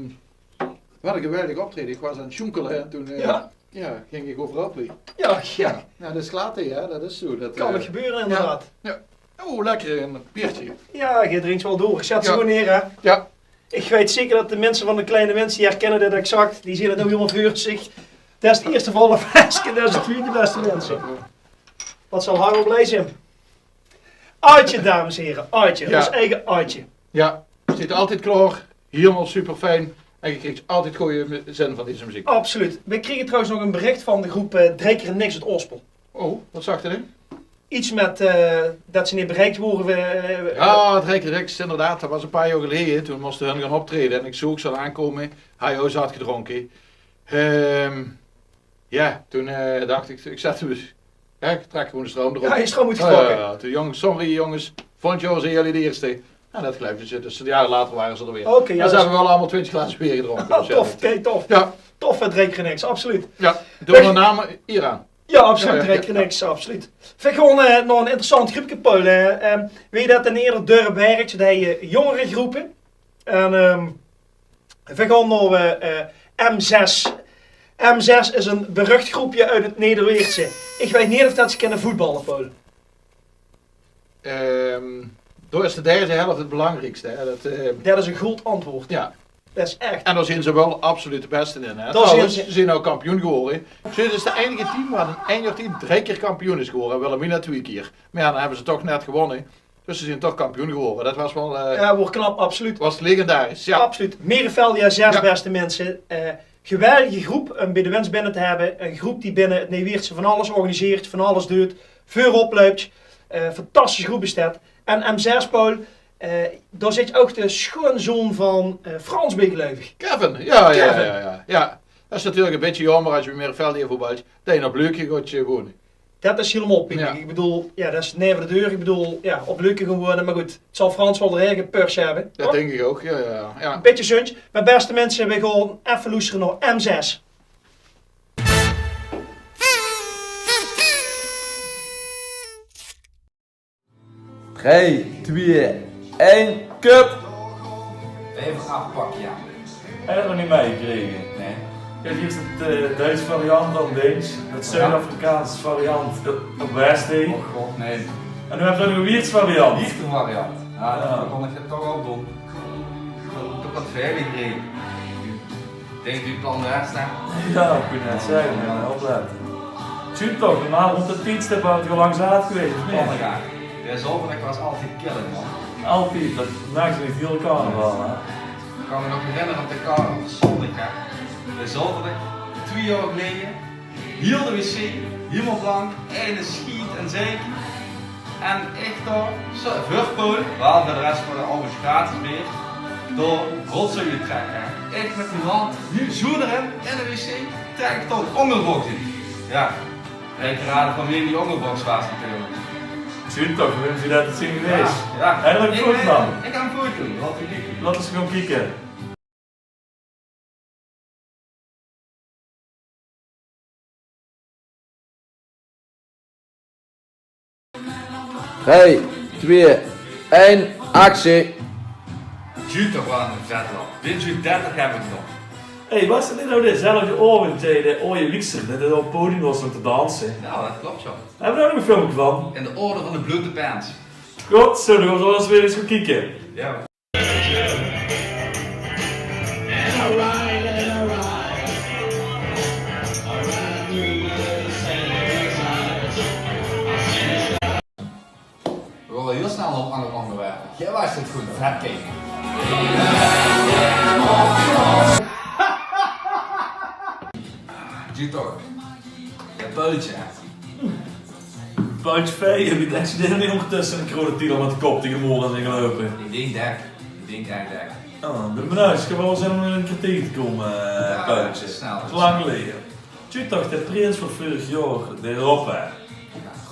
wat een geweldig optreden. Ik was aan het sjoenkelen en toen, eh, ja, ging ik overhoop. Ja, ja. Ja, dat is klaar, hè? Dat is zo. Dat kan nog gebeuren, inderdaad. Ja. Oh, lekker, een biertje. Ja, je drinkt wel door. Zet ze gewoon neer, hè? Ja. Ik weet zeker dat de mensen van de Kleine Mensen die herkennen dit exact. Die zien het ook helemaal voor zich. Dat is het eerste volle flesje, dat is het tweede, beste mensen. Wat zal Harold blij zijn? Aartje, dames en heren. Aartje, ons eigen Aartje. Ja, zit altijd klaar. Helemaal super fijn. En je krijgt altijd goede zin van deze muziek. Absoluut. We kregen trouwens nog een bericht van de groep, eh, Drie keer niks uit Ospel. Oh, wat zag erin? Iets met, eh, det ze neet bereikt wore. Eh, jao, 't Rijke Niks, inderdaad. Det waas e paar jaor geleje. Toen móste hun gaon optraeje en ik zoog ze al aankómme. H J O, ze had gedrónke. Ehm, jao, toen, eh, dach ik, ik zèt 'm ins, jao, ik trèk gewoen de stroum d'rop. Jao, de stroum weurt getrokke. Jao, jao, jao. Toen, jonges, sorry jonges, volgend jaor zeen jullie de ierste. En det geluifde ze, dus jaore later wore ze d'r weer. Oké, jao, en ze höbbe waal allemaol twintjig glaze beer gedrónke, dus jao, tof, oké, tof. Jao. Tof, 't Rijke Niks, absoluut. Jao, door de naam hie aan. Jao, absoluut, jao, jao, 't Rijke Niks, absoluut. Veer gaon, eh, nao 'n interessant gruupke, Paul, hè. Ehm, weit det in eder dörp wirk, det hei, eh, jóngeregroepe. En, ehm, veer gaon nao, eh, eh, M zes. M zes is e berucht groepke oet 't Nederweertse. Ik weit neet of det ze kinne voetballe, Paul. Ehm, dao is de derde helft 't belangriekste, hè. Det, eh, det is e good antjwaord. Jao. Det is ech. En dao zeen ze waal absoluut de bèste in, hè. Dao zeen ze. Trouwens, ze zeen noe kampioen gewore. Ze is 't einige team waat in ein jaor tied drie kier kampioen is gewore. En Wilhelmina twieë kier. Mer jao, dan höbbe ze toch net gewónne. Dus ze zeen toch kampioen gewore. Det waas waal, eh, jao, waor knap, absoluut. Waas legendarisch, jao. Absoluut. Mereveldia zes, jao, bèste minse. Eh, geweldige groep um bie de wins binne te höbbe. Ein groep die binne 't Neeweertse van alles organiseert, van alles duit, veurop luip. Eh, fantastisch groep is det. En M zes, Paul, eh, dao zit ouch de sjoeanzoon van, eh, Frans bie, geluif ik. Kevin, jao, jao, jao, jao. Det is natuurlik e bietje jaomer es se bie Mereveldia voetbals, det se nao Bleuke gaots, eh, wone. Det is hielemaol pinlik. Jao. Ik bedoel, jao, det is neve de deur. Ik bedoel, jao, op Bleuke gaon wone. Mer good, 't zal Frans waal de rege gepusht höbbe, toch? Det dink ik ouch, jao, jao, jao. E bietje zunj. Mer bèste minse, veer gaon effe loestere nao M zes. Drie, twieë, ein, kut! Effe aafpakke, jao. Höb ich nog neet mitgekrege. Nae. Kiek, hie is 't, eh, Duits variant dan links, 't Zuid-Afrikaans variant op, op Westie. Oh god, nae. En noe höbbe v'r nog 'n Wieërts variant. Wieërts variant. Jao, det kós ich toch al doon. Toch get verder gerede. Dink uch dan de res, hè? Jao, ich wou net zègke, jao, oplette. Zuut toch, normaal rónd dit tiedstip waas 't al lang zaat gewaes, of neet? Kan ich. De zaoterdig waas altied killing, man. Altied, det maakde de hiele carnaval, hè? Ich kan mich nog herinnere op de carnaval, zóndig, hè. De zaoterdig, twieë jaor geleje, hiel de wc, hielemaol blank, eine sjiet en zeik. En ich dao, zo, veur Paul, waal veur de res van de awwers gratis beer, dao rotzooi trèkke, hè. Ich mit mien hand, noe zoe d'rin, in de wc, trèk ich dao de óngerboks oet. Jao, ich raod van wien die óngerboks waas natuurlik. Zuut toch, veur wien zuut det zeen gewaes? Jao, jao. Eigelik good, man. Ich gaon 'n foto, laot ins kieke. Laot ins gaon kieke. Drie, twieë, ein, actie! Zuut toch waat 'ne vetlap. Dit zuut dertig höb ich nog. Hey, waas det neet ouch dezelfde aovend det de Oje Wiekser net op 't podium waas óm te danse? Jao, det klop, jao. Höbbe v'r dao nog e filmke van? In de orde van de blote pens. Good, zo, dan gaon v'r ins weer ins gaon kieke. Jao. V'r gaon hiel snel nao 'n anger óngerwerp. Geer waart 't good aan 't kieke. Zuut toch. Det Paultje. Paultje Feijen, ich dink det dae óngertösse 'n kroonetitel mit de kop taenge de moor is ingeloupe. Ich dink det. Ich dink ech det. Oh, ich bön benuujd. Ich höb waal zin óm in 'n kerteer te kómme, eh, Paultje. Jao, snel. Lang geleje. Zuut toch, de prins van veurig jaor, de Rob, hè? Jao,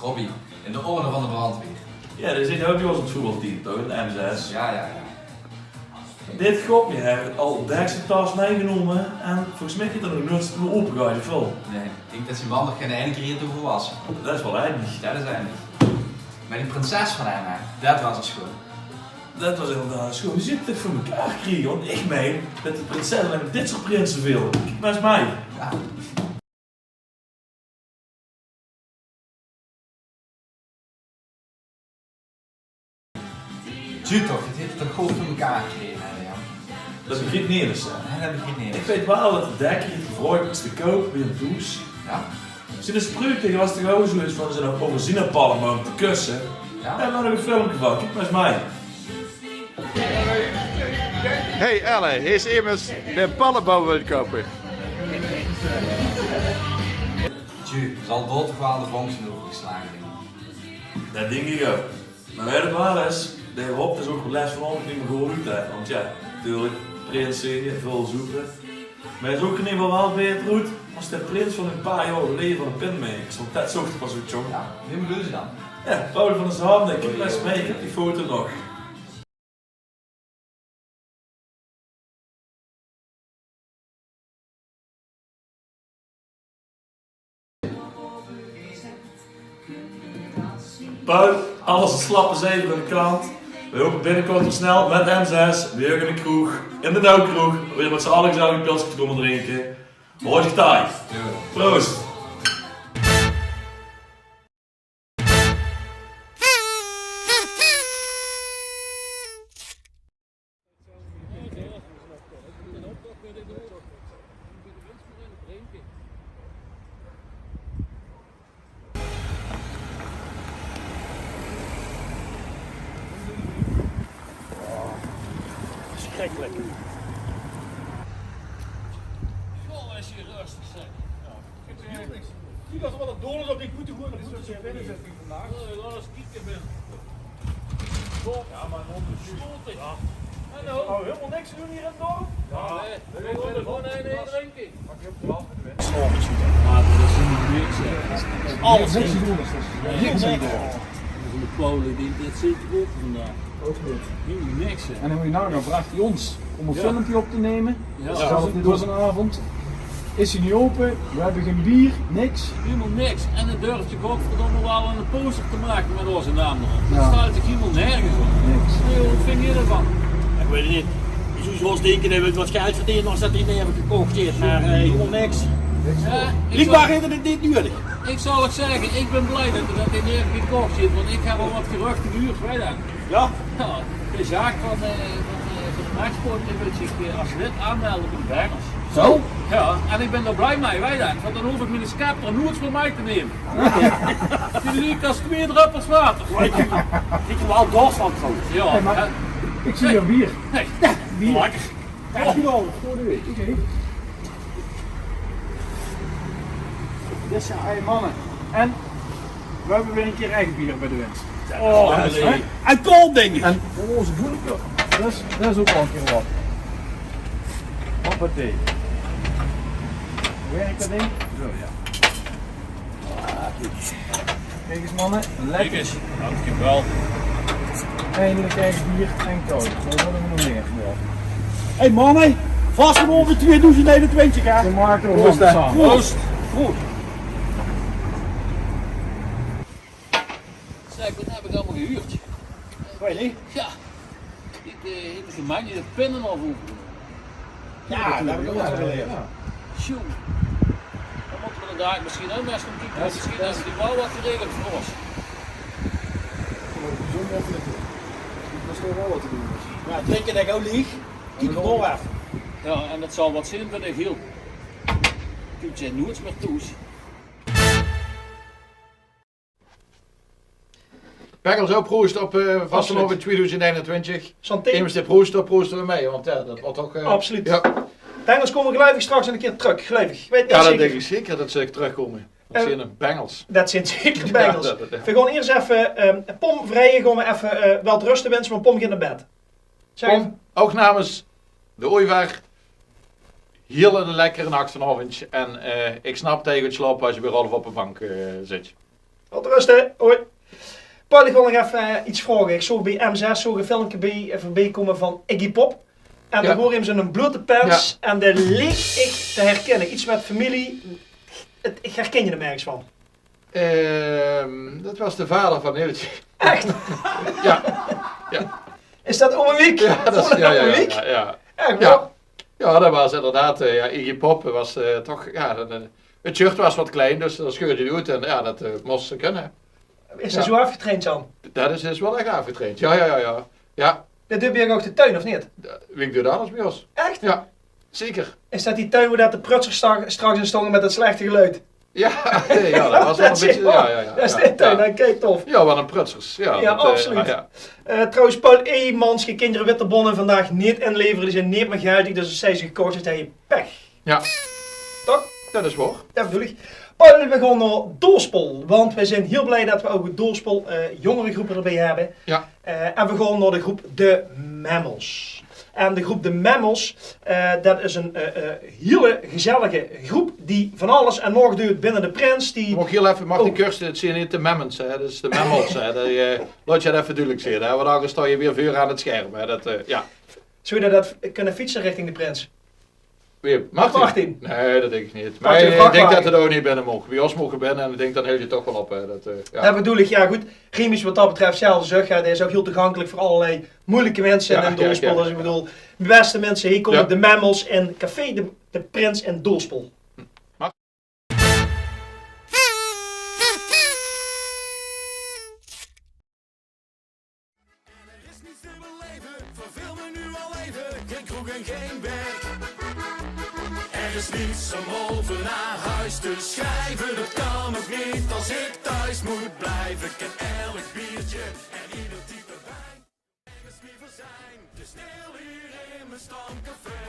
Robbie. In de orde van de brandweer. Jao, dae zit ouch bie ós op 't voetbalteam, toch? In de M zes. Jao, jao, jao. Dit gopke haet al dèks zien tas mitgenómme en volges mich haet 'r nog noeats opegehaojd, of waal? Nae, ich dink det zien mam nog gein eine kier hie toe gewaas is. Det is waal eindig. Det is eindig. Mer die prinses van häöm, hè, det waas 'r sjoon. Det waas inderdaad sjoon. Wie zuut 'r det veur mekaar kriege? Want ich mein det die prinses allein mer dit soort prinse wilt. Kiek mer ins mei. Jao. Zuut toch, det haet 'r toch good veur mekaar gekrege, hè, Jan? Det begriep nemes, hè? Nae, det begriep nemes. Ich weit waal det de dekker haet gevraogd iets te koupe bie 'm thoes. Jao? Zien spreuk taenge waas toch ouch zoeiets van, ze nog euver zien palmboum te kusse. Jao? Dao höbbe v'r nog e filmke van, kiek mer ins mei. Hey Elle, hie is emes dae 'n palmboum wilt koupe. Tju, zal dao toch waal de vonk zeen euvergeslage, dink ich. Det dink ich ouch. Mer weit 't waal is, de Rob is ouch les vanaovend neet mieë good oet, hè. Want jao, natuurlik, prins zeen, väöl zoepe. Mer is ouch in eder geval waal baeter oet es de prins van e paar jaor geleje van de Pinmakers. Want det zoog d'r pas oet, jóng. Jao, wie bedoels se dan? Jao, Paul van der Zanden, kiek mer ins mei, ich höb die foto nog. Paul, alles is slappe zeiver aan de kant. Weej hope binnekort weer snel mit M zes weer in de kroeg, in de Nouwkroeg, weer mit z'n alle gezellig e pilske te kómme drinke. Hoort dich taai. Proost. Schrikkelijk. Goh, is hier rustig, zeg. Kiek, as d'r waal 'n doel is op die boete goeie, dan boete ze binnen zitten vandaag. Jao, laot ins kieke, Wim. Jao, mer ongesloten. Hallo? Nou, helemaal niks te doen hier in het dorp? Jao, nee. We willen gewoon een, een drinken. Alles. Niks te doen, dus niks te doen. Van de Polen, die, dit zit goed vandaag. Ouch neet. Hielemaol niks, hè. En dan mót se naogao, vraog dae ós óm e filmpje op te numme. Jao. Zelf neet op zoe'n aovend. Is 'r neet ope, we höbbe gein beer, niks. Hielemaol niks. En hae durf godverdomme waal 'ne poster te make mit ózze naam d'rop. Jao. Det slaet toch hielemaol nörges op? Niks. Nee, wat vinj geer d'rvan? Ich weit 't neet. Wie zów zoe'n dinke, hae wèlt wat geld verdene es det 'r neet effe gekoch haet, mer, eh, hielemaol niks. Niks. Jao, ich zal, bliekbaar haet 'r 't neet nudig. Ich zal 't zègke, ich bön blie det 'r det neet effe gekoch haet, want ich höb al wat geruchte gehuurd, weit se. Jao? Jao, de zaak van, eh, van, eh, van de Nachtsport, die wil zich, eh, as lid aanmelde bie de Bengels. Zo? Jao, en ich bön d'r blie mei, weit se, want dan hoof ich miene scepter noeits mieë mei te numme. Die liek as twee dröppels water. Jao, ich, ich höb waal dors van, trouwens. Jao, hè, mer ich zeen hie bier. Hey, bier. Lekker. Jao, good, good, good. Oké. Dus jao, hey, manne. En we höbbe weer 'ne kier eige bier bie de wins. Oh, jao, hè? En kóld, dink ich. En, oh, ze doen 't waal. Det is, det is ouch waal 'ne kier wat. Hoppatee. Wèrk det dink? Zo, jao. Ah, kiek. Kiek ins, manne. Lekker. Kiek ins, dankjewel. Eindelik eige bier en kóld. Waat wille we nog mieë? Jao. Hey, manne, vastelaovend tweedoezend einentwintig, hè? Proost, hè. Proost. Proost. Zeg, wat höb ich allemaol gehuurd? Weit ich neet. Jao. Ich, eh, ich höb de pinne al euvergenomme. Jao, det höb ich ouch al geleerd. Jao. Sjoe. Dan mótte we d'r dalik mesjien ouch mer ins gaon kieke. Mesjien höbbe die waal get geregeld veur ós. Jao, drinke, dink ich, ouch leeg. Kiek mer effe. Jao, en det zal get zeen veur de Giel. Kump noeits mieë thoes. Bengels, ouch proost op, eh, vastelaovend tweedoezend einentwintig. Santé. Immers de proost op, prooste we mei, want jao, det mót toch, eh, absoluut. Jao. Bengels, kómme we geluif ich straks 'ne kier trök, geluif ich. Ich weit 't neet zeker. Jao, det dink ich zeker, det ze trökkómme. Det zeen Bengels. Det zeen zeker Bengels. Jao, det, det, jao. We gaon iers effe, eh, Pom vrije, gaon we effe, eh, welteruste winse, want Pom geit nao bed. Zeg. Pom, ouch namens de Ooievaar, hiel 'ne lekkere nachtevendj. En, eh, ich snap det se good slaaps es se bie Rolf op de bank, eh, zits. Welteruste, hoi. Paul, ich wil nog effe, eh, get vraoge. Ich zoog bie M zes zoog ich e filmke bie, eh, veurbie kómme van Iggy Pop. En dao woor emes in 'n blote pens en dae leek ich te herkinne. Get mit femilie. 't, ich herkin 'm örges van. Ehm, det waas de vader van Hiltje. Ech? Jao. Jao. Is det ome Wiek? Jao, det is, jao, jao, jao, jao. Ech, jao. Jao, det waas inderdaad, eh, jao, Iggy Pop waas, eh, toch, jao, det, eh, 't shirt waas wat klein, dus dan scheurde ze 't oet en jao, det, eh, mós ze kinne. Is 'r zoe aafgetraind, Jan? Det is, is waal ech aafgetraind. Jao, jao, jao, jao. Jao. Det duit bie uch ouch de tuin, of neet? Jao, Wiek duit alles bie ós. Ech? Jao. Zeker. Is det die tuin wo det de prutsers sta-, straks in stónge mit det slechte geluid? Jao, jao, det waas waal e bietje, jao, jao, jao. Det is de tuin, oké, tof. Jao, waat 'n prutsers. Jao, det, eh, absoluut. Jao, jao. Eh, trouwens, Paul Eijmans, geer kint d'r witte bonne vandaag neet inlevere, die zeen neet mieë geldig, dus es se ze gekoch höbs, höbs se pech. Jao. Toch? Det is waor. Det bedoel ich. En we gaon nao Doorspol, want we zien hiel blij det we ouch oet Doorspol, eh, jóngeregroepe d'rbie höbbe. Ja. Eh, en we gaon nao de groep De Memmels. En de groep De Memmels, eh, det is ein, eh, eh, hiel gezellige groep die van alles en nog duit binne de prins. Die... Maag hiel effe, Martin Kursten, 't zien neet De Memmels, hè, det is De Memmels, hè. Det, eh, laot ich 't effe dudelik zègke, hè, want angers staon ich weer veur aan 't scherm, hè. Det, eh, ja. Zouw ich det kinne fietse richting de prins? Wie? Martin? Martin. Nae, det dink ich neet. Pak mer ich dink det 't ouch neet binne maag. Bie ós maag 't binne en ich dink, dan hiltj 't toch waal op, hè. Det, eh, ja. Det bedoel ich, ja good. Remy is wat det betröf zelf zök, ja, dae is ouch hiel toegankelik veur allerlei meujelike minse in Doorspol. Ja, ja. Dus ich bedoel, bèste minse, hie kómme De Memmels in café de, de Prins in Doorspol. En er is niets te beleven, verveel me nu al even. Geen kroeg en geen werk. Er is niets om over naar huis te schrijven. Dat kan ook niet als ik thuis moet blijven. Ik ken elk biertje en ieder type wijn. Ergens liever zijn, te stil hier in mijn stamcafé,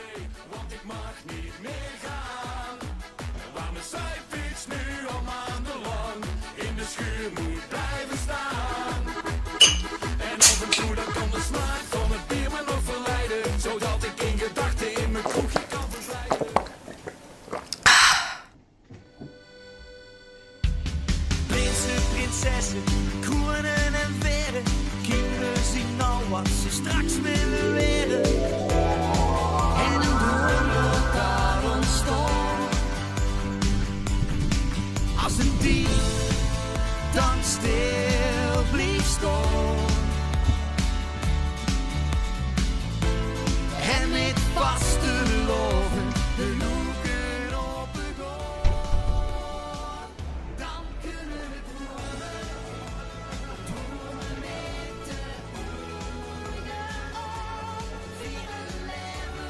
want ik mag niet meer gaan. Waar mijn zuipfiets nu al maandenlang in de schuur moet blijven staan. En af en toe dan kan de smaak van het bier me nog verleiden, zodat ik in gedachten in mijn kroegje kan verdwijnen. Prinsen, prinsessen, kronen en verre. Kinderen zien al wat ze straks willen werden. En een droom wordt daar ontstond. Als een dief dan stil blieft staan. En met vaste loven de loeken op de grond. Dan kunnen we dromen. Dromen met de ogen op. Vieren leven,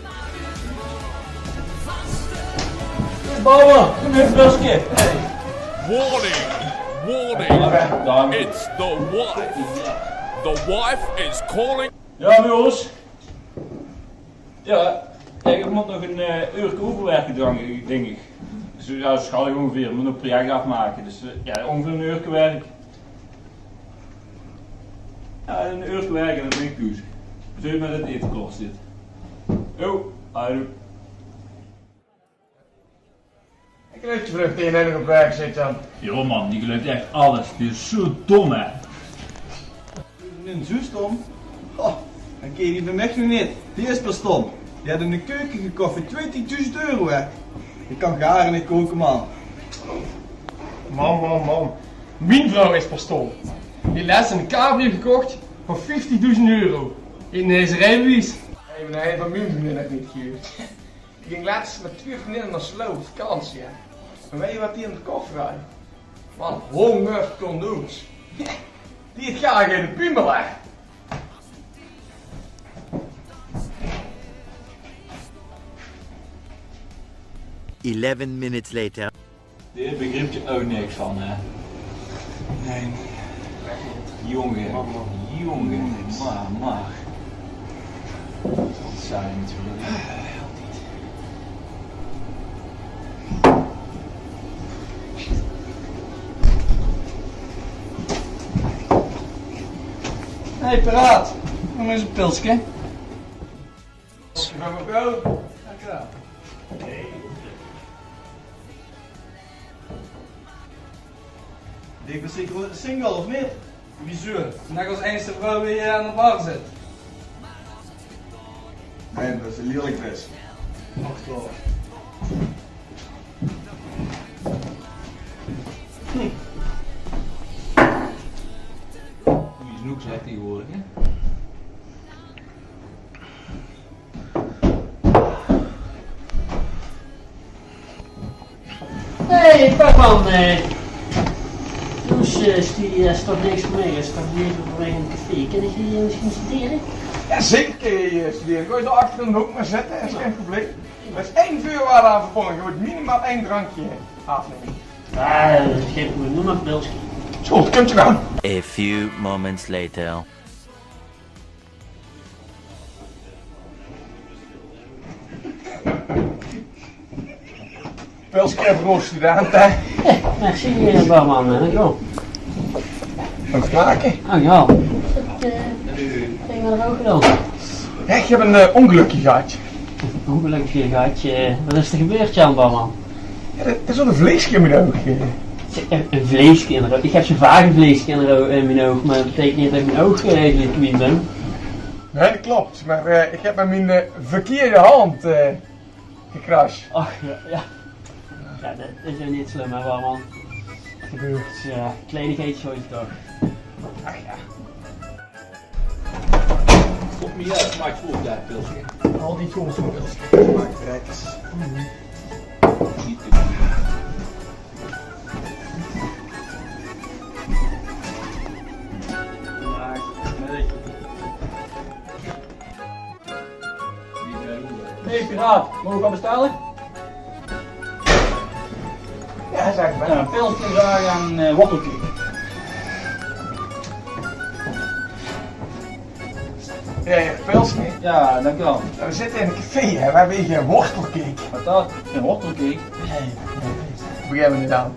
maar het moet vaste loven. Bouwer, kom hier, Bruske. Hey. Warning, warning, it's the wife. The wife is calling. Ja, Niels. Ja, ich mót nog ein, eh, uurke euverwerke, dink ich. Zoe, ja, schat ich óngeveer. Mót nog ein project aafmake. Dus, eh, ja, óngeveer ein uurke werk. Ja, ein uurke werk en dan bön ich thoes. Zoe mit 't ete kort zit. Oh, hallo. Ich geluif det de vrucht in en op werk zit dan. Jao man, die geluift ech alles. Die is zoe dom, hè. Neet zoe stom? Oh, dan kins se die van mich nog neet. Die is pas stom. Die haet ein keuke gekoch veur twintigdoezend euro, hè. Ich kan gare neet koke, man. Man, man, man. Mien vrouw is pas stom. Die haet lès ein cabrio gekoch veur vieftigdoezend euro. Haet neet ins ein rijbewies. Hey, mien, ein van mien vriendin haet neet gehuurd. Die ging lès mit twieë vriendinne nao Sloe op vakantie, hè. En weit geer waat die in de koffer haaj? Waal hóngerd condoms. Die haet gaar geine piemel, hè. Eleven minutes later. Dao begriep ich ouch niks van, hè? Nae. Jónge, jónge, maar, maar. Wat saai natuurlik. Hey, piraat. Doe mer ins ein pilske. Dank je wel. Dick, bis dich single of neet? Wieso? Net es einzigste vrouw die aan de bar zit. Nae, det is ein lierlik vis. Ach, toch. Hm. Wie is Noeks, hè, tegenwoordig, hè? Hey, Pepman, eh. Dus, eh, studie is toch niks veur mich, is toch neet veur mich ein café. Kan ich hie misschien studere? Ja, zeker kan je hier studeren. Kan je zo achter in de hoek maar zitten, is geen probleem. Er is één voorwaarde aan verbonden. Je moet minimaal één drankje afnemen. Ah, dat geeft me, noem maar pilsje. Zo, kunt u gaan. A few moments later. Pils kriege veur ós studente, hè? Merci, eh, barman, eh, jao. Dank je. Dank je wel. Is dat, eh, ben je wel ook gedaan? Ja, ik heb een, eh, ongelukje gehad. Een ongelukje gehad, eh, wat is er gebeurd, Jan, barman? Ja, dat, dat is wel een vleeske in mijn oog, eh. Een, een vleeske in de oog? Ik heb zo vaak een vleeske in de oog, in mijn oog, maar dat betekent niet dat ik mijn oog, eh, kwijt ben. Nee, dat klopt. Maar, eh, ik heb met mijn, eh, verkeerde hand, eh, gecrashed. Ach, ja, ja. Ja, dat is ook niet slim, hè, barman? Gebeurt. Ja, kleinigheidjes hoort toch. Ach ja. Op mij, ja, smaakt goed, ja, pilsje. Al die tools van pilsje. Smaakt reks. Niet te doen. Hey piraat, mogen we gaan bestellen? Ja, zeg maar. Ja, een pilsje graag en, eh, wortelcake. Ja, ja, pilsje. Ja, dank u wel. Ja, we zitten in een café, hè. We hebben hier geen wortelcake. Wat dat? Geen wortelcake? Nee, nee, nee. Beginnen we niet aan.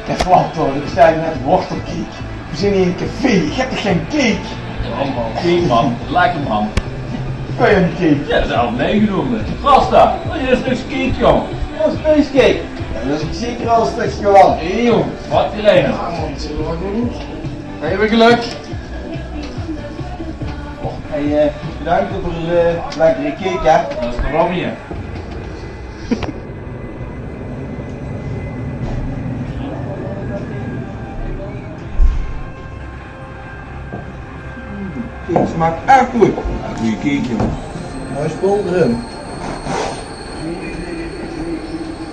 Kijk, wat hoor, er staat net wortelcake. We zijn hier in een café, ik heb toch geen cake? Ja, man, cake, man. Lekker, man. Kan je een cake? Ja, dat is al meegenomen. Rasta, dat is niks cake, jong. Dat is spacecake. Ja, dat is zeker al een stukje wel. Hé, jong, wat die rijden. Ja, man, zullen we wel doen? Hebben we geluk? Hey, eh, bedankt voor de, eh, lekkere cake, hè? Dat is de Robbie, hè? Cake smaakt echt goed. Ja, goeie cake, joh. Mooi spul erin.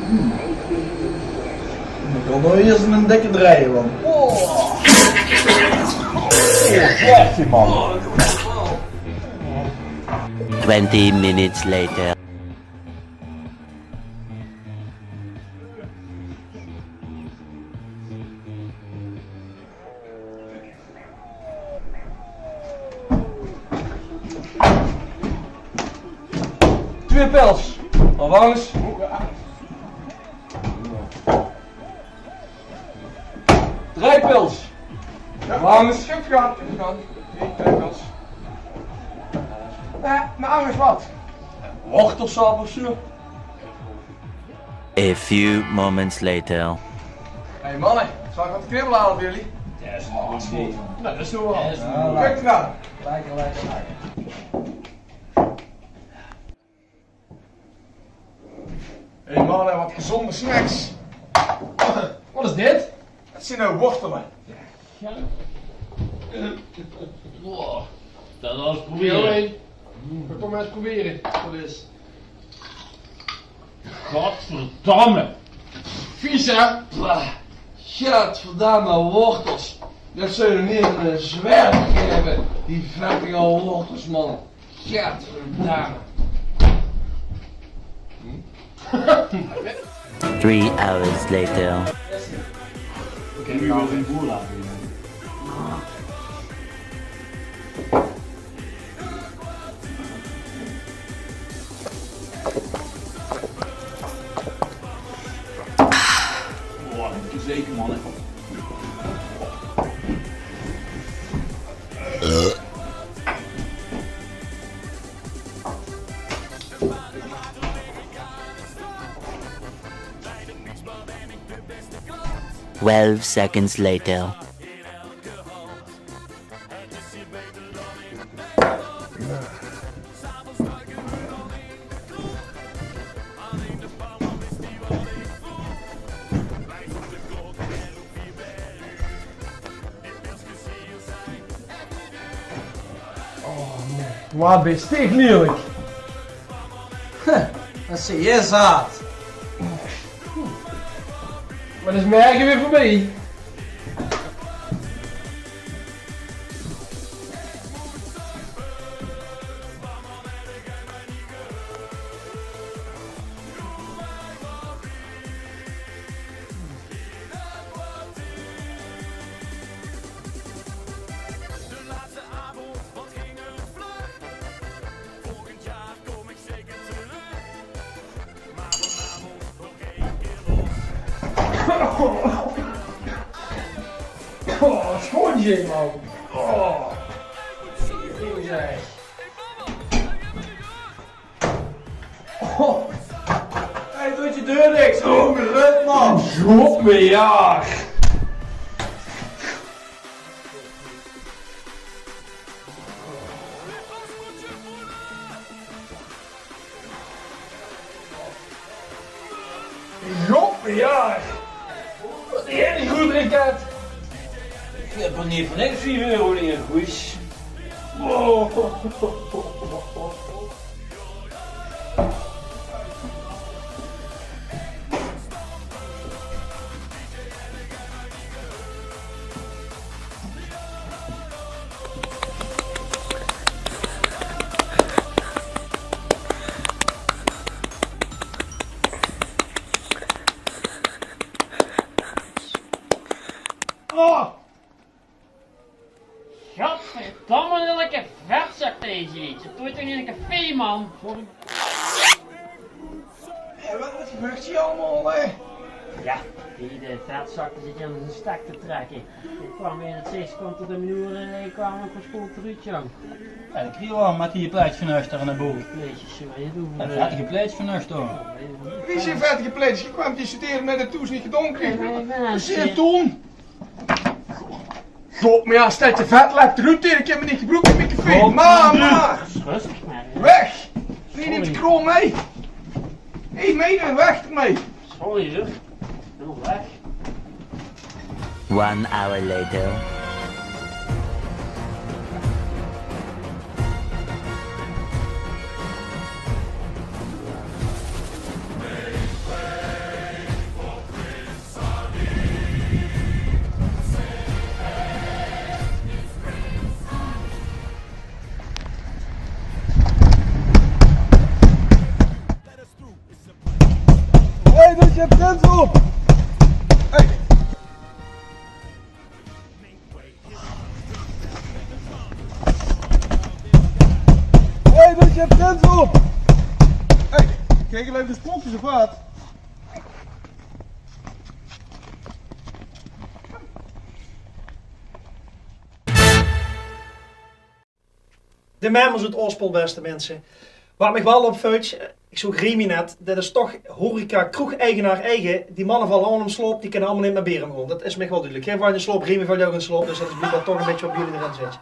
Hmm. Ik wil nog eerst een dikke draaien, man. Oh. Oh, man. Twenty minutes later. Twee pils. Avans. Drie pils. Ja, langs. Schuif gaan, schuif gaan. Drie pils. Eh, maar anders wat? Wortelsap of zo? A few moments later. Hey mannen, zal ik wat knibbel halen voor jullie? Ja, is wel goed. Dat is zo wel. Ja, is wel goed. Lekker, lekker, lekker. Hey mannen, wat gezonde snacks. Wat is dit? Dat zijn nou wortelen. Ja. Wow. Dat was proberen. Kom eens proberen. Dat is Godverdamme. Vies, hè? Bah. Godverdamme wortels. Dat zou je niet in een zwerm geven, die vettige wortels, man. Godverdamme. Three hours later. Boah, zeker, man. Twelve seconds later. Oh, man. Wat ben je sticht lelijk. Huh, dat is je zaad. Maar dat is merken weer voorbij. Oh, schoon, zeg, man. Oh. Zeg. Oh. Hey, doe de deur dicht. Oh, gerut, man. Jop, me, ja. Jop, ja. Wat is die goed, Riket? Ik heb er niet van niks vier euro in, goed. Oh. Oh! Gadverdamme, welke vetzak deze. Het hoort toch niet in een café, man. Sorry. Hé, wat gebeurt hier allemaal, hè? Ja, die de vetzak die zit hier aan zijn stek te trekken. Ik kwam in het zicht, kwam tot een muur en ik kwam op een school terug, jong. Ja, ik zie wel met die plaats van achter aan de boel. Pleetjes, zo, je doet... Een vettige plaats van achter. Wie is die vettige plaats? Je kwam die studeren met de toes niet gedonken. Nee, nee, nee. Wat is er toen? God, maar ja, staat je vet, laat eruit, ik heb me niet gebroken in mijn café. Mama! Rustig maar, hè. Weg! Nee, neem de kroon mee. Hé, mee, weg ermee. Sorry, zeg. Doe weg. One hour later. Hey, doe je prins op! Hey! Hey, doe je prins op! Hey, kijk, even de spotjes of wat? De Memmers oet Ospel, beste minse. Wat mich waal opvelt, ich zoog Remy net, det is toch horeca, kroegeigenaar eige. Die manne valle allemaol in slaop, die kinne allemaol neet mie bie häöm gaon. Det is mich waal dudelik. Geer valle in slaop, Remy velt ouch in slaop, dus det is bliekbaar toch ein bietje wat bie uch d'rin zit.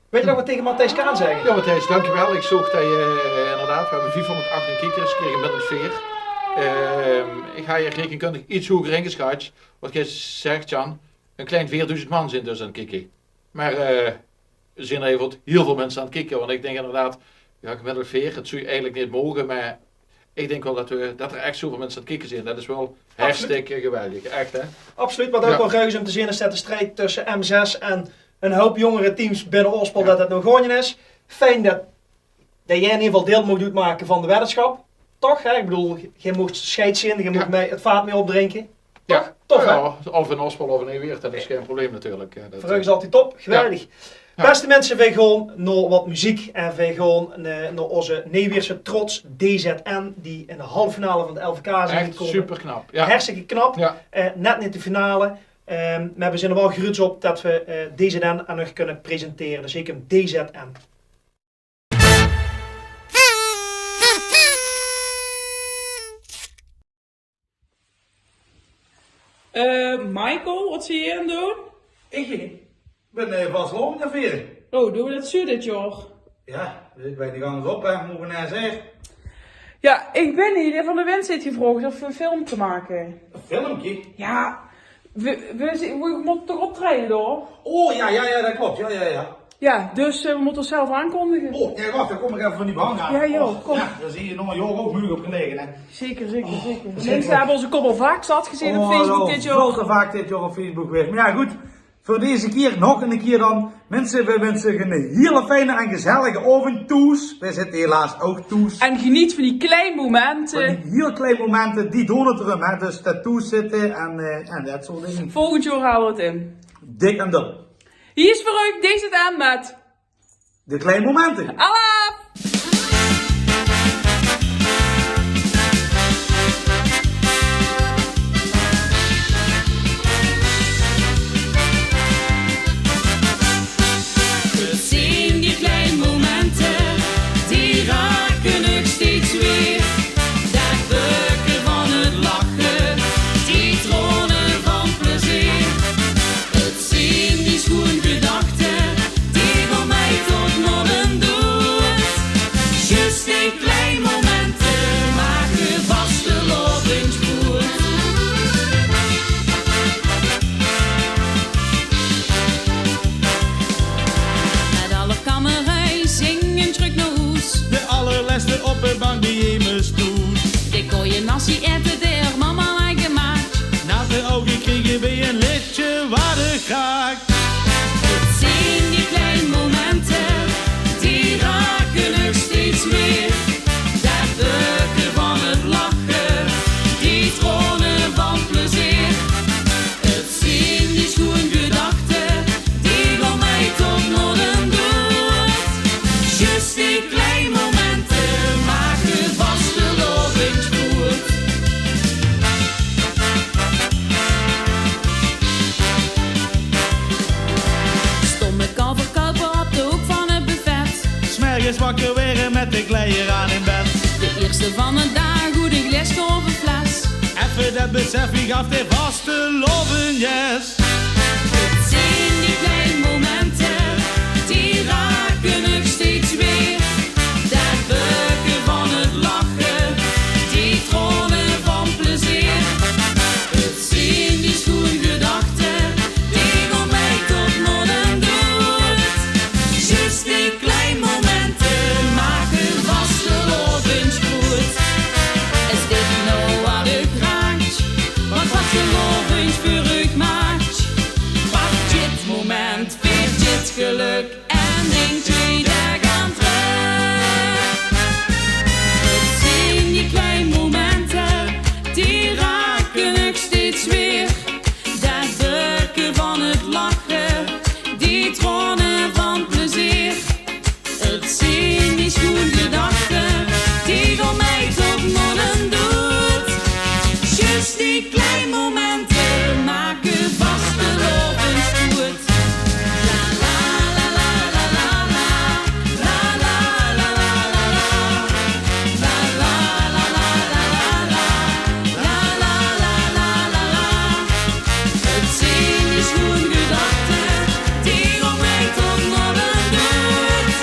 Wèt geer nog wat taenge Matthijs Kaan te zègke? Jao, Matthijs, dankjewel. Ich zoog det se, eh, inderdaad, veer höbbe viefhóngerdachttien kiekers, kreeg inmiddels veer. Ehm, ich haw hie rekenkundig get hoeger ingesjat. Wat geer zègk, Jan, ein klein veerdoezend man zeen dus aan 't kieke. Mer, eh, d'r zeen hie waal hieël väöl minse aan 't kieke, want ich dink inderdaad, jao, gemiddeld veer, 't zów eigelik neet moge, mer ich dink waal det v'r, det d'r ech zoväöl minse aan 't kieke zeen. Det is waal hartstikke geweldig, ech, hè? Absoluut, wat ouch waal ruig is óm te zeen, is det de strijd tösse M zes en ein houp jóngere teams binne Ospel, det det nog gaonge is. Fijn det det geer in eder geval deil moogt oetmake van de weddenschap. Toch, hè? Ich bedoel, geer moogt sjeids zeen, geer moogt mei 't vaat mei opdrinke. Toch? Tof, hè? Jao, of in Ospel of in Eeweert, det is gein probleem natuurlik. Veur uch is 't altied top, geweldig. Beste minse, veer gaon nao wat meziek en veer gaon, eh, nao ózze Neewierse trots D Z N, die in de halve finale van 't L V K zeen gekómme. Ech superknap, jao. Hartstikke knap. Jao. Eh, net neet de finale. Ehm, mer veer zeen d'r waal gruuts op det veer, eh, D Z N aan uch kónne presentere. Dus hie kump D Z N. Eh, Michael, wat zeen geer aan 't doon? Ich bin, eh, vastelaovend aan 't viere. Oh, doon v'r det zo dit jaor? Jao, ich weit neet angers op, hè. Mótte v'r nao zègke. Jao, ich bin hie, de Van der Wint haet gevraog of v'r ein filmke make. Ein filmke? Jao, v'r, v'r, v'r mótte toch optraeje dao? Oh, jao, jao, jao, det klop. Jao, jao, jao. Jao, dus, eh, v'r mótte ós zelf aankondige. Oh, jao, wach, dan kóm ich effe van die bank aaf. Jao, jao, kóm. Jao, dan zeen v'r nog ein jaor ouch meug op gelege, hè. Zeker, zeker, zeker. Minse höbbe ózze kop al vaak zat gezeen op Facebook dit jaor. Oh, väöl te vaak dit jaor op Facebook gewaes. Mer jao, good. Veur deze kier nog ein kier dan. Minse, veer winse uch ein hieël fijne en gezellige aovend thoes. Veer zitte helaas ouch thoes. En geneet van die klein momente. Van die hieël klein momente, die doon 't d'róm, hè. Dus det thoes zitte en, eh, en det soort dinger. Volgend jaor haole v'r 't in. Dik en dun. Hie is veur uch D Z N mit De Klein Momente. Alaaf! Wakker waere mèt de kleier aan in bèd. De ierste van de daag oet ein glaas of ein fles. Effe det besef, wie gaaf de vastelaovend is. 't Zeen die klein momente, die rake nog steeds weer. Det beuke van 't lache, die traone van plezeer. 't Zeen die schoen gedachte, die gaon mei tot nao d'n doed. Zjus die klein momente make vastelaovend good. Is dit noe waat uch raak? Waat vastelaovend veur uch maak? Pak dit moment, veer dit gelök. En dink twee daag aan trök. 't Zeen die klein momente, die rake nog steeds weer. Det beuke van 't lache, die traone van plezeer. 't Zeen die schoen gedachte, die gaon mei tot nao d'n doed. Zjus die klein momente make vastelaovend good. 't Zeen die schoen gedachte, die gaon mei tot nao d'n doed.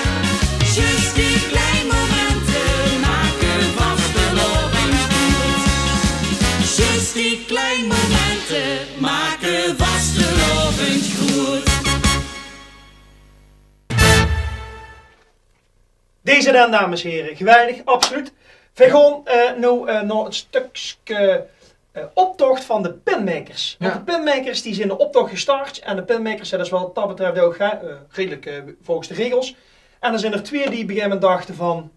Zjus die klein momente make vastelaovend good. Zjus die klein momente make vastelaovend good. Deze dan, dames en here, geweldig, absoluut. Veer gaon, eh, noe, eh, nao 't stökske, eh, optoch van de Pinmakers. Want de Pinmakers, die zeen de optoch gestart. En de Pinmakers, det is waal waat det betröf ouch, hè, eh, redelik, eh, volges de regels. En d'r zeen d'r twieë die op e gegaeve moment dachte van: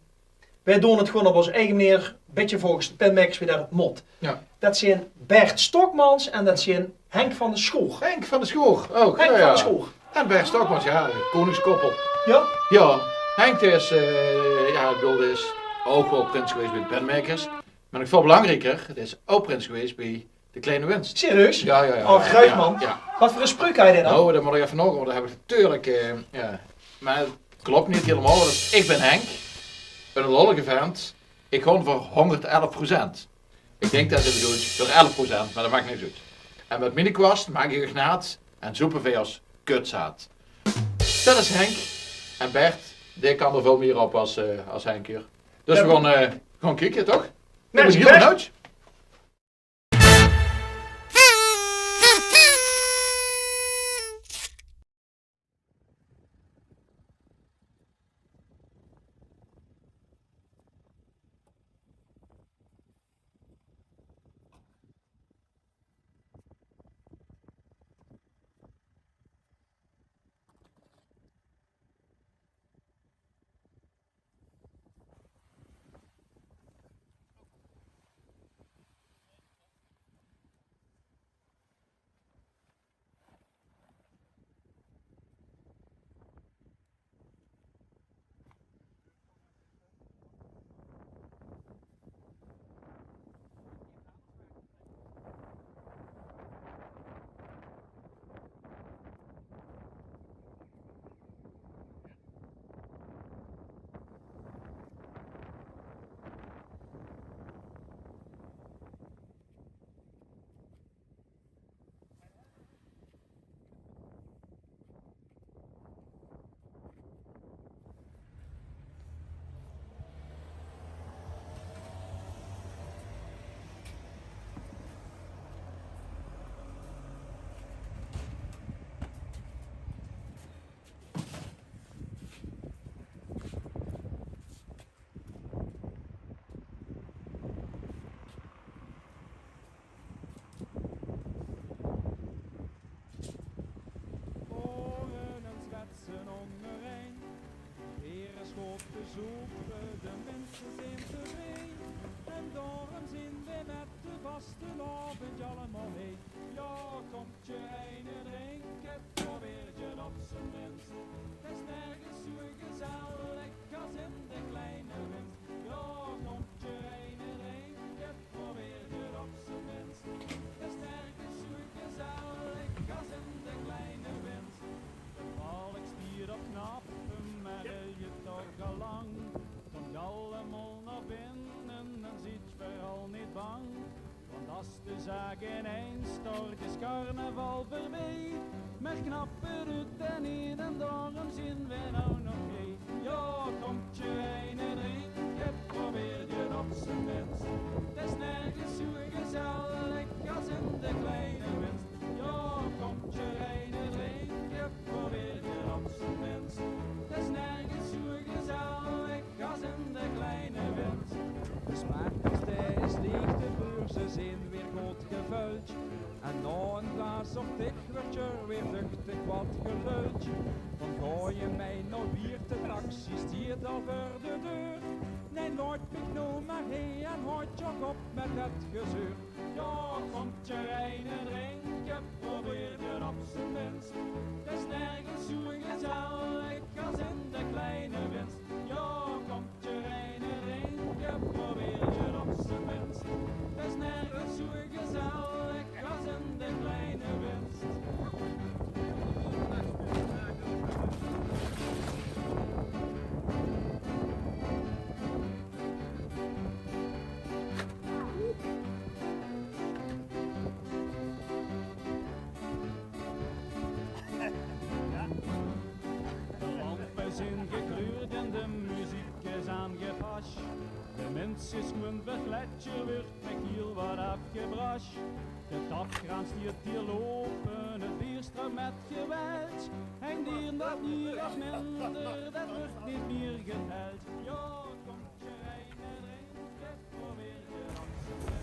"Veer doon 't gewoen op ós eige meneer, bietje volges de Pinmakers wie det 't mót." Jao. Det zeen Bert Stokmans en det zeen Henk van de Schoor. Henk van de Schoor, ouch. Henk van de Schoor. En Bert Stokmans, jao, koningskoppel. Jao? Jao, Henk is, eh, jao, ich bedoel, dae is ouch waal prins gewaes bie de Pinmakers. Mer nog väöl belangrieker, dae is ouch prins gewaes bie De Kleine Winst. Serieus? Jao, jao, jao. Oh, gruis, man. Jao. Waat veur ein spreuk haet dae dan? Noe, det mót ich effe naogaon, want det höb ich natuurlik, eh, jao. Mer 't klop neet hielemaol, want ich bön Henk, eine lollige vent. Ich gaon veur hóngerdelf procent. Ich dink det 'r bedoelt veur elf procent, mer det maak niks oet. En mit miene kwast maak ich uch naat en zoepe veer ós kutzaat. Det is Henk. En Bert, dae kan d'r väöl mieë op es, eh, es Henk, huur. Dus veer gaon, eh, gaon kieke, toch? Ich bön hiel benuujd. Horen en zwetsen óngerein. Veer schoppe, zoepe, de minse zeen tevreje. En daorum zeen veer mit de vastelaovend allemaol hie. Jao, kómtj eine drinke, probeertj 't op z'n minst. 't Is nörges zoe gezellig es in de Kleine Winst. Jao, kómtj eine drinke, probeertj 't op z'n minst. 't Is nörges zoe gezellig es in de Kleine Winst. De balk steit op knappe, mer hae is toch al lang Daag in ein stort is carnaval veurbie, mer knap 't oet en in en daorum zeen veer now nog hie. Jao, kómtj geer eine drinke, probeertj 't op z'n minst. 't Is nörges zoe gezellig es in de kleine winst. Jao, kómtj geer eine drinke, probeertj 't op z'n minst. 't Is nörges zoe gezellig es in de kleine winst. De smaakpastei is leeg, de beurze zeen weer good gevöldj. En nao ein glaas of twieë weurtj 'r weer duchtig get gelöldj. Dan gaon v'r mei nao Wieërt, de taxi stieët al veur de deur. Nae, laot mich now mer hie en haojtj ouch op mit det gezeur. Jao, kómtj geer eine drinke, probeertj 't op z'n minst. 't Is nörges zoe gezellig es in de kleine winst. Jao, kómtj geer eine drinke, probeertj 't op z'n minst. 't Is nörges zoe gezellig es in de kleine winst. De lampe zeen gekleurdj en de meziek is aangepasj. De mins is gewoen verkleidj, d'r weurt mich hieël get aafgebrasj. De tapkraan stieët hie ope, 't beer struimp mit geweldj. En dee det neet of minder, det weurt neet mieër geteldj. Jao, kómtj geer eine drinke, probeertj 't op z'n minst.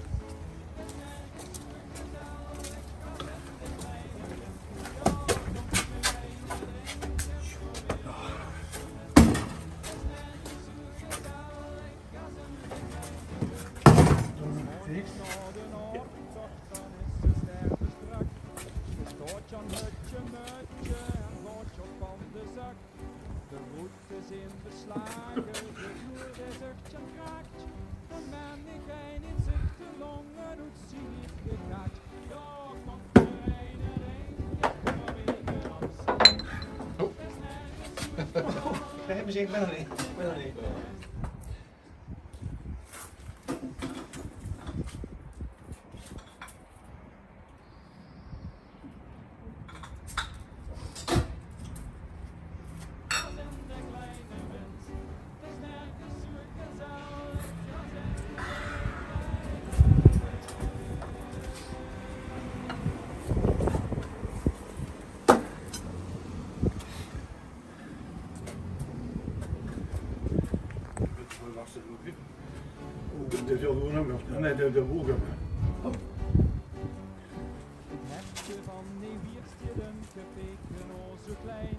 De roete zeen beslage, de vloer is echt gekraakt. En men ich ein in zich te lange oet zien lief gekraakt. Jao, kómtj geer eine drinke, probeertj 't op z'n minst. Oh. Nae, ich bön d'r neet. Ich bön d'r neet. De, de, de, de, de, de, de, de, de, de, Het hertje van Neewiertje, Dumke, Peken, o, zoe klein.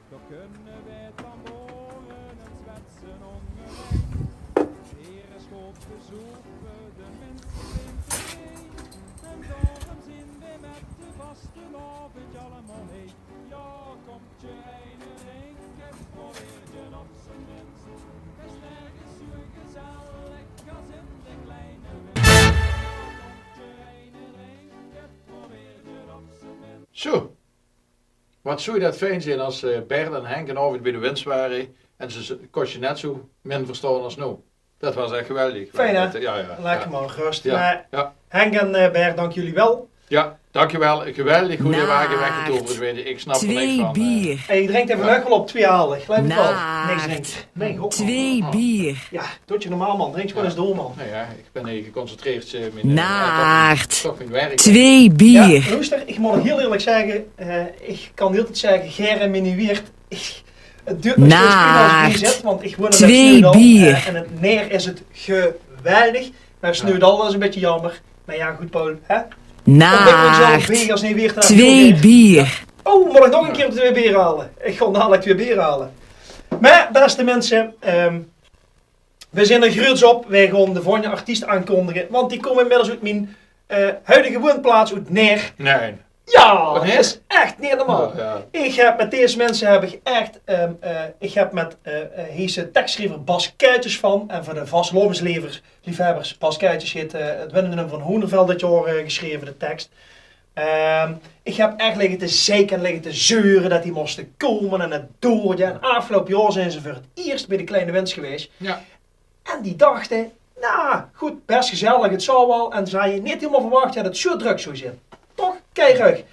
Dao kunne veer dan bore en zwetse óngerein. Veer is good bezope, de minse zeen tevreej. En daorum zeen veer mit de vastelaovendj allemaol hie. Jao, kómtj geer eine drinke, probeertj 't op z'n minst. 't Is nörges zoe gezellig es in de kleine winst. Jao, kómtj geer eine drinke, probeertj 't op z'n minst. Zo. Wat zou det fijn zeen es, eh, Bert en Henk 'nen aovendj bie de Wins ware en ze, ze kóste net zo min verstaon es now. Det waas ech geweldig. Fijn, hè? Det, jao, jao, lekker, jao. Man, rust. Jao, mer jao. Henk en, eh, Bert, dank jullie wel. Jao, dankjewel. Geweldig hoe de wage weggetoverd weerde. Ich snap d'r niks van, eh. Hey, ich drink effe wel op twieë hale. Geluif ich wel. Niks drinke. Naart. Mien god, man. Twieë bier. Jao, doot je normaal, man. Drink gewoon ins door, man. Nae, jao, ich bön hie geconcentreerd, eh, mien, eh, toch mien werk. Naart. Twieë bier. Jao, loester, ich mót hieël ierlik zègke, eh, ich kan hieël tied zègke, gaer en mien Wieërt, ich, 't duurt nog steeds prima es ich hie zit, want ich woon in Sneudal, eh, en in Naer is 't geweldig. Mer Sneudal, det is ein bietje jaomer. Mer jao, good, Paul, hè? Naart. Twieë bier. Oh, mót ich nog ein kier twieë bier hale? Ich gaon dalik twieë bier hale. Mer, beste minse, ehm, veer zeen d'r gruuets op. Veer gaon de volgende artiest aankondige, want die kómme inmiddels oet mien, eh, huidige woonplaats, oet Naer. Nae. Jao, det is ech neet normaal. Oh, jao. Ich höb mit dees minse höb ich ech, ehm, eh, ich höb mit, eh, eh, hie is de tekssjriever Bas Kuitjes van, en veur de vastelaoveslever-, liefhebbers, Bas Kuitjes haet, eh, 't winnende nummer van Hoenderveld dit jaor, eh, gesjreve, de teks. Ehm, ich höb ech ligke te zeike en ligke te zeure det die móste kómme en 't doortje. En aafgeloupe jaor zeen ze veur 't ierst bie de Kleine Wins gewaes. Jao. En die dachte, Nou, good, bès gezellig, 't zal waal. En ze hawwe neet hielemaol verwach det 't zo drök zou zeen. Toch? Kei ruig.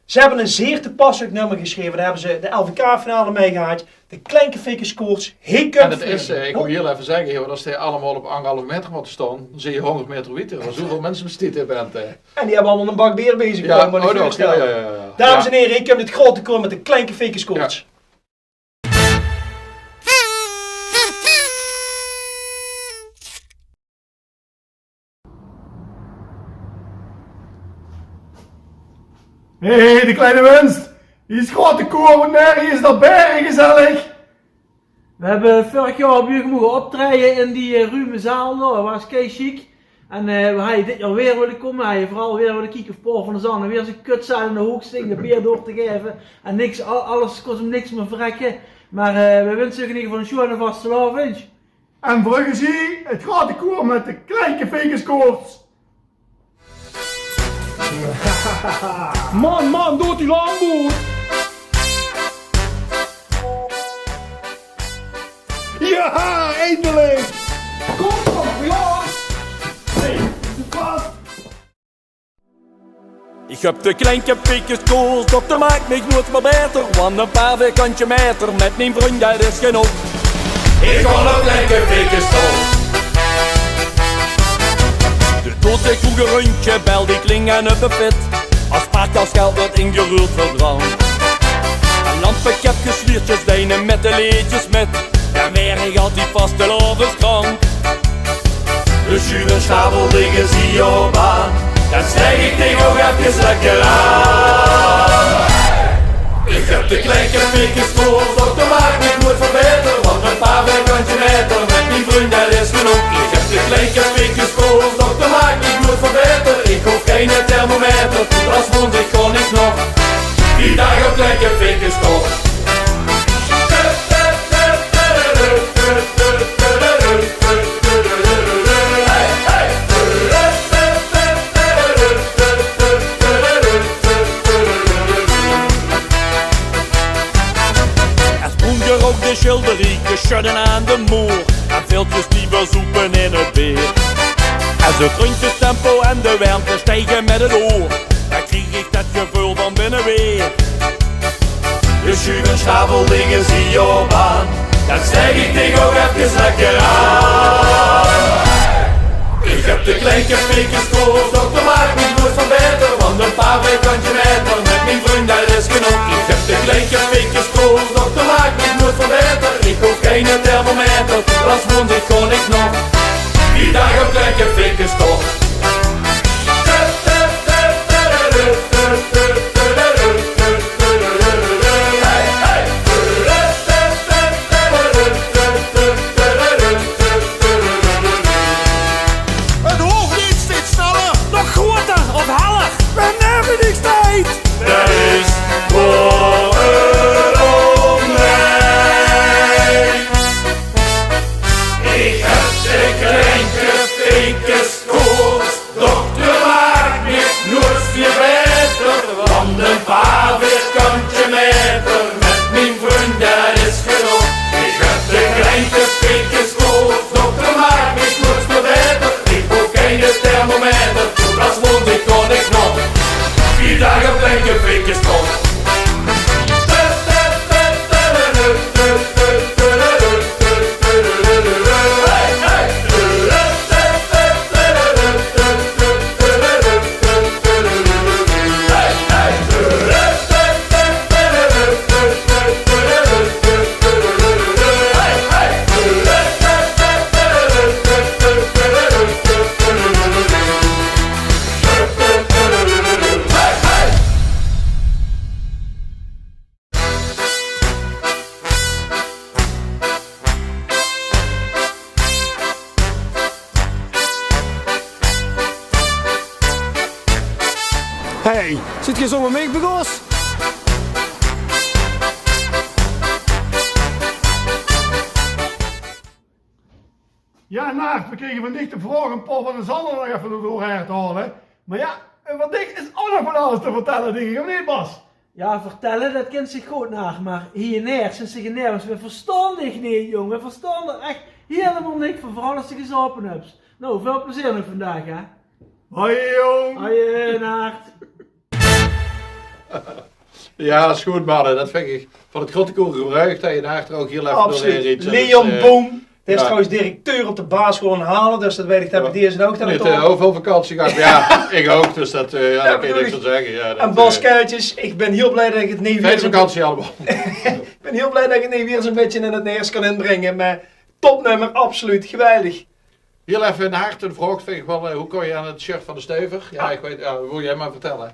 Ze hebbe ein zeer toepasselik nummer gesjreve. Dao hebbe ze de L V K-finale mei gehad. De Klein Cafeekes Koorts. Hie kump 'r. En det is, eh, ik wol hiel effe zegge, jao, want es die allemaol op angerhalve maeter mótte staon, dan zeen ze hóngerd maeter wied. Want zoväöl minse bestaon d'r bie, hè. En die hebbe allemaol ein bak beer bie zich staon, mót ik voorstelle. Jao, jao, jao. Dames en here, hie kump 't groeate koor mit de Klein Cafeekes Koorts. Hé, de kleine winst. Hie is 't groeate koor, wannieër is det bere gezellig? We hebbe vörig jaor bie uch moge optraeje in die, eh, ruume zaal dao. Det waas kei sjiek. En, eh, we hadde dit jaor weer wille kómme. We hadde veural weer wille kieke of Paul van der Zanden weer zien kutzaal in de hook sting, de beer door te gaeve. En niks, al-, alles kós 'm niks mier verrekke. Mer, eh, we winse uch in eder geval ein sjoeane vastelaovend. En veur uch is hie 't groeate koor mit de Klein Cafeekes Koorts. Man, man, doot die lamp oet. Jao, eindelik! Kóm toch, jao! Hey, zit vas! Ich höb de Klein Cafeekes Koorts, dokter, maak mich noeits mier baeter, want ein paar vierkantje maeter mit mien vrunj, det is genóg. Ich kóm op Klein Cafeekes Koorts. De doeëte kroeg Runtje belt, die klinge op de pit. As spaarkasgeld wuuert ingeruild veur drank. En lampekepkes, sliertjes, deine mit de leedjes mit. Dan waer ich altied vastelaoveskrank. De sjuuv- en sjaveldinges hie op aan, dan steg ich dich ouch efkes lekker aan. Ich höb de Klein Cafeekes Koorts, dokter, maak mich noeits mier baeter, want ein paar vierkantje maeter mit mien vrunj, det is genóg. Ich höb de Klein Cafeekes Koorts, dokter, maak mich noeits mier baeter. Ich hoof geine thermometer, toetrasmóndig kóm ich nog. Wie daag op Klein Cafeekes Koorts. Es broen gerouk de sjilderiekes sjödde aan de moer en veldjes die verzoepe in 't beer. Es 't rundjestempo en de wermte sjtige mit 't oor, dan krieg ich det geveul van binne weer. De sjuuv- en sjaveldinges hie op aan, dan steg ich dich ouch efkes lekker aan. Ich höb de Klein Cafeekes Koorts, dokter, maak mich noeits mier baeter, want ein paar vierkantje maeter mit mien vrunj, det is genóg. Ich höb de Klein Cafeekes Koorts, dokter, maak mich noeits mier baeter. Ich hoof geine thermometer, toetrasmóndig kóm ich nog. Wie daag op Klein Cafeekes Koorts. Het hoeft niet steeds sneller, nog groter of heller. We nemen niks tijd. Dat is voor een onrein. Ik heb de krenke, pinkes, koorts. Dokter, maak mich noeits mier baeter, want ein paar vierkantje maeter mit mien vrunj, det is genóg. Ich höb de krenke, pinkes, koorts. Dokter, maak mich noeits mier baeter. Ich hoof geine thermometer, toetrasmóndig kóm ich nog. Wie daag op Klein Cafeekes Koorts. Hey, zit geer zónger mich begós? Jao, Naart, we krege van dich de vraog um Paul van der Zanden nog effe door de oere te haole. Mer jao, euver dich is ouch nog van alles te vertelle, dink ich, of neet, Bas? Jao, vertèlle, det kins se good, Naart, mer hie neer, zins se geneerwes. Veer verstaon dich neet, jóng. Veer verstaon d'r ech hielemaol niks van, veural es se gezaope höbs. Noe, väöl plezeer nog vandaag, hè? Hoi, jóng. Hoi, eh, Naart. Jao, det is good, manne. Det vinj ich van 't grote koer gebroek det se Naart d'r ouch hiel effe doorhaer riets. Absoluut. Leon Boom. Dae is trouwens directeur op de baas gaon haole, dus det weit ich, det höb ich dees ouch aan 't hoor. Neet, eh, euver vakantie gegaon. Jao, ich ouch, dus det, eh, jao, dao kins se niks van zègke. Jao, det, en Bas Kuiltjes, ich bön hiel blie det ich 't neet weer zoe'n... Fijne vakantie allemaol. Ich bön hiel blie det ich 't neet weer zoe'n bietje in 't neers kan inbringe, mer topnummer, absoluut, geweldig. Hiel effe in hart en vraog, vinj ich waal, eh, wie kóms se aan 't shirt van de Stuiver? Jao, ich weit, jao, wils se mer vertèlle?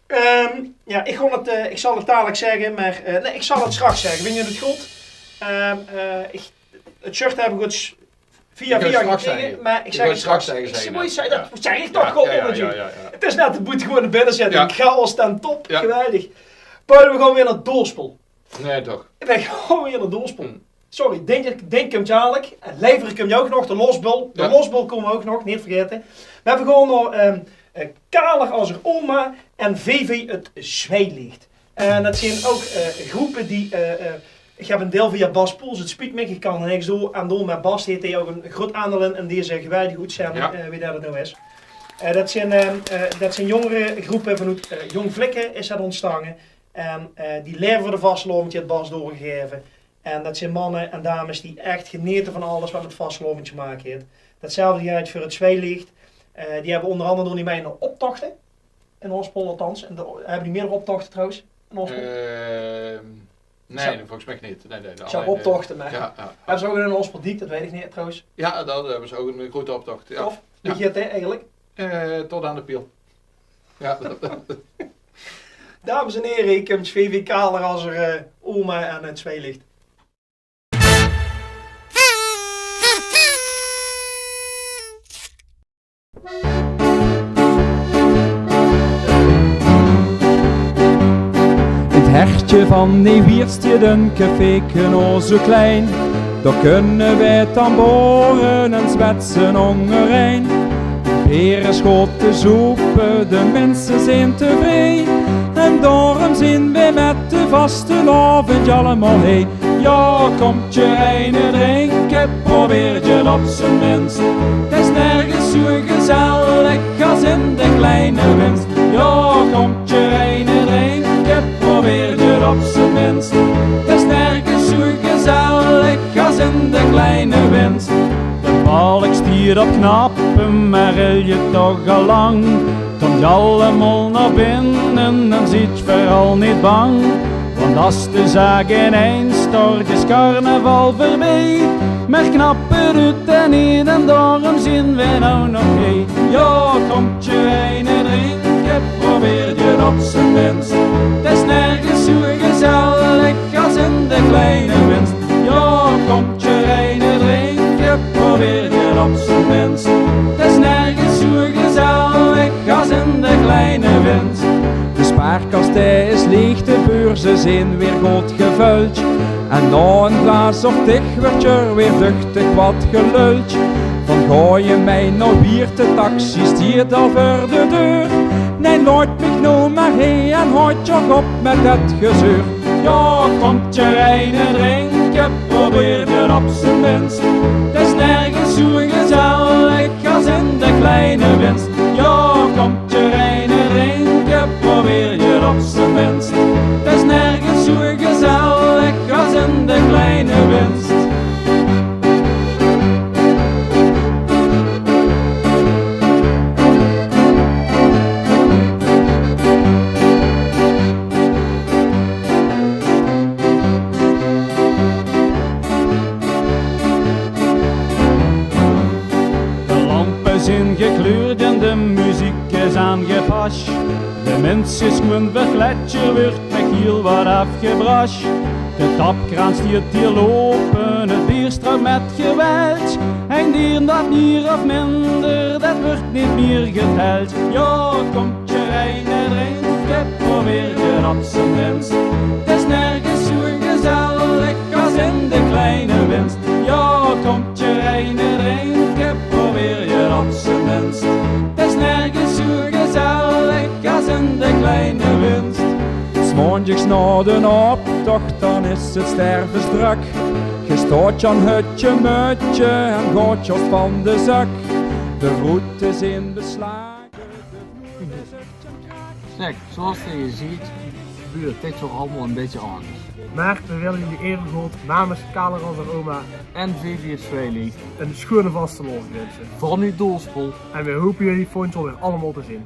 Ehm, jao, ich gaon 't, eh, ich zal 't dalik zègke, mer, eh, nae, ich zal 't straks zègke. Vinjs se 't good? Ehm, eh, ich, 't shirt höb ich good via via gekrege, mer ich zègk 't straks. Ich zègk 't straks, zègk ich. Jao, jao, jao, jao. 't Is net de boetegewoon binnezitting. Jao. Chaos ten top, geweldig. Paul, veer gaon weer nao Doorspel. Nae, toch? Veer gaon weer nao Doorspel. Sorry, Dink, Dink kump dalik. En Leiver kump ouch nog, de Losbol. De Losbol kómme veer ouch nog, neet vergaete. Mer veer gaon nao, ehm, eh, Kaler as häör oma en V V 't Zweilicht. En det zeen ouch, eh, groepe die, eh, eh, ich höb 'n deil via Bas Poels, 't spiet mich, ich kan d'r niks doo-, aan doon, mer Bas haet dao ouch 'n groot aandeil in, in dees geweldige oetzending, eh, wie det 't noe is. Eh, det zeen, eh, eh, det zeen jóngere groepe vanoet, eh, Jóng Vlikke is det óntstange. En, eh, die laeve veur de vastelaovend, haet Bas doorgegaeve. En det zeen manne en dames die ech genete van alles waat mit vastelaovend te make haet. Detzelfde gelt veur 't Zweilicht. Eh, die höbbe ónger angere doon die mei nao optochte. In Oostpol althans. En d'r, höbbe die meerdere optochte trouwens? In Oostpol? Ehm, nae, volges mich neet. Nae, nae, optochte, mer höbbe ze ouch in Oostpoldiek? Det weit ich neet trouwens. Jao, dao höbbe ze ouch 'ne groete optoch, jao. Tof. Wie geit det eigelik? Eh, tot aan de Piel. Jao, det, det. Dames en here, hie kump V V Kaler as häör, eh, oma en 't Zweilicht. In 't hertje van Neewierst steit e caféke, o zoe klein. Dao kunne veer tambore en zwetse óngerein. Beer is good te zoepe, de minse zeen tevreje. En daorum zeen veer mit de vastelaovend allemaol hie. Jao, kómtj geer eine drinke, probeertj 't op z'n minst. 't Is nörges zoe gezellig as in de Kleine Winst. Jao, kómtj geer eine drinke, probeertj 't op z'n minst. 't Is nörges zoe gezellig as in de Kleine Winst. De balk steit op knappe, mer rilt toch al lang. Kómtj allemaol nao binne en zeetj veural neet bang. Want as de zaak ineins stort, is carnaval veurbie. Mer knappe doet 't neet en daorum zeen veer noe nog hie. Jao, kómtj geer eine drinke, probeertj 't op z'n minst. 't Is nörges zoe gezellig as in de Kleine Winst. Jao, kómtj geer eine drinke, probeertj 't op z'n minst. 't Is nörges zoe gezellig as in de Kleine Winst. De spaarkas dae is leeg, de beurze zeen weer good gevöldj. En nao e glaas of tig wuuertj d'r weer duchtig get gelöldj. Van gaoje mei nao Wieërt, de taxi steit al veur de deur. Nae, laotj mich noe mer hie en haotj toch op mit det gezeur. Jao, kómtj geer eine drinke, probeertj 't op z'n minst. 't Is nörges zoe gezellig as in de Kleine Winst. Jao, kómtj geer eine drinke, probeertj 't op z'n minst. 't Is nörges zoe gezellig as in de Kleine Winst. De lampe zeen gekleurdj en de meziek is aangepasj. De minse is gewoen verkleidj, d'r wuuertj mit hiel get aafgebrasj. De tapkraan steit hie ope, 't beer struimtj mit geweldj. En dien dat mier of minder, det wuuertj neet mier geteldj. Jao, kómtj geer eine drinke, probeertj 't op z'n minst. 't Is nörges zoe gezellig as in de Kleine Winst. Jao, kómtj geer eine drinke, probeertj 't op z'n minst. 't Is nörges zoe gezellig as in de Kleine Winst. Is nao d'n optoch, dan is 't stervesdrök. Ge staot aan hutje-mutje en gaot jos van de zök. De route is in beslaag. Zèk, zoals ge ziet, gebeurt dit toch allemaal een beetje anders. Maar we willen jullie evengoed namens Kaler als oma en V V S Veilig een schone vastelaovend wensen. Van uw doelspoel. En we hopen jullie volgend jaar weer allemaal te zien.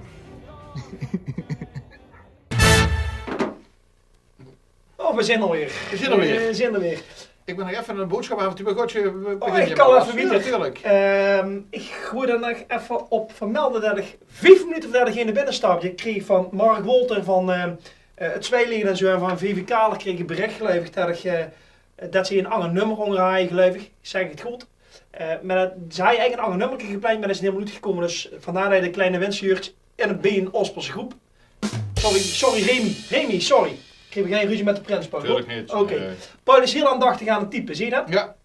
Oh, we zeen alweer. We zeen alweer. We zeen alweer. Ik ben nog effe een boodschap aan, maar goed, we beginnen. Oh, ik kan effe wiejer. Ja, natuurlijk. Ehm, ik wil er nog effe op vermelde dat ik vief minuten voordat ik in de binnenstap, ik kreeg van Mark Wolter van, eh, eh, het Zweileden en zo en van V V Kaler kreeg ik bericht, geloof ik, dat ik, eh, dat ze een anger nummer onderhaaien, geloof ik. Zeg ik het goed? Eh, maar dat, ze hadden eigenlijk een anger nummer gepland, maar dat is niet helemaal goed gekomen. Dus vandaar dat je de kleine winst huurt in een B N Ospelse groep. Sorry, sorry, Remy. Remy, sorry. Ik heb geen ruzie met de prins, Paul. Tuurlijk niet. Oké. Nee. Paul is heel aandachtig aan het typen, zie je dat? Ja.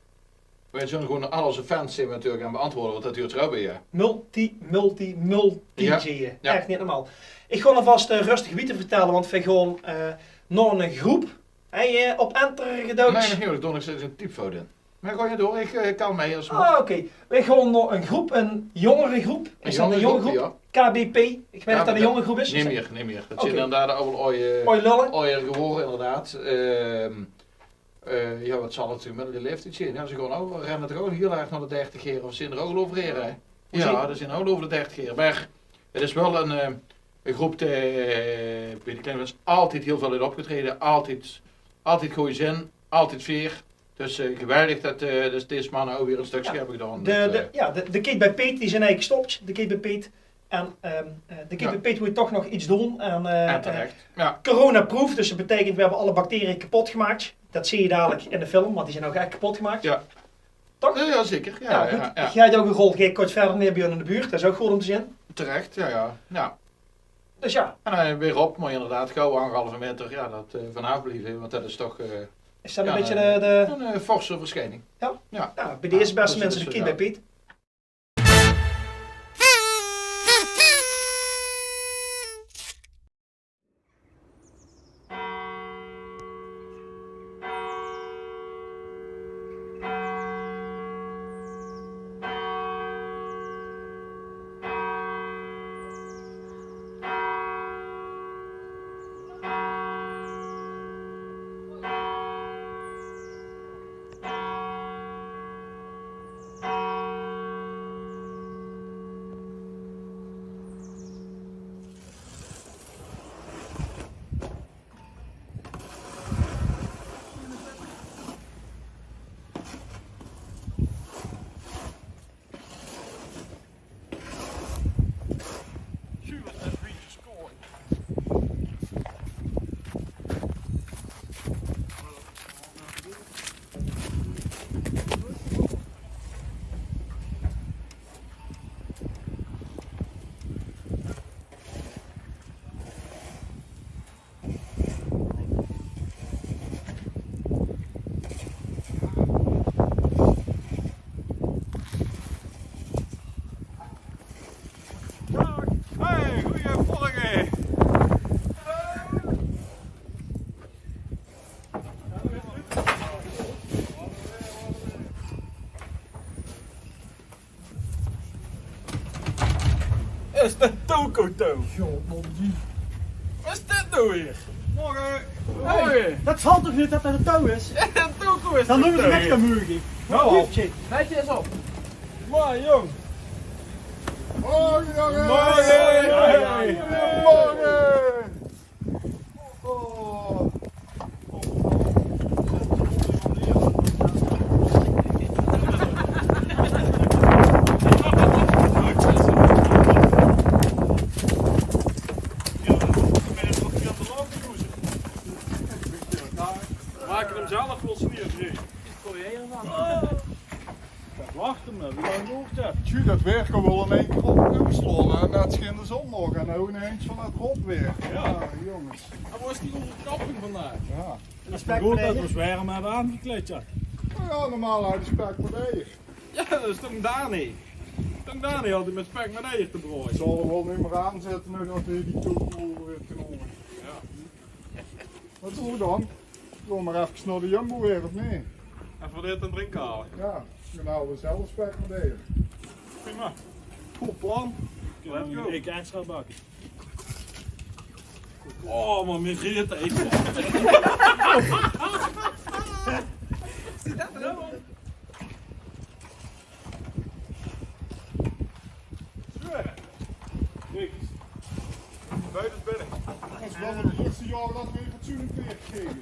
Wij zullen gewoon al onze fans zien natuurlijk aan beantwoorden, want dat huurt er ook bij, ja. Multi, multi, multi, ja, zie je. Ja. Echt niet normaal. Ik ga alvast, eh, rustig wiejer vertellen, want we gaan, eh, naar een groep. Heb je op enter gedouwd? Nee, nog niet, ik doe nog steeds een typfout in. Maar gooi je door, ik, eh, kan mee als... Ah, oké. We gaan naar een groep, een jongere groep. Is dat een jonge groep? Ja. K B P. Ik weet niet of dat een jonge groep is. Niet meer, niet meer. Dat zijn inderdaad allemaal oeje, oeje lullen. Oejer geworden, inderdaad. Ehm, eh, ja, wat zal het met de leeftijd zijn? Ja, ze gaan ook, rennen toch ook heel erg naar de dertig jaar, of zijn er ook al over heren, hè? Ja, ze zijn ook al over de dertig jaar. Maar het is wel een, eh, een groep die, eh, bij de kleine mensen altijd heel veel heeft opgetreden. Altijd, altijd goede zin, altijd veer. Dus, eh, geweldig dat, eh, dus deze mannen ook weer een stukje hebben gedaan. De, de, ja, de, de Kit bij Piet, die zijn eigenlijk gestopt. De Kit bij Piet. En, ehm, eh, de Kit bij Piet moet toch nog iets doen. En, eh, coronaproof, dus dat betekent, we hebben alle bacteriën kapot gemaakt. Dat zie je dadelijk in de film, want die zijn ook echt kapot gemaakt. Ja. Toch? Ja, ja, zeker. Ja, ja, goed. Ja. Jij hebt ook een rol, jij kort verder neer bij jou in de buurt. Dat is ook goed om te zien. Terecht, ja, ja. Ja. Dus ja. En, eh, weer op, maar inderdaad, gauw anderhalve meter, ja, dat, eh, vanaf blijven, want dat is toch, eh, is dat een beetje de, de een, eh, forse verschijning. Ja? Ja. Nou, bij deze beste mensen de Kit bij Piet. Hey, goeiemorgen. Is dat Toko, Toko? Wat is dit nou weer? Morgen. Hey, dat zal toch niet dat dat de touw is? Ja, Toko is. Dan doen we het weg, dan moet ik. Nou, netjes op. Maar jong. Morgen, jongen. Morgen. Morgen. Maken hem zelf los neer, nee. Wacht hem, wie lang duurt dat? Tju, dat weer kan wel in één keer op omslaan, hè. Net scheen de zon nog en nou ineens van dat rot weer. Ja. Ja, jongens. En waar is die overkapping vandaag? Ja. Dat is goed dat we ons warm hebben aangekleed, ja. Nou ja, normaal had je spek met eier. Ja, dat is toch daar niet. Toch daar niet altijd met spek met eier te brooien. Ik zal er wel niet meer aan zetten, nog dat hij die koek over heeft genomen. Ja. Wat doon v'r dan? Gaon v'r mer efkes nao de Jumbo weer, of neet? Effe dit en drinke haole. Jao, dan haole v'r zelf spek mer bij. Prima. Good plan. Let's go. Ik extra bakken. Oh, maar meer reet eten. Zo. Kiek. Buiten is binnen. Dat is wel het eerste jaar dat we een fatsoenlijk weer gekregen.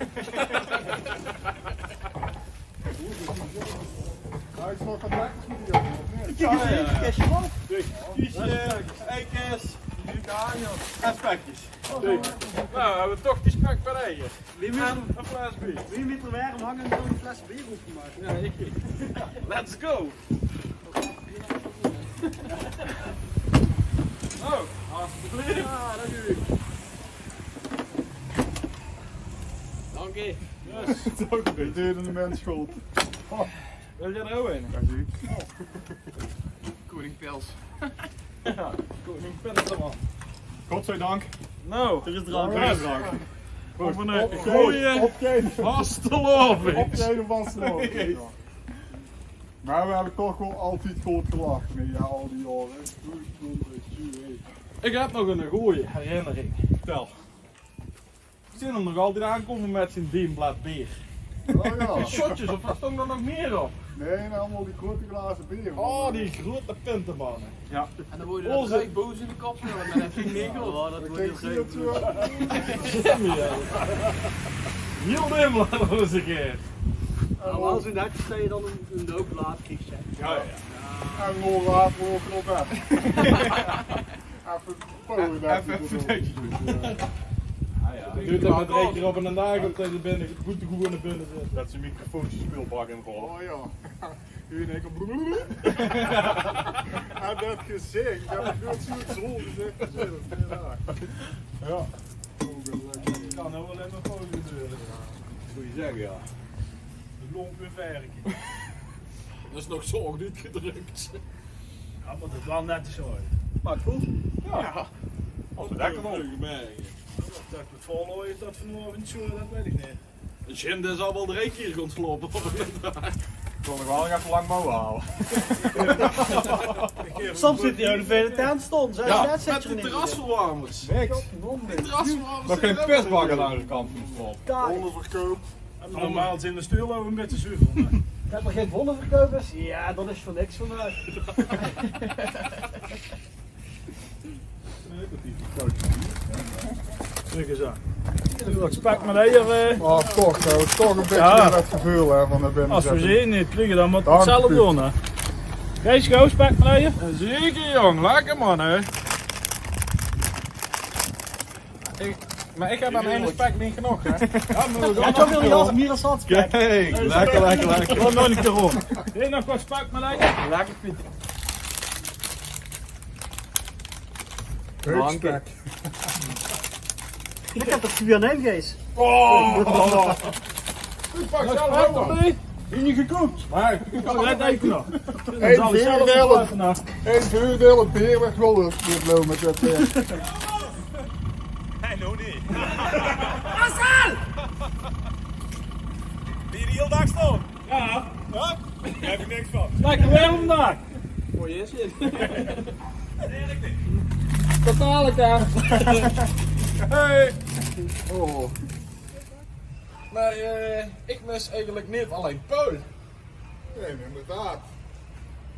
Hij is nog wat lekkers met die jongen, of niet? Kies, kies, kies, kies. Kies, eh, eikes. En spekjes. Nou, we hebben toch die spek bij eigen. Wie moet er, een fles bier. Wie moet er weer om hangen en zo'n fles bier opgemaakt? Ja, ik. Let's go. Oh, alsjeblieft. Ah, dank u. Dank u. Yes. Dank u. Dit deed een mens goed. Oh. Wil jij er ook een? Ja, zie ik. Koning Pils. Ja, koning Pils, man. Godzijdank. Nou, er is drank. Er is drank. Op een, eh, goeie vastelaovend. Op een vastelaovend. Maar we hebben toch wel altijd goed gelachen, hè, ja, al die jaren. Ik heb nog een goeie herinnering. Vertel. Zien er nog altijd aankomen met zijn dienblad beer. Oh ja. Die shotjes, of wat stond er nog meer op? Nee, nou, allemaal die grote glazen bier. Oh, die grote pintenmannen. Ja. En dan word je gelijk boos in de kop, joh, en dan heb je geen regel. Oh, dat wordt heel gek. Heel dim, laten we zeggen. Maar als in dat geval dan een, een doopblaad krijgt, hè. Ja, ja. En lol laat we ook nog aan. Even, even, even. Ah, ja. Duurt dat met drie keer op een daag op deze binnen, goed te goed in de binnen zit. Dat ze microfoontjes speelbak in rollen. Oh ja. Hier in één keer. En dat gezicht, dat is zo'n gezicht. Ja. Kan nou wel even foto's gebeuren. Moet je zeggen, ja. De lomp weer verken. Dat is nog zo goed gedrukt. Ja, maar dat wel net zo. Maar goed. Ja. Als we lekker nog. Dat het vol is, dat vanavond zo, dat weet ik niet. Jim, die zal wel drie keer gaan slapen. Ik wil nog wel even lang mouwen halen. Soms zit hij ook de vele tent stond. Ja, met die terrasverwarmers. Niks. Die terrasverwarmers. Nog geen pisbak aan de andere kant van de straat. Onderverkoop. Normaal zijn de stoelen ook een beetje zuur. Dat er geen wonderverkoop is, ja, dat is voor niks vandaag. Kijk eens aan. Doe wat spek maar eier, eh. Oh, toch, hè, toch een beetje dat gevoel, hè, van de binnen. Als we ze niet krijgen, dan moet het zelf doen, hè. Gijs, gauw spek maar eier. Zeker, jong. Lekker, man, hè. Ik, maar ik heb aan één spek niet genoeg, hè? Ja, maar we gaan nog een keer. Kijk, lekker, lekker, lekker. Gewoon nog een keer rond. Hey, nog wat spek maar lekker. Lekker, Piet. Dank je. Ik heb het weer neem, Gijs. Oh! Ik pak zelf ook nog. Heb je niet gekookt? Nee. Ik zal het even nog. Eén vuurdeel, eén vuurdeel, het beer werd wel weer met loon met dat, eh. Nee, nog niet. Marcel! Ben je de hele dag staan? Ja. Ja? Daar heb ik niks van. Lekker weer vandaag. Mooi is het. Totaal, hè? Hey. Oh. Maar, eh, ik mis eigenlijk niet alleen Paul. Nee, inderdaad.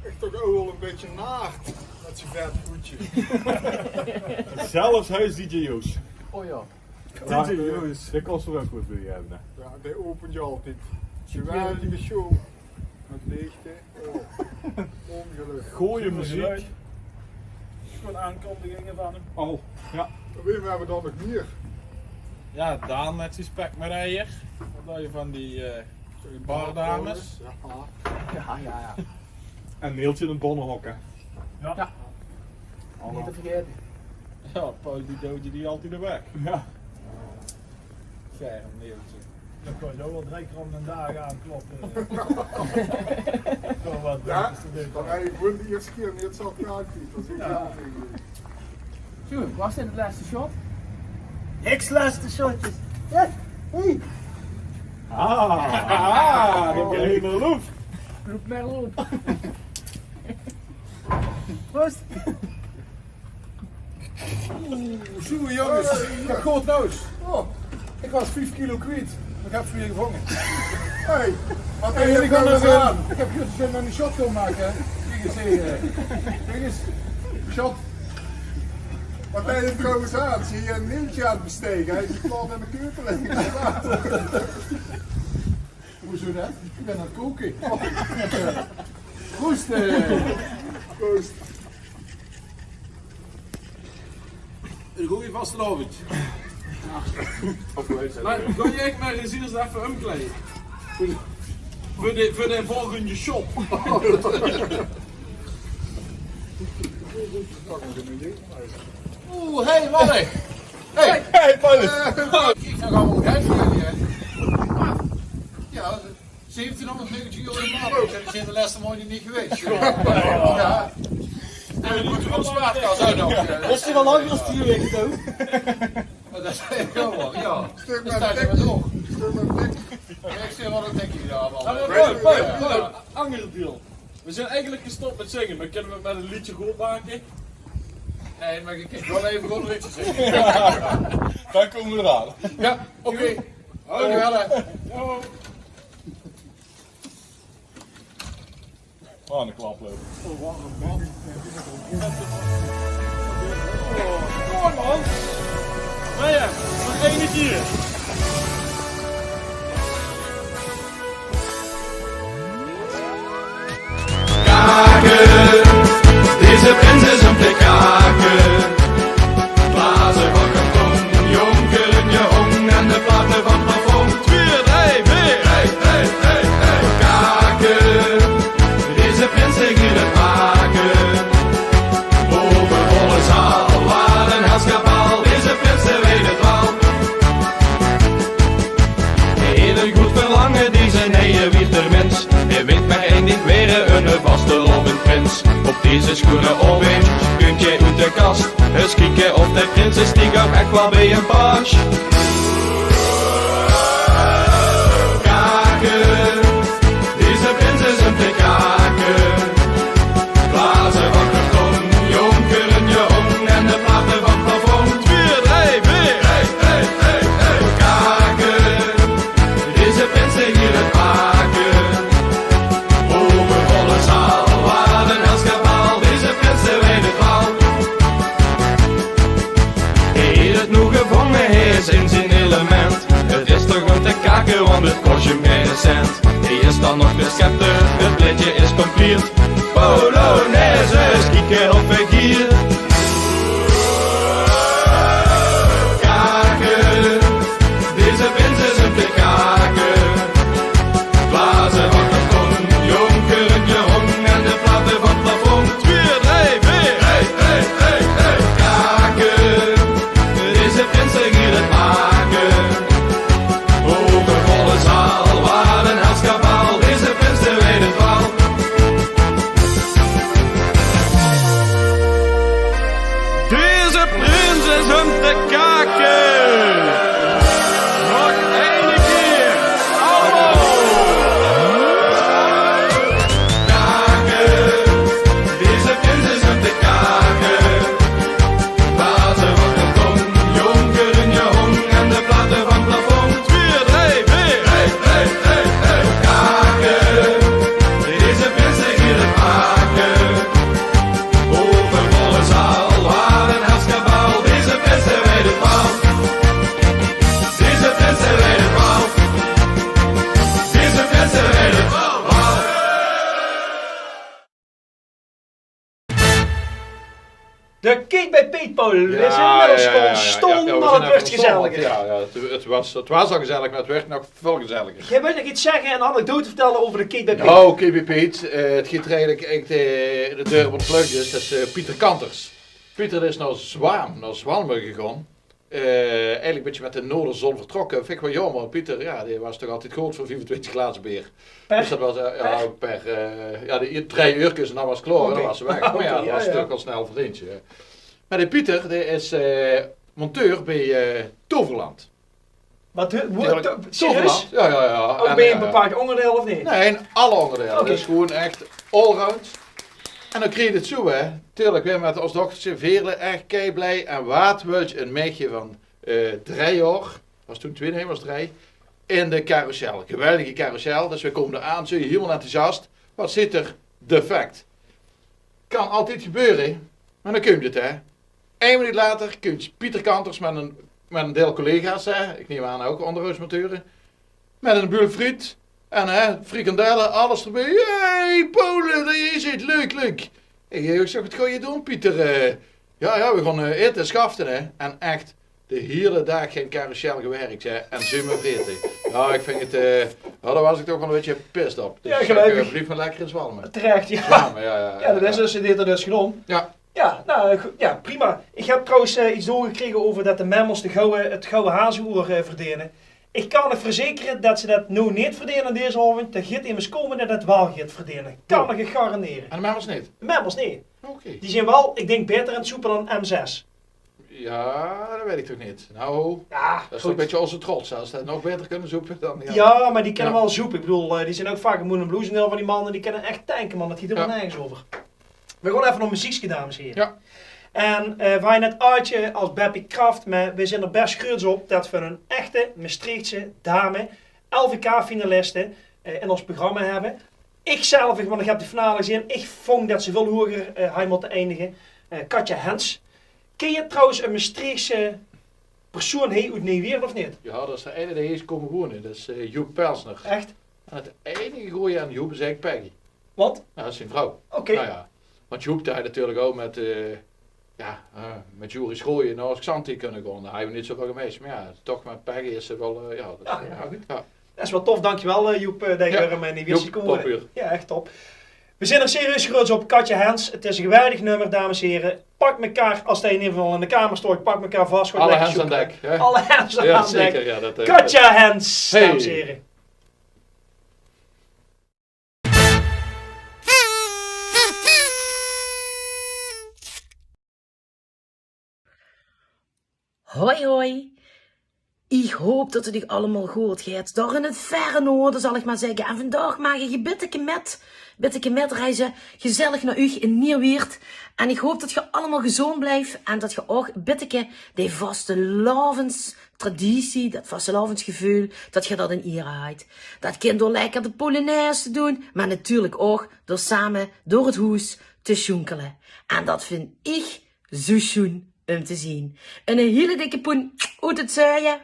Ik toch ook wel een beetje naard met zijn vet voetje. Zelfs hij is D J Joost. Oh ja. D J Joost. Dat kost er ook wat bij hebben, hè? Ja, die opent je altijd. Geweldige show. Met lichten. Oh. Ongelooflijk. Goeie muziek. Gewoon aankondigingen van hem. Oh, ja. Wie hebben we dan nog meer? Ja, Daan met zijn spek maar eier. Wat dacht je van die, eh, bardames? Ja. Ja, ja, ja. En Neeltje in het bonnenhok, hè? Ja. Ja. Niet te vergeten. Ja, Paul, die doodje die altijd de weg. Ja. Ferm, Neeltje. Dat kan je wel drie keer om de dag aankloppen. Zo wat. Ja, dan heb je gewoon de eerste keer niet zo gaan, Piet. Dat is ook heel veel. Zo, was dit het laatste shot? Niks laatste shotjes. Ja. Hey. Ah, ah, de Berliner Luft. Roep maar op. Proost. Oeh, zo, jongens. Ik heb good nieuws. Oh, ik was vijf kilo kwijt. Maar ik heb ze weer gevonden. Hey, wat heb je nog aan? Ik heb jullie zin met een shot komen maken. Kijk eens, hè. Kijk eens. Shot. Wat ben je trouwens aan? Zie je een nieuwtje aan het besteken? Hij is plat aan de keupeling. Hoezo dat? Ik ben aan het koken. Proost, eh. Proost. Een goeie vastelaovend. Maar kan je echt maar eens hier eens even omkleden? Voor de, voor de volgende shop. Oeh, hey, Mark. Hey. Hey, Paulus. Eh, ik ga gewoon kijken, hè. Ja, zeventienhonderdnegentig euro de maand. Ik ben de laatste maanden niet geweest. Ja. En dan moeten we ons spuitkas uitnodigen. Dat is wel langer als twee weken, toch? Maar dat is wel, ja. Stuk maar dik. Stuk maar dik. Ja, ik zeg wel een tikje, ja, man. Ja, maar leuk, leuk, leuk. Anger deal. We zijn eigenlijk gestopt met zingen, maar kunnen we het met een liedje goed maken? Nee, maar ik kan wel even goed een liedje zingen. Dan komen we eraan. Ja, oké. Dank u wel, hè. Oh, een klaploop. Mooi, man. Maar ja, nog één keer. Kake, deze prins is om te kake. Blaze van karton, jonker in je hong en de platen van plafond. Twee, drie, veer. Hey, hey, hey, hey. Kake, deze prins regeert het maken. Overvolle zaal, waar een hels kabaal. Deze prins, hij weet het wel. Hij heeft een goed verlangen, deze nije Wieërter mins. Hij weet maar één ding, were een vastelaovendprins. Op deze schoene opwinst kunt jij uit de kast. Eens kieken of de prins is die ook echt wel bij hem past. Kake, deze prins is om te kake. Blaze van karton, jonker in je hong en de platen van plafond. Twee, drie, veer. Hey, hey, hey, hey. Kake, deze prins regeert het maken. Overvolle zaal, waar een hels kabaal. Deze prins, hij weet het wel. Hij heeft het nu gevonden, hij is in zijn element. Het is toch om te kaken, want het kost je geen cent. Hij is dan nog de scepter, het plaatje is compleet. Polonaise, kieken of hij hier. Kake, deze prins is om te kake. Blaze van karton, jonker in je hong en de platen van plafond. Twee, drie, veer. Hey, hey, hey, hey. Kake, deze prins regeert het maken. Overvolle zaal, waar een hels kabaal. Deze prins, hij weet het wel. Deze prins is om te kake. Nog één keer. Allemaal. Kake. Deze prins is om te kake. Blaze van karton, jonker in je hong en de platen van plafond. Twee, drie, veer. Hey, hey, hey, hey. Kake. Deze prins regeert het maken. Overvolle zaal, waar een hels kabaal. Deze prins, hij weet het wel. Deze prins, hij weet het wel. Deze prins, hij weet het wel. De Kiek bij Piet, Paul. We zijn inmiddels gewoon stom, maar het werd gezelliger. Ja, ja, het, het was, het was al gezellig, maar het werd nog veel gezelliger. Jij wilt nog iets zeggen, een anekdote vertellen over de Kiek bij Piet? Nou, Kiek bij Piet, eh, het gaat er eigenlijk echt, eh, de deur op de vleugel is. Dat is, eh, Pieter Kanters. Pieter is naar Zwaam, naar Zwaam gegaan. Eh, eigenlijk een beetje met de Noorderzon vertrokken. Vind ik wel jammer. Pieter, ja, die was toch altijd goed voor vijfentwintig glazen beer. Per? Dus dat was, eh, ja, per, eh, ja, de, drie uurtjes en dan was het klaar. Oké. Dan was ze weg. Oké, ja, dat was ja, toch wel snel verdiend, hè. Maar die Pieter, die is, eh, monteur bij, eh, Toverland. Wat, hoe, hoe, Tuurlijk. Serieus? Toverland. Ja, ja, ja. Ouch bie e bepaald óngerdeil of neet? Nae, in alle óngerdeile. Oké. 't Is gewoen ech allround. En dan krieg ich 't zoe, hè. Tuurlijk, weer mit ós dochterke Veerle ech kei blij. En waat wils se, e meidje van, eh, drei jaor, waas toen twieë, nae, waas drei, in de carrousel. Geweldige carrousel. Dus weer kómme d'r aan, zoe hielemaol enthousiast. Waat zit d'r defect? Kan altied gebeure, mer dan kump 't, hè. Ein minuut later kump Pieter Kanters mit e, mit e deil collega's, hè, ich num aan ouch óngerhoudsmature, mit e buul friet en, hè, frikandelle, alles d'rbie. "Hey, Paul, det is 't, leuk, leuk." Ich, eh, ich zèk: "Waat gaon se doon, Pieter?" Eh, "Ja, ja, weer gaon, eh, aete en sjafte, hè." En ech, de hiele daag gein carrousel gewèrk, hè, en zummer vrete. Ja, ich vinj 't, eh, ja, dao waas ich toch waal e bietje pist op. Dus ja, ich zèk, eh, blief mer lekker in Zwalmen. Terech, ja. Zwalmen, ja, ja, ja. Ja, det is dus, dit is dus gedaon. Ja. Ja, nou, go-, ja, prima. Ich höb trouwens, eh, get doorgekrege euver det de Memmels de gouwe, 't gouwe hazeoer, eh, verdene. Ich kan uch verzekere det ze det noe neet verdene dezen aovend. D'r geit emes kómme det 't waal geit verdene. Kan ich uch garandere. En de Memmels neet? De Memmels neet. Oké. Die zeen waal, ich dink, baeter in 't zoepe dan M zes. Ja, det weit ich toch neet. Nou, ja, det is toch e bietje ózze trots, hè. Es ze det nog baeter kinne zoepe dan, ja. Ja, mer die kinne waal zoepe. Ich bedoel, eh, die zeen ouch vaak in Moon en Blues, deil van die manne, die kinne ech tanke, man. Det geit hielemaol nerges euver. Weer gaon effe nao meziekske, dames en here. Ja. En, eh, veer höbbe net Aartje es Beppie Kraft, mer weer zeen d'r bès gruuets op det veer 'n echte Mestreechse dame, L V K-finaliste, eh, in ós programma höbbe. Ich zelf, ich, want ich höb de finale gezeen, ich vónj det ze väöl hoeger, eh, haw mótte eindige. Eh, Katja Hens. Kins se trouwens 'ne Mestreechse persoon hie oet Nieuw-Wieërt of neet? Ja, det is d'r eine dae hie is kómme wone. Det is, eh, Joep Pelsner. Ech? En 't einige gooj aan Joep is eigelik Peggy. Waat? Ja, det is zien vrouw. Oké. Nou ja. Want Joep, dae haw natuurlik ouch mit, eh, ja, eh, mit Joeri Schrooijen nao Xanthi kinne gaon. Dao haw 'r neet zoväöl gemis. Mer ja, toch mit Peggy is ze waal, eh, ja, det is, ja, good. Ja. Det is waal tof, dankjewel, eh, Joep, eh, det se weer, eh, mien Joep, wis kómme. Toppuur. Ja, ech top. Weer zeen d'r serieus gruuets op, Katja Hens. 't Is e geweldig nummer, dames en here. Pak mekaar, es se in eder geval in de kamer steis, pak mekaar vas. Alle hens aan dek, hè? Alle hens aan dek. Ja, zeker, ja, det, eh, Katja Hens, dames en here. Hoi, hoi. Ich haop det 't uch allemaol good geit. Dao in 't verre noorde, zal ich mer zègke. En vandaag maag ich e bitteke mit, bitteke mitreize. Gezellig nao uch in Nieuw-Wieërt. En ich haop det geer allemaol gezoond blief. En det geer ouch e bitteke de vastelaovendstraditie, det vastelaovesgeveul, det geer det in iere haojt. Det kint door lekker de polonaise te doon, mer natuurlik ouch door same door 't hoes te sjoenkele. En det vinj ich zoe sjoen um te zeen. Eine hiele dikke poen oet 't zuie,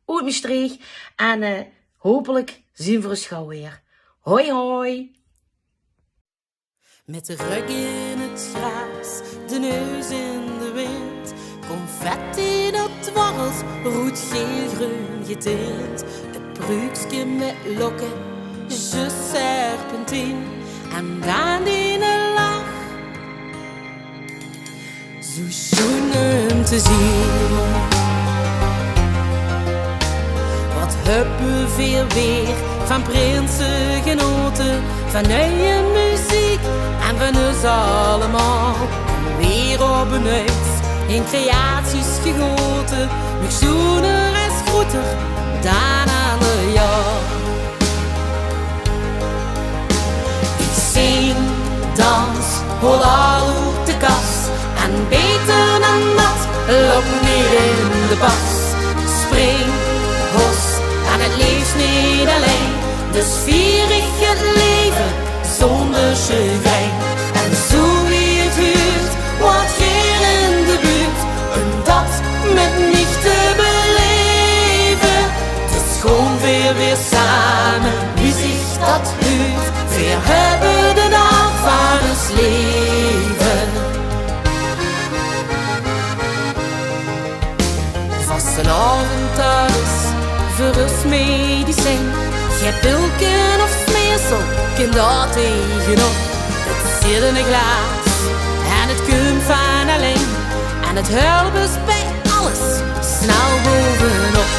oet Mestreech. En, eh, hopelik zeen v'r ós gauw weer. Hoi, hoi. Mit de rök in 't graas, de neus in de wind. Confetti det dwarrelt, roed, geel, greun getint. E pruukske mit lokke, zjus serpentien. En dan diene lach. Zoe sjoen um te zeen. Waat höbbe veer weer van prinse genote, van nuie meziek en van us allemaol. En weer op 'n nuits in creaties gegote, nog sjoener en groeter dan anger jaor. Ich zing, dans, hol al oet de kas. En baeter dan det löp neet in de pas. Spring, hos, en 't leefs neet allein. Dus vier ich 't laeve zónger sjegrijn. En zoe wie 't huurt, waat geer in de buurt, um det mit mich te belaeve. Dus gaon veer weer same, wie zich det huurt. Veer höbbe de daag van us laeve. Vastelaovend, det is veur us medicijn. Gei pilke of smeersel, kint dao taengenop. 't Zit in e glaas en 't kump van allein. En 't help us bie alles snel bovenop.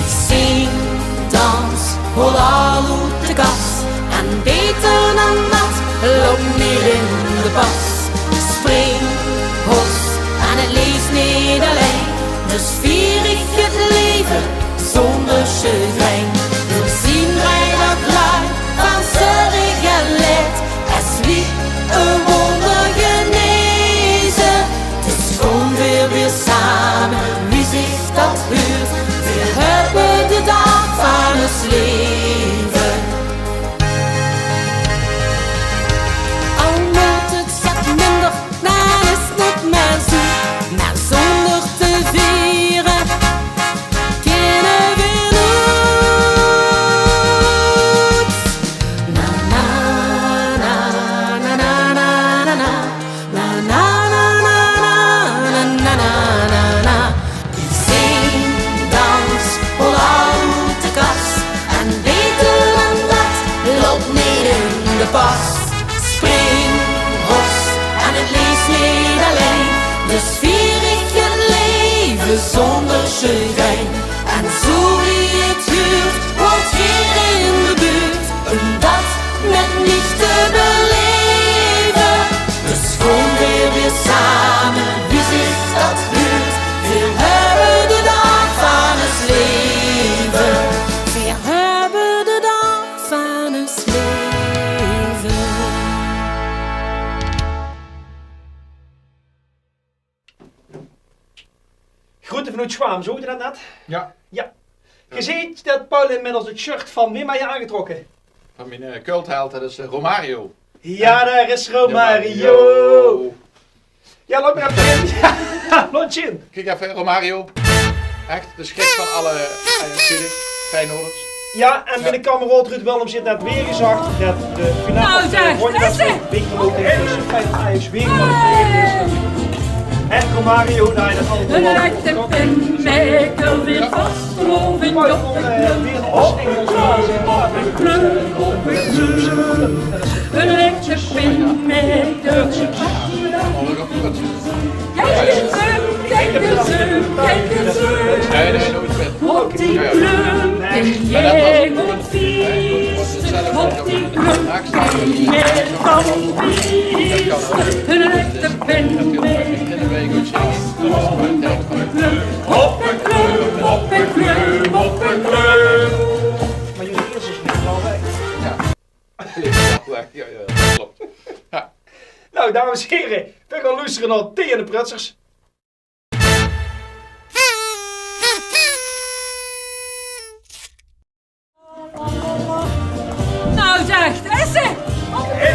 Ich zing, dans, hol al oet de kas. En baeter dan det löp neet in de pas. Spring, hos, en 't leefs neet allein. Dus vier ich 't leve zónger sjegrijn. Veer zien rein op laag van zörg en leed. Es wie e wónder geneze. Dus kómme veer weer same, wie zich dat huurt. Veer höbbe de daag van us leve. Al mót 't get minder, dan is 't mer zoe. Mer zónger te viere kinne veer noets. Na, na, na, na, na, na, na, na. Na, na, na, na, na. Zing, dans, hol oet de kas. En beter dan dat loopt neet in de pas. Spring, ros, en 't leeft neet allein. Dus vier ich 't leve zónger sjegrijn. En zoe wie 't huurt, woont geer in de buurt um dat mit mich te beleve. Dus kómme veer weer same, wie zich dat huurt. Veer höbbe de daag van us leve. Veer höbbe de daag van us leve. Groete vanoet Sjwaam, zoog geer dat net? Jao. Jao. Geer zeet dat Paul inmiddels 't shirt van wim haet aangetrokke? Van mien, eh, cultheld, dat is, eh, Romario. Jao, dao is Romario. Romario. Jao, laot mer effe in. Jao, laot 'm in. Kiek effe, Romario. Ech de schrik van alle Ajaxiden, Feyenoorders. Jao, en miene kameraod Ruud Willems haet net weer gezag dat de finale, nou, zèk, rondje, is 't? Weekverloping tösse Feyenoord en Ajax weer gewonnen is. En Romario, nou, dat zal 'n echte pinmaker weer vastgelopen op de club. Op de club, op de club. 'n Echte pinmaker. Kiek ins, kiek ins, kiek ins. Op die klump in Jaeghof fieste, op die klump in Jaeghof fieste. 'n Echte pinmaker. Op de klump, op de klump, op de klump. Jao, jao, dat klop. Jao. Nou, dames en here, veer gaon loestere nao Thee en de Prutsers. Nou, zèk, dao is 'r. Hey.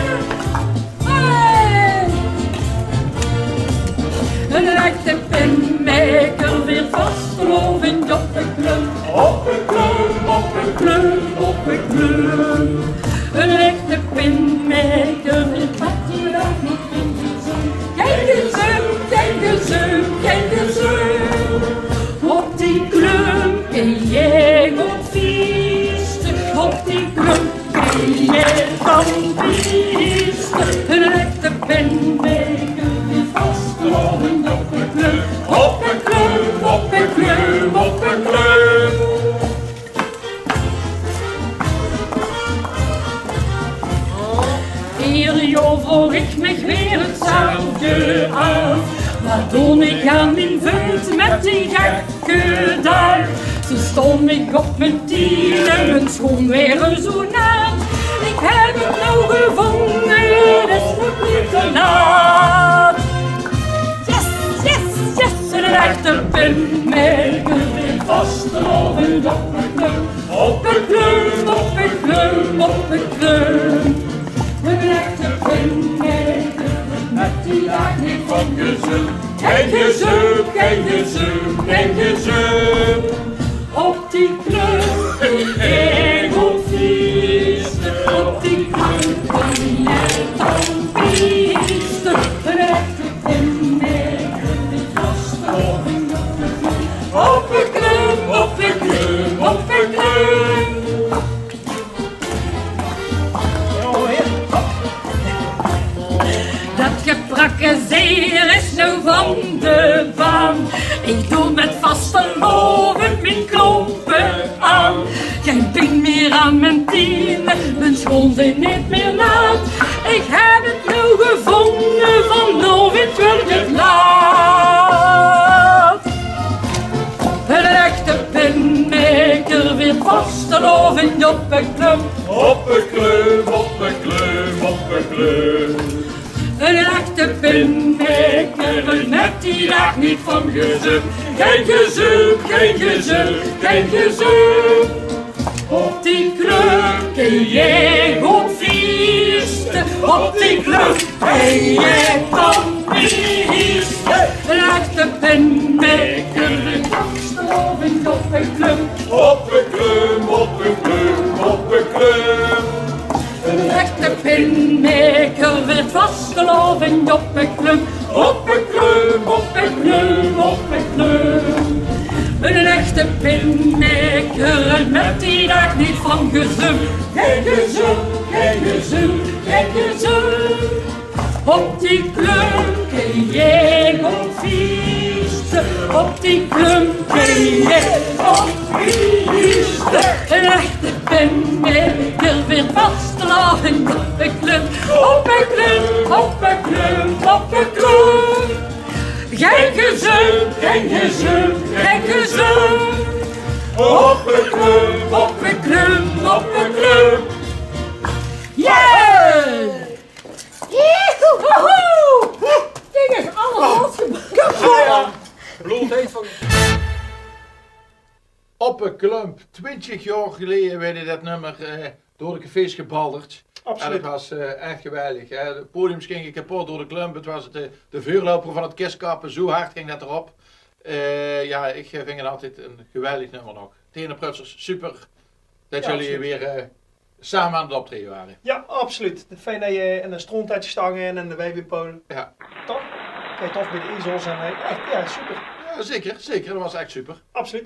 'n Echte pinmaker weer vastgelopen op de klump. Op de klump, op de klump, op de klump. 'n Echte pinmaker weer vastgelopen. Kiek ins, kiek ins, kiek ins. Op die klump in Jaeghof fieste, op die klump in Jaeghof fieste. 'n Echte pinmaker weer vastgelopen op de klump. Op de klump, op de klump, op de klump. Ieder jaor vraog ich mich weer 'tzelfde aaf. Wat doon ich aan mien veut mit die gekke daag? Ze staon mich op mien tiene, mien schoon waere zoe naat. Ich höb 't noe gevónje, 't is nog neet te laat. Yes, yes, yes, 'n echte pinmaker weer vastgelopen op de klump. Op de klump, op de klump, op de klump. 'n Echte pinmaker, mit die daag neet van gezult. Gein gezult, gein gezult, gein gezult. Op die klump in Jaeghof fieste, op die klump in Jaeghof fieste. 'n Echte pinmaker, die vastgelopen op de klump. Op de klump, op de klump, op de klump. Dat geprakkezeer is noe van de baan. Ich doon mit vastelaovend mien klompe aan. Gein pien mier aan mien tiene, mien schoon zeen neet mier naat. Ich höb 't noe gevónje, vanaovend wuuert 't laat. Vastelaovend op de Klump. Op de Klump, op de Klump, op de Klump. Eine echte pinmaeker, ein mèt dae daag neet van gezump. Gein gezump, gein gezump, gein gezump. Op die Klump kins doe good fieëste, op die Klump kins doe dan fieëste. Eine echte pinmaeker, vastelaovend op de Klump. Op de Klump, op de Klump, op de Klump. Eine echte pinmaeker, vastelaovend op de Klump. Op de Klump, op de Klump, op de Klump. Eine echte pinmaeker, ein mèt dae daag neet van gezump. Gein gezump, gein gezump, gein gezump. Op die Klump kins doe good fieëste, op die Klump kins doe dan fieëste. Eine echte pinmaeker, vastelaovend op de Klump. Op de Klump, op de Klump, op de Klump. Gein gezump, gein gezump, gein gezump. Op de Klump, op de Klump, op de Klump. Yeah! Joehoe! Woehoe! Dit is alles losgebarste. Bloed heet van Op de Klump, twintig jaor geleje woort det nummer, eh, door de cafés gebalderd. Absoluut. En det waas, eh, ech geweldig, hè. De podiums ginge kepot door de Klump. Het waas de, de veurlouper van het kiskappe. Zoe hard ging det d'rop. Eh, jao, ich, eh, vinj het altied ein geweldig nummer nog. Tiener Prutsers, super det geer weer, eh, same aan het optraeje waart. Jao, absoluut. Fijn det geer in de stront höbtj gestange en in de W W-pool. Jao. Toch? Kijk, toch bie de ezels en, eh, ech, jao, super. Jao, zeker, zeker. Det waas ech super. Absoluut.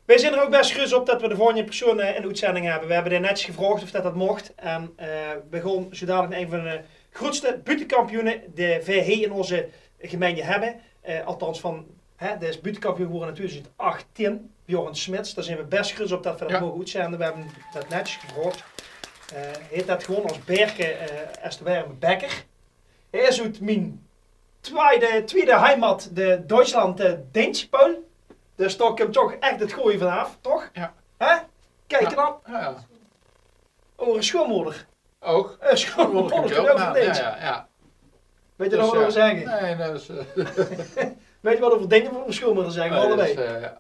Weej zeen d'r ouch bès gruuts op det we de volgende persoon, eh, in de oetzending höbbe. We höbbe dae netsjes gevraog of det, det moch. En, eh, we gaon zoe dalik nao ein van de groeatste buuttekampioene dae veer hie in ozze gemeinte höbbe. Eh, althans van Hè, dae is buuttekampioen gewore in twieëdoezend achttien, Bjorn Smits. Dao zeen we bès gruuts op det we det moge oetzende. We höbbe det netsjes gevraog. Eh, hae haet det gewonne es Berke, eh, es de werme bekker. Hae is oet mien twiede, twiede heimat, de Duitsland, eh, Dintspool. Dus dao kumtj toch ech het gooje vanaaf, toch? Jao. Hè? Kiek, knap. Jao, jao. Ow, 'n sjoonmoder. Ouch. 'n Sjoonmoder kumtj ouch van Dintsj. Jao, jao, jao. Weitj geer nog waat v'r zègke? Nae, det is, eh, weitj geer waat veur dinger veur sjoonmoder zègke? Allebei.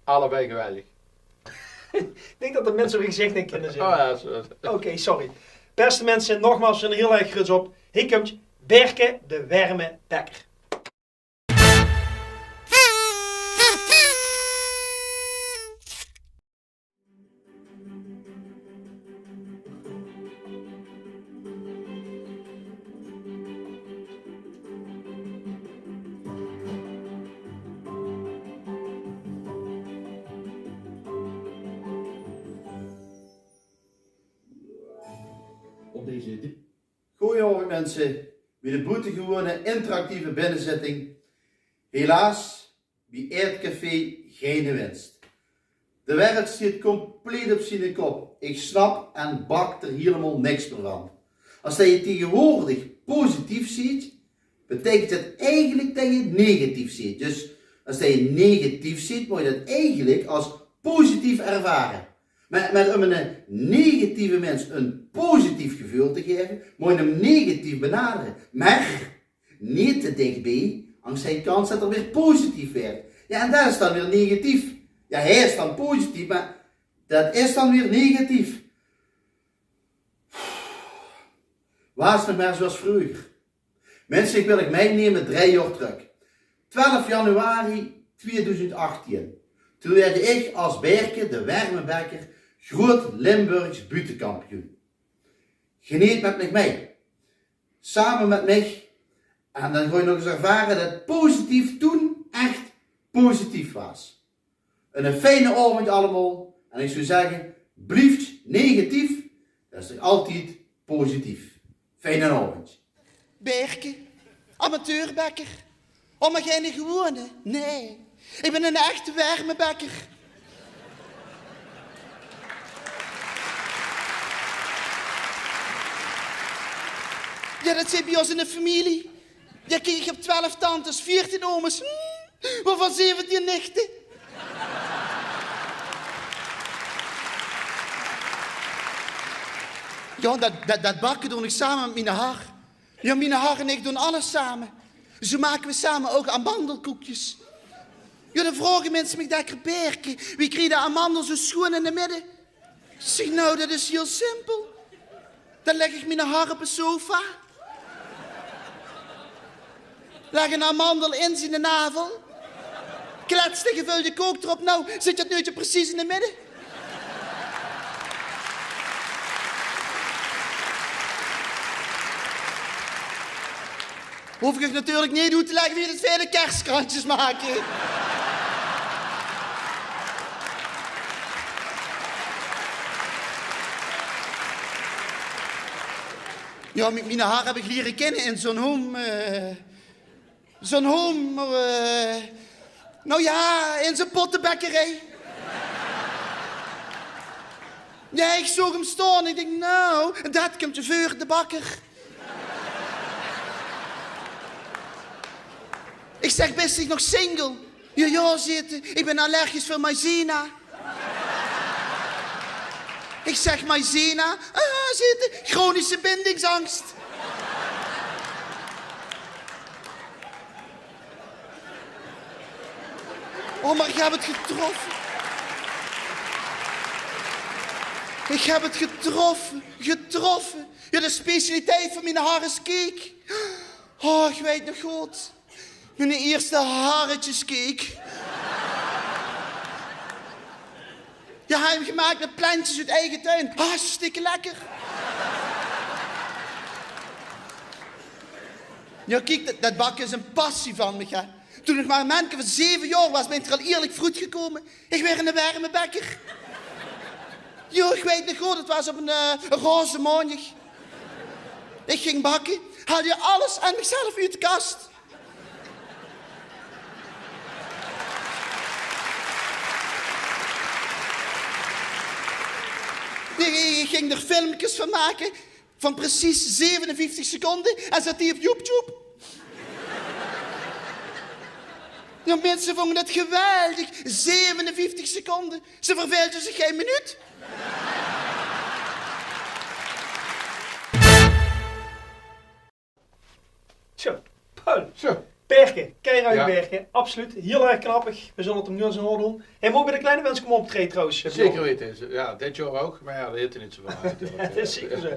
Allebei geweldig. Ich dink det de minse hun gezich neet kinne zeen. Oh jao, sorry. Oké, sorry. Bèste minse, nogmaals, veer zeen d'r hiel erg gruuts op. Hie kumtj Berke de werme bekker. Op deze Goojenaovendj minse, bie de boetegewoeëne interactieve binnezitting. Helaas, bie Aerdcafé geine winst. De wereld steit compleet op ziene kop. Ich snap en bak d'r hielemaol niks mier van. Es det geer taegewoordig positief zeet, beteikentj det eigelik det geer negatief zeet. Dus es det geer negatief zeet, mót geer det eigelik es positief ervare. Mer, mer óm eine negatieve mins ein positief geveul te gaeve, mót geer 'm negatief benadere. Mer neet te dichbie, angers haet hae kans det 'r weer positief waert. Jao, en det is dan weer negatief. Jao, hae is dan positief, mer det is dan weer negatief. Waas nog mer zoeas vreuger. Minse, ich wil uch mitnumme drei jaor trök. Twelf januari twieëdoezend achttien. Toen waerde ich es Berke de werme bekker Groeat Limburgs buuttekampioen. Geneet mit mich mit. Same mit mich. En dan gaon geer nog ins ervare det positief toen ech positief waas. Eine fijne aovendj allemaol. En ich zou zègke, blieftj negatief, det is toch altied positief. Fijne aovendj. Berke, amateurbekker. Oh, mer geine gewoeëne, nae. Ich bön eine echte werme bekker. Jao, det zit bie ós in de femilie. Jao, kiek, ich höb twelf tantes, veertien ooms, hm, waovan zeventien nichte. Jao, det, det, det bakke doon ich same mit miene har. Jao, miene har en ich doon alles same. Zoe make we same ouch amandelkoekjes. Jao, dan vraoge minse mich dèkker: "Berke, wie kriegs se de amandel zoe sjoean in de midde?" Ich zèk: "Nou, det is hieël simpel. Dan lègk ich miene har op de sofa. Lègk ein amandel in ziene navel. Klets de gevölde kook d'rop. Nou, zit det neutje precies in de midde." Hoof ich uch natuurlik neet oet te lègke wie det veer de kerskrantjes make. Jao, mit miene har höb ich liere kinne in zoe'n home, eh, zoe'n home, eh, nou jao, in zoe'n pottebekkerie. Jao, ich zoog 'm staon. Ich dink: "Nou, det kump veur, de bakker." Ich zèk: "Bis dich nog single?" "Jao, jao," zeet 'r, "ich bin allergisch veur maïzena." Ich zèk: "Maïzena?" "Ah," zeet 'r, "chronische bindingsangst." Oh, mer ich höb 't getroffe. Ich höb 't getroffe, getroffe. Jao, de specialiteit van miene har is cake. Oh, ich weit nog good. Miene ierste harretjescake. Jao, hae haet 'm gemaak mit plentjes oet eige tuin. Hartstikke lekker. Jao, kiek, det, det bakke is ein passie van mich, hè. Toen ich mer ein menke van zeve jaor waas, bin ich d'r al ierlik veur oetgekómme. Ich waer eine werme bekker. Jao, ich weit nog good, 't waas op ein, eh, roze maondig. Ich ging bakke, haalde alles aan michzelf oet de kas. Ich, ich ging d'r filmkes van make van precies zevenenvieftig seconde en zat die op YouTube. Jao, minse vónge det geweldig. Zevenenvieftig seconde. Ze verveelde zich gein minuut. Zo, Paul. Zo. Berke, keihard. Jao. Berke, absoluut. Hieël erg knappig. We zulle 't 'm noe ins aon doon. Hae maog bie de Kleine Wens kómme optraeje trouwens, eh, Bjorn. Zeker weite. Jao, dit jaor ouch. Mer jao, det haet 'r neet zoväöl aan, natuurlik. Det is zeker zo.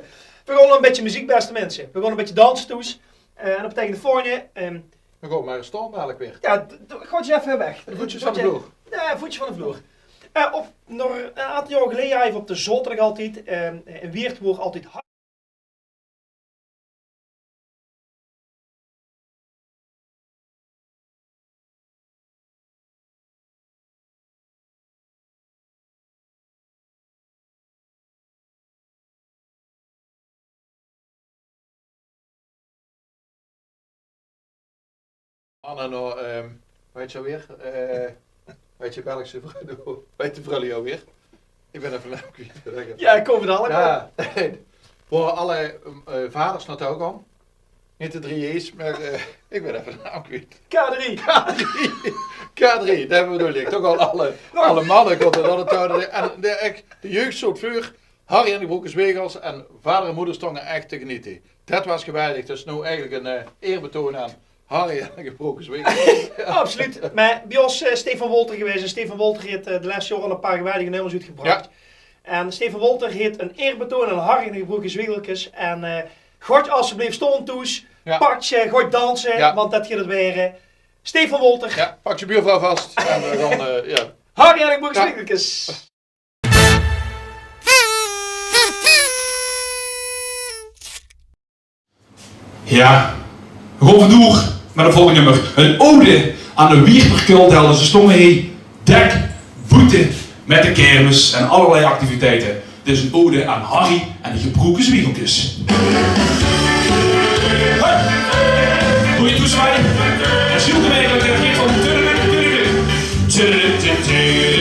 We gaon ein bietje meziek, beste minse. We gaon ein bietje danse thoes. Eh, en det beteikent 't volgende. Ehm, we gaon mer ins staon dalik weer. Jao, d-, d-, gaot effe weg. Voetsjes van de vloer. Jao, voetsjes van de vloer. Eh, op, nog ein aantal jaor geleje, effe op de zaoterdig altied, ehm, in Wieërt woort altied Anna, no, ehm, weit ze weer? Eh, weit ze Belgische vrouw? Weit de vrouw jou weer? Ich bin effe de naam kwiet. Jao, ich kóm 't al. Jao. Wore alle, eh, vaders nao touw gaon. Neet de drie J's, mer, eh, ich bin effe de naam kwiet. K drie. K drie. K drie, det bedoel ich. Toch al alle, alle manne kónne det touw. En de, ech, de jeug zoot veur Harry en de Gebroke Zwegels en vader en moder stónge ech te geniete. Det waas geweldig. Dus noe eigelik ein, eh, eerbetoon aan Harry en de Gebroke Zwegels. Absoluut. Mer bie ós, eh, Stefan Wolter gewaes. En Stefan Wolter haet, eh, de lèste jaore al ein paar geweldige nummers oetgebrach. Jao. En Stefan Wolter haet ein eerbetoon aan Harry en de Gebroke Zwegelkes. En, eh, gaot alstublieft staon thoes. Jao. Pak ze, gaot danse, want det geit 't waere. Stefan Wolter. Jao, pak de buurvrouw vas. En we gaon, eh, jao. Harry en de Gebroke Zwegelkes. Jao, we gaon vandoor mit 't volgende nummer. Ein ode aan de Wieërter culthelde. Ze stónge hie dèk boete mit de kermis en allerlei activiteite. 't Is ein ode aan Harry en de Gebroke Zwiegelkes. Hey! Doe je toezwaai. En ziel de werkelijkheid van turren, turren, turren.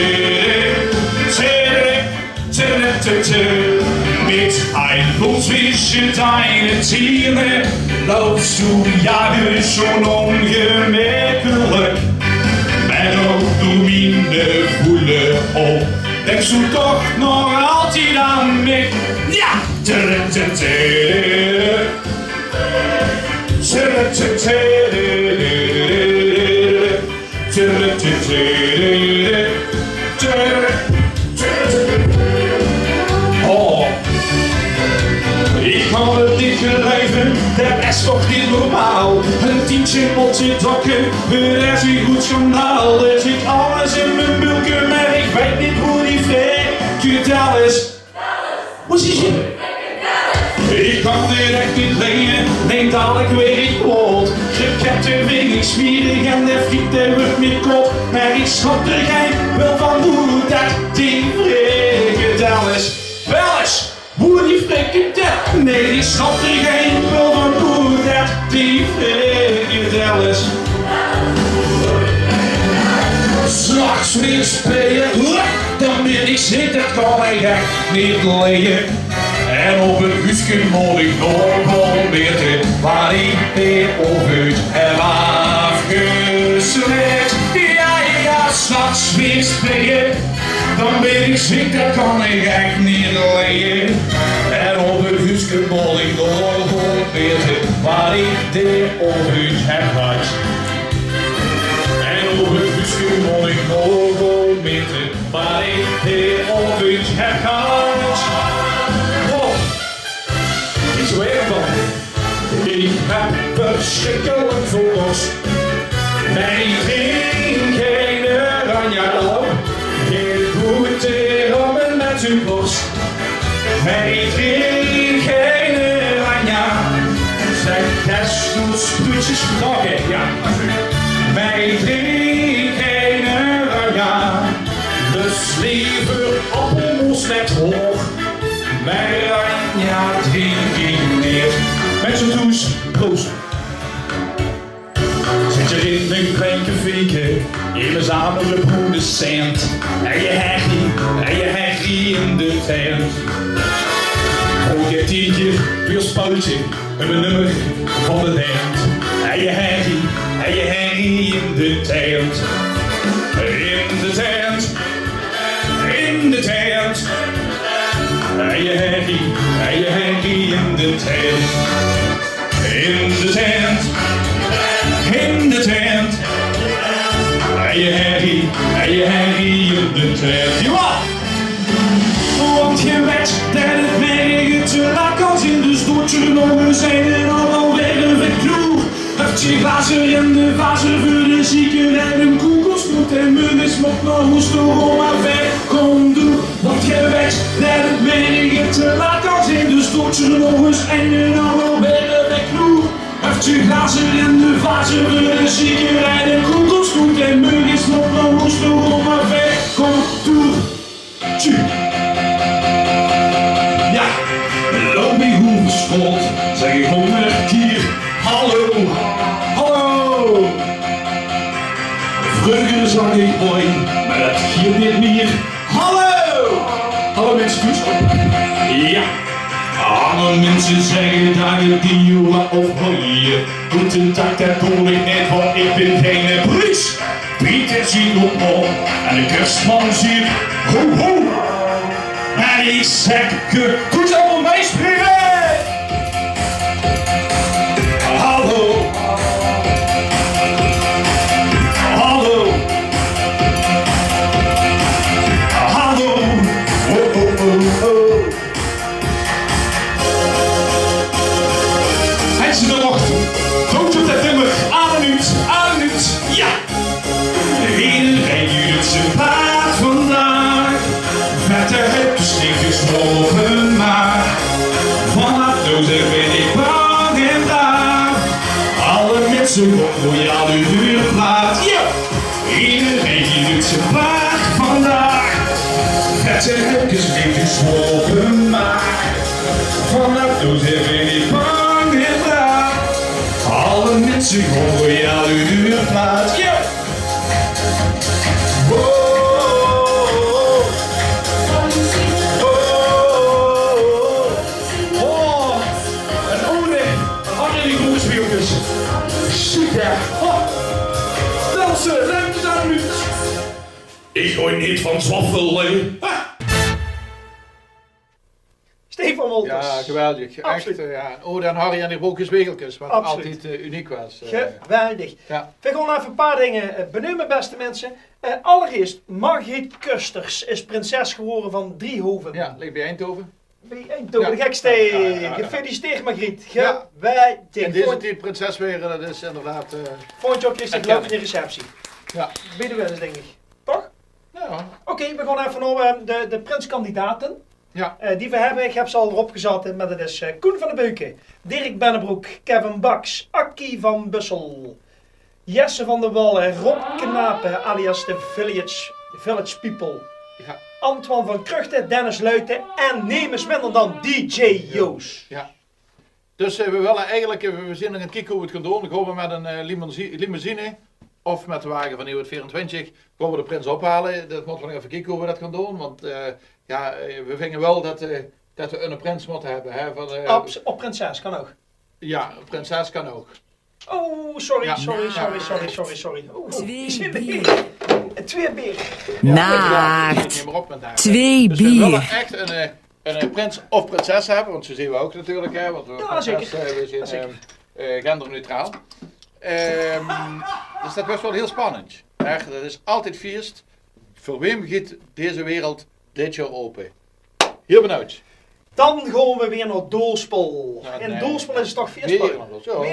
Mit ein Goldfisch in deine Tiene, laufst du ja schon ungemütlich, wenn auch du miene Wulle op. Dinks doe toch nog altied aan mich? Ja! Tjurrutjutjurru. Tjurrutjutjurru. Tjurrutjutjurru. Tjurrutjutjurru. Oh. Ich kan 't neet geluive, det is toch neet normaal. Ein tiedje mót se dokke, veur det is ein groeat sjandaal. D'r zit alles in mien bulke, mer ich weit neet wo die frikandel is. Wo is die? Ich kan d'r ech neet bie, nae, dalik waer ich kwaod. Krokette vinj ich smerig en de friet, dae wuuert mich kaod. Mer ich snap d'r gein bel van wo det die frikandel is. Bel ins! Wo die frikandel? Nae, ich snap d'r gein bel van wo det die frikandel is. 's Nachs weer speie, dan bin ich zeek, det kan ich ech neet leie. En op 't huuske mót ich nog gaon bete, waat ich d'r aovend höb aafgesmete. Ja, ja, 's nachs weer speie. Dan bin ich zeek, det kan ich ech neet leie. En op 't huuske mót ich nog gaon bete, waat ich d'r aovend höb gehad. En op 't huuske mót ich nog gaon bete, waat ich d'r aovend höb gehad. Oh. Iets weer van. Ich höb versjrikkelik väöl dors. Mer ich drink gein oranje, hallo. Gein boeteromme mit zoea'n bors. Mer ich drink gein oranje. Zeg, des doet spuutjes knokken, ja. Mer ich drink gein oranje. Dus leever appelmoes mit hoor. Mer oranje drink ich neet. Minse thoes, proost. Zit d'r in mien klein kefeeke, in mien samengebroede cent. En je herrie, en je herrie in de tent. Vroeg je tien keer, weer spuitje, en mien nummer van de tent. En je herrie, en je herrie in de tent. In de tent. In de tent. Hei, hei, hei, hei, in de tent. In de tent. In de tent. Hei, hei, hei, hei, in de tent. Jawel! Want ge wet det 't merge te laat kan zeen, dus doot d'r nog ins ein en anger weer ein vekloer. Höb tje glazer in de vazer veur de zieker en ein koekelsnoet en meuges mot nao hoes toe, oma, ver, kom doe. Want ge wet det 't merge te laat kan zeen, dus doot d'r nog ins ein en anger weer ein vekloer. Höb tje glazer in de vazer veur de zieker en ein koekelsnoet en meuges mot nao hoes toe, oma, ver, kom doe. Tju. Ja, loup ich euver straot, zeg ich hóngerd kier: hallo, hallo. Vreuger zag ich hoi, mer det gieët neet mier. Hallo! Hallo minse, good zo. Ja. Anger minse zègke daag, die jonge of hoi. Goedendaag, det doon ich neet, want ich bin geine Pruus. Pieter ziet op mol en de Kerstman ziet ho ho. En ich zèk: good zo, meisprieven. Hallo. Hallo. Hallo. Ho, ho, ho, ho. Hèt ze d'r nog? Doot op de timmer. Aan en oet, aan en oet. Ja. Ederein huurt z'n plaat vandaag. Vette höbkes, steekjes, wolve maar. Vanaaf noe bin ich bang en braaf. Alle minse, roept loyaal uch plaat. Ja. Ederein huurt z'n plaat vandaag. Vette höbkes, steekjes, wolve maar. Vanaaf noe bin ich bang en braaf. Alle minse, roept loyaal uch plaat. Ja. Oh, oh, oh, oh. Oh, ein ode aan die groeëspeulkes. Ziek, hè? Oh. Danse, danse, danse. Ich haoj neet van zwaffele. Ha! Wolters. Ja, geweldig. Absoluut. Echt, eh, ja. Oh, dan Harry en de Broekjeswegelkes, wat absoluut. Altied, eh, uniek waas. Eh. Geweldig. Ja. Veer gaon effe e paar dinger, eh, beneume, beste minse. Eh, allereerst, Margriet Kusters is prinses gewore van Driehoven. Ja, ligk bie Eindhoven. Bie Eindhoven, ja. De gekste. Ja, ja, ja, ja. Gefeliciteerd, Margriet. Ja. Geweldig. In deze tied prinses waere, dat is inderdaad, eh, volgend jaor krieg ze, geloof ik, de receptie. Ja. Bie de Wellens, dink ik. Toch? Ja. Oké, veer gaon effe nao, eh, de, de prinskandidaten. Ja. Eh, die veer hebbe, ik heb ze al d'rop gezat, eh, maar dat is, eh, Koen van de Beuken, Dirk Bennebroek, Kevin Baks, Akkie van Bussel, Jesse van der Wallen, Rob Knapen alias de Village, Village People, ja. Antoine van Kruchten, Dennis Luiten en nemes minder dan D J Joos. Ja. Dus, eh, veer wille eigelik, eh, veer zien nog aan 't kieke wie veer 't gaon doon. Gaon veer mit 'n, eh, limousi-, limousine of mit de wage van Nieuw Vierentwintig, gaon veer de prins ophale? Dat mótte veer nog effe kieke wie veer dat gaon doon. Want, eh, ja, eh, veer vinge waal dat, eh, dat veer 'ne prins mótte hebbe, hè, van, eh, op, op prinses kan ouch. Ja, prinses kan ouch. Oh, sorry, ja, sorry, sorry, sorry, sorry, sorry. Oeh, twee bier. Twee bier. Ja, naakt. Twee bier. Dus veer wille echt 'n, eh, 'n, eh, prins of prinses hebbe, want zo zien veer ouch natuurlik, hè, want veer, ja, prinses, zeker, eh, veer zien, ja, zeker, eh, eh, genderneutraal. Ehm, dus dat waert waal hiel spannend. Ech, dat is altied fieëst. Veur wem geit deze wereld dit jaor ope? Hiel benuujd. Dan gaon veer weer nao Doorspel. Ja, in Doorspel is 't toch fieëst. Weer nao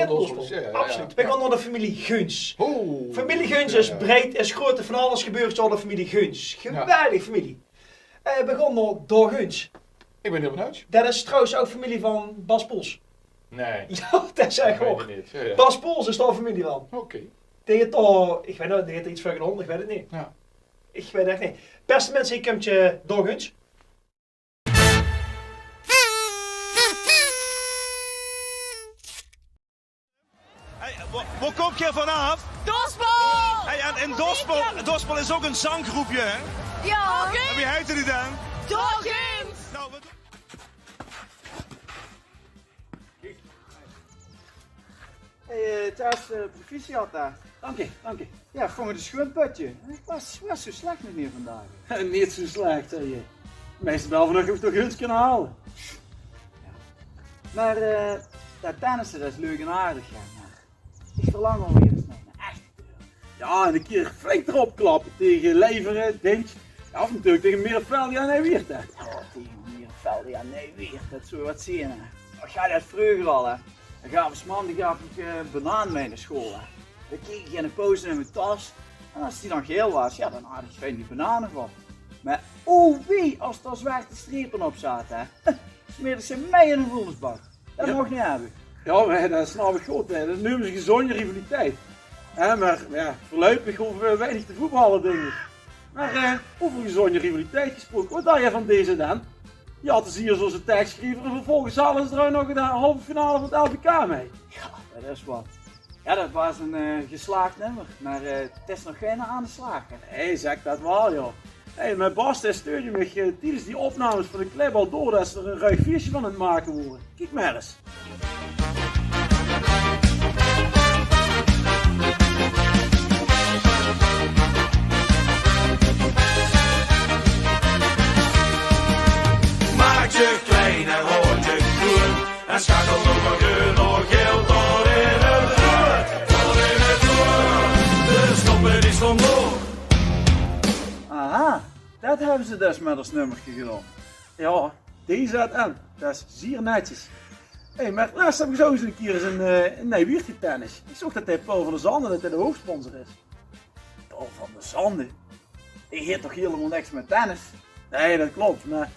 Doorspel. Ja, ja, ja. Absoluut. Veer gaon nao de familie Geuns. Oeh. Familie Geuns is breid, is groot, van alles gebeurt door de familie Geuns. Ja. Geweldig familie. Eh, veer gaon nao Door Geuns. Ik bin hiel benuujd. Dat is trouwens ouch familie van Bas Poels. Nee. Ja, dat is ech waor. Ja, ja. Bas Poels is dao familie van. Oké. Dae haet dao, ik weit neet, dae haet d'r get veur gedaon, ik weit 't neet. Ja. Ik weit 't ech neet. Beste minse, ik kumtje Door Geuns. Hey, wo, wo kump geer vanaaf? Doorspel! Hey, en in Doorspel, Doorspel is ouch 'n zanggroepje, hè? Ja. En wie heite die dan? Door Geuns! Nou, wat... Hey, eh, Tjas, eh, proficiat dao. Dank je, dank je. Ja, vong 't e sjoen pötje. Waas, waas zo slech nog neet vandaag. Neet zo slech, zeg je. Meistal waal vanaaf of toch ins kinne haole. Ja. Maar, eh, dat tennisse, dat is leuk en aardig, ja, maar ik verlang alweer eens naar een echte duel. Ja, en 'ne kier flink d'rop klappe tege Leijvere, Dinx. Ja, of natuurlik tege Mierenfeldia Nijwiert, hè. Ja, tege Mierenfeldia Nijwiert, dat zou wat zien, hè. Och, ja, dat vreuger al, hè. Dan gaaf 's maandigs gaaf ik, eh, banaan mei nao school, hè. Dan keek ik in de pauze in mien tas. En as die dan geel waas, ja, dan aat ik fijn die banaan nog waal. Maar o wee, as dao zwarte strepe op zaote, hè. Smeerde ze mei in 'ne vuilnisbak. Dat moch neet hebbe. Ja, maar dat snap ik good, hè. Dat neume ze gezonde rivaliteit. Hè, maar, maar ja, veurluipig hove we weinig te voetballe, dink ik. Maar, eh, euver gezonde rivaliteit gesproke, wat dach je van deze dan? Die haje ze hie zoe'n tekstschriever en vervolges hale ze d'r ouch nog de halve finale van 't L V K mei. Ja, dat is wat. Ja, dat waas 'n, eh, geslaagd nummer, maar, eh, 't is nog geine aan de slaag. Nee, zeg dat waal, joh. Hey, mien Bas, dae steurde mich, eh, tiedes die opnames van de clip al door dat ze d'r 'n ruig fieësje van aan 't make wore. Kiek maar ins. Maak je klein en laat je groen. En schakel nog maar geel door geel door in het rood. Door in het rood. De stoppen is vandoor. Aha, dat hebbe ze dus mit ós nummerke gedaon. Ja, D Z N, dat is zier netjes. Hé, maar laatst heb ik zo eens een keer eens in, eh, in Nijwiert getennis. Ik zoog dat de Paul van der Zanden, dat hij de hoofdsponsor is. Paul van der Zanden? Die heet toch hielemaol niks mit tennis? Nee, dat klopt. Maar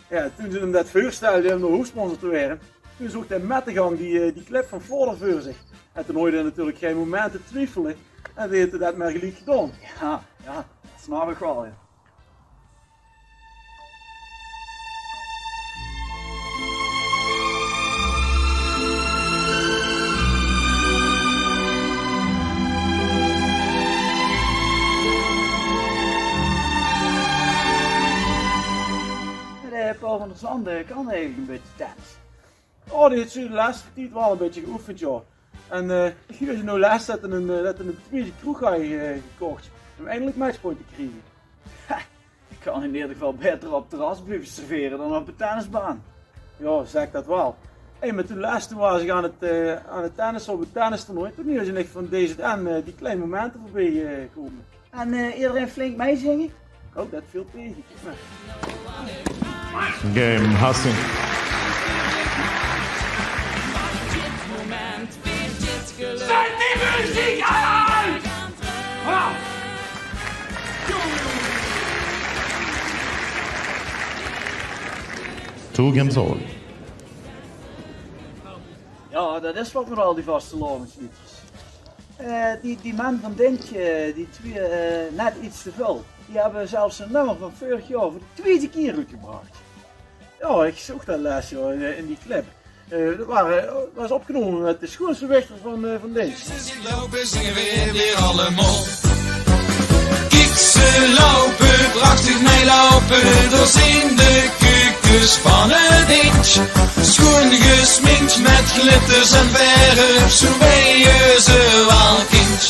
ja, toen ze hem dat veurstelde om de hoofdsponsor te waere, toen zoog de Mettegang die, eh, die clip van Vorder veur zich. En toen haw d'r natuurlik gein moment te twiefele. En die heet dat maar geliek gedaon. Ja, ja, dat snap ik waal, ja. De Paul van der Zanden kan eigenlijk een beetje tennis. Oh, die heet de laatste tied waal een beetje geoefend, joh. En, eh, ik huurde nou laatst dat 'r een, eh, dat 'r een tweede kroeg haw, eh, gekocht. Om eindelijk matchpoint te kriege. Ha, ik kan in ieder geval beter op 't terras blieve servere dan op de tennisbaan. Jao, zèk dat waal. Hey, mer toen lèts, toen waas ich aan 't, eh, aan 't tennisse op 't tennistoernooi. Toen huuerdje ich van D Z N, eh, die klein momente veurbie, eh, kómme. En, eh, ederein flink meizinge? Oh, dat veel tege. Game Hassing. Zèt die meziek aan! Wauw! Toe games all. Jao, dat is wat mit al die vastelaovesliedjes. Eh, die, die man van Dintje, die twieë, eh, net iets te väöl. Die höbbe zelfs 'n nummer van veurig jaor veur de twieëde kier oetgebrach. Jao, ich zoog dat lèts, jao, in, in die clip. Eh, dat waar, eh, waas opgenómme mit de sjoeanste wichter van, eh, van Dintje. Ze zien loupe, zinge weer, weer allemaol. Kiek ze loupe, prachtig meiloupe, dao zien de kuukes van 't Dintj. Sjoen gesminktj mit glitters en verf, zoe wije ze waal kindj.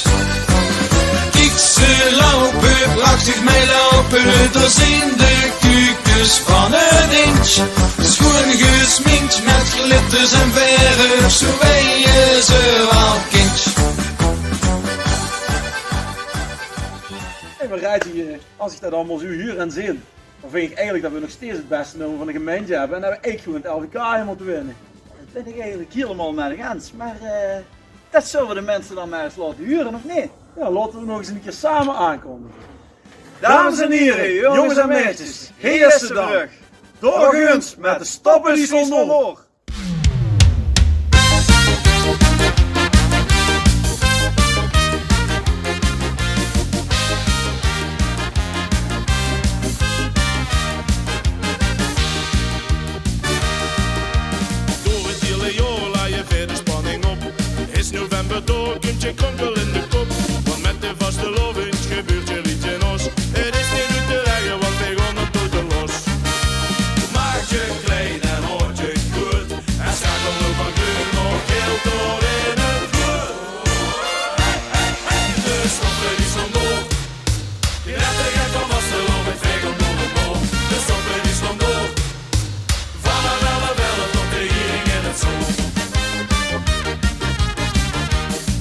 Kiek ze loupe, prachtig meiloupe, dao zien de kuukes van 't Dintj. Sjoen gesminktj mit glitters en verf, zoe wije ze waal kindj. Hey, mer Raadje, eh, es ich dat allemaol zoe huur en zeen, dan vinj ich eigelik dat v'r nog steeds 't bèste nummer van de gemeintje höbbe en dat v'r eigelik gewoen 't L V K mótte winne. Dat bin ich eigelik hielemaol mit dich eins. Mer, eh, dat zölle v'r de minse dan mer ins laote hure, of neet? Jao, laote v'r 't nog ins 'ne kier same aankondige. Dames en hiere, jónges en meidjes, hie is ze dan. Dao gunt ze mit de Stoppe die slon door. Door 't hiele jaor laje veer de spanning op. Is november dao, kump d'n kronkel in de kop. Want mit de vastelaovendj gebeurt d'r get in Os. 't Is neet oet te lègke, want veer gaon d'r toete los. Maak dich klein en haoj dich groeat. En sjakel noe van greun nao geel tot in 't roead. Hey, hey, hey, de Stoppe die slon door. Knettergek van vastelaovendj, veer gaon door 't moor. De Stoppe die slon door. Van 't Elf Elf tot de hiering in 't Zoor.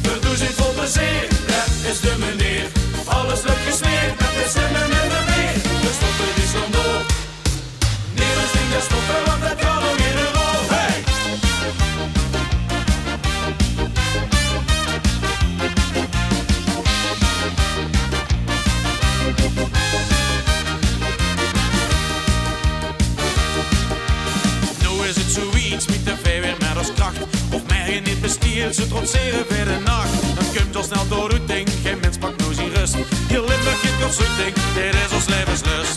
Veur doezendj vol plezeer, dat is de meneer. Alles lök gesmeerd, mit de slimme in de weer. De Stoppe die slon door. Nemes dink dat Stoppe, want dat kan ouch ederein. Hey! Noe is 't zoe wied, smiete veer weer mit ós krach. Of merge neet bestiert, ze trotsere veer de nach. Dan kump d'r snel de roeting, gein mins pak noe zien rös. Hieël Limburg geit tot zoeting, dit is ós laevenslös.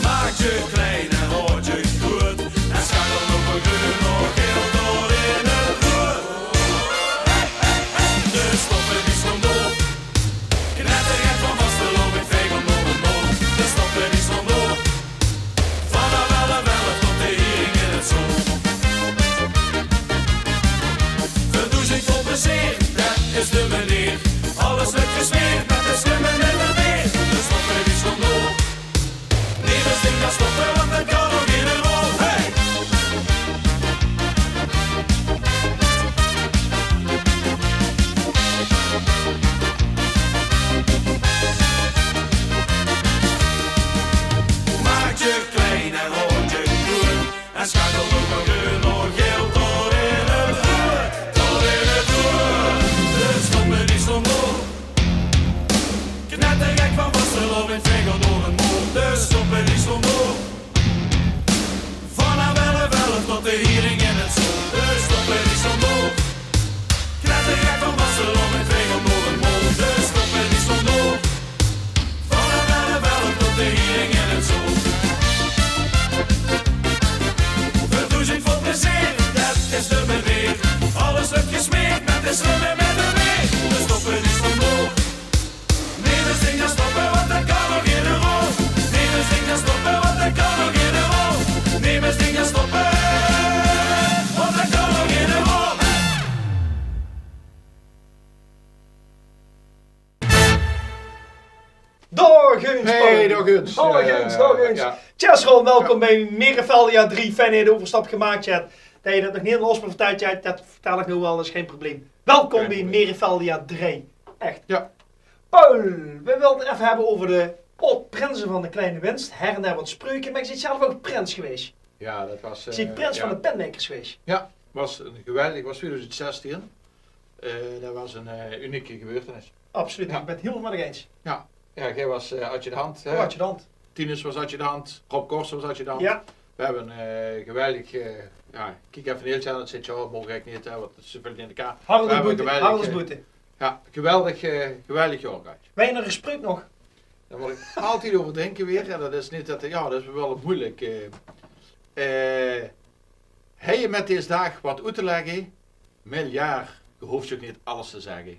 Maak dich klein en haoj dich groeat. En sjakel noe van greun nao geel tot in 't roead. Hey, hey, hey, de Stoppe die slon door. Knettergek van vastelaovendj, veer gaon door 't moor. De Stoppe die slon door. Van 't Elf Elf tot de hiering in 't Zoor. Veur doezendj vol plezeer, dat is de meneer. Alles lök gesmeerd, mit de slimme in de weer. De Stoppe die slon door. Nemes dink dat Stoppe, Hey, nog eens. Nog eens, nog eens. Tjus, Ron, welkom bij Meriveldia drie. Fijn det se de euverstap gemaak höbs. Det se det nog neet aan ós vertèld höbs, det vertèl ich noe waal, det is gein probleem. Welkom bij Meriveldia drie. Ech. Jao. Paul, we wille 't effe höbbe euver de aod-prinse van de Kleine Winst. Her en der get spreuke, mer se bis zelf ouch prins gewaes. Jao, det waas, eh, prins van de Penmakers gewaes. Jao, waas ein geweldig, waas twieëdoezend zestien. Eh, det waas ein, eh, unieke gebeurtenis. Absoluut, ich bön 't hielemaol mit dich eins. Jao. Jao, geer waas, eh, adjudant, hè? Adjudant. Tinus waas adjudant, Rob Korsen waas adjudant. Jao. We höbbe, eh, geweldig, eh, jao, kiek effe in Niels aan, det zit, jao, moge ich neet, hè, want det is te väöl in de kamer. Harold is boete, Harold is boete. Jao, geweldig, eh, geweldig jaor gehad. Weit geer nog ein spreuk nog? Dao mót ich altied euver dinke weer. En det is neet det, jao, det is waal meujelik. Eh, eh, höbs se mit dees daag get oet te lègke? Miljard, geer hoof ouch neet alles te zègke.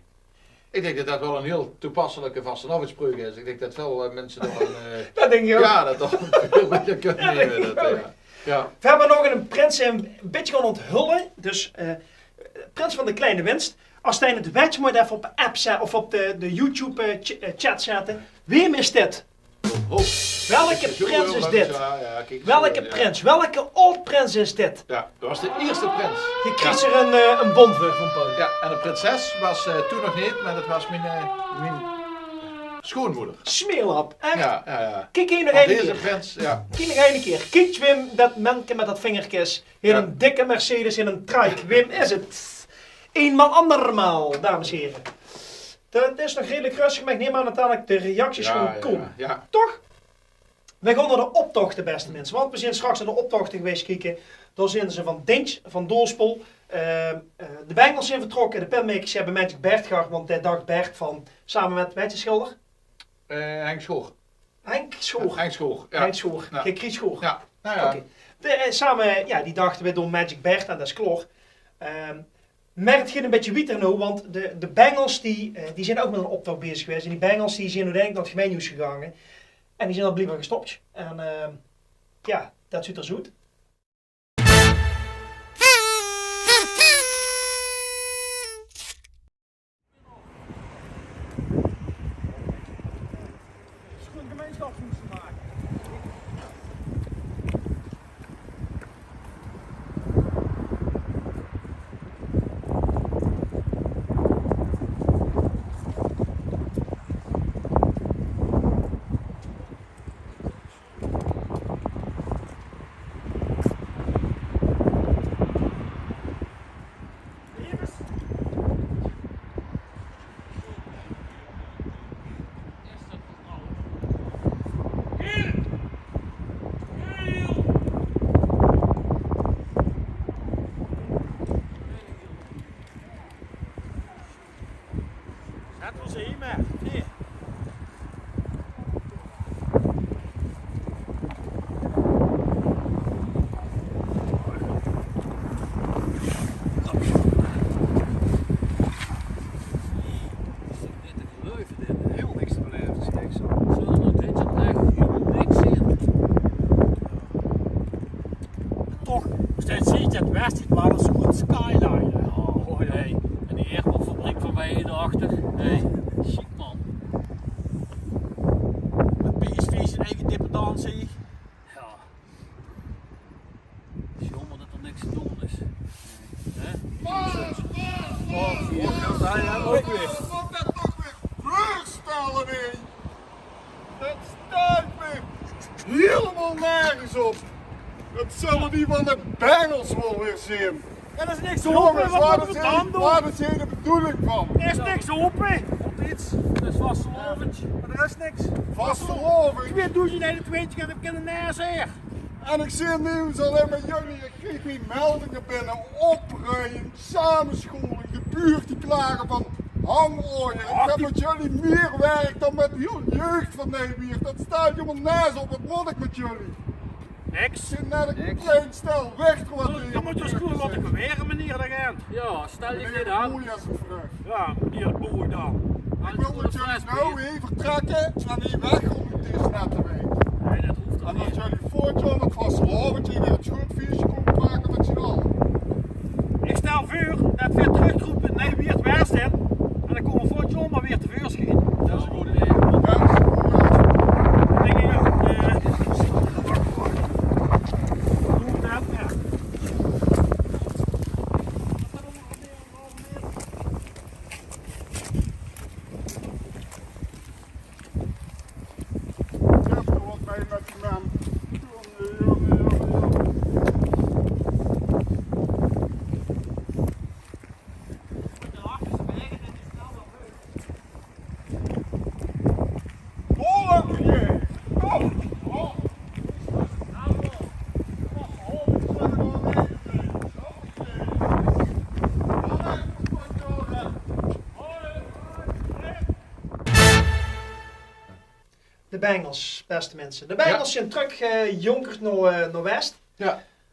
Ich dink det det waal ein hiel toepasselijke vastelaovesspreuk is. Ich dink det väöl, eh, minse dao ein, eh, det dink ich ouch. Jao, det toch väöl minder kónne neme, det, eh, jao. We höbbe nog ein prins, ein bietje gaon onthulle. Dus, eh, prins van de Kleine Winst. As geer 't wèt, mót geer effe op de app zètte of op de, de YouTube, eh, ch-, eh, chat zètte. Wae is dit? Welke prins is dit? Welke prins? Welke aod-prins is dit? Jao, det waas de ierste prins. Geer kriegt d'r ein, eh, ein bon veur van Paul. Jao, en de prinses waas, eh, toen nog neet, mer det waas mien, eh, mien sjoonmoder. Smeerlap, ech? Jao, jao, jao. Kiek hie nog ein kier. Kiek nog ein kier. Kiek, Wim, det menke mit det vingerke. Hie ein dikke Mercedes in ein trike. Wim is 't. Eenmaal andermaal, dames en here. Det is nog redelik rustig, mer ich num aan det dalik de reacties gaon kómme. Toch? Weej gaon nao de optochte, beste minse. Want weej zeen straks nao de optochte gewaes kieke. Dao zeen ze van Dinx, van Doorspel. Eh, eh, de Bengels zeen vertrokke. De Penmakers höbbe Magic Bert gehad, want dae dach Bert van, same mit, weit geer, schilder? Eh, Henk Schoor. Henk Schoor. Henk Schoor, jao. Henk Schoor. Jao. Geer kriegt Schoor. Jao. Oké. De, eh, same, jao, die dachte, weej doon Magic Bert aan, det is klaor. Ehm, Mer 't geit ein bietje wiejer noe, want de, de Bengels die, eh, die zeen ouch mit ein optoch bezig gewaes. En die Bengels die zeen oeteindelik nao 't gemeintehoes gegange. En die zeen dao bliekbaar gestop. En, eh, jao, det zuut d'r zoe oet. Is good gemeinsjapsdienst te make. Zèt 'm ins hie mer. Hie. Dit te belaeve, dit. Hiel niks te belaeve, is niks, hoor. Zo, dan dit is echt hiel niks in. Toch, steeds ziet je het west niet, maar dat is een goed skyline. Oh, hey. En die airpotfabriek van mij daarachter. Hey, chic, man. Met P S V zijn eigen dependance. Ja. Jammer dat er niks te doen is. Hè? Oh, hier geldt hij hem ook weer. Wat dat toch weer voorstellen, hè? Dat staat weer helemaal nergens op. Dat zullen die van de Bengels wel weer zien. Er is niks open, wat moeten we dan doen? Wat is hier de bedoeling van? Er is niks open. Op iets. Het is vastelaovend. Maar er is niks. Vastelaovend? Tweeduizend eenentwintig en ik ken de naas hier. En ik zie nieuws alleen maar jullie. Ik kreeg die meldingen binnen. Opruimen, samenscholing, de buurt die klagen van hangooien. Ik heb met jullie meer werk dan met de jeugd van Nijwieër. Dat staat helemaal nergens op. Wat moet ik met jullie? Niks. Zit net een klein stel weg. Dan moet je ons gewoon laten geweren, meneer de agent. Ja, stel je niet aan. Ja, meneer Boer dan. Ik wil met jullie nou even vertrekken en hier weg om deze net te weten. Nee, dat hoeft toch niet. En dat jullie volgend jaar met vastelaovend hier weer een schoon feestje komen maken met z'n allen. Ik stel voor dat we terugtroepen naar Wieërt West en dan komen we volgend jaar maar weer tevoorschijn. Dat is een goed idee. Dat is een goed idee. Bengels, beste minse. De Bengels zeen trök, eh, jónkerd nao, eh, nao West.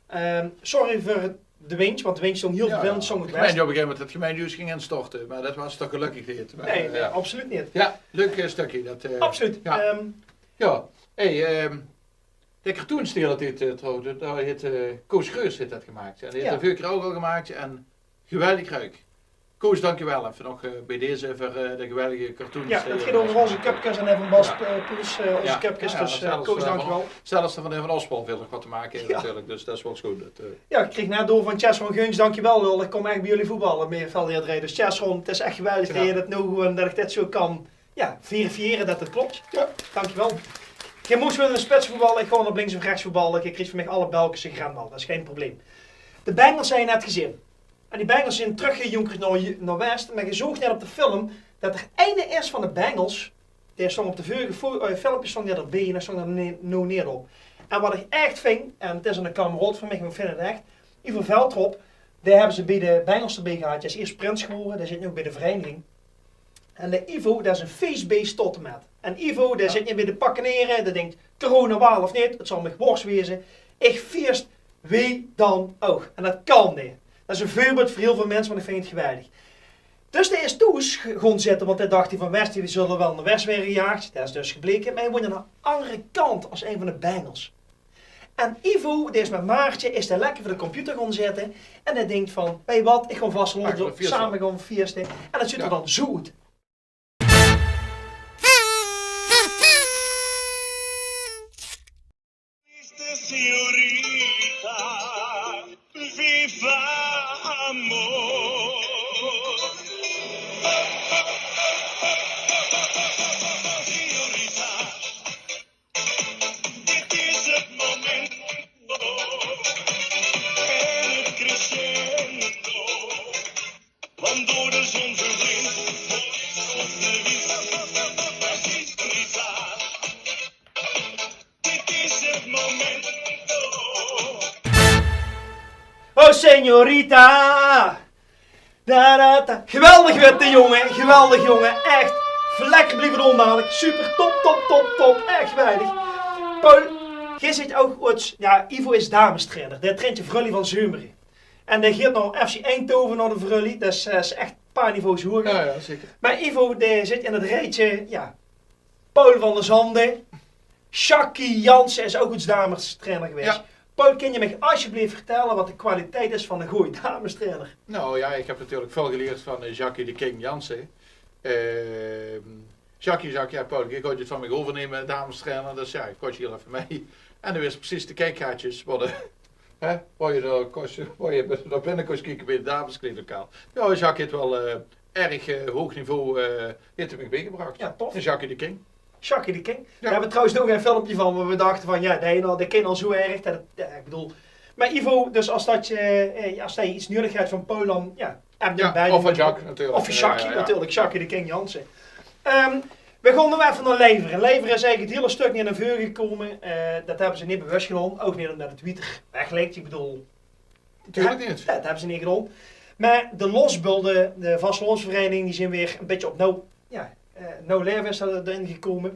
Ehm, sorry veur de windj, want de windj stóng hiel vervelend, stóng good west. Gemeindje op e gegeve moment, 't gemeindehoes ging instorte, mer det waas toch gelökkig neet. Nae, nae, absoluut neet. Jao, leuk, eh, stökske. Det, eh, absoluut. Jao. Ehm, jao, hey, ehm, de cartoons die det heet, eh, trouwens, dao heet, eh, Koos Schreurs heet det gemaak. En dae heet 't veurige kier ouch al gemaak en geweldig leuk. Koos, dankjewel effe nog, eh, bie deze veur, eh, de geweldige cartoons. Jao, det geit euver ózze cupkes en effe Bas, eh, Poels, eh, ózze cupkes. Dus, eh, Koos, dankjewel. Zelfs van, van Oswald wil nog get te make höbbe natuurlik, dus det is waal good. Det, eh. Jao, ich kreeg net door van Chesron Geuns, dankjewel lul, ich kóm ech bie uch voetballe, mieë veld hie drejje. Dus Chesron, 't is ech geweldig det geer det noe gewoon, det ich dit zo kan, jao, verifiëre det 't klop. Jao. Dankjewel. Geer mós waal in de spits voetballe, ich gaon op links of rechts voetballe, geer kriegt van mich alle belkes en grendel, det is gein probleem. De Bengels höbs se net gezeen. En die Bengels zeen trökgejónkerd nao, nao West. Mer geer zoog net op de film det d'r eine is van de Bengels. Dae stóng op de veurige fo-, eh, filmpjes stóng dae d'rbie en dae stóng d'r ne-, noe neet op. En waat ich ech vinj, en 't is eine kameraod van mich, mer ich vinj 't ech, Ivo Veldrop, dae höbbe ze bie de Bengels d'rbie gehad. Dae is iers prins gewore, dae zit noe bie de vereiniging. En de Ivo, det is ein feestbeest tot en met. En Ivo, dae zit neet bie de pakkenere, dae dink, corona waal of neet, 't zal mich wors waeze. Ich feest wie dan ouch. En det kan dae. Det is ein veurbeeld veur hiel väöl minse, want ich vinj 't geweldig. Dus dae is thoes ge-, gaon zitte, want dae dach van West, die zulle waal nao West waere gejaag. Det is dus gebleke, mer hae woont aan de anger kantj es ein van de Bengels. En Ivo, dae is mit Maartje, is dae lekker veur de computer gaon zitte. En dae dink van, weit ge waat, ich gaon vastelaovend same gaon fieste. En det zuut d'r dan zo oet. Dit is het momento en het crescendo. Want door de zon verdwijnt, op de wind, precies niet waar. Dit is het momento. Oh, señorita! Da, da, da. Geweldig witte, jónge. Geweldig, jónge. Ech. Lekker blieve doon dalik. Super. Top, top, top, top. Ech geweldig. Paul, geer zeet ouch oets, jao, Ivo is damestrainer. Dae traint de Vrullie van Zeumere. En dae geit nao F C Eindhoven, nao de Vrullie. Det is, eh, is ech paar niveaus hoeger. Jao, jao, zeker. Mer Ivo, dae zit in 't rijtje, jao, Paul van der Zanden. Jackie Jansen is ouch oets damestrainer gewaes. Jao. Paul, kins se mich alsjeblieft vertèlle waat de kwaliteit is van eine gooje damestrainer? Nou jao, ich höb natuurlik väöl gelierd van, eh, Jackie de King Jansen. Ehm, Jackie, Jackie, jao, Paul, geer kóntj 't van mich euvernumme, damestrainer. Dus jao, ich kós hie effe mei. En dae wis precies de kiekgaatjes waat de, hè, wo se dao kós, wo se dao binne kós kieke bie 't dameskleedlokaal. Jao, Jackie haet waal, eh, erg, eh, hoog niveau, eh, haet 'r mich biegebrach. Jao, tof. En Jackie de King. Jackie de King. Jao. Dao höbbe v'r trouwens nog ein filmpje van, wo v'r dachte van, jao, dae, dae kin al zo erg. Det, jao, ich bedoel. Mer Ivo, dus es det se, eh, es se get nudig höbs van Paul, dan, jao, en of van Jacques natuurlik. Of van Jackie natuurlik, Jackie de King Jansen. Ehm, v'r gaon noe effe nao Leijvere. Leijvere is eigelik 't hiele stök neet nao veure gekómme. Eh, det höbbe ze neet bewus gedaon. Ouch neet ómdet 't wieter weg ligk. Ich bedoel, Natuurlik neet. Jao, det höbbe ze neet gedaon. Mer de Losbul, de, de vastelaovesvereiniging, die zeen weer e bietje op nuuj, jao, eh, nuuj laeve is d'r, d'rin gekómme.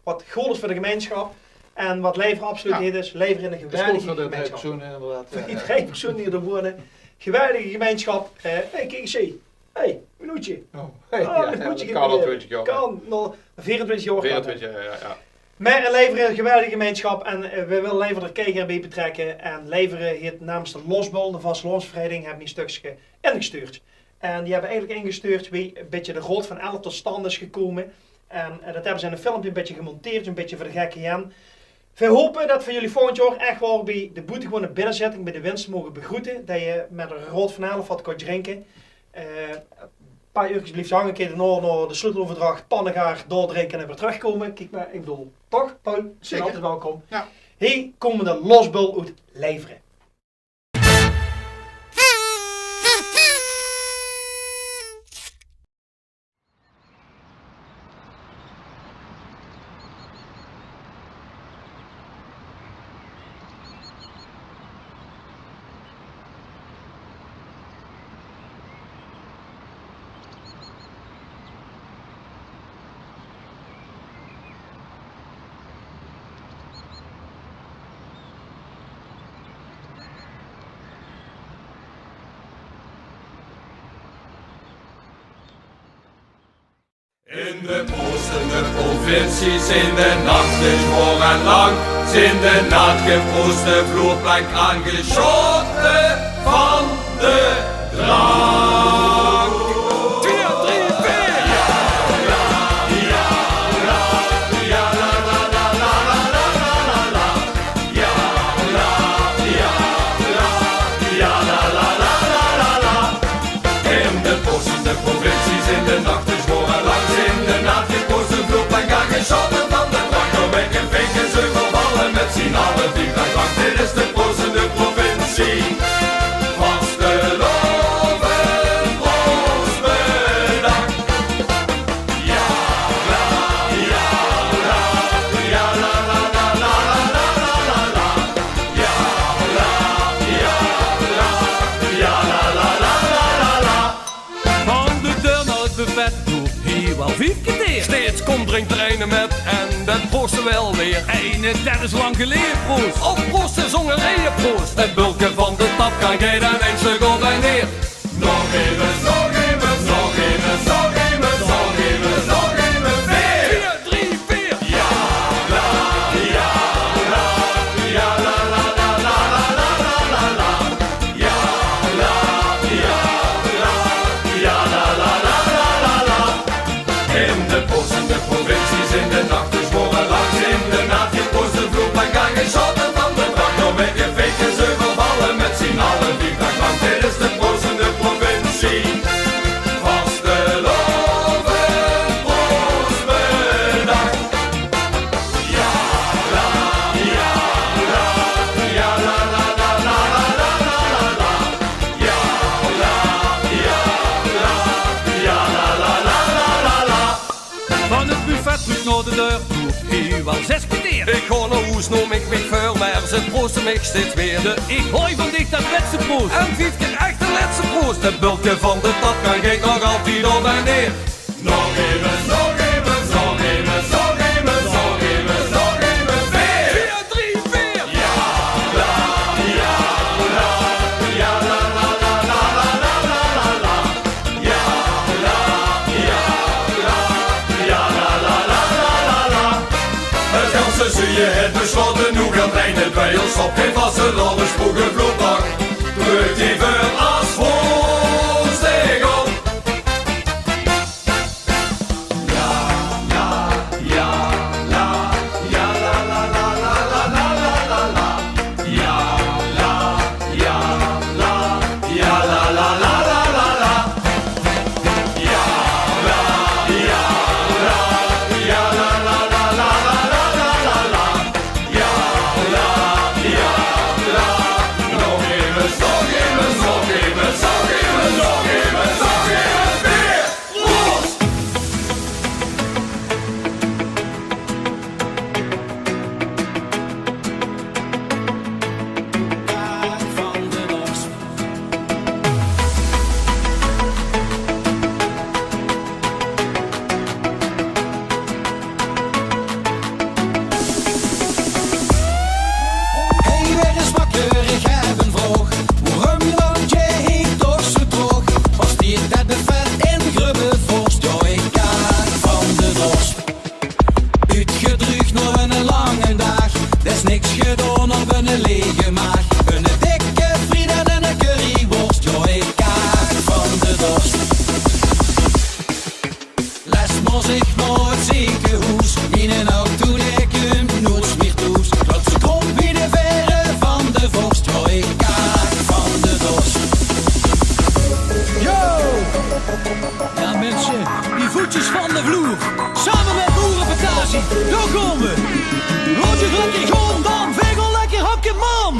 Waat good is veur de gemeinsjap en waat Leijvere absoluut neet is, Leijvere is 'n geweldige gemeinsjap. Veur ederein persoon inderdaad. Veur ederein persoon die d'r woeëne. Geweldige gemeinsjap. Eh, hey, kiek ins, hey. Hey, Minoetje. Oh, hey, jao, Minoetje, det kan al twintig jaor. Kan nog veerentwintig jaor. Veerentwintig jaor, jao, jao. Mer Leijvere is 'n geweldige gemeinsjap en, eh, v'r wille Leijvere d'r keigaer bie betrekke. En Leijvere haet namens de Losbul, de vastelaovesvereiniging, höbbe die e stökske ingestuurd. En die höbbe eigelik ingestuurd wie e bietje de Raod van Elf tot stand is gekómme. En, eh, det höbbe ze in e filmpje e bietje gemonteerd, e bietje veur de gekke Jan. Veer hope det v'r uch volgend jaor ech waal bie de boetegewone binnezitting bie de Winste moge begroete, det se mit de Raod van Elf get kóns drinke. Eh, e paar uurkes bliefs hange, kins se daonao nao de sleuteleuverdrach, pannegaar, doordrinke en weer trökkómme. Kiek mer, ich bedoel, toch, Paul? Zeker. Zeet altied welkom. Jao. Hie kómme de Losbul oet Leijvere. In de proostende provincie zeen de nachte zwaor en lang, zeen de naatgeprooste vloerplank aangesjaote van de drank. Veer, drie, veer. In de proostende provincie zeen de nachte zwaor en lang, zeen de naatgeprooste vloerplank aangesjaote van de drank. Door wekke, fenke, zeuvervalle, mèt zien alle vief drank. Dit is de proostende provincie. Vastelaovend, proost, bedank. Van de deur nao 't buffet doe hie waal vief kerteer. Steeds kump d'r ein mèt en den prooste waal weer. Eine, det is lang geleje, proost. Of prooste zónger reje, proost. 't Bulke van de tap kan geer dan eins op en neer. Nog emes, nog emes, nog emes, nog emes, nog emes, nog emes. Veer, drie, veer. In de proostende provincie zeen de nachte zwaor en lang, zeen de naatgeprooste vloerplank aangesjaote van de drank. Door wekke, fenke, zeuvervalle, mèt zien alle vief drank. Dit is de proostende provincie. Vastelaovend, proost, bedank. Van 't buffet trök nao de deur doe hie waal zès kerteer. Ich gaon nao hoes, num ich mich veur, mer ze prooste mich steeds weer. De ich haoj van dich, det wèt ze, proost. En vief kier ech de lètste, proost. 't Bulke van de tap kan geer nog altied op en neer. Nog emes, nog emes, nog emes, nog emes, nog emes, nog emes, veer. Veer, drie, veer. Het ganse zuuje haet besjlaote, noe geit 't ein en twieë op, gein vastelaovesproegelvloerplank. Trök die veur as veur zich op. Hey, waer ins wakker, ich höb ein vraog. Waorum dank geer hie toch zo traog? Waas dit 't buffet in Grubbevorst? Jao, ich kaak van de dors. Oetgedreug nao eine lange daag. D'r is niks gedaon op eine lege maag. Eine dikke friet en eine curryworst. Jao, ich kaak van de dors. Lès mós ich nao 't zeekenhoes. Miene auto dae kump noeats mieër thoes. Det ze kromp wie de vaere van de vorst. Jao, ich kaak van de dors. Yo! Jao, minse, die voetsjes van de vloer. Same mit Boerepatassie, dao kómme v'r. Laot uch lekker gaon dan, veer gaon lekker hakke, man.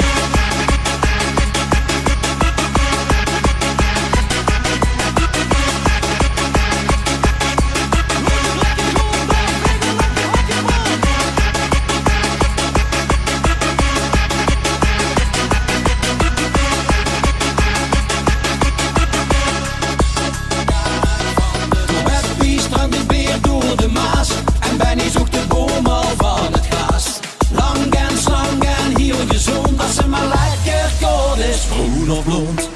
Door Beppie strömp 't beer door de Maas en Benny zoog de boom al van 't glaas. Lank en slank en hiel gezónd, es ze mer lekker kaod is, broen of blónd.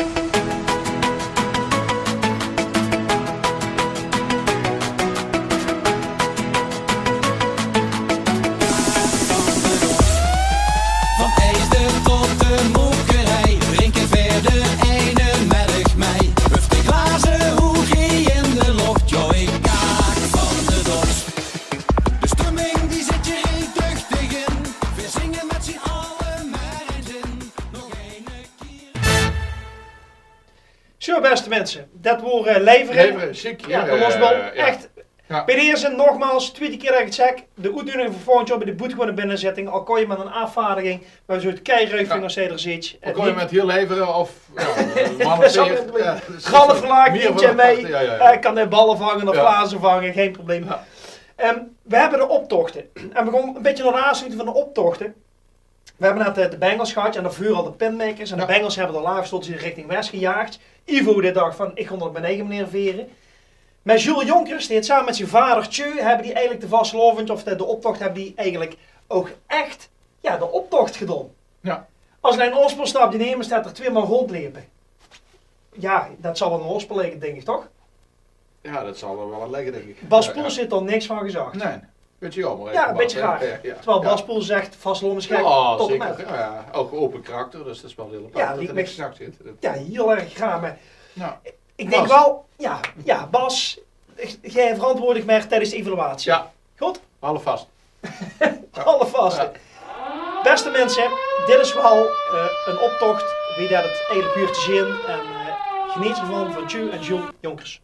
Zo, beste minse, det woor, eh, Levere. Levere, sjiek, jao, de Losbol. Ech. Bie dees nogmaals, twiede kier det ich 't zèk, de oetnuudiging veur volgend jaor bie de boetgewone binnezitting. Al kóns se mit ein aafvaardiging, mer zoe 't keiruig vinge es se d'r zits. Al kóns se mit hiel Levere of, jao, man of veer. Geit 't verlaag, mieë van de mei, eh, kan de balle vange of glaze vange, gein probleem. Ehm, we höbbe de optochte. En we gaon ein bietje nao de aansloeting van de optochte. We höbbe net, eh, de Bengels gehad en daoveur al de Pintmakers. En de Bengels höbbe d'r live stónge ze richting west gejaagd. Ivo dae dach van: "Ich gaon 't op mien eige meneer vere." Mer Jules Jonkers, dae haet same mit zien vader Tjeu, höbbe die eigelik de vastelaovend, of de, de optocht, höbbe die eigelik ouch ech, jao, de optocht gedaon. Jao. Es ich allein Ospel snap, die nummers, det d'r twieë man róndjlepe. Jao, det zal waal aan Ospel ligke, dink ich, toch? Jao, det zal d'r waal aan ligke, dink ich. Bas Poels haet d'r niks van gezag. Nae, bietje jaomer. Jao, ein bietje raar. Terwiel Bas Poels zèk: vastelaovend is gek, tot en mit. Jao, zeker. Jao, jao. Ouch ope karakter, dus det is waal hiel apart det d'r niks gezag haet. Jao, hiel erg raar, mer ich dink waal, jao, jao, Bas, gae verantwoordig mer tiedes de evaluatie. Jao. Good? Half vas. Half vas. Jao. Beste minse, dit is waal, eh, ein optocht wie det 't eigelik huurt te zeen. En, eh, geneet d'rvan, van Tjeu en Jules Jonkers.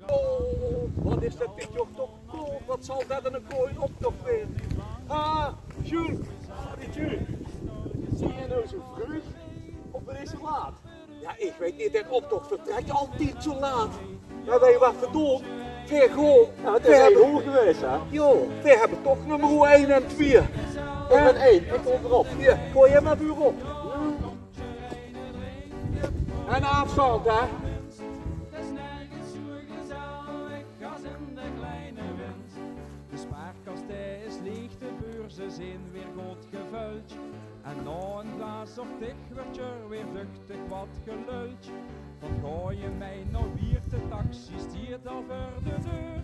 Oh, wat is det dit jaor toch koud. Wat zal det ein gooj optoch waere. Ah, Jules, ah, die Jules. Zeen we noe zo vreug of is 't laat? Jao, ich weit neet, dae optoch vertrèk altied zo laat. Mer weit geer waat v'r doon? Veer gaon. Jao, 't is ech hoog gewaes, hè? Jao, veer höbbe toch nummer ein en twieë. Ich bön ein, ich kóm d'rop. Hie, gooj mer veurop. En aafstand, hè? De spaarkas, dae is leeg, de beurze zeen weer good gevöld. En nao ein glaas of tig wuuert d'r weer duchtig wat geluld. Van: "Gaoje mei nao Wieërt, de taxi stiet al veur de deur.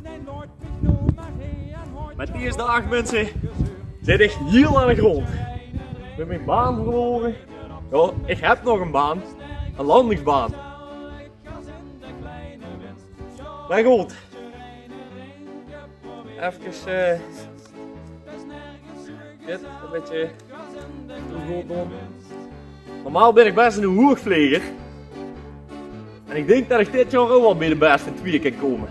Nae, laot mich noe mer hie en haot." Mit dees daag, minse, zit ich hiel aan de grond. Ich bön mien baan verlore. Jao, ich höb nog ein baan. Ein landingsbaan. Mer good. Efkes, eh, dit ein bietje good doon. Normaal bön ich bès eine hoegvleger. En ich dink det ich dit jaor ouch waal bie de bèste twieë kin kómme.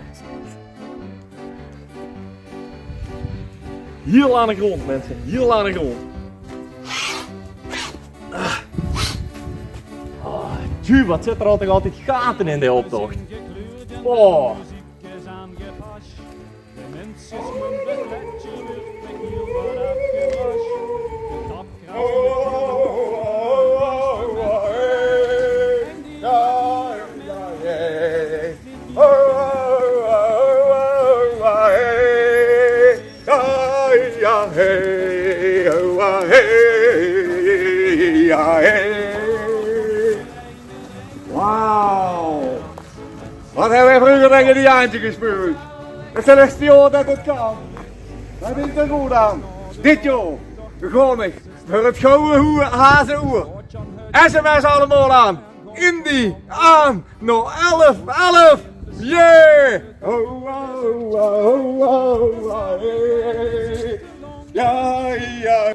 Hiel aan de grond, minse. Hiel aan de grond. Ah. Oh, tju, wat zit d'r toch altied gate in de optoch. Oh. Wauw. Wat höbbe veer vreuger taenge die Jaantje gespeuld. 't Celestior det 't kan. Waat vinjs se d'r good aan? Dit jaor begon ich veur 't gouwe hoeë hazeoer. S M S allemaol aan. Indy aan nao elf elf. Yeah! Ho, ho, ho, ho, ho, hey. Jao, jao.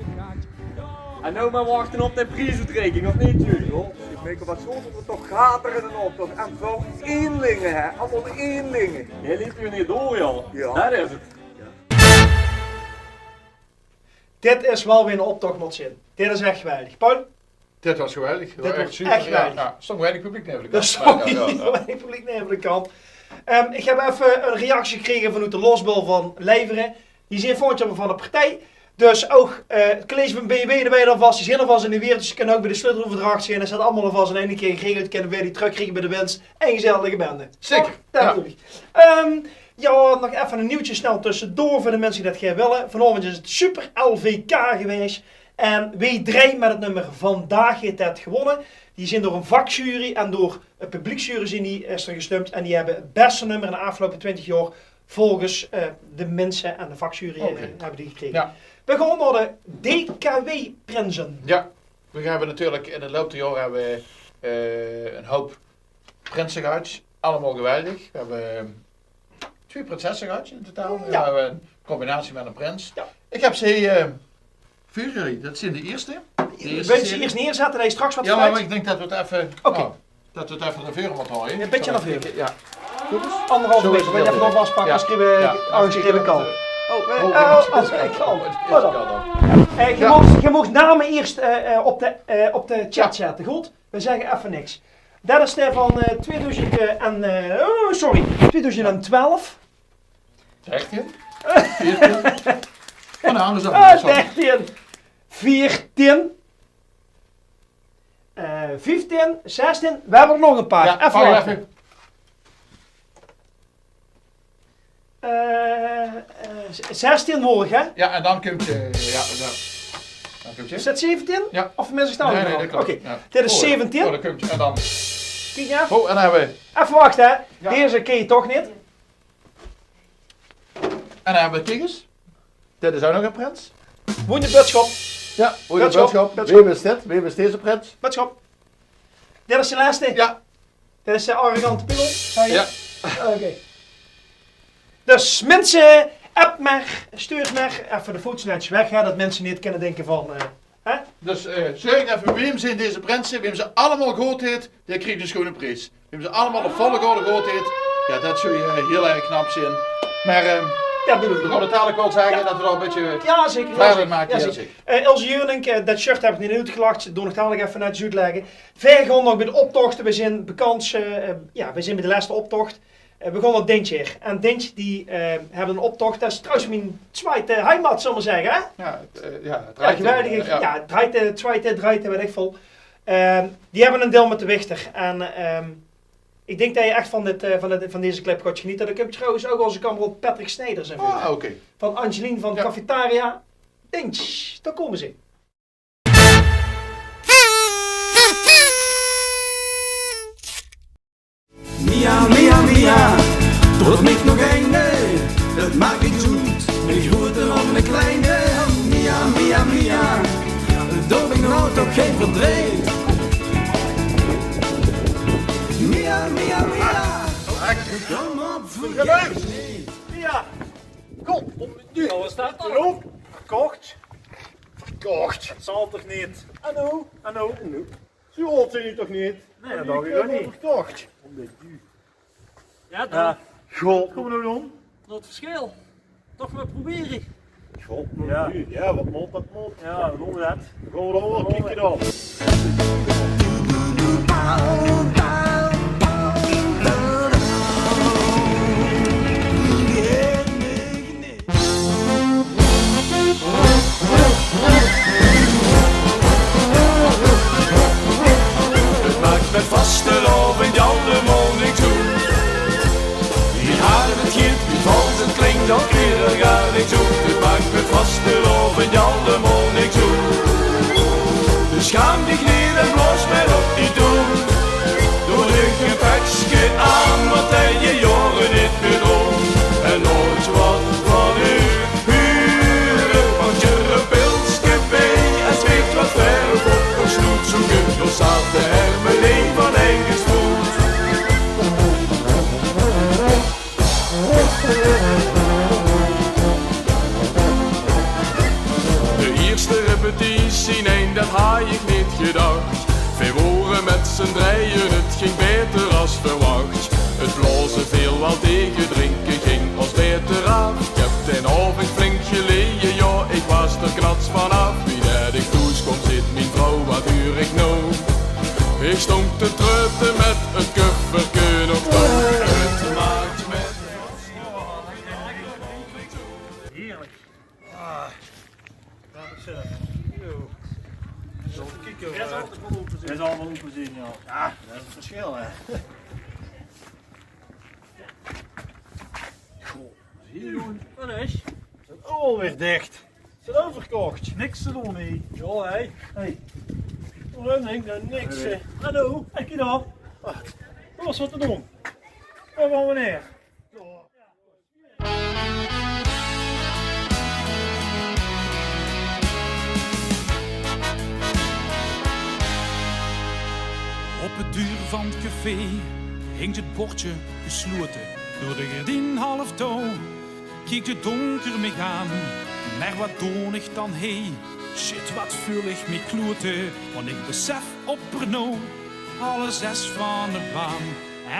En noe mer wachte op de priesoetreiking, of neet, Jules? Ich dink, wat sjoon det d'r toch gate in de optoch. En veural eenlinge, hè? Allemaol eenlinge. Dae liete v'r neet door, jao. Jao. Det is 't. Dit is waal wie 'ne optoch mót zeen. Dit is ech geweldig. Paul? Dit waas geweldig. Dit waas ech super, jao. Geweldig. Jao, stóng weinig publiek neve de kant. D'r stóng hiel weinig publiek neve de kant. Ehm, ich höb effe ein reactie gekrege vanoet de Losbol van Levere. Die zeen volgend jaor van de partij. Dus ouch, eh, 't college van B W, de weit alvas, die zeen alvas in de weer. Dus ze kinne ouch bie de sleuteleuverdrach zeen. Det zit allemaol alvas in eine kier geregeld. Kinne veer die trökkriege bie de wins. Ein gezellige bende. Zeker. Toch? Det bedoel ich. Ehm, jao, nog effe ein nieuwtje snel tössedoor veur de minse die det gaer wille. Vanaovend is 't Super L V K gewaes. En W drie mit 't nummer Vandaag haet det gewónne. Die zeen door ein vakjury en door ein publieksjury zeen die, is d'r gestump. En die höbbe 't bèste nummer in de aafgeloupe twintig jaor volges, eh, de minse en de vakjury, eh, höbbe die gekrege. Jao. Veer gaon nao de D K W-prinse. Jao, veer höbbe natuurlik in 't loup der jaore höbbe veer, eh, 'n houp prinse gehad. Allemaol geweldig. Veer höbbe, eh, twie prinsesse gehad in totaal. Jao. Veer höbbe 'n combinatie mit 'ne prins. Jao. Ich höb ze, eh, veur uch. Det zeen de ierste. Wils se ze ieërs neerzètte, det se straks get... Jao, mer ich dink det veer 't effe... Oké. Noe, det veer 't effe nao veure mótte haoje. Jao, e bietje nao veure. Jao. Anderhalve meter, want ich höb nog afspraoke, geschreve, aangeschreve kal. Oh, eh, oh, oh, kal. Pardon. Eh, geer moogt, geer moogt name ieërs, eh, eh, op de, eh, op de chat zètte, good? Veer zègke effe niks. Det is de van, eh, tweeduizend, eh, en, eh, oh, sorry, tweeduizend twelf. Dertien? Veertien? Oh, nae, angersdom. Ah, sorry. Dertien, veertien, eh, vieftien, zestien. Veer höbbe d'r nog e paar. Jao, effe wach. Eh, eh, z-, zestien wol ich, hè? Jao, en dan kump, eh, jao, jao. Dan kump... Is det zeventien? Jao. Of mis ich det? Nae, nae, det klop. Oké. Jao. Dit is zeventien. Oh, dan kump, en dan... Kiek, jao. Oh, en dan höbbe veer... Effe wachte, hè. Jao. Deze kin ich toch neet. En dan höbbe veer, kiek ins. Dit is ouch nog 'ne prins. Woen de butschop. Jao, woen de butschop. Butschop. Wae is dit? Wae is deze prins? Butschop. Dit is de lèste. Jao. Dit is de arrogante piemel. Jao. Oké. Dus minse, app mer, stuur mer effe de foto's weg, hè, det minse neet kinne dinke van, eh, hè? Dus, eh, zörg effe, wae zeen deze prinse, wae ze allemaol good haet, dae krieg 'ne sjoeane pries. Wae ze allemaol de volle good haet, jao, det zów, eh, hiel erg knap zeen. Mer, eh, jao, bedoel ich. Veer mótte dalik waal zègke det veer dao e bietje... Jao, zeker. Jao, zeker. Eh, Ilse Jurlink, eh, det shirt höb ich neet oetgelag, det doon ich dalik effe netjes oetlègke. Veer gaon nog bie de optochte. Veer zeen bekans, eh, eh, jao, veer zeen bie de lèste optoch. Eh, veer gaon nao Dintje. En Dintje, die, eh, höbbe 'nen optoch. Det is trouwens mien twiede heimat, zölle v'r mer zègke, hè? Jao, 't, eh, jao, 't drejt, geweldig. Eh, jao. Jao, 't drejt, eh, twiede, drejde, weit ich väöl. Eh, die höbbe 'n deil mit de Wichter. En, eh, ich dink det se ech van dit, eh, van dit, van deze clip geis genete. Dao kump trouwens ouch ózze kameraod Patrick Snijders in veur. Ah, oké. Van Angeline van Cafetaria Dintje. Dao kómme ze. Mia, Mia, Mia, drök mich nog eine. Det maak ich good, ich hoor d'r nog 'ne kleine. Mia, Mia, Mia, doot mich noe toch gein verdreet. Mia, Mia, Mia, kóm op, vergaet mich neet. Mia, god, wat is det dan? Verkoch. Verkoch. Det zal toch neet? Hallo? Hallo? Zo oud zeen ich toch neet? Nae, det dach ich ouch neet. Verkoch. Jao, dan. Jao. God. Waat gaon v'r noe doon? Det versjil. Toch mer probere. God, jao. Jao, waat mót, det mót. Jao, dan doon v'r det. Dan gaon v'r dan waal kieke dan. Het maakt met vastelaovend allemaol niks oet. Wie hard het giet, wie vals het klinkt, dat maakt gaar niks oet. Het maakt met vastelaovend allemaol niks oet. Dus schaam dich neet en blaos mer op die toet. Doot dich e pekske aan, want det höbs se jaore neet mieë gedoon. En noeits waat van uch hure, pak d'r e pilske bie en smeet waat verf op d'r snoet. Zoe kump d'r zachte hermeleen van eigespoet. De ierste repetitie, nae, det haw ich neet gedach. Veer wore mit z'n drieje, het ging baeter as verwach. Het blaoze veel waal taege, drinke ging ós baeter aaf. Ich höb dae aovend flink gelaeje, jao, ich waas d'r knats vanaaf. Wie det ich thoes kaom, zeet mien vrouw: "Waat huur ich noe?" Ich stóng te treute mit het kufferke op touw. Het maakt mit... Heerlijk. Ah, det is, eh, zo. Zo, kiek, eh, det zal waal ope zeen. Det zal waal ope zeen, jao. Jao, det is 't versjil, hè. Goh, hie, jóng. Waat is? Is 't ouch alweer dich? Is 't ouch verkoch? Niks te doon, hè? Jao, hè. Hey. Waat dink ich dan? Niks, hè. Hallo, kiek dan. Waat? D'r waas waat te doon. Veer gaon neer. Jao. Op de deur van 't café hingk 't bordje geslote. Door de gerdien half touw kiek 't donker mich aan. Mer wat doon ich dan hie? Shit, wat veul ich mich klote. Want ich besef op Pernod alles is van de baan.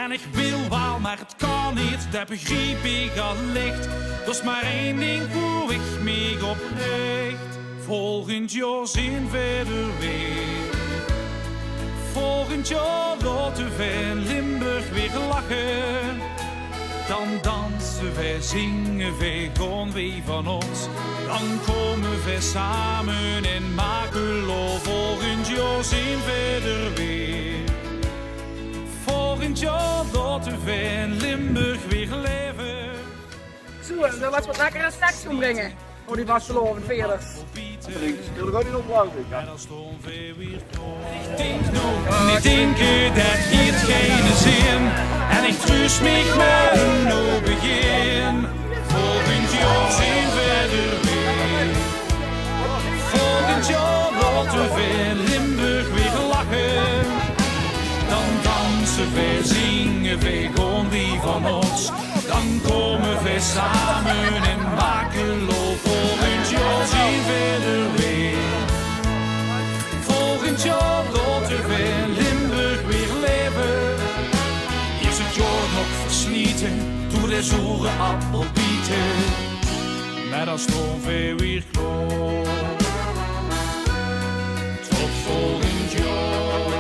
En ich wil waal, mer 't kan neet, det begriep ich allich. D'r is mer ein ding wo ich mich op rich. Volgend jaor zeen veer d'r weer. Volgend jaor laote veer Limburg weer lache. Dan danse veer, zinge veer, gaon veer van ós. Dan kómme veer same in Makelo. Volgend jaor zeen veer d'r weer. Volgend jaor laote veer Limburg weer laeve. Zo, det waas wat lekkere snacks gaon bringe. Oh, die vastelaovendvierders. Dink nog, neet dinke, det haet geine zin. En ich treus mich mer ein nuuj begin. Volgend jaor zeen veer d'r weer. Volgend jaor laote veer Limburg weer lache. Dan danse veer, zinge veer, gaon veer van ós. Dan kómme veer same in Makelo. Volgend jaor zeen veer d'r weer. Volgend jaor laote veer Limburg weer laeve. Is 't jaor nog versliete, doon de zoere appel biete. Mer dan staon veer weer klaor. Tot volgend jaor.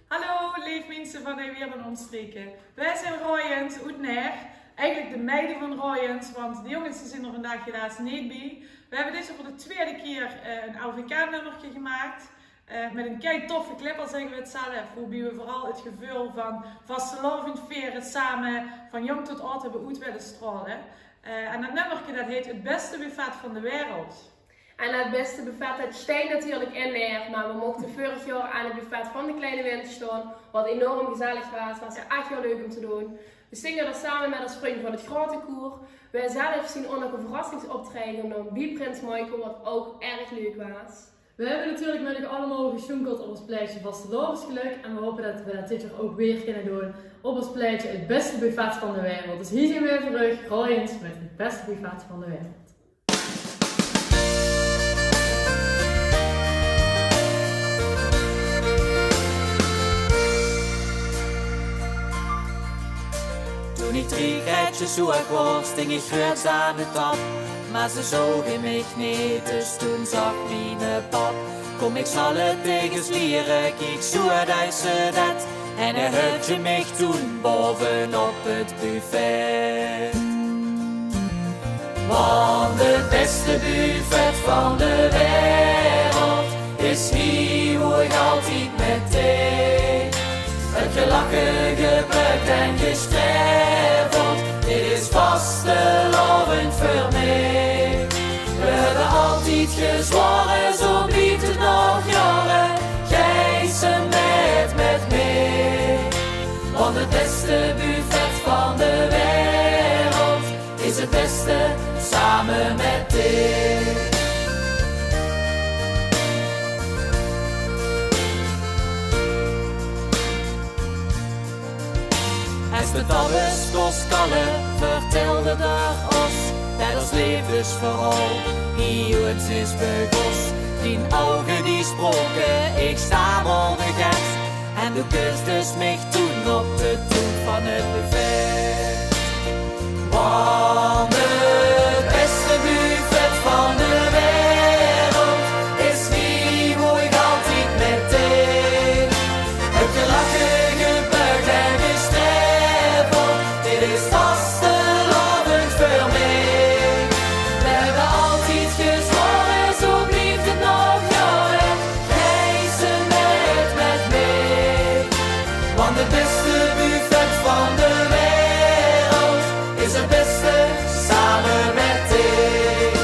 Hallo, leef minse van Nij-Weert en ómstreke. Veer zeen Royens oet Naer. Eigelik de meide van Royens, want de jónges die zeen d'r vandaag helaas neet bie. Veer höbbe dit jaor veur de twiede kier, eh, ein L V K-nummerke gemaak. Eh, mit ein kei toffe clip, al zègke veer 't zelf. Woebie veer veural 't geveul van vastelaovend viere same van jónk tot aad höbbe oet wille straole. Eh, en det nummerke, det heet 't Bèste Buffet van de Wereld. En 't bèste buffet, det steit natuurlik in Naer, mer veer mochte veurig jaor aan 't buffet van de Kleine Winter staon, wat enorm gezellig waas. Waas ech hiel leuk óm te doon. Veer zinge dao same mit ós vrunj van 't Graote Koer. Veer zelf zeen ouch nog ein verrassingsoptraeje gedoon bie Prins Michael, wat ouch erg leuk waas. Veer höbbe natuurlik mit uch allemaol gesjoenkeld op ós plaetje Vastelaovesgelök en veer hope det veer det dit jaor ouch weer kinne doon op ós plaetje 't Bèste Buffet van de Wereld. Dus hie zeen veer weer veur uch, Royens mit 't Bèste Buffet van de Wereld. Toen ich drie gretjes zoe waas, sting ich gruuets aan de tap. Mer ze zouge mich neet, dus toen zag miene pap: "Kóm, ich zal 't dich ins liere, kiek, zoe duis se det." En hae höbtje mich toen baovenop 't buffet. Want 't bèste buffet van de wereld is hie, wo ich altied mit dich höb gelache, gebök en gestreveld. Dit is vastelaovend veur mich. Veer höbbe altied gezwore, zo blief 't nog jaore. Geis se mit, mit mich. Want 't bèste buffet van de wereld is 't bèste same mit dich. Es de tabbes doorskalle, vertèlde d'r ós det ós leefdesverhaol hie oets is begós. Dien ouge die sproke, ich stamelde get. En doe kusde mich toen op de toet van 't buffet. Want 't bèste buffet van de wereld is hie, wo ich altied mit dich höb gelache, gebök en gestreveld. Dit is vastelaovend veur mich. Veer höbbe altied gezwore, zo blief 't nog jaore. Geis se mit, mit mich. Want 't bèste buffet van de wereld is 't bèste same mit dich.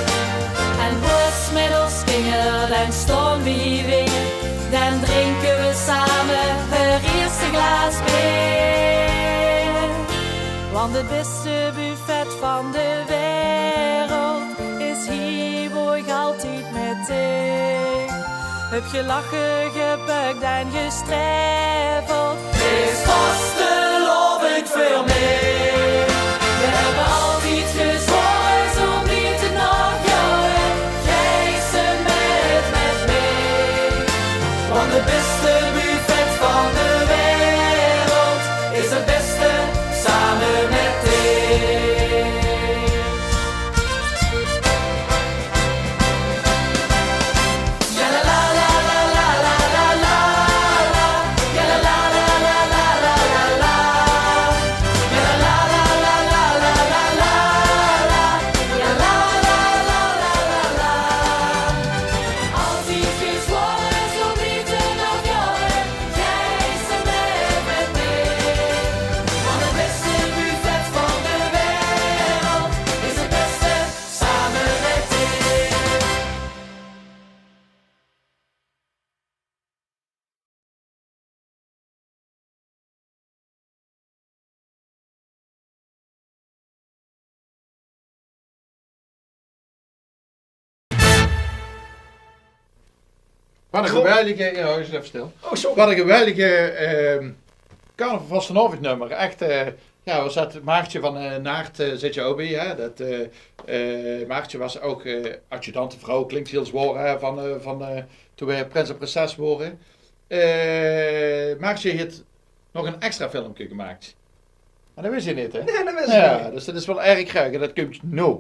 En ós mit ós kinger, dan staon veer hie weer. Dan drinke veer same 't ierste glaas beer. Want 't bèste buffet van de wereld is hie, wo ich altied mit dich Höb gelache, gebök en gestreveld. Is vastelaovend veur mich. Veer höbbe altied gezwore, zoe blief 't nog jaore. Geis se mit, mit mich. Want 't bèste buffet van de wereld is 't bèste same mit dich. Wat 'n geweldige, ja, is effe stil. Oh, sorry. Wat 'n geweldige, ehm, carnaval vastelaovendnummer. Echt, eh, ja, waas det Maartje van, eh, Naert, eh, zit je ook bij, hè? Det, eh, eh, Maartje waas ook, eh, adjudantevrouw, klinkt heel zwaar, hè, van, eh, van, eh, toen we prins en prinses waren. Eh, Maartje heeft nog een extra filmpje gemaakt. Maar det wis je niet, hè? Nee, det wis ik niet. Ja, dus det is wel erg graag. Det kump noe.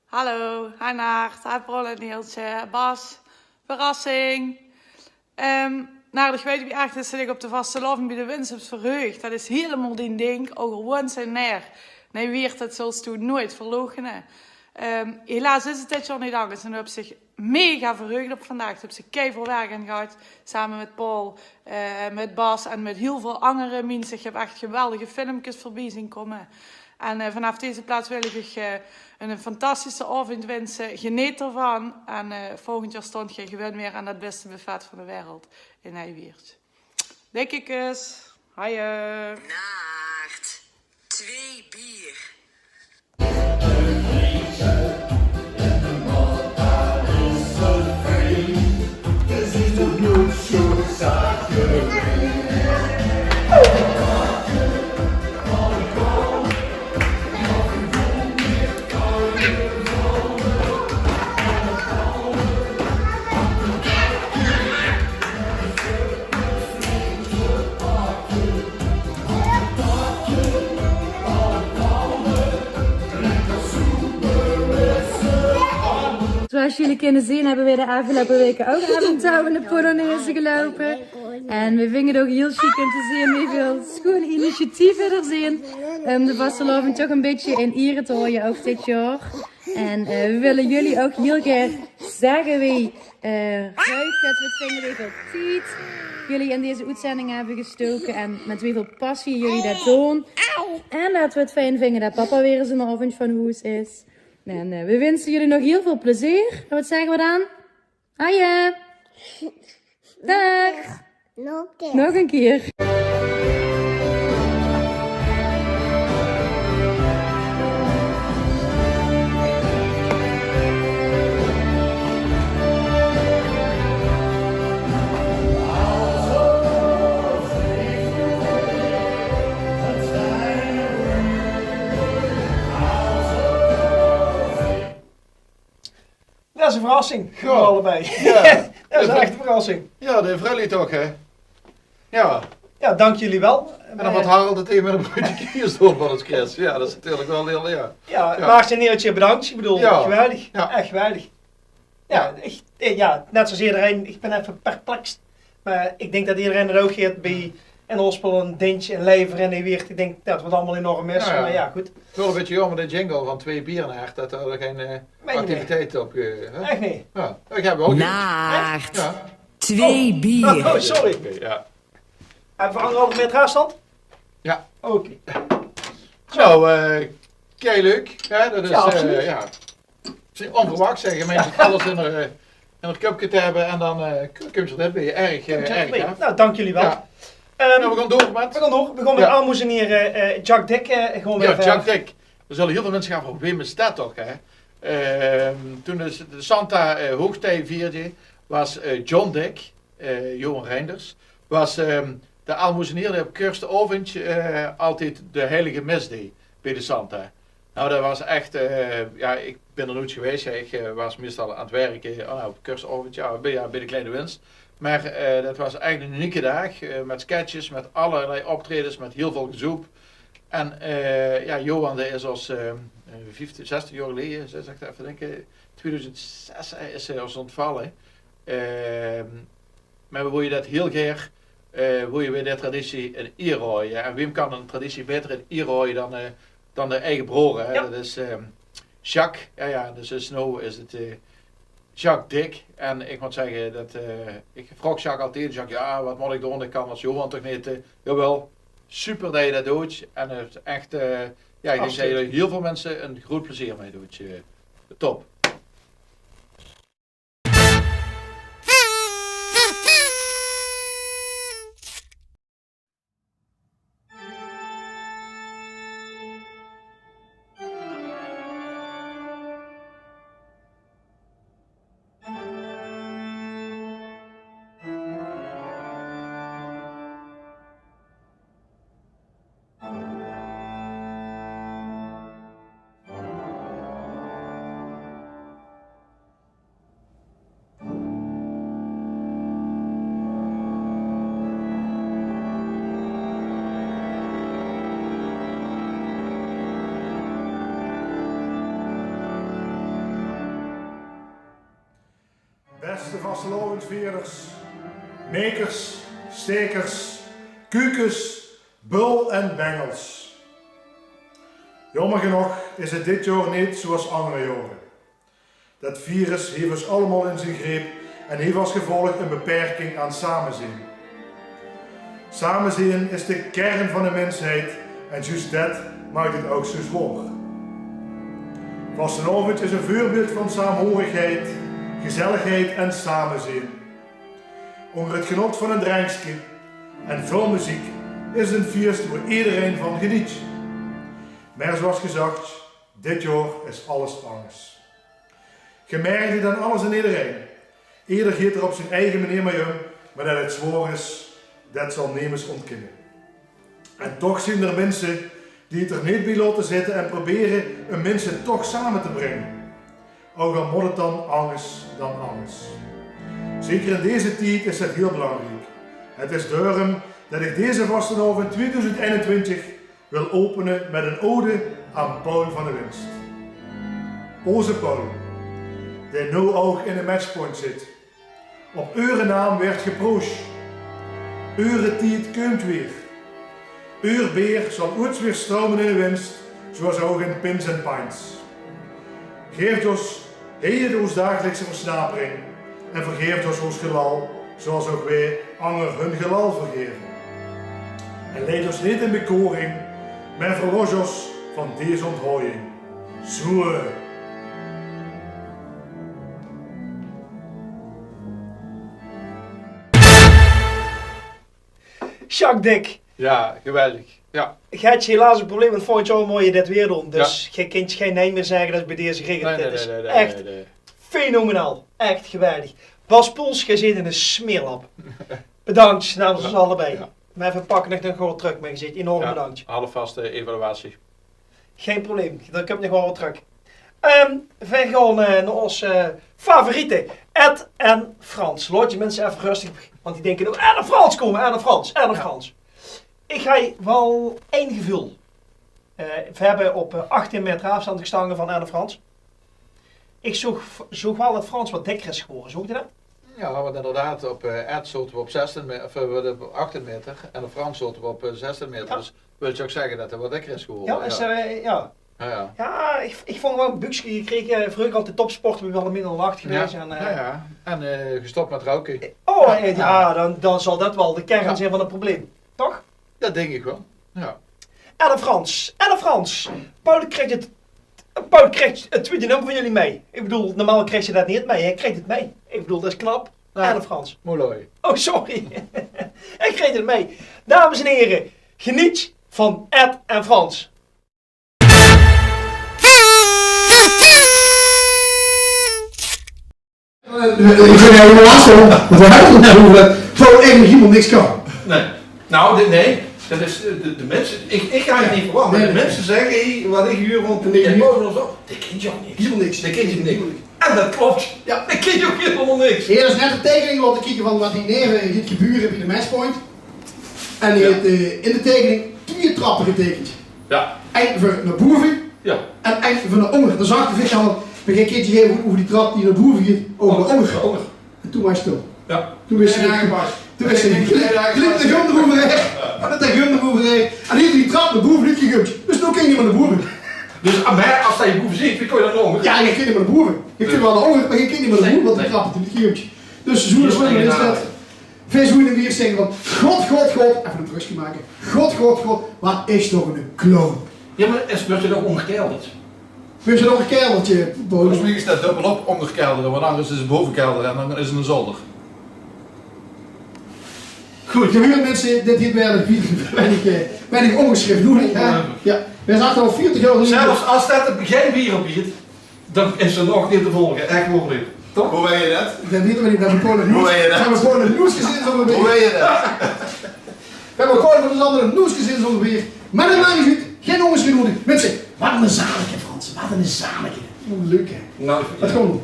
Hallo, hi Naert, hi Paul en Nieltje, Bas, verrassing. Ehm, Naert, ich weit wie erg det se dich op de vastelaovend bie de wins höbs verheug. Det is hielemaol dien dink, ouch al woons se neer. Nee, Wiert, det zóls doe noeats verloochene. Ehm, helaas is 't dit jaor neet angers en doe höbs dich mega verheugd op vandaag. Doe höbs dich keiväöl werk aan gehad, same mit Paul, eh, mit Bas en mit hiel väöl anger minse. Ich höb echt geweldige filmpjes veurbie zeen kómme. En, eh, vanaaf deze plaats wil ich uch, eh, ein, ein fantastische aovend winse. Geneet d'rvan. En, eh, volgend jaor staot geer gewoon weer aan det bèste buffet van de wereld in Nijwieërt. Dikke kus. Haaie. Naert. Twee bier. Zoals jullie kunnen zien hebben we de afgelopen weken ook avondouwende polonaise gelopen. En we vingen het ook heel chic om te zien wie veel schoon initiatieven er zijn om de vastelaovend toch een beetje in iere te houden, ook dit jaar. En, eh, we willen jullie ook heel graag zeggen wie, eh, leuk dat we het vinden, wie veel tijd jullie in deze uitzending hebben gestoken en met wie veel passie jullie dat doen. En dat we het fijn vinden dat papa weer eens een avondje van hoes is. En, eh, we wensen jullie nog heel veel plezier. En wat zeggen we dan? Haaie. Daag. Nog ein kier. Det is ein verrassing veur allebei. Ja. Det is echt ein verrassing. Ja, de vrouw toch, hè? Ja. Ja, dank jullie wel. En dan wat Harold het even met een broodje kies door van het Chris. Ja, det is natuurlijk wel heel, ja. Ja, Maartje en Neeltje, bedankt. Ik bedoel, geweldig. Ja. Echt geweldig. Ja, ich, eh, ja, net zoals iedereen, ich bin effe perplex. Maar ich dink det iederein det ouch haet bie ein hospel, ein dintje, ein leiver in de Wiert. Ich dink det we 't allemaol enorm misse, maar ja, good. Waal ein bietje jaomer, de jingle van Twee Bier Naert, det d'r gein, eh, activiteit op, eh, hè? Echt neet? Ja, ich höb ouch Naert. Ja. Twee bier. Oh, sorry. Oké, ja. Höbbe we anderhalve meter aafstand? Ja. Oké. Zo, eh, kei leuk, hè? Det is, ja, absoluut. Eh, ja. Onverwacht, zeg. Gemeente alles in haar, eh, in haar köpke te höbbe en dan, eh, k-, kump ze dit bie. Erg, eh, erg, hè? Nou, dank jullie wel. Ja. Ehm, nou, we gaan door met, we gaan door. We gaan met aalmoezenier, eh, Jack Dick, eh, gewoon weer verder. Ja, Jack Dick. We zullen heel veel mensen gaan vragen, wem is dat toch, hè? Ehm, toen de, de Santa, eh, hoogtij vierde, waas, eh, John Dick, eh, Johan Reinders, waas, ehm, de aalmoezenier dae op kersaovendj, eh, altied de heilige mis deej beej de Santa. Nou, det waas ech, eh, jao, ich bin d'r noeits gewaes. Jao, ich, eh, waas meistal aan 't wirke, eh, op kersaovendj, jao, beej, jao, beej de Kleine Winst. Mer, eh, det waas ech 'nen unieke daag, eh, mit sketches, mit allerlei optraejes, mit hiel väöl gezoep. En, eh, jao, Johan, dae is ós, eh, eh, vieftien, zestien jaor geleje, zèk ich effe dinke, twiedoezend zès, eh, is hae ós óntvalle. Ehm, mer veer wólle det hiel gaer, eh, wólle veer de traditie in ier haoje. En wae kan 'n traditie baeter in ier haoje dan, eh, dan de eige broor, hè? Jao. Det is, ehm, Jacques. Jao, jao, dus is, noe is 't, eh, Jacques Dick. En ich mót zègke det, eh, ich vraog Jacques altied, Jacques, jao, waat mót ich doon? Ich kan es Johan toch neet, eh, jaowel, super det se det doos. En 't is ech, eh, jao, ich dink det se hiel väöl minse ein groet plezeer mei doos. Eh, top. Bèste vastelaovendjvierders, mekers, staekers, kukes, bul en bengels. Jaomer genóg is 't dit jaor neet zoewie anger jaore. Det virus heet ós allemaol in zien greep en heet es gevolg ein beperking aan samezeen. Samezeen is de kern van de minsheid en zjus det maak 't ouch zoe zwaor. Vastelaovendj is ein veurbeeld van saamhorigheid, gezelligheid en samezeen. Ónger 't genot van ein drenkske en väöl meziek is 't ein fieës wo ederein van geneet. Mer zoewie gezag, dit jaor is alles angers. Gemerkt aan alles en ederein. Eder geit d'r op zien eige meneer mei óm, mer det 't zwaor is, det zal nemes óntkinne. En toch zeen d'r minse die 't d'r neet bie laote zitte en probere um minse toch same te bringe. Ouch al mót 't dan angers dan angers. Zeker in deze tied is det hiel belangriek. 't Is daorum det ich deze vastelaovendj twiedoezend einentwintjig wil opene mit ein ode aan Paul van de Winst. Ózze Paul, dae noe ouch in de matchpónt zit. Op eure naam weurt geproost. Eure tied kump weer. Eur beer zal oets weer strome in de winst, zoewie ouch in Pins en Pints. Gaef ós heje ós dagelikse versnapering en vergaef ós ós gelal, zoewie ouch weej anger hun gelal vergaeve. En leid ós neet in bekoring, mer verlos ós van deze onthoojing. Zoe. Sjaak Dik. Ja, geweldig. Ja. Geej het helaas ein probleem, want volgend jaor mót geej dit weer doon. Dus geej kint gein nae mier zegge, det is bie deze geregeld. Nae, nae, nae. Dit is ech fenomenaal. Ech geweldig. Bas Poels, geej zeet ein smeerlap. Bedank namens ós allebei. Ja. Mer veer pakke het nog waal trök, mer geej zeet enorm bedank. Ja, halfvaste evaluatie. Gein probleem, det kump nog waal weer trök. Ehm, veer gaon, eh, nao ós, eh, favoriete, Ed en Frans. Laot die minse effe rustig, want die dinke: "Oh, Ed en Frans kómme, Ed en Frans, Ed en Frans." Ich haw waal ein geveul. Eh, veer höbbe op, eh, achttien meter aafstand gestange van Ed en Frans. Ich zoog, zoog waal det Frans waat dikker is gewore. Zoog geej det? Ja, want inderdaad, op, eh, Ed zote we op zestien meter, of, eh, op achttien meter. En op Frans zote we op, eh, zestien meter. Ja. Dus wilt ouch zegge det 'r waat dikker is gewore. Ja, is, eh, ja. Ja, ja. Ja, ich, ich vónj waal ein buukske gekrege. Vreuger altied topsporter, waal minder laag gewaes. Ja, en, eh, ja, ja. En, eh, gestop mit rouke. Oh, eh, ja, dan, dan zal det waal de kern zeen van het probleem. Toch? Det dink ich waal. Ja. Ed en Frans, Ed en Frans. Paul kriegt het, Paul kriegt het twiede nummer van jullie mei. Ich bedoel, normaal kriegt ze det neet mei. Hae kriegt het mei. Ich bedoel, det is knap. Ja. Ed en Frans. Mooi. Oh, sorry. Hae kriegt het mei. Dames en heren, geneet van Ed en Frans. Eh, ich vinj 't hielemaol lastig, want veer höbbe 't d'r net euver det Paul eigelik hielemaol niks kan. Nae. Nou, de, nae. Det is, eh, de, de minse, ich, ich haw 't neet verwach, mer de minse zègke, hie, waat ich huur van, nae, Paul en zo, dae kint ouch niks. Hielemaol niks. Dae kint ouch niks. En det klop. Jao. Dae kint ouch hielemaol niks. Hie is net de teikening laote kieke van waat hie neve geit gebeure bie de matchpoint. En hie haet, eh, in de teikening twieë trappe geteikend. Jao. Ein veur nao bove en ein veur nao ónger. Dan zag de vis al, mer gein kindje hie euver die trap die nao bove geit, ouch nao ónger. En toen waas 't stil. Jao. Toen wis ze, toen wis ze, gliep de gum d'reuverhaer. Mit de gum d'reuverhaer. En hie die trap nao bove oetgegump. Dus noe kin ich neet mieë nao bove. Dus, ah, mer es se bove zits, dan kins se nao ónger. Jao, dan kins se neet mieë nao bove. Se kins waal nao ónger, mer se kins neet mieë nao bove, want die trap is oetgegump. Dus zoe slim is det. Veer zouwe hie zègke van: God, God, God, effe ein brögske make. God, God, God, waat is toch eine clown. Jao, mer is, wuuert 't ouch óngerkelderd? Wuuert 't óngerkelderd, Paul? Volges mich is det dubbel op óngerkeldere, want angers is 't bovekeldere en dan is 't eine zolder. Good. Geer huurt, minse, dit hie waere weinig, eh, weinig óngersjrif nudig, hè? Jao. Jao. Veer zagte al veertig jaor neet. Zelfs es det 't begin waer op hie, dan is 't nog neet te volge, ech waor neet. Toch? Wie weit geer det? Det weite veer neet, det höbbe veer gewoon nog noets gezeen zónger beer. Wie weit geer det? Veer höbbe gewoon nog noets gezeen zónger beer. Mer det maak neet oet, gein óngersjrif nudig. Minse, waat ein zalige, Frans, waat ein zalige. Leuk, hè? Nou, det gewoon.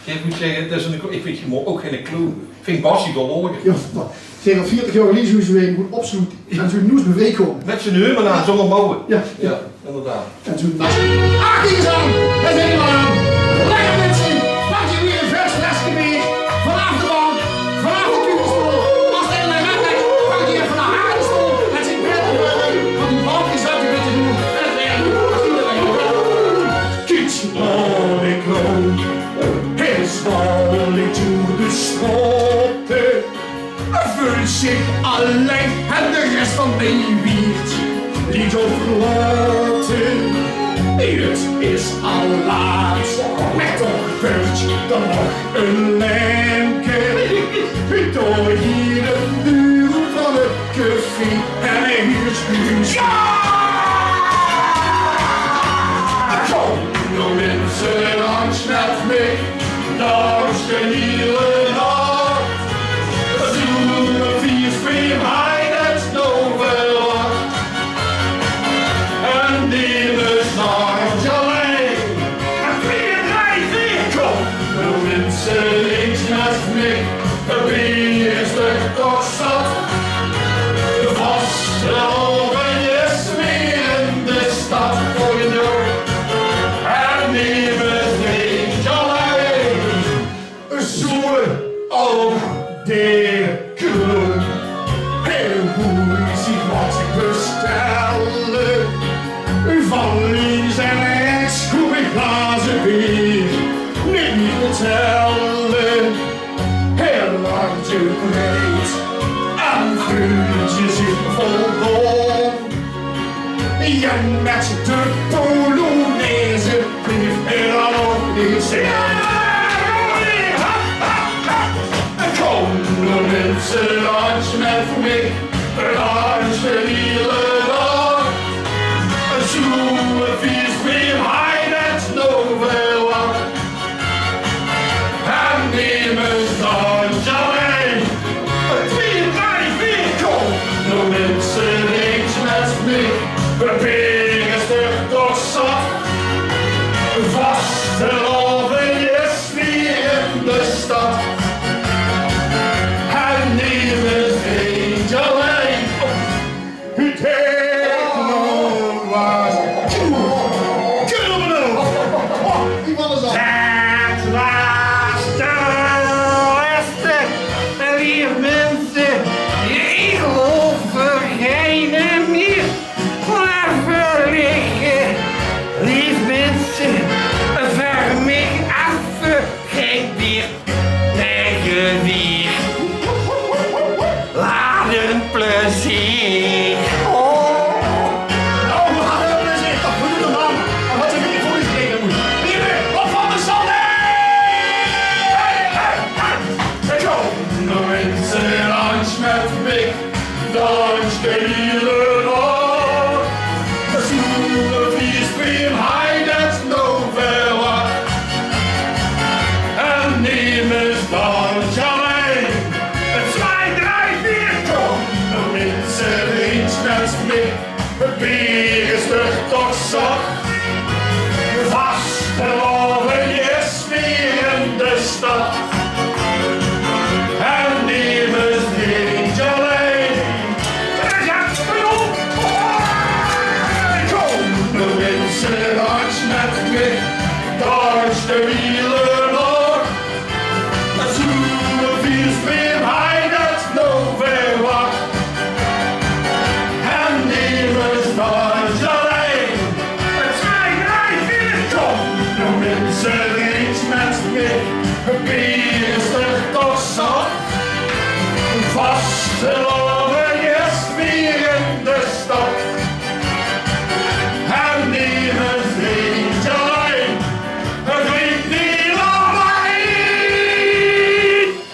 Ich mót zègke, det is ein, ich vinj 't ouch geine clown. Ich vinj Bassie waal lolliger. Jao, mer zèk, al veertig jaor geleje zouwe ze weer mótte opsloete. En zoe'n noes bie de week kómme. Mit zien hemel aan, zónger mouwe. Jao. Jao, inderdaad. En zoe'n masker. Ach, kiek ins aan. Dao zeen v'r aan. Lekker, minse. Pak hie weer ein vers fleske beer. Vanaaf de bank. Vanaaf de kugelstool. Es 't eine raak haet, pak hie effe eine hagestool. En zien pret. Want die bank is dat ein bietje doen. En 't weer. Kiek, oh, ich loop. Is al, ich doon de straot. Veult zich allein en de res van mien wieërt liet op laote. 't Is al laat, mer toch veult dan nog ein lemke. Door hie de deur van 't café en hie is... Jao! Kóm noe, minse, langs mit mich. Langs de hiele nach. Zoe'n fies, veer haje 't noe verwacht. En nemes zag allein. En twieë, drei, veer, kóm. Noe, minse, langs mit mich. Veer zeen toch zat. De vastelaovend is weer in de stad. Goeie nacht. En nemes zag allein. Zoe ouch de clown. Hae mót zich waat bestelle. Van links en rechs kómme glaze beer. Neet mieë te telle. Hae lach zich breid en veult zich voldaon. Jao, mit de polonaise blief 'r dan ouch neet zeen. Kóm noe, minse, langs mit mich, langs de hiele nach. Zoe'n fies, veer haje 't noe verwacht. En nemes zag allein. Twieë, drei, veer, kóm. Noe, minse, langs mit mich. Veer zeen toch zat. Vastelaovend is weer in de stad. En nemes zag allein. Wiele nog, zoe vies bie hei det nog weer wacht. En nemes dan allein. Het zijn drie, vier, kom. De mensen niet met mich, beest er toch zat. Vastelaovend is weer in de stad. En nemes weet allein. Het weet niet alleen.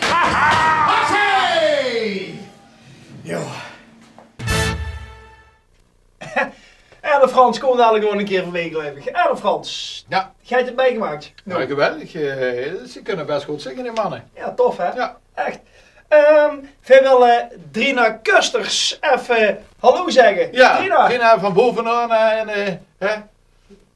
Haha! Hatsé! Jao. Erle Frans, kóm dalik nog ein kier veurbie, geluif ich. Erle Frans. Jao. Geer höb 't mitgemaak. Jao, geweldig. Eh, ze kinne bès good zinge, die manne. Jao, tof, hè? Jao. Ech. Ehm, veer wille Drina Kusters effe hallo zègke. Jao, Drina. Drina van Bovenaan, eh, en, eh, hè?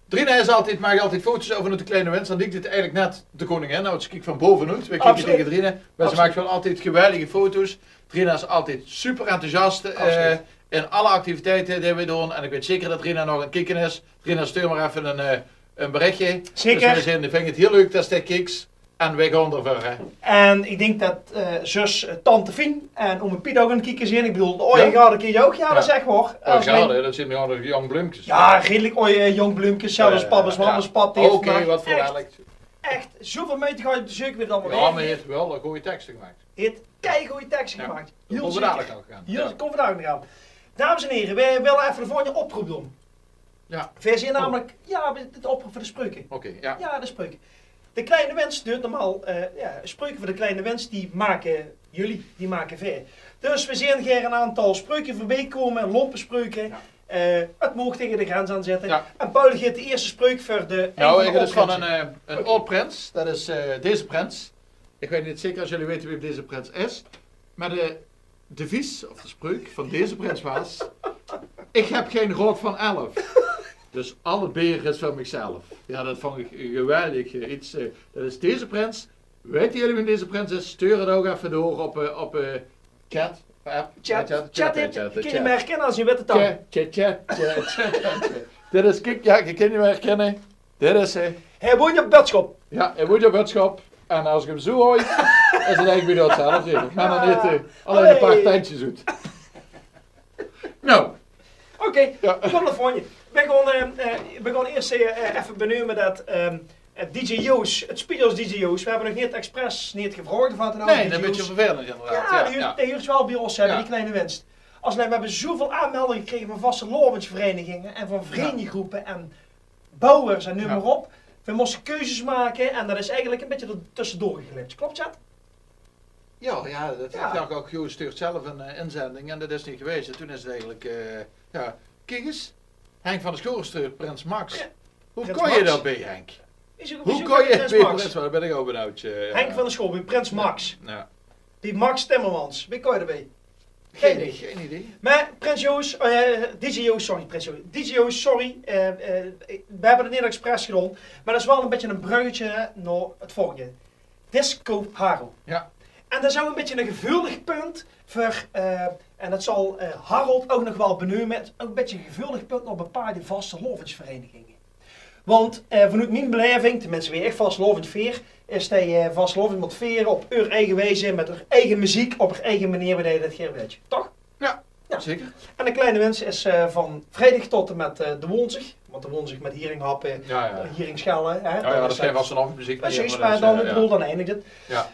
Drina is altied, maak altied foto's euver de Kleine Wins. Dan liek 't eigelik net de koningin. Noe, ze kiek van bove oet. Veer kieke tege Drina. Mer ze maak waal altied geweldige foto's. Drina is altied super enthousiast, eh, in alle activiteite die veer doon. En ich weit zeker det Drina nog aan 't kieke is. Drina, stuur mer effe ein, eh, ein berichje. Zeker. Dus veer zeen, veer vinje 't hiel leuk det se kieks. En veer gaon d'rveur, hè. En ich dink det, eh, zus, eh, tante Fien en ome Piet ouch aan 't kieke zeen. Ich bedoel, de ooie garde kin ouch jao zègke, huur. Ooie garde, det zeen noe al die jóng bleumkes. Jao, redelik ooie, eh, jóng bleumkes, zelfs papa's, mama's, pap, die... Oké, waat veur ech, ech zoeväöl meujte gehad óm te zeuke wie det allemaol... Jao, mer hae haet waal gooj tekste gemaak. Hae haet keigooj tekste gemaak. Hiel zeker. Kómme veer dalik nog aan. Hiel, kómme veer dalik nog aan. Dames en hiere, veer wille effe de volgende oproep doon. Jao. Veer zeen namelik, jao, de oproep veur de spreuke. Oké, jao. Jao, de spreuke. De Kleine Wins duit normaal, eh, jao, spreuke veur de Kleine Wins, die make geer, die make veer. Dus veer zeen gaer ein aantal spreuke veurbie kómme, lompe spreuke. Jao. Eh, 't maag tege de grens aan zitte. Jao. En Paul haet de ierste spreuk veur de... Noe, ein van de... Det is van ein, eh, ein aod-prins. Det is, eh, deze prins. Ich weit neet zeker es geer weit wae deze prins is. Mer de devies, of de spreuk, van deze prins waas: ich höb gein raod van elf. Dus al 't beer is veur mich zelf. Jao, det vónj ich geweldig, eh, get, eh, det is deze prins. Weit geer wae deze prins is? Stuur 't ouch effe door op, eh, op, eh, chat. App. Chat, chat, chat, chat, chat. Geer kint 'm herkinne aan zien witte tang. Chat, chat, chat, chat, chat, chat. Dit is, kiek, jao, geer kint 'm herkinne. Dit is, eh, hae woont op Bötskop. Jao, hae woont op Bötskop. En es ich 'm zoe huur, is 't eigelik weer 'tzelfde. Mer dan neet, eh, allein ein paar tentjes oet. Noe. Oké, jao. Veer gaon nao veur. Veer gaon, eh, eh, veer gaon iers, eh, eh, effe beneume det, ehm, eh, D J Joost, 't Spiedels D J Joost. Veer höbbe nog neet expres neet gevraog of waat dan ouch. Nae, det is ein bietje vervelend inderdaad. Jao, jao, die huurt waal bie ós, hè, bie die Kleine Wins. Allein, veer höbbe zoeväöl aanmeldinge gekrege van vastelaovesvereiniginge en van vriendegroepe en bouwers en neum mer op. Veer móste keuzes make en det is eigelik ein bietje d'r tössedoor geglipd. Klop det? Jao, jao, det, ich dach ouch, Joost stuurt zelf ein, eh, inzending en det is neet gewaes. En toen is 't eigelik, eh, jao, kiek ins, Henk van de Schoor stuurt Prins Max. Jao. Wie kóm geer dao bie, Henk? Wie kóm geer bie Prins Max? Dao bön ich ouch benuujd, eh, Henk van de Schoor, bie Prins Max. Jao. Bie Max Timmermans. Wie kóm geer dao bie? Gein idee. Gein idee. Mer Prins Joost, eh, D J Joost, sorry, Prins Joost. D J Joost, sorry. Eh, eh, veer höbbe 't neet expres gedaon. Mer det is waal ein bietje ein bruggetje nao 't volgende. Disco Haro. Jao. En det is ouch ein bietje ein geveulig punt veur, eh, en det zal, eh, Harold ouch nog waal beneume, 't is ouch ein bietje ein geveulig punt nao bepaolde vastelaovesvereiniginge. Want, eh, vanoet mien belaeving, tenminste, wie ich vastelaovend vier, is det, eh, vastelaovend mót viere op eur eige wieze, mit eur eige meziek, op eur eige meneer, wie det geer wèt. Toch? Jao, zeker. En de Kleine Wins is, eh, van vriedig tot en mit, eh, de woonsdig. Want de woonsdig mit hiering happe, hiering schelle, hè. Jao, jao, det is gein vastelaovesmeziek mieër, mer det is, eh, jao. Precies, mer dan, ich bedoel, dan eindig 't. Jao.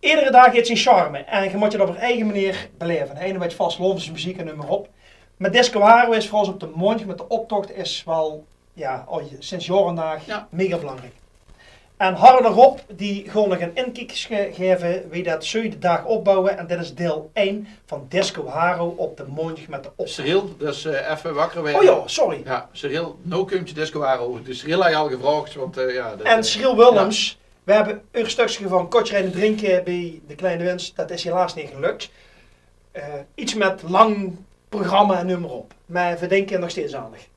Edere daag haet zien charme en geer mót 't op eur eige meneer belaeve. De eine wèt vastelaovesmeziek en neum mer op. Mer Disco Haro is veur ós op de maondig mit de optoch is waal jao, al sinds jaor en daag mega belangriek. En Harm en Rob, die gaon nog ein inkiekske gaeve wie det ze de daag opbouwe. En dit is deil ein van Disco Haro op de maondig mit de optoch. Cyril, dus, eh, effe wakker waere. O jao, sorry. Jao, Cyril, noe kump Disco Haro. Dus Cyril haw al gevraog, want, eh, jao, det, en eh, Cyril Willems, veer höbbe eur stökske van Kotje Rijden Drinken bie de Kleine Wins. Det is helaas neet gelök. Eh, get mit lang programma en neum mer op. Mer veer dinke nog steeds aan dich.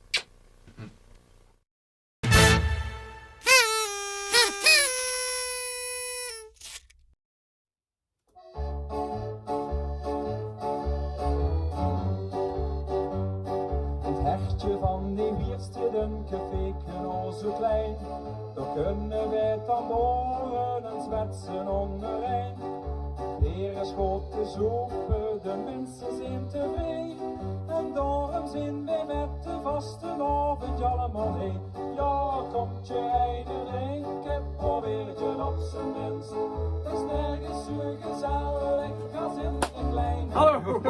Het hertje van de wierste, de Café Knozeklei, dao kunne we tambore en zwetse óngerein. Heer is good te zoepe, de minse zien tevrie. En daorum zien we met de vastelaovend allemaol heen. Ja, komt je eine drinke, probeert je op zijn minst. Is nergens zo gezellig als in een kleine... Hallo!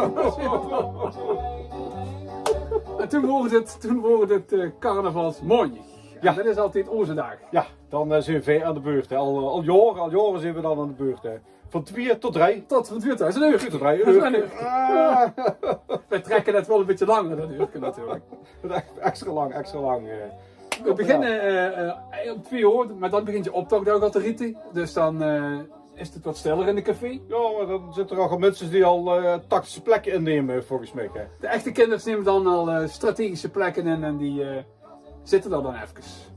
En toen woort het, toen woort het eh, carnavalsmaondig. Ja. En dat is altied ózze daag. Ja, dan eh, zien we aan de beurt. Hè. Al, eh, al jaore, al jaore zien we dan aan de beurt. Hè. Van twieë tot drei. Tot van twieë tot drei. Is leuk. Twieë tot drei. Is leuk. Ah. We trekke het wel een bietje langer, dat uurke natuurlijk. Extra lang, extra lang. Eh. We beginne eh, eh, om twieë oor, maar dan begint je optocht ook al te riete. Dus dan eh, is het wat stiller in de café. Ja, maar dan zitten er ook al mensen die al eh, tactische plekken innemen, volgens mij. Hè. De echte kinders nemen dan al eh, strategische plekken in en die eh, zitten daar dan even.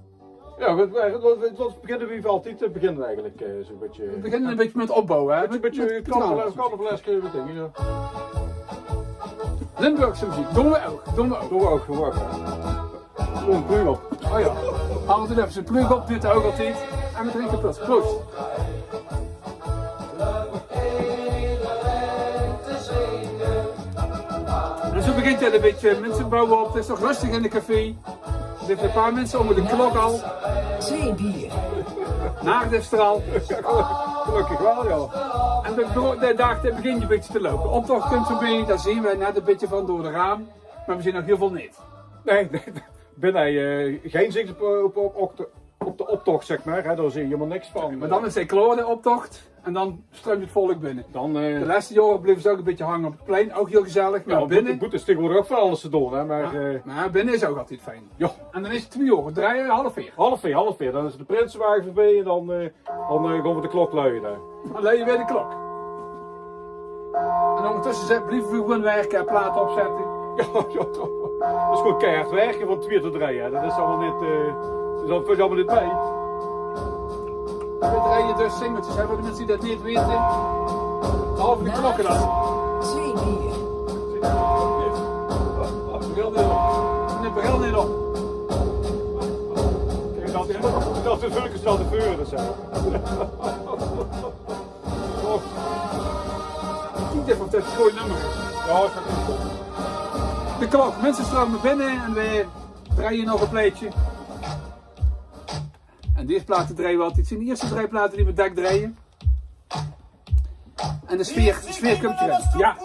Ja, we, we, we, we beginnen wie we altijd eh, beginnen eigenlijk. Eh, zo'n beetje. We beginnen een beetje met opbouwen, hè? Een beetje, met, beetje met carnaval, carnavalesque dingen, ja. Limburgse muziek, doen we ook, doen we ook. Doen we ook, doen we ook. Gewoon pluug op. Oh ja. Haal het even zijn pluug op, dit ook altijd. En we drinken plus. Proost. En zo begint het een beetje mensen bouwen op. Het is toch rustig in de café. Er zitten een paar mensen onder de klok al. Twee bier. Nacht is er al. Gelukkig wel, ja. En de, de, de daag die begint een beetje te lopen. Optocht komt voorbij, daar zien we net een beetje van door de raam. Maar we zien nog heel veel niet. Nee, nee, binnen eh, geen zicht op, op, op, op, de, op de optocht, zeg maar. Hè. Daar zie je helemaal niks van. Maar dan is hij klaar, de optocht. En dan stroomt het volk binnen. Dan, eh, de laatste jaren bleven ze ook een beetje hangen op het plein. Ook heel gezellig. Ja, maar binnen, boete is tegenwoordig ook van alles te doen, hè. Maar, maar, eh, maar binnen is ook altijd fijn. Ja. En dan is het twee uur, drie uur, half veer. Half veer, half veer. Dan is de prinsenwagen voorbij en dan, eh, dan eh, gaan we de klok luien. Hè. Dan luien we de klok. En ondertussen zet, blijven we gewoon werken en platen opzetten. Ja, ja, toch. Dat is gewoon keihard werken van twee tot drie, hè. Dat is allemaal niet, eh, dat valt allemaal niet mee. We draaien dus singeltjes, hè, voor de mensen die dat niet weten. Behalve de klokken dan. Twee bier. Bril niet op. Nee, bril niet op. Kijk, dat, dat is een vulke staat de veuren, dus, hè. Och. Kiek even of dat een mooi nummer is. Ja, is dat goed. De klok. Mensen stromen binnen en we draaien nog een plaatje. En deze platen draaien we altijd. Het zijn de eerste drie platen die we dek draaien. En de sfeer, de sfeer komt erin. Ja.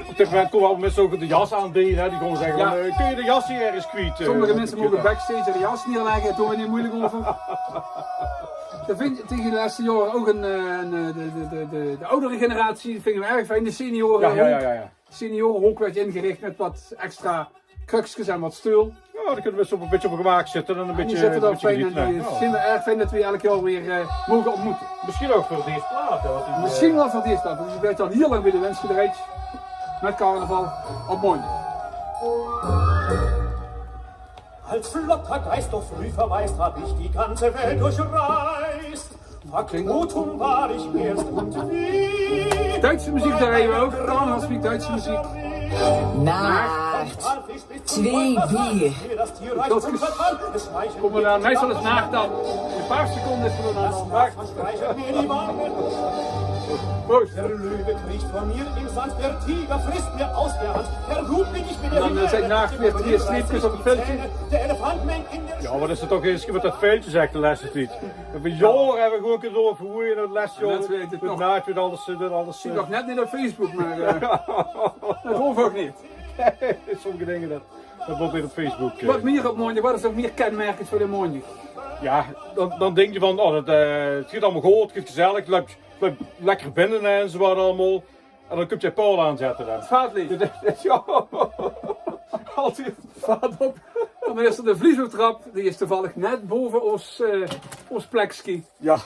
Op dit moment komen allemaal mensen ook de jas aanbieden. Hè. Die komen zeggen, ja, van, eh, kun je de jas hier ergens kwijt? Eh, sommige mensen mogen backstage de jas neerleggen. Daar doen we niet moeilijk over. Dat vind, tegen de laatste jaren ook een, eh, een, eh, de, de, de, de, de oudere generatie, dat vinden we erg fijn. De senioren, ja, ja, ja, ja. Seniorenhoek werd ingericht met wat extra krukskes en wat steul. Ja, dan kunnen we zo een beetje op gemaakt zitten en een beetje, zitten dan fijn en genieten, hè. Ja. Vinden we erg fijn dat we elk jaar weer eh, mogen ontmoeten. Misschien ook voor deze plaat, hè, want die, misschien wel voor deze plaat, want ik ben al heel lang bij de wens gedraaid. Met carnaval op maandag. Als flotter Geist doch früh verwaist, hab ich die ganze Welt durchreist. Factum war ich erst und wie. Duitse muziek, daar rijden we ook. Carnavalsmuziek, Duitse muziek. Nacht. Twee bier. Komen we daar meestal eens nacht dan. Een paar seconden is er dan aan. Proost. Der Löwe kriecht vor mir im Sand, der Tiger frisst mir aus der Hand. Verruht bin ich mit der... En dan eh, zegt Naag weer twee sleepjes op het veldje. Der Elefant meint in der... Ja, wat is er toch eens met dat veldje, zegt de laatste tijd. We hebben jaren hebben we gewoon kunnen doorverwoeien en het laatste jaar. Naag weet alles, eh, dat alles. Ik zie nog net niet op Facebook, maar eh, dat hoeft ook niet. Sommige dingen, dat, dat wordt weer op Facebook. Wat meer op maandag, wat is nog meer kenmerkend voor de maandag? Ja, dan, dan denk je van, oh, dat, eh, het gaat allemaal goed, het gaat gezellig, het loopt, het loopt lekker binnen en zo wat allemaal. En dan komt je Paul aanzetten dan. Vaatleeg. Ja, altijd. Vaat op. En dan is er de vliezotrap, die is toevallig net boven ons, eh, ons plekje. Ja.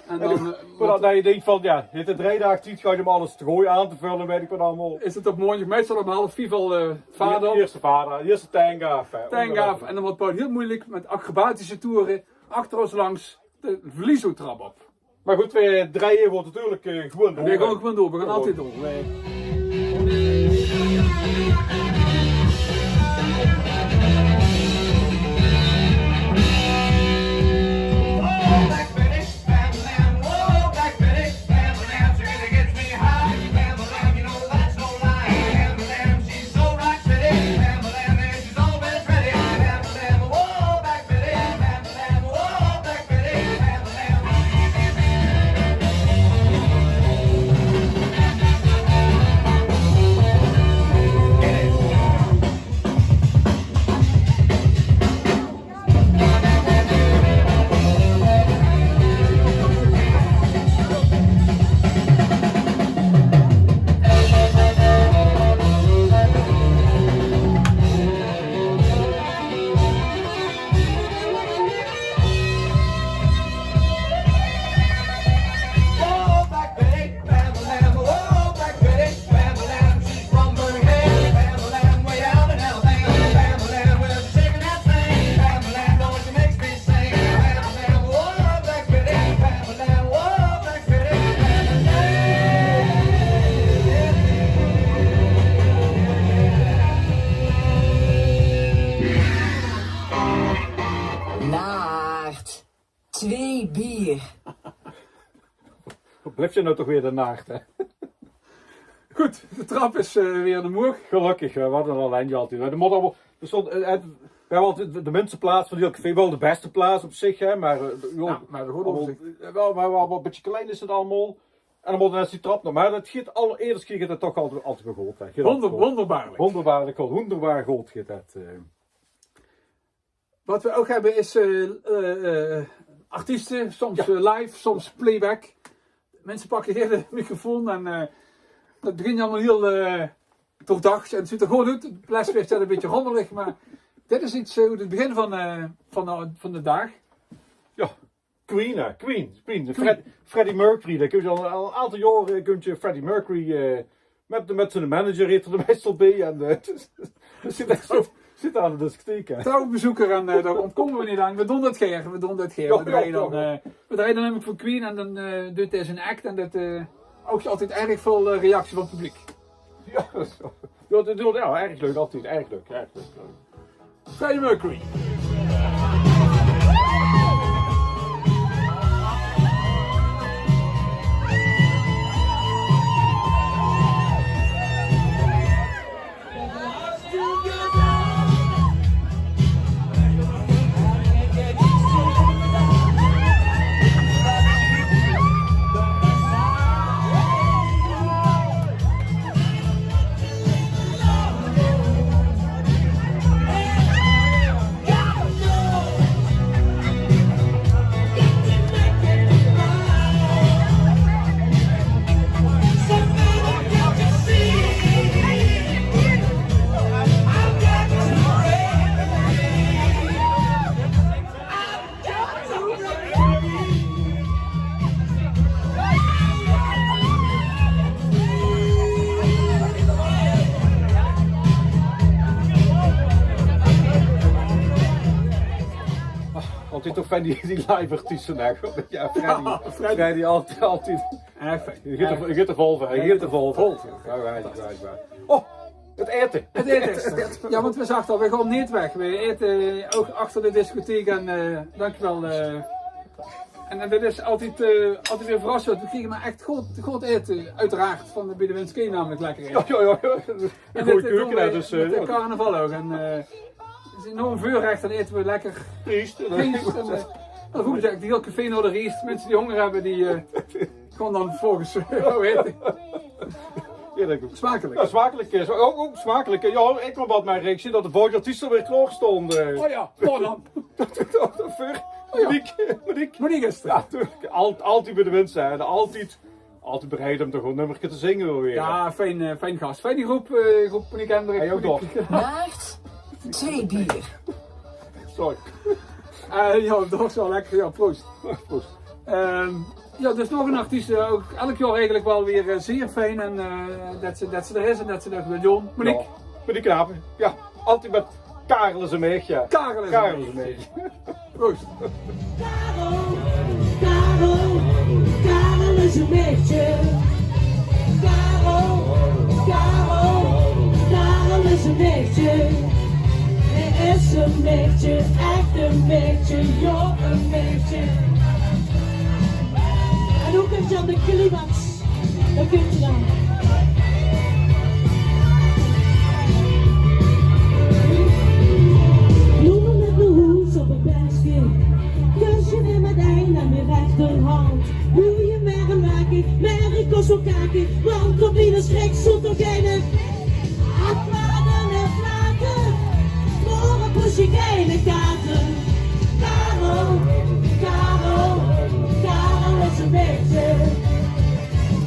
En dan, eh, maar dan, dat je denkt van, ja, het is drie dagen tijd, ga je om alles te gooien aan te vullen, weet ik wat allemaal. Is het op maandag meestal om half vier al eh, vaat op. De eerste vaat, de eerste tank af, hè. Tank af. En dan wordt Paul heel moeilijk met acrobatische toeren achter ons langs de vliezotrap op. Maar goed, we draaien wordt natuurlijk eh, gewoon door. We gaan gewoon door, we gaan altijd door. Wij Blief je nou toch weer de nacht, hè? Good, de trap is eh, weer omhoog. Gelökkig, hè, wat 'n ellendje altied. Hè. De mót allemaol, d'r stóng, eh, eh, we höbbe altied de, de minste plaats van hiel café. Wel de bèste plaats op zich, hè, mer eh, jao, mer de good op zich. Wel, mer wel, wel 'n bietje klein is 't allemaol. En dan mót 'r net die trap nog. Mer dat geit al, eder kier geit 't toch altied, altied weer good, hè. Geit altied good. Wonderbaarlijk. Wonderbaarlijk good, wonderbaar good geit dat. eh. Wat we ouch höbbe is eh, eh, eh, artieste, soms eh, live, soms playback. Minse pakke hie de microfoon en eh, dat begint allemaol hiel eh, doordach en 't zuut d'r good oet. 't Blesfeer steit 'n bietje rommelig, mer dit is iets eh, oet 't begin van, eh, van, de, van de daag. Jao, Queen, hè. Queen, Queen. Fred-, Freddie Mercury, dao kump al, al 'n aantal jaore kump Freddie Mercury eh, Mit, mit ziene manager heet 'r d'r meistal bie en eh, zit, zit, zit aan de discotheek, hè. Trouwbezoeker en eh, dao óntkómme we neet aan. We doon dat gaer, we doon dat gaer. Jao, we drejje jao, dan, jao. Eh, we drejje dan nömmer van Queen en dan eh, duit 'r zien act en dat eh, ouch altied erg väöl eh, reactie van 't publiek. Jao, dat is zo. Jao, dat, jao, erg leuk, altied erg leuk, erg leuk. Freddie Mercury. Altied toch van die, die live artieste, hè. Jao, Freddie. Jao, Freddie. Freddie, altied, altied. Jao, fijn. Geet 'r, geet 'r vol van, geet 'r vol van. Jao, jao, jao, jao. Oh, 't aete. 't Aete is d'r. Jao, want we zagte al, we gaon neet weg. We aete ouch achter de discotheek en eh, dankjewel eh, En eh, dit is altied, eh, altied weer verrassend. We kriege mer ech good, good aete, oeteraard, van de, bie de W N S K namelik lekker aete. Jao, jao, jao, jao. En gooj keuke, hè, dus, eh, mit de carnaval ouch. En eh, 't is 'n enorm veurrech, dan aete we lekker riest. Riest. En eh, dan voele zich eigelik 't hiel café nao de riest. Minse die hónger höbbe, die eh, gaon dan vervolges eh, aete. Smakelik. Jao, smakelik. Eh, ouch, ouch smakelik. Jao, ich kóm wat, mer ich zeen dat de volgende artiest alweer klaor stóng. Oh jao, klaor dan. Dat, dat, dat veur Monique, Monique. Monique is d'r. Jao, natuurlik. Al-, altied bie de minse, hè. Altied, altied bereid óm toch 'n nummerke te zinge weer. Jao, fijn, eh, fijn gas. Fijn die groep, eh, groep Monique Hendricks. Hey, ouch nog. Maart, twee bier. Sorry. Eh, jao, dat is waal lekker. Jao, proost. Proost. Ehm, jao, dus nog 'n artiest, eh, ouch elk jaor eigelik waal weer eh, zeer fijn. En eh, dat ze, dat ze d'r is en dat ze dat wilt doon. Monique. Jao, Monique Knapen. Jao. Altied mit Karel is e maedje. Karel is e maedje. Proost. Karel, Karel, Karel is e maedje. Karel, Karel, Karel is e maedje. Hae is e maedje, ech e maedje, jao, e maedje. En noe kump ze aan de climax. Dao kump ze dan. Bloeme mit mien hoes op 't bergske. Kusje weer mit ein aan mien rechterhand. Wie me mer make, mer ich kós waal kake. Want op miene sjrik zoot toch geine aflaten en flaten. Veur e poesje geine kaarte. Karel, Karel, Karel is e maedje.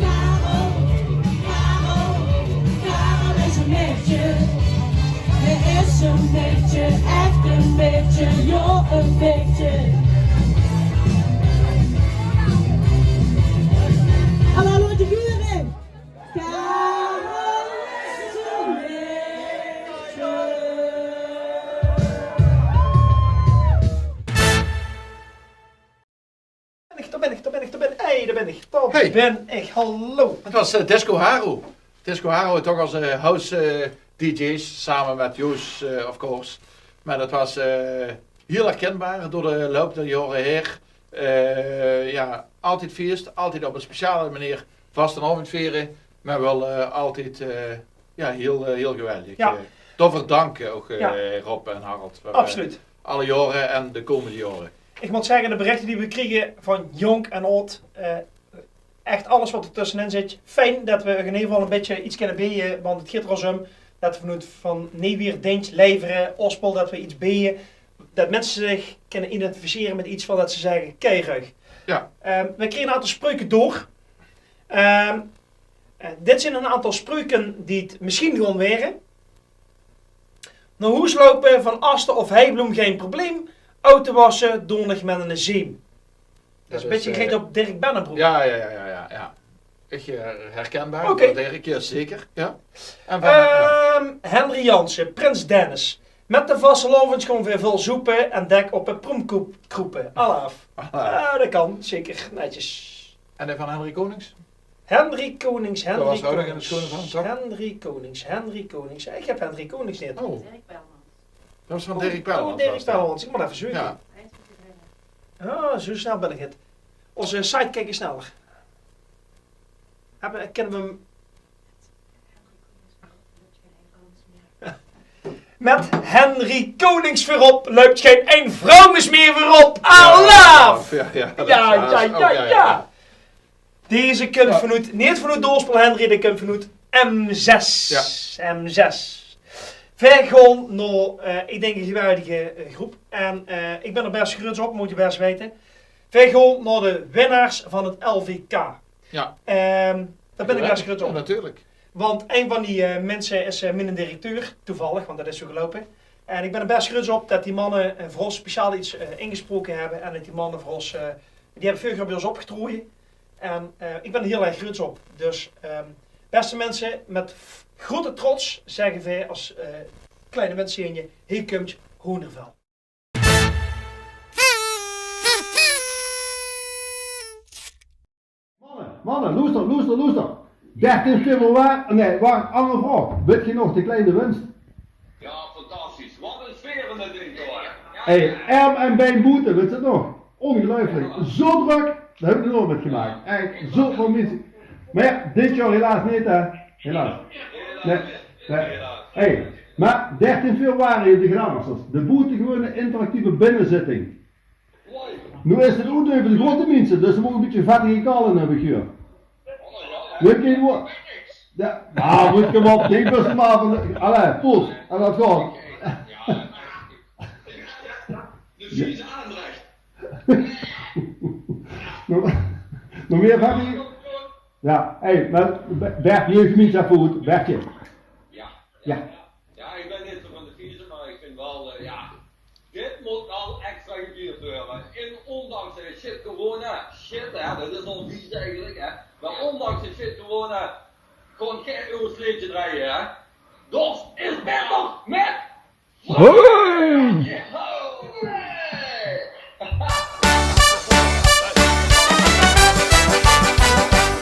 Karel, Karel, Karel is e maedje. Hae is e maedje, ech e maedje, jao, e maedje. Allemaol de buren. Karel is e maedje. Dao bin ich, dao bin ich, dao bin ich, dao bin ich. Hey, dao bin ich. Dao bin ich. Hallo. Dat waas eh, Disco Haro. Disco Haro, toch as eh, house eh, D J's, same mit Joost, eh, of course. Mer dat waas eh, hiel herkinbaar door de loup der jaore haer. Eh, jao, Altied fieës, altied op 'n speciale meneer vastelaovend viere, mer waal, eh, altied, eh, jao, hiel, eh, hiel geweldig. Jao. Eh, daoveur danke ouch, eh, Rob en Harold, veur, eh, alle jaore en de kómmende jaore. Ich mót zègke, de berichte die v'r kriege van jónk en aad, eh, ech alles wat d'r tössenin zit, fijn det v'r in eder geval e bietje get kinne beje, want 't geit d'r ós óm det v'r noe van Neewier, Dintj, Leevere, Ospel, det v'r get beje, det minse zich kinne identificere mit get van det ze zègke: kei ruig. Jao. Ehm, v'r kriege 'n aantal spreuke door. Ehm, eh, dit zeen 'n aantal spreuke die 't mesjien gaon waere. Nao hoes loupe van aste of heibloem, gein probleem. Auto wasse, doon ich mit 'ne zeem. Det is e bietje gericht op Dirk Bennebroek. Jao, jao, jao, jao, jao. Ech, eh, herkenbaar. Oké. Dirk, jao, zeker. Jao. En van, eh, Ehm, Henry Jansen, Prins Dennis. Mit de vastelaovend gaon v'r väöl zoepe en dèk op de proemkoep kroepe. Alaaf. Alaaf. Jao, det kan. Zeker. Netjes. En dae van Henry Konings? Henry Konings, Henry Konings. Henry Konings, Henry Konings. Ich höb Henry Konings neet. Oh. Det waas van Dirk Pellemans. Oh, Dirk Pellemans. Ich mót effe zeuke. Jao. Ah, zo snel bön ich 't. Ózze sidekick is sneller. Höbbe, kinne v'r 'm Mit Henry Konings veurop löp gein ein vrouw mier veurop. Alaaf! Jao, jao, jao. Deze kump vanoet, neet vanoet Doorspel, Henry, dae kump vanoet M zes. Jao. M zes. Veer gaon nao, eh, ich dink, 'n geweldige, eh, groep. En, eh, ich bön d'r bès gruuts op, mót geer bès weite. Veer gaon nao de winnaars van 't L V K. Jao. Ehm, dao bön ich bès gruuts op. Jao, natuurlik. Want ein van die, eh, minse is, eh, miene directeur, toevallig, want det is zo geloupe. En ich bön d'r bès gruuts op det die manne, eh, veur ós speciaal get, eh, ingesproke höbbe en det die manne veur ós, eh, die höbbe veurig jaor bie ós opgetroje. En, eh, ich bön d'r hiel erg gruuts op. Dus, ehm, bèste minse, mit f-, groete trots zègke veer es, eh, kleine minse, hie kump Hoendervel. Manne, manne, loester, loester, loester. Dertien februari, nae, wach, anger vraog. Wit geer nog de kleine winst? Jao, fantastisch. Wat 'n sfeer in det ding, hoor. Hey, erm en bein boete, wit geer 't nog? Ongeluifelik. Zo drök, det höb ich nog noeats mitgemaak. Ech, zoväöl minse. Mer jao, dit jaor helaas neet, hè. Helaas. Nae, nae. Hey, mer dertien februari, de Glanasters. De boetegewoon interactieve binnezitting. Noe is 't oet euver de groete minse, dus ze moge e bietje vettige kale höbbe, höb ich gehuurd. Wit geer wat? Jao, noe mót ich 'm op, ich bön 'm aaf van de, allee, poes, en det gaon. Nog, nog mieë vettige? Jao, hey, mer Be-, Bert, leef minse, effe good, Bertje. Jao. Jao, ich bön neet zo van de fieze, mer ich vinj waal, eh, jao, dit mót waal extra gevierd waere. En óndanks de shit corona, shit, hè, det is al vies eigelik, hè. Mer óndanks de shit corona, kónt geer ós leedje drejje, hè. Dorst is baeter mit Hoi!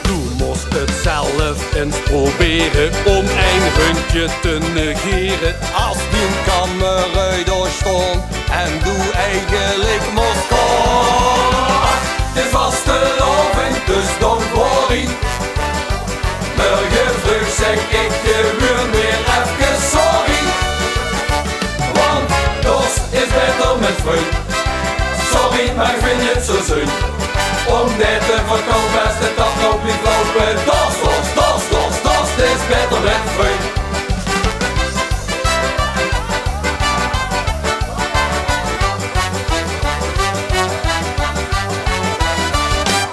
Doe mós 't zelf ins probere óm ein rundje te negere. Es dien kameraod dao stóng en doe eigelik mós gaon. De vastelaovend, dus don't worry. Mörge vreug zègk ich gewoon weer efkes sorry. Want dorst is baeter mit vreun. Sorry, mer ich vinj 't zo zeun. Óm neet te verkoupe es de tap nog blief loupe. Dorst, dorst, dorst, dorst, dorst is baeter mit vreun.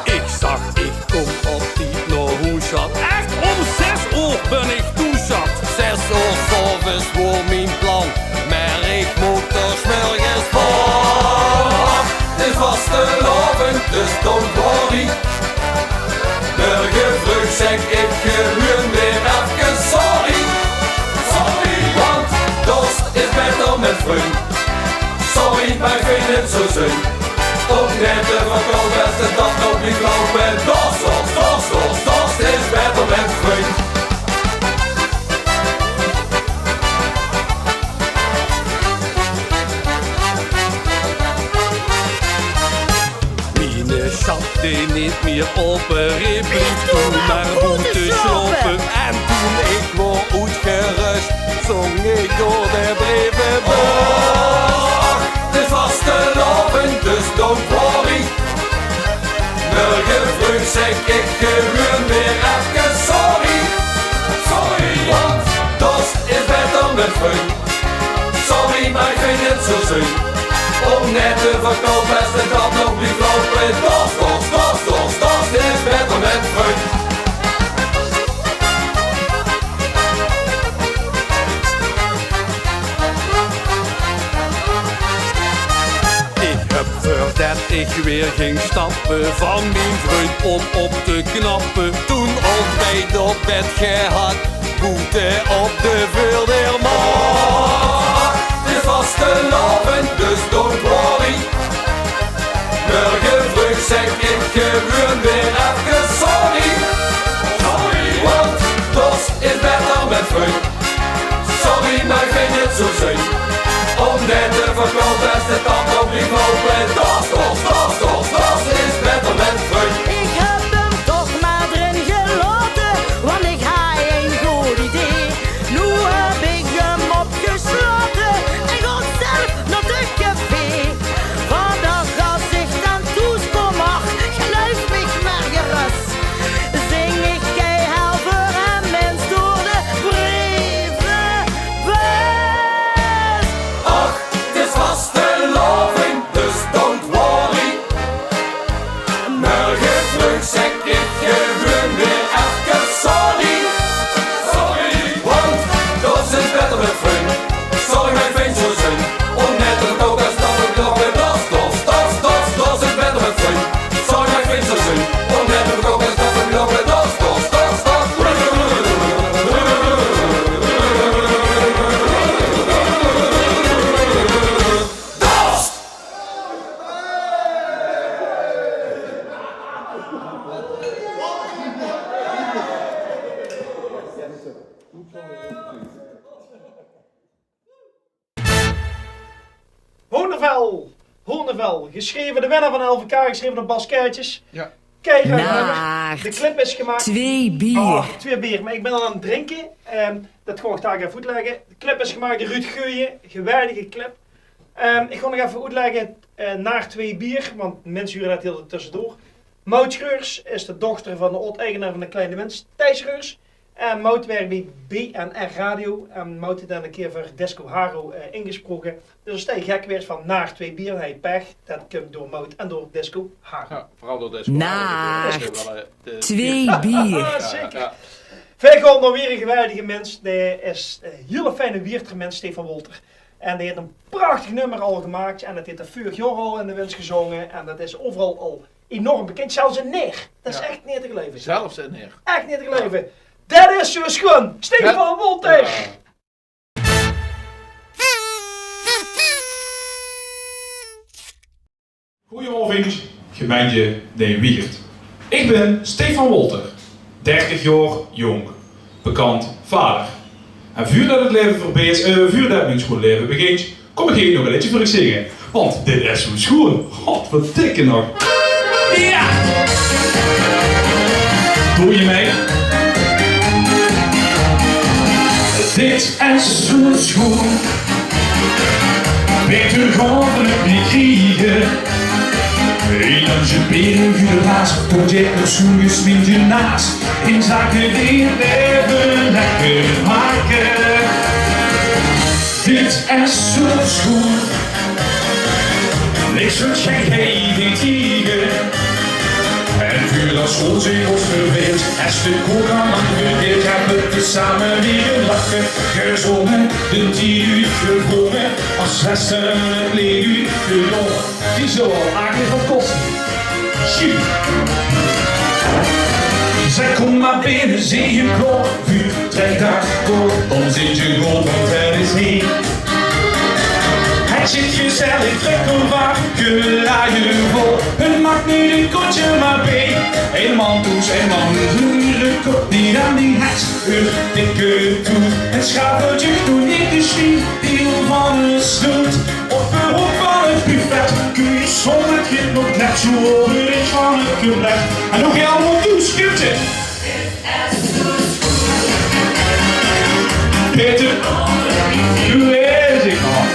Ich zag, ich kóm op tied nao hoes, sjat. Ech, óm zès oor bön ich thoes, sjat. Zès oor 's aoves waor mien plan, mer ich mót d'r 's mörges veur. 't Is vastelaovend, dus don't worry. Mörge vreug zègk ich gewoon weer efkes sorry. Sorry, want dorst is baeter mit vreun. Sorry, mer ich vinj 't zo zeun. Óm neet te verkoupe es de tap nog blief loupe. Dorst, dorst, dorst, dorst, dorst is baeter mit vreun. Miene sjat, dae Mie ope reep blief toen mer boete sjlaope. En toen ich waor oetgerös, zóng ich door de breve. Och, 't is vastelaovend, dus don't worry. Mörge vreug zèk ich gewoon weer efkes sorry. Sorry, want dorst is beter mit vreun. Sorry, mer ich vinj 't zoe zun. Óm net te verkoupe es de tand nog blief loupe. Dorst, dorst, dorst, dorst, dorst is beter mit vreun. Ich höb, veurdet ich weer ging stappe, van mien vreun óm op te knappe, toen óntbijt op bed gehad. Boete op de veurdeurmat. 't Is vastelaovend, dus don't worry. Mörge vreug zèk ich gewoon weer efkes sorry. Sorry, want dorst is beter mit vreun. Sorry, mer ich vinj 't zoe zun. Óm net te verkoupe es de tand nog blief loupe. Dorst, dorst, dorst, dorst, dorst is beter mit vreun. Ich höb 'm toch mer d'rin gelaote, want ich haw ein good idee. Noe höb ich 'm opgesjlaote en gaon zelf nao de café. Vandaag es ich dan thoes kóm, ach, geluif mich mer gerös, zing ich keihel veur 'm ins door de breve. Och, 't is vastelaovend, dus don't worry. Mörge vreug zèk ich gewoon weer efkes sorry. Sorry, want dorst is beter mit vreun. Sorry, mer ich vinj 't zoe zun. Óm net te verkoupe es de tand nog blief loupe. Dorst, dorst, dorst, dorst, dorst is beter mit vreun. Sorry, mer ich vinj 't zoe zun. Óm net te verkoupe es de tand nog blief loupe. Dorst, dorst, dorst, dorst. Dorst! Hoondervel. Hoondervel. Gesjreve, de winnaar van L V K, gesjreve door Bas Kertjes. Jao. Keigood nummer. De clip is gemaak. Twee bier. Oh, twee bier. Mer ich bin al aan 't drinke. Ehm, det gaon ich dao effe oetlègke. De clip is gemaak door Ruud Geuyen. Geweldige clip. Ehm, ich gaon nog effe oetlègke, eh, Naart Twee Bier, want minse hure det hiel tössedoor. Maud Schreurs is de dochter van de aod-eigenaar van de Kleine Mins, Thijs Schreurs. En Maud wirk bie B N R Radio. En Maud haet dan ein kier veur Disco Haro, eh, ingesproke. Dus es t'r gek waert van Naart Twee Bier, dan haet t'r pech. Det kump door Maud en door Disco Haro. Jao, veural door Disco Haro. Naart Twee Bier. Jao, zeker. Jao. Veer gaon nao weer ein geweldige mins. Dae is ein hiele fijne Wieërter mins, Stefan Wolter. En dae haet ein prachtig nummer al gemaak. En det haet 'r veurig jaor al in de wins gezónge. En det is euveral al enorm bekind. Zelfs in Neer. Det is ech neet te geluive. Zelfs in Neer. Ech neet te geluive. Det is zoe sjoen. Stefan Wolter. Jao. Goojenaovendj, gemeintje Nij-Wieërt. Ich bin Stefan Wolter, dertig jaor jónk, bekantj vader. En vuurdet 't laeve veurbie is, eh, vuurdet mien sjoeël laeve begintj, kóm ich hie nog ein leedje veur uch zinge. Want dit is zoe sjoeën. Godverdikke nog. Jao! Doe je mee? Dit is zoe sjoeën. Beter gaon v'r 't neet kriege. Hey, dan je beren vuur de laas, tot je op zoen gesminkte naas. In zake die leven lekker make. Dit is zoe sjoeën. Niks veur gek, hey, die tiger. En vuur as ons in ons verbeeld. Es de koel aan verdeeld, hebbe we same weer gelache, gezonge, de tied oetgevronge, as leste het leed oetgedronge. Die zo al aardig van kost. Sjoen. Zeg, kom maar binnen, zie je klop, vuur, trek daar door, dan zit je goed, want het is hier. Het zit gezellig, trek een warke laaien vol. Het maakt niet een kotje maar bee. Een man toen zijn man huren, komt niet aan die heks. Een dikke toe, het schaveltje toen niet de schiet. Deel van de schuld op de hoek van het buffet. Kun je Zónger git nog net zoe euver van 't couplet. En nog hiel good toeschutte. Peter, doe is ik nog.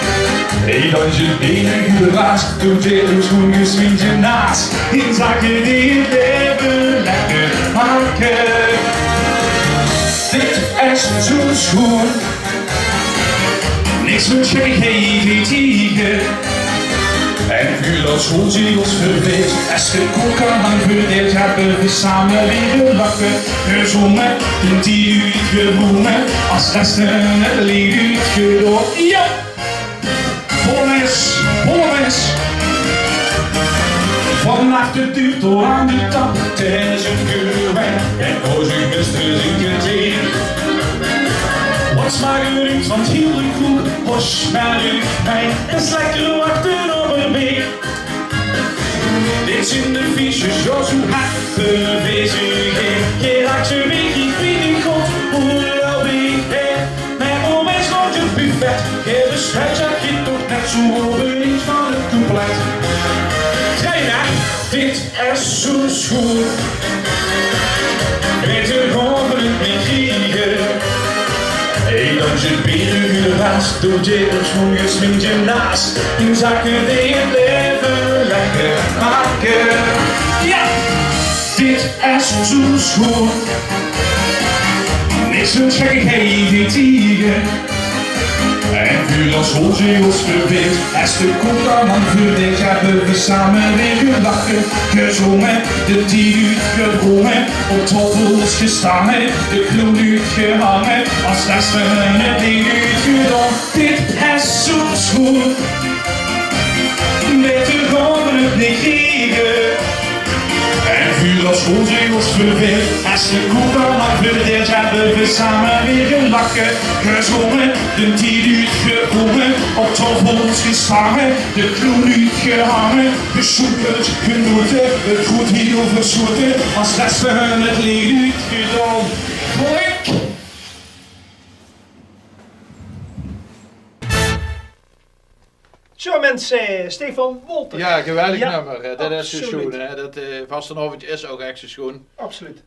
Hey, dan is het enige de raas. Toen zit een schoen geswindje naast. In zakken die het leven lekker maken. Dit is zo'n schoen. Niks mit sjekkigheid tiege. En vuur dat schoon zie os verbeeld. Es de koel kan lang verdeeld, höbbe we same weer gelache. Gezonge, den tied uutgedronge, as leste het leed uutgedoon. Ja! Polonaise, polonaise. Vannacht de duurt al aan de tap. Tijdens een geurwijn en als ik beste zingt het hier. Wat smaak er niet van heel goed, wat smaak ik mij. Is lekker wachten op een week. Dit zien de fiches, zoals hoe hard bewezen ik. Je raakt ze weg, ik weet niet god, hoe loop ik heen. Maar om eens rond het buffet, je besluit dat je toch net zo benieuwd van het couplet. Zijn er dit is zo'n schoen. Beter gewoon het niet kriegen. Hey, dan zit binnen de raas, doe je het schoen, je smint je naast. In zakken die het leven lekker maken. Ja, dit is zo'n schoen. Niks een gekke hevige tiger. En vuur als ons in ons verbeeld. Es de koel dan aan verdeeld, höbbe we same weer gelache. Gezonge, den tied uutgedronge. Op tafels gestange, de kloen uutgehange. As leste het leed uutgedoon. Dit is zo'n schoen. Beter gewoon het niet kriegen. En vuur als ons in ons verbeeld. Es de koel dan aan verdeeld, höbbe we same weer gelache. Gezonge, den tied uutgedronge. Op tafels gestange, de kloen uutgehange. Gesjoepeld, genoten, het goed hiel versoeten. As leste het leed uutgedoon. Klik! Zo, minse, Stefan Wolter. Ja, geweldig nummer. Eh, dat is zo absoluut. Sjoen, hè. Dat, eh, vastelaovendj is ouk ech zo sjoen. Absoluut.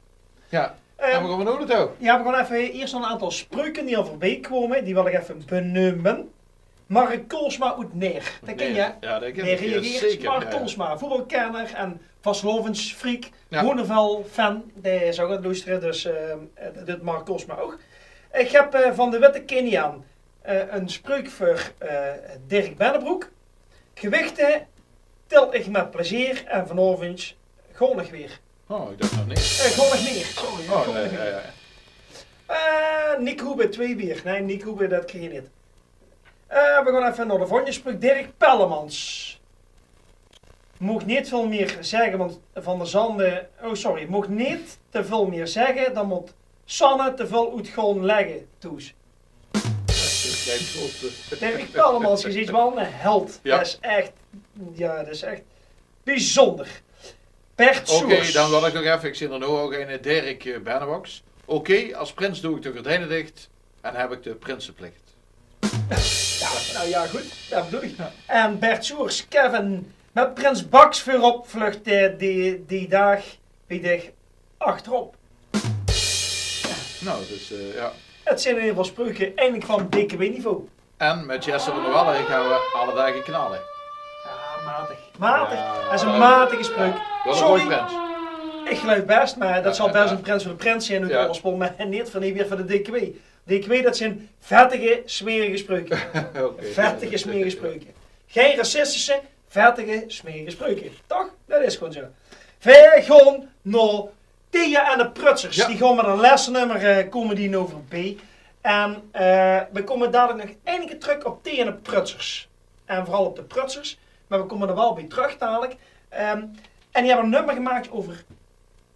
Ja. Ehm, en we gaon noe naotoe. Ja, we gaon effe iers nog 'n aantal spreuke die al veurbie kome. Die wil ik effe beneume. Mark Koolsma oet Neer. Dat ken je, hè? Ja, dat ken ik, ja, zeker, Mark Koolsma, voetbalkenner en vastelaovesfreak. Ja. Hoeneval-fan. Dae is ouk aan 't loestere, dus, ehm, dat deit Mark Koolsma ouk. Ik heb, eh, van de Witte Keniaan eh, 'n spreuk veur, eh, Dirk Bennebroek. Gewichte til ich mit plezeer en vanaovendj gaon ich weer. Oh, ik dacht nog niks. Eh, gaon ich neer, sorry. Oh, gaon ich neer. Ja, ja. Eh, Nick Hoebe, twee bier. Nee, Nick Hoebe, dat krieg je niet. Eh, we gaon effe nao de volgende spreuk. Dirk Pellemans. Moog neet väöl mier zegge, want Van der Zande, oh, sorry, moog neet te väöl mier zegge, dan mót Sanne te väöl oet gaon legge thoes. Dirk Pellemans, ge zeet waal 'ne held. Ja. Dat is echt, ja, dat is echt bijzonder. Bert Soers. Oké, dan wil ik nog effe, ik zeen d'r noe ouk eine, Dirk, eh, Bennebox. Oké, as prins doe ik de gordijne dicht en heb ik de prinseplicht. Ja, nou ja, good. Dat bedoel ik. Ja. En Bert Soers, Kevin, mit prins Bax veurop vlucht dae die, die daag bie dich achterop. Nou, dus, eh, ja. Het zeen in ieder geval spreuke, eigelik van D K W-niveau. En mit Jesse van der Wallen gaon we alle daag knalle. Ja, matig. Matig. Ja, dat is 'n matige spreuk. Ja. Waal 'ne goje prins. Sorry. Ik geluif best, maar dat zal best 'ne prins van de prins zeen oet Oorspel, maar neet van, die weer van de D K W. D K W, dat zeen vettige, smerige spreuke. Oké. Vettige, smerige spreuke. Gein racistische, vettige, smerige spreuke. Toch? Dat is gewoon zo. Veer gaon nao Thea en de Prutsers. Ja. Die gaon mit 'n lèste nummer, eh, kome die noe veurbie. En, eh, we kome dalik nog eine kier trök op Thea en de Prutsers. En veural op de Prutsers. Maar we kome d'r waal bie trök dalik. Ehm, en die hebbe 'n nummer gemaak euver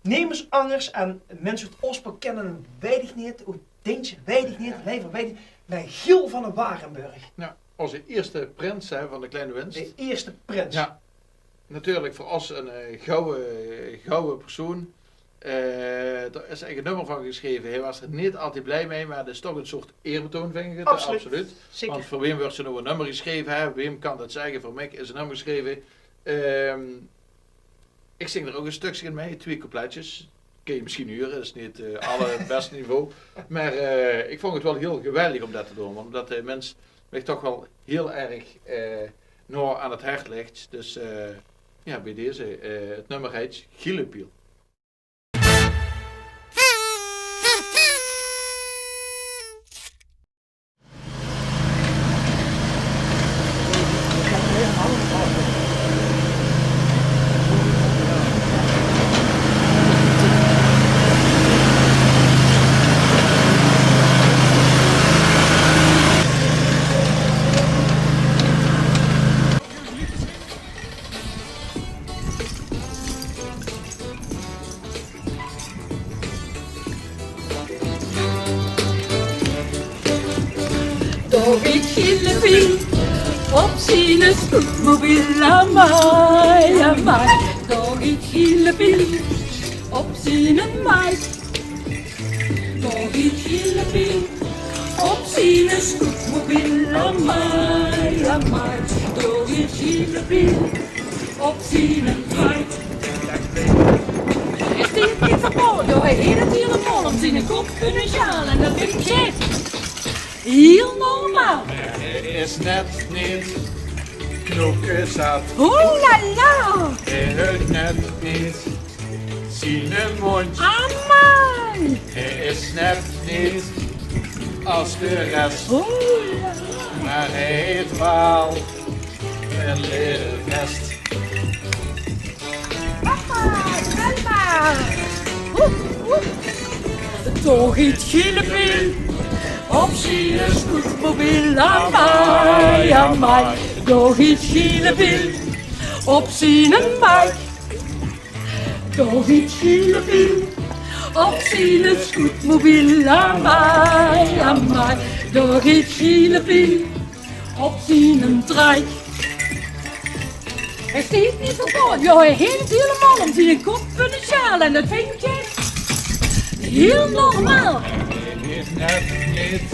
nemes angers en minse oet Ospel kenne 'm, weit ich neet, oet Dintj weit ich neet, Leiver weit ich, maar Giel van den Warenburg. Ja, ozze ierste prins, hè, van de Kleine Winst. De ierste prins. Ja, natuurlik veur ós 'n, eh, gouwe, gouwe persoon. Eh, d'r is eigelik 'n nummer van gesjreve. Hae waas d'r neet altied blij mei, maar 't is toch 'n soort eerbetoon, vinj ich 't. Absoluut. Absoluut. Zeker. Want veur weem wuuert zoe noe 'n nummer gesjreve, hè? Weem kan dat zegge? Veur mich is 'n nummer gesjreve Ehm, ik zing d'r ouk e stökske in mei, twieë coupletsjes. Kins se misschien hure, is neet, eh, allerbeste niveau. Mer, eh, ik vong 't wel hiel geweldig um det te doon, want umdet de mins mich toch wel hiel erg, eh, nao aan 't hert ligt. Dus, eh, jao, bie deze, eh, 't nummer heit Giele Piel. Dao geit Giele Piel op ziene scootmobiel, amai, amai. Dao geit Giele Piel op ziene mike. Dao geit Giele Piel op ziene scootmobiel, amai, amai. Dao geit Giele Piel op ziene mike. Is dit neet verbaod? Jao, hae haet 't hielemaol um ziene kop 'ne sjaal en det vinj ich hiel normaal. Hae is net neet knoepkes zat. Oh la la! Hae haet net neet ziene móndj. Amai! Hae is net neet es de res. Oh la la! Mer hae haet waal 'n lere vest. Papa, help me! Oep, oep. Dao geit Giele Piel op ziene scootmobiel, amai, amai. Dao geit Giele Piel op ziene mike. Dao geit Giele Piel op ziene scootmobiel, amai, amai. Dao geit Giele Piel op ziene trike. Hae steit neet verbaod. Jao, hae haet 't hielemaol um ziene kop 'ne sjaal en det vinj ich hiel normaal. Hae haet net neet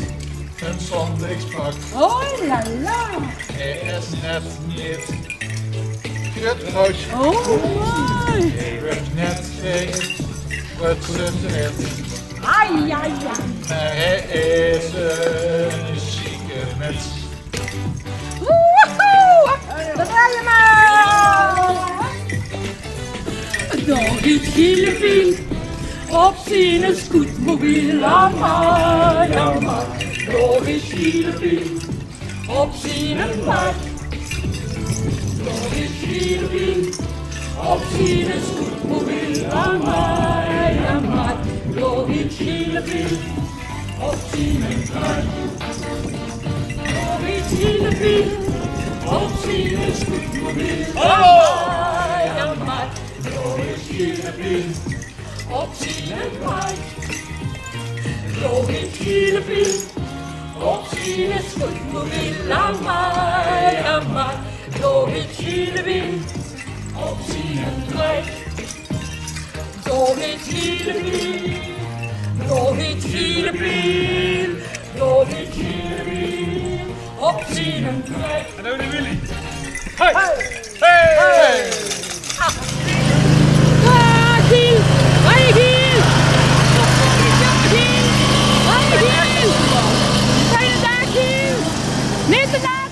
'n zóndigspak. Oh la la. Hae is net neet getrouwd. Oh mooi. Hae wuuert net gein prutser. Ai, ai, ai. Mer hae is 'ne sjieke mins. Woehoe! Dao geit Giele Piel op ziene scootmobiel, amai, amai. Dao geit Giele Piel op ziene mike. Dao geit Giele Piel op ziene scootmobiel, amai, amai. Dao geit Giele Piel op ziene trike. Dao geit Giele Piel op ziene scootmobiel, amai, amai. Dao geit Giele Piel op ziene trike. Dao geit Giele Piel op ziene scootmobiel, amai, amai. Dao geit Giele Piel op ziene trike. Dao geit Giele Piel, dao geit Giele Piel, dao geit Giele Piel op ziene trike. En dan de Willy. Hey! Hey! Hey! Ah. Daag Giel! Hoi Giel! Hoi Giel! Fijne daag Giel! Neet te laat!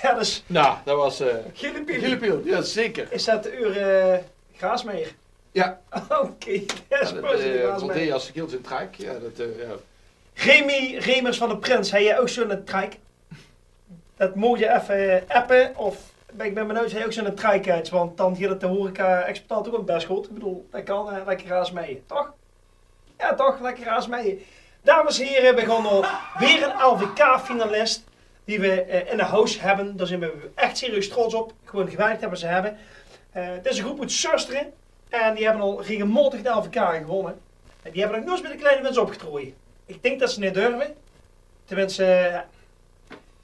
Jao, dus Nou, det waas, eh, Giele Piel. Giele Piel, jao, zeker. Is det eur, eh, graasmeier? Jao. Oké, det is Jao, det, pas 'ne eh, graasmeier. Voldeed as Giel zien trek. Jao, det, eh, jao. Remy Remers van de Prins, hae ouch zoe'n trek? Det mót geer effe appe, of, ich bin benuujd, hae ouch zoe'n trek haet, want dan geit 't de horeca-exploitant ouch bès good. Ich bedoel, det kan, eh, lekker graasmeie, toch? Jao, toch? Lekker graasmeie. Dames en hiere, we gaon nao weer 'n L V K-finalist die we, eh, in de house höbbe. Dao zeen we ech serieus trots op. Gewoon geweldig det we ze höbbe. Eh, 't is 'n groep oet Zöstere. En die höbbe al regelmaotig de L V K gewónne. En die höbbe nog noeats bie de Kleine Prins opgetraoje. Ich dink det ze neet durve. Tenminste, eh,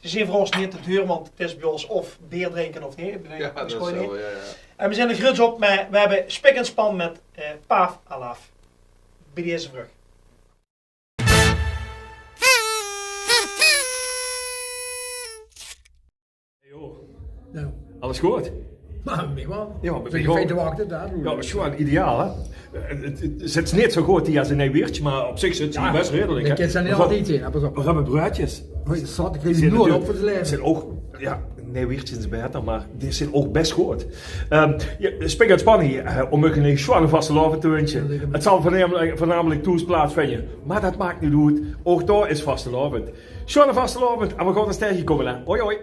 ze zeen veur ós neet te huur, want 't is bie ós of beer drinke of neet. Ich bedoel, Jao, det is gewoon neet. Jao, jao. En we zeen d'r gruuets op, mer we höbbe spik en span mit, eh, Paaf Alaaf. Bie deze vrug. Hey, ho. Noe, Alles good? Mer mich waal. Jao, mer mich waal. Fijn te wachte, hè? Jao, is gewoon ideaal, hè? Eh, 't, 't zit neet zoe good hie es in Nijwiertsje, mer op zich zit ze bès redelik, hè? Mer good, v'r höbbe bruuedjes. Zeen ouch, jao, Nijwiertsje is baeter, mer die zeen ouch bès good. Ehm, jao, Spik en Span hie, eh, óm uch ein sjoon vastelaovend te winse. 't Zal veurnamelik, veurnamelik thoes plaatsvinje, mer det maak neet oet. Ouch dao is vastelaovend. Sjoon vastelaovend en v'r gaon ós taengekómme, hè. Hoi, hoi.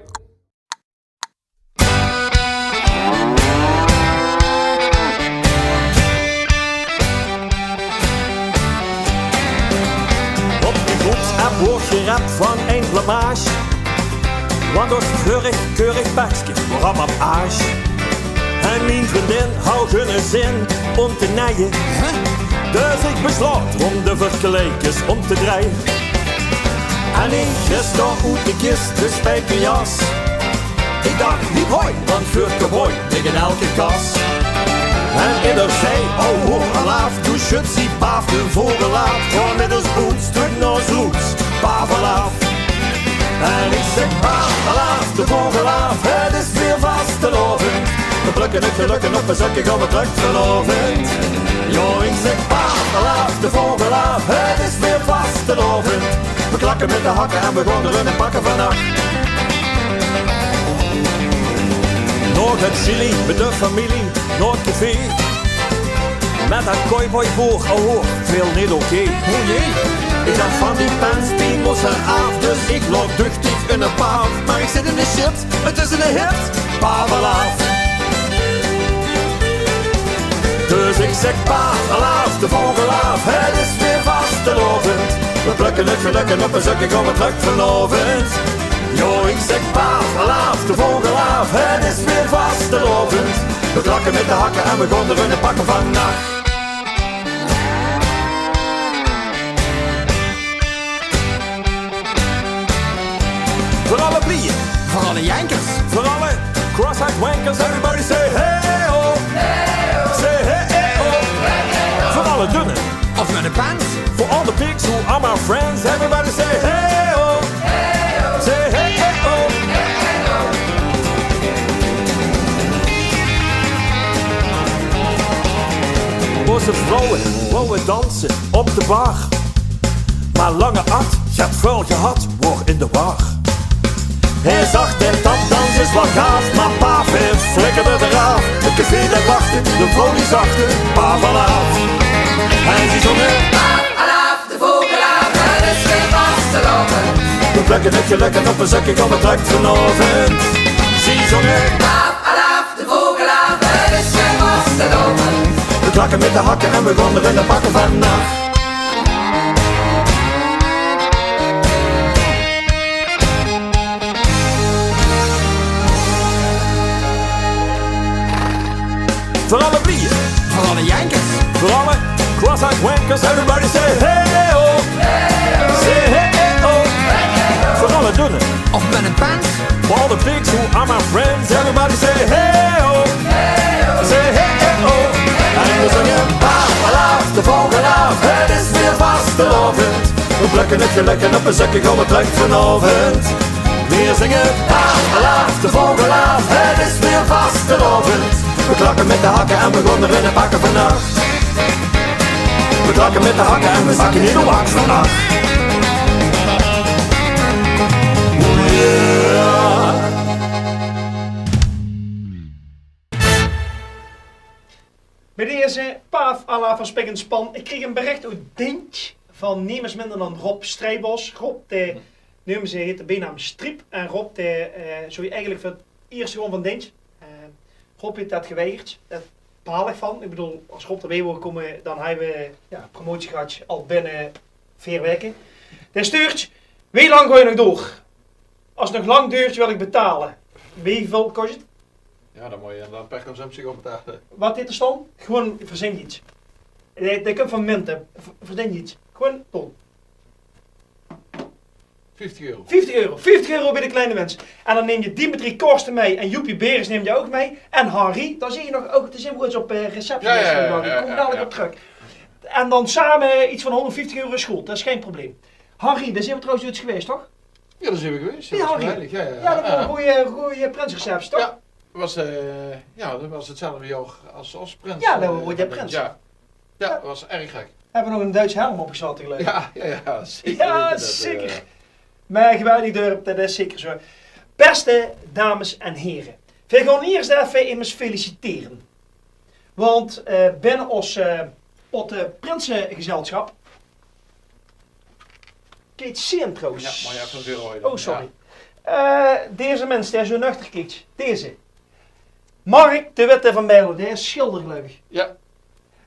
Op de groep en woort gerep van ein blamage. Want ós veurig keurig pekske waor op aas. En mien vriendin haw geine zin óm te neie. Dus ich besloot óm de verkleikes óm te dreie. En ich gis dao oet de kis de spijkerjas. Ich dach, hiep hoi, want veurke booi ligk in elke kas. En idder zag, o hoor, alaaf, doe sjuts die paaf de vogel aaf. Gaon mit ós boots trök nao Zoets, paaf alaaf. En ich zèk, paaf alaaf, de vogel aaf, 't is weer vastelaovend. V'r plökke 't gelök en op bezeuk gaon v'r trök vanaovend. Jao, ich zèk, paaf alaaf, de vogel aaf, 't is weer vastelaovend. V'r klakke mit de hakke en v'r gaon d'r eine pakke vannach. Nog get chili mit de femilie, nao 't café. Mit det cowboyboer, o hoor, väöl neet oké. O jee. Ich dach van die pens, die mótte aaf, dus ich laot duchtig eine paaf. Mer ich zit in de shit, 't is eine hit, paaf alaaf. Dus ich zèk, paaf alaaf, de vogel aaf, 't is weer vastelaovend. V'r plökke 't gelök en op bezeuk gaon v'r trök vanaovend. Jao, ich zèk, paaf alaaf, de vogel aaf, 't is weer vastelaovend. V'r klakke mit de hakke en v'r gaon d'r eine pakke vannach. Veur alle blieje. Veur alle jankers. Veur alle cross-eyed wankers. Everybody say hey ho. Say hey ho. Veur alle dunne. Of mit eine pens. For all the pigs who are my friends. Everybody say hey ho. Say hey ho. Ózze vrouwe wouwe danse op de bar. Mer Lange Ad, get väöl gehad, waor in de war. Hae zag det, det dans is waal gaaf, mer paaf, hae flikkerde d'raaf. 't Café det lachde, de vrouw die zachde, paaf alaaf. En zie zónge: paaf alaaf, de vogel aaf, 't is weer vastelaovend. V'r plökke 't gelök en op bezeuk gaon v'r trök vanaovend. Zie zónge: paaf alaaf, de vogel aaf, 't is weer vastelaovend. V'r klakke mit de hakke en v'r gaon d'r eine pakke vannach. Veur alle blieje. Veur alle jankers. Veur alle cross-eyed wankers. Everybody say hey ho. Say hey ho. Veur alle dunne. Of mit eine pens. For all the pigs who are my friends, everybody say hey ho. Say hey ho. En v'r zónge: paaf alaaf, de vogel aaf, 't is weer vastelaovend. V'r plökke 't gelök en op bezeuk gaon v'r trök vanaovend. V'r zónge: paaf alaaf, de vogel aaf, 't is weer vastelaovend. V'r klakke mit de hakke en v'r gaon d'r eine pakke vannach. V'r klakke mit de hakke en v'r zakke in de wak vannach. Bie deze paaf alaaf van Spik en Span. Ich kreeg ein berich oet Dintj van nemes minder dan Rob Strijbos. Rob, dae neumde ze, haet de bienaam Striep. En Rob, dae, eh, zów eigelik veur 't iers gewoon van Dintj. Eh, Rob haet det geweigerd. Dao baal ich van. Ich bedoel, es Rob d'rbie wou kómme, dan hadde v'r, jao, promotie gehad al binne veer waeke. Dae stuurt: wie lang gaon v'r nog door? Es 't nog lang doort, wil ich betale. Wieväöl kos 't? Jao, dan mót se inderdaad per consumptie gaon betale. Waat haet 'r staon? Gewoon verzin get. Dae, dae kump van Minte. V-, verzin get. Gewoon doon. Vieftig euro. Vieftig euro. Vieftig euro bie de kleine mins. En dan nums se Dimitri Korsten mei en Joepie Beres nums se ouch mei. En Henri, dan zeen v'r nog, ouch, dan zeen v'r oets op, eh, receptie. Jao, jao, jao, jao. Dao kómme v'r dalik op trök. En dan same get van hóngerdvieftig euro is good. Det is gein probleem. Henri, dao zeen v'r trouwens oets gewaes, toch? Jao, dao zeen v'r gewaes. Jao, Henri. Jao, jao, jao. Det waor ein gooj, gooj prinsereceptie, toch? Jao. Was, eh, ja, dat was hetzelfde jaor als, als prins. Ja, dat eh, woort jij prins. Ja. Ja, dat was erg gek. Höbbe we nog 'ne Duitse helm opgezat tegelijk. Ja, ja, ja, zeker. Ja, weten dat, zeker. Eh. Maar geweldig dörp, dat is zeker zo. Beste dames en heren, we gaan eerst even immers feliciteren. Want eh, binnen ons eh otte prinsengezelschap Keet zien trouwens. Ja, maar ja, van veel hoor je dan. Oh, sorry. Ja. Eh, deze mens, die is zo nuchter, Keet. Deze. Mark de Witte van Berlo, die is schilder, geloof ik. Ja.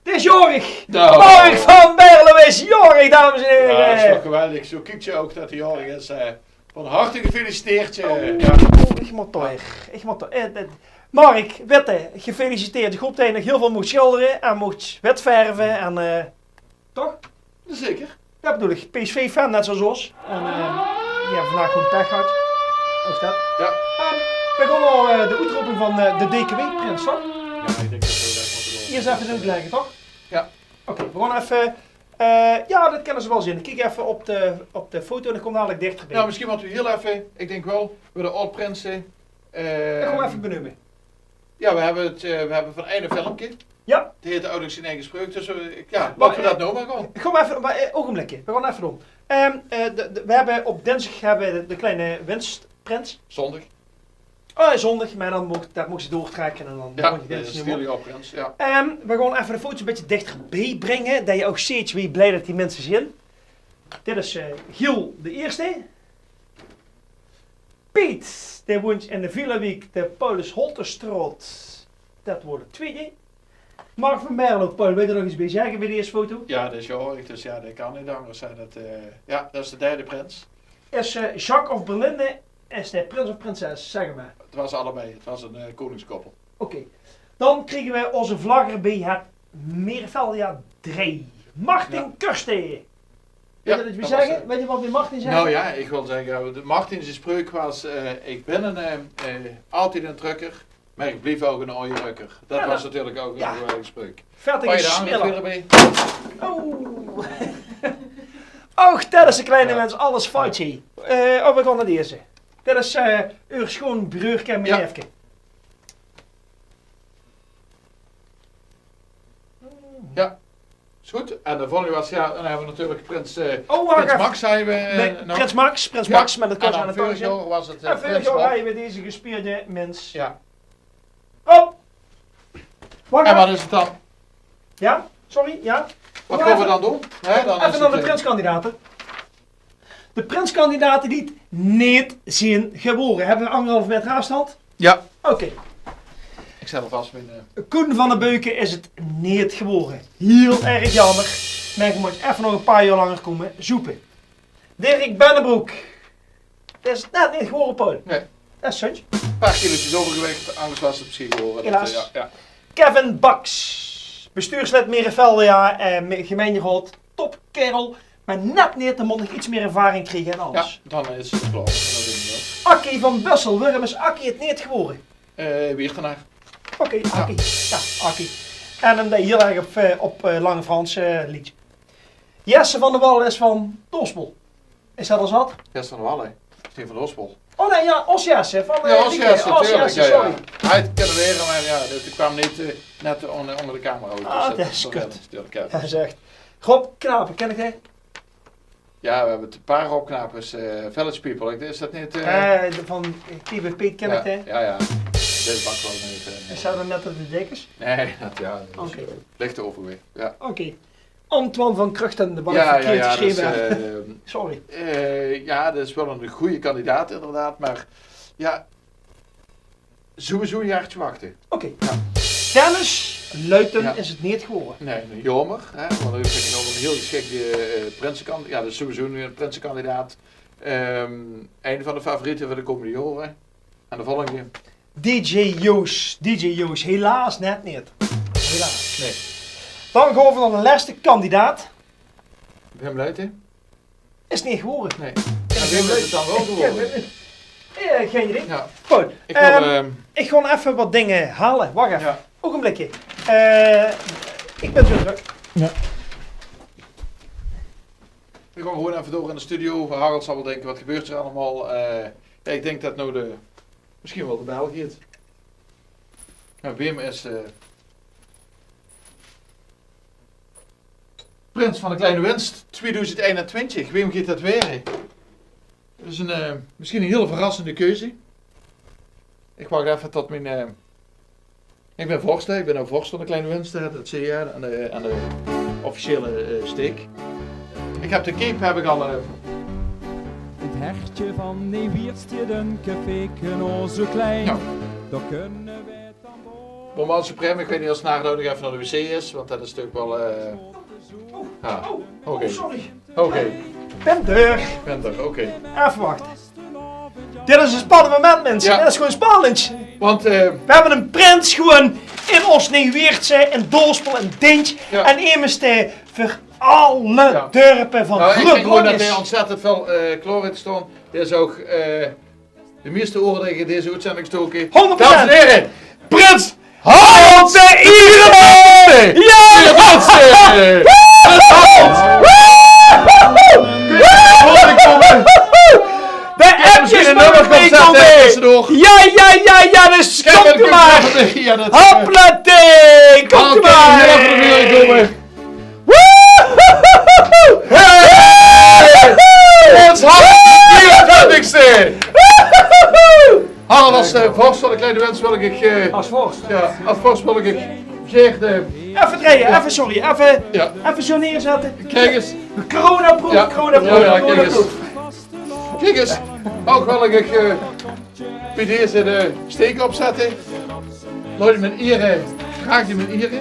Die is jorig. Nou. Mark van Berlo is jorig, dames en heren. Ja, dat is toch geweldig. Zo kiek je ook dat hij jorig is. Eh. Van harte gefeliciteerd. Eh. Oh, ja. Ik moet toch, ik moet toch. Eh, eh, Mark Witte, gefeliciteerd. Ik hoop dat je nog heel veel moet schilderen en moet witverven. En, eh, Toch? Zeker. Dat bedoel ik. P S V-fan, net zoals ons. En eh, die hebben vandaag gewoon pech gehad. Ook dat. Ja. Ehm, we gaan naar eh, de oetroping van eh, de D K W-prins, toch? Ja, ik denk dat we daar moeten door. Hier is even de uitleggen, toch? Ja. Oké, we gaan even... eh, ja, dat kunnen ze wel zien. Kijk even op de, op de foto en dan komt dadelijk dichterbij. Nou, misschien wat we heel even, ik denk wel, we de oud-prinsen... eh, ik ga hem even benoemen. Ja, we hebben het, eh, we hebben van Ein e filmke. Ja. Die heet Audax zien eigen spreuk. Dus eh, ik- ja, laten we dat nou maar gaan. Gewoon even, maar eh, ogenblikje. We gaan even doen. Ehm, eh, de, de- we hebben op dinsdag hebben we de, de kleine winstprins. Zondag. Oh, zondag, maar dan mocht, dat mocht ze doortrekken en dan Ja, mocht je de dinsdag niet meer. Studio prins. Ja. Ehm, we gaan even de foto's een beetje dichterbij brengen, dat je ook ziet wie blij dat die mensen zijn. Dit is eh, Giel de Eerste. Piet, die woont in de Villa-wiek, de Paulus Holtestraat. Dat wordt het tweede. Mark van Berlo, Paul, wil je er nog iets bij zeggen bij deze foto? Ja, dat is jorig, dus ja, dat kan niet anders. Hè. Dat, eh, ja, dat is de derde prins. Is eh, Jacques of Berlinde, is de prins of prinses? Zeg maar. Het was allebei, het was een eh, koningskoppel. Oké. Dan krijgen we onze vlagger bij het Merefeldia drie. Martin Ja. Kersten. Weet Ja, je wat we dat was zeggen? het. Weet je wat we Martin zeggen? Nou ja, ik wil zeggen, de Martin zijn spreuk was, eh, ik ben een, eh, eh, altijd een trucker, maar ik blijf ook een oude rukker. Dat Ja, was dat- natuurlijk ook een ja. geweldige spreuk. Vettige Pak je de andere smiller. twee erbij? Oh. Och, dat is de kleine Ja. mens, alles foutje. Eh, oh, we gaan naar deze. Dat is eh uw schoonbroerke en mijn Ja. neefke. Ja, is goed. En de volgende was, ja, dan hebben we natuurlijk prins, eh, Oh, wacht prins even. Max. Hebben we, Nee, eh, nog. Prins Max, prins Ja, Max met het en kostje dan aan de vorig touwtje. Jaar was het eh, En vorig prins jaar Rob. Hadden we deze gespeelde mens. Ja. Oh! Wacht En even. Wat is het dan? Ja? Sorry, ja? Wat Wacht gaan we even. dan doen? Hè, dan Even is naar de het, eh, prinskandidaten. De prinskandidaten die het niet zijn geworden. Hebben we anderhalve meter afstand? Ja. Oké. Ik zet alvast mijn... eh, Koen van der Beuken is het niet geworden. Heel erg jammer. Maar je moet even nog een paar jaar langer komen zoepen. Dirk Bennebroek. Dat is het net niet geworden, Paul. Nee. Dat is zonde. Een paar kilo's overgewicht, anders was het misschien geworden. Helaas. Ja, ja. Kevin Baks. Bestuurslid Merefeldia, eh, me- gemeenteraad. Topkerel. Maar net niet, dan moet nog iets meer ervaring krijgen en alles. Ja, dan is het klaar. Dan doen we dat. Akkie van Bussel, waarom is Akkie het niet geworden? Eh, Wiertenaar. Oké, Ja. Akkie. Ja, Akkie. En hem deed heel erg op, eh, op eh, Lange Frans eh, liedje. Jesse van der Wal is van Dorspel. Is dat al zat? Jesse van der Wal, hè? Is die van Dorspel? Oh nee, ja, Os Jesse. Van, eh, Ja, Os Jesse, sorry. Ja, ja. Hij had kunnen weren, maar ja, dat kwam niet eh, net onder, onder de camera uit. Ah, dus dat is kut. Natuurlijk, ja. Dat is echt. Rob Knapen, ken ik die? Ja, we hebben een paar opknapers. Eh, Village People, is dat niet... eh, Eh, van Kiebe Piet ken ik, hè? Ja, ja. Deze bak wel niet. Eh, Is dat dan net op de dikkers? Nee, dat, ja, dat is Oké. eh, lichte overgewicht. Ja. Oké. Antoine van Kruchten, de bal Ja, ja, verkeerd ja, dus, geschreven. eh, Sorry. eh, ja, dat is wel een goede kandidaat inderdaad, maar ja, sowieso een jaartje wachten. Oké. Dennis Luiten Ja. is het niet geworden. Nee, nee, jammer. Hè? Want ik vind hem wel een heel geschikte eh, prinsenkandidaat. Ja, dat is sowieso nu een prinsenkandidaat. Ehm, een van de favorieten voor de komende jaren. En de volgende? D J Joos. D J Joos. Helaas net niet. Helaas. Nee. Dan gaan we naar de laatste kandidaat. Wim Luiten? Is niet geworden. Nee. En wie is het dan wel geworden? Ja, geen idee. Ja. Goed. Ik wil, ehm, ehm, ik ga even wat dingen halen. Wacht even. Ja. Ogenblikje. Eh, ik ben zo terug. Ja. We gaan gewoon even door in de studio. Harold zal wel denken, wat gebeurt er allemaal? Eh, ja, ik denk dat nou de, misschien wel de bel gaat. Noe, wem is, eh, prins van de Kleine Winst tweeduizend einentwintig? Wem geit det waere? Det is ein, eh, mesjien ein hiel verrassende keuze. Ich wach effe tot mien, eh, ich bön vors, hè. Ich bön noe vors van de Kleine Winst, hè. Det zeen ze aan de, aan de officiële, eh, steek. Ich höb de cape, höb ich al, eh, 't Hertje van Neewiertje, den café Keno zo klein. Jao. Dao kunne we dan door. Bonbon Suprême, ich weit neet of Snardo nog effe nao de wc is, want det is natuurlik waal, eh, jao. Oké. Sorry. Oké. Bön d'r. Bön d'r, oké. Effe wachte. Dit is ein spannend moment, minse. Jao. Dit is gewoon spannend. Want, eh, we höbbe eine prins gewoon in Os Neewiertse, in Doorspel, in Dintj. Jao. En emes dae veur alle dörpe van Groot-Brittannië is. Noe, ich dink gewoon det d'r ontzettend väöl, eh, klaor haet staon. Dit is ouch, eh, de meiste oere die ich in deze oetzending gestoke höb. Honderd procent. Dames en here, Prins Harold de Ierste! Jao! Ierste! Prins Harold! De appjes moge binnekómme. Jao, jao, jao, jao, dus kóm d'r mer. Jao, det, eh, Hopplatee, kóm d'r mer. Oké, jao, veur de muur kómme. Woehoe! Hey! Prins Harold de vierentwintigste! Harold, es, eh, vors van de Kleine Winst wil ich, eh, es vors, jao, es vors wil ich gaer, eh, effe drejje, effe, sorry, effe, jao, effe zo neerzètte. Kiek ins. Coronaproof, jao, coronaproof, jao, jao, kiek ins. Coronaproof. Kiek ins, ouch wil ich, eh, bie deze de steek opzètte. Laot 'm in iere, draag 'm in iere.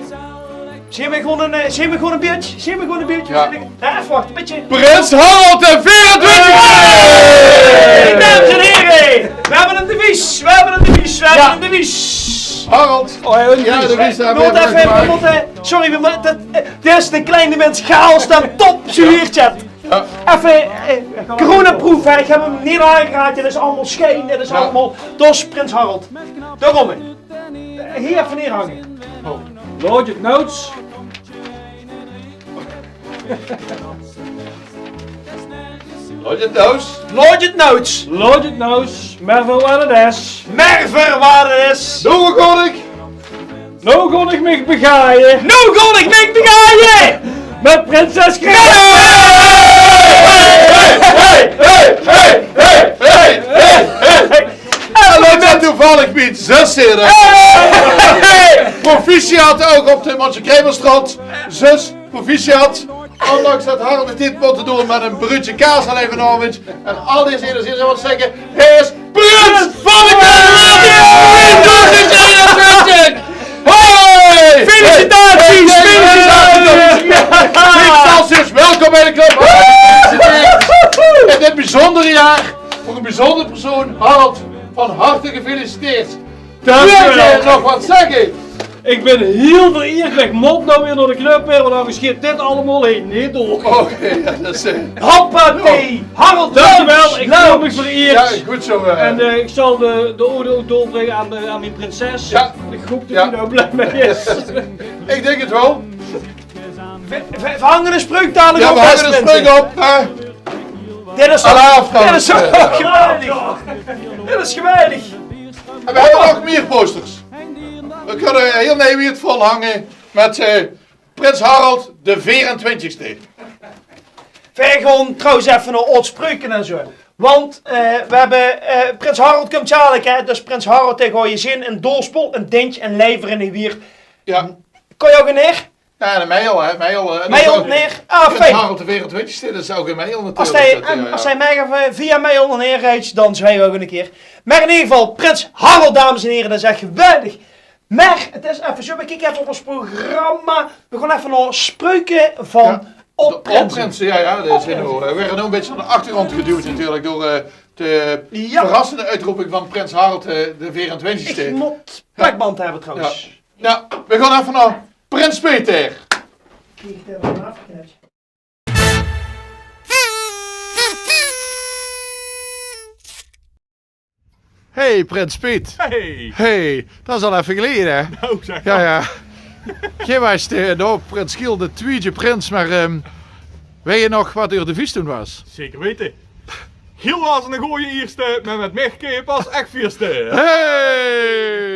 Zeen we gewoon ein, eh, zeen we gewoon ein bietje? Zeen we gewoon ein bietje? Jao. Jao, effe wachte, ein bietje. Prins Harold de veerentwintigste! Hey, dames en here, we höbbe ein devies, we höbbe ein devies, we höbbe ein devies. Harold. Oh, jao, ein devies. Jao, de devies höbbe we effe gemaak. We mótte, sorry, we mótte, det, eh, dit is de Kleine Winst gehaald, staon top, zo hie, chat. Jao. Effe, eh, coronaproof, hè. Ich höb 'm neet aangeraak. 't Is allemaol sjein. 't Is allemaol, det is Prins Harold. Daorum, hè. Eh, hie effe neerhange. Oh. Laot 't noe ins. Laot 't noe ins. Laot 't noe ins. Laot 't noe ins. Mer veur waat 't is. Mer veur waat 't is. Noe gaon ich Noe gaon ich mich begaaie. Noe gaon ich mich begaaie! Mit prinses Christa! Hey, hey, hey, hey! En det is toevallig mien zus, hè. Hey! Proficiat ouch op de Monse Kruiberstraot. Zus, proficiat. Ondanks det Harold 't haet mótte doon mit ein bruudje kaas allein vanaovend. En al die zin zin waat zègke. Hae is prins van de Kruiberstraot tweeduizend eenentwintig! Hey! Felicitaties! Hey, hey, hey, hey, hey, hey. Felicitaties! Welkom bie de club! Gefeliciteerd! In dit biezunjer jaor, veur ein biezunjer persoon, Harold, van harte gefeliciteerd. Dank u wel. Wilt u nog wat zeggen? Ik ben heel vereerd, maar ik moet nou weer naar de club, hè, want anders gaat dit allemaal heen niet door. Oké, ja, dat is, eh, hoppatee! Harold, dank u wel, ik voel me vereerd. Ja, goed zo, eh. En, eh, ik zal de, de ode ook doorbrengen aan de, aan mijn prinses. Ja. Ik hoop dat die er ook blij mee is. Ik denk het wel. We, we, we hangen de spreuk dadelijk op, beste mensen. Ja, we hangen de spreuk op, hè. Dit is toch, dit is toch geweldig. Dit is geweldig. En we hebben nog meer posters. We kunnen heel Nijwieërt volhangen met, eh, Prins Harold de veerentwintigste. Veer gaon trouwens effe nao aod spreuke en zo. Want, eh, we hebbe, eh, Prins Harold kump dalik, hè. Dus Prins Harold, dae gaon je zeen in Doorspel, in Dintj, in Lever en in Wieërt. Ja. Kan je ook in Heer? Ja, de mail, hè. Mail, eh, mail, Neer. Ah, fijn. Prins Harold de veerentwintigste, dat is ook in mail natuurlijk. Als hij, eh, als hij mij even via mail neerrijdt, dan zijn we ook een keer. Maar in ieder geval, Prins Harold, dames en heren, dat is echt geweldig. Mer 't is effe zo, we kieke effe op ós programma. We gaon effe nao spreuke van de aod-prinse. Ja, ja, dat is inderdaad. We werden nog een beetje aan de achtergrond geduwd natuurlijk door, eh, de verrassende uitroeping van prins Harold, eh, de veerentwintigste. Ich mót plakband hebbe trouwens. Ja. Nou, we gaon effe nao prins Peter. Hey, prins Piet. Hey. Hey, dat is al effe geleje, hè? Nou, zeg. Ja, ja. Geer waas de, de prins Giel de twiede prins, mer, ehm, weit geer nog wat eur devies toen waas? Zeker wete. Giel waas eine gooje ierste, mer mit mich kins se pas ech vierste. Hey!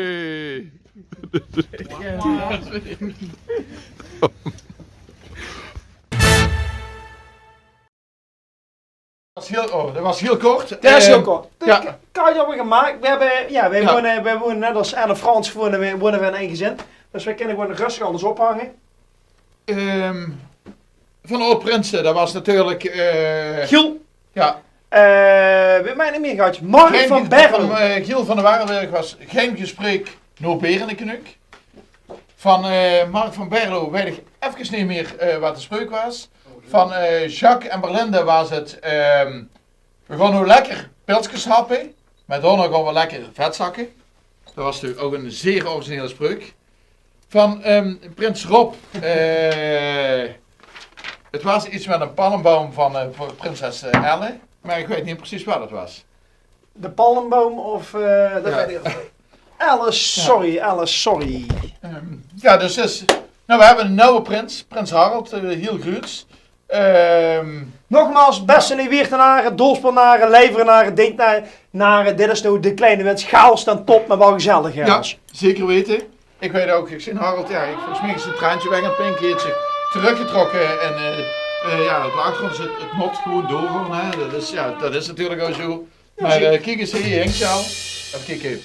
Dat was heel, oh, dat was heel kort. Dat is heel kort. Dat kan je allemaal gaan maken. We hebben, ja, wij wonen, wij wonen net als Anne Frans wonen, wij, wonen we in één gezin. Dus wij kunnen gewoon rustig alles ophangen. Ehm, van de oud-prinsen, dat was natuurlijk, eh, Giel. Ja. Eh, wie mijn niet meer gehad? Mark van Berlo. Van, eh, Giel van der Warenberg was geen gesprek, no beer in de knuuk. Van, eh, Mark van Berlo weet ik even niet meer, eh, wat de spreuk was. Van, eh, Jacques en Berlinde was het, ehm, we gaan nu lekker pilskes happen, maar daarna gaan we lekker vetzakken. Dat was natuurlijk ook een zeer originele spreuk. Van, ehm, prins Rob, eh, het was iets met een palmboom van, eh, voor prinses, eh, Elle, maar ik weet niet precies wat het was. De palmboom of, eh, dat weet ik niet. Alice, sorry, Alice, sorry. Ehm, ja, dus is, nou, we hebben een nieuwe prins, prins Harold, eh, heel groot. Ehm, nogmaals, beste Nieuwwieërtenaren, Dolspelnaren, Leiverenaren, Dintenaren, dit is nou de kleine wens. Chaos ten top, maar wel gezellig, ja, zeker weten. Ik weet ook, ik zin Harold, ja, ik, volgens mij is het traantje weg en Pinky heeft zich teruggetrokken. En, eh, eh, ja, op de achtergrond is het, het moet gewoon doorgaan, hè. Dat is, ja, dat is natuurlijk ook zo. Maar, eh, kiek eens hier, Henk, Sjaal. Even kijken.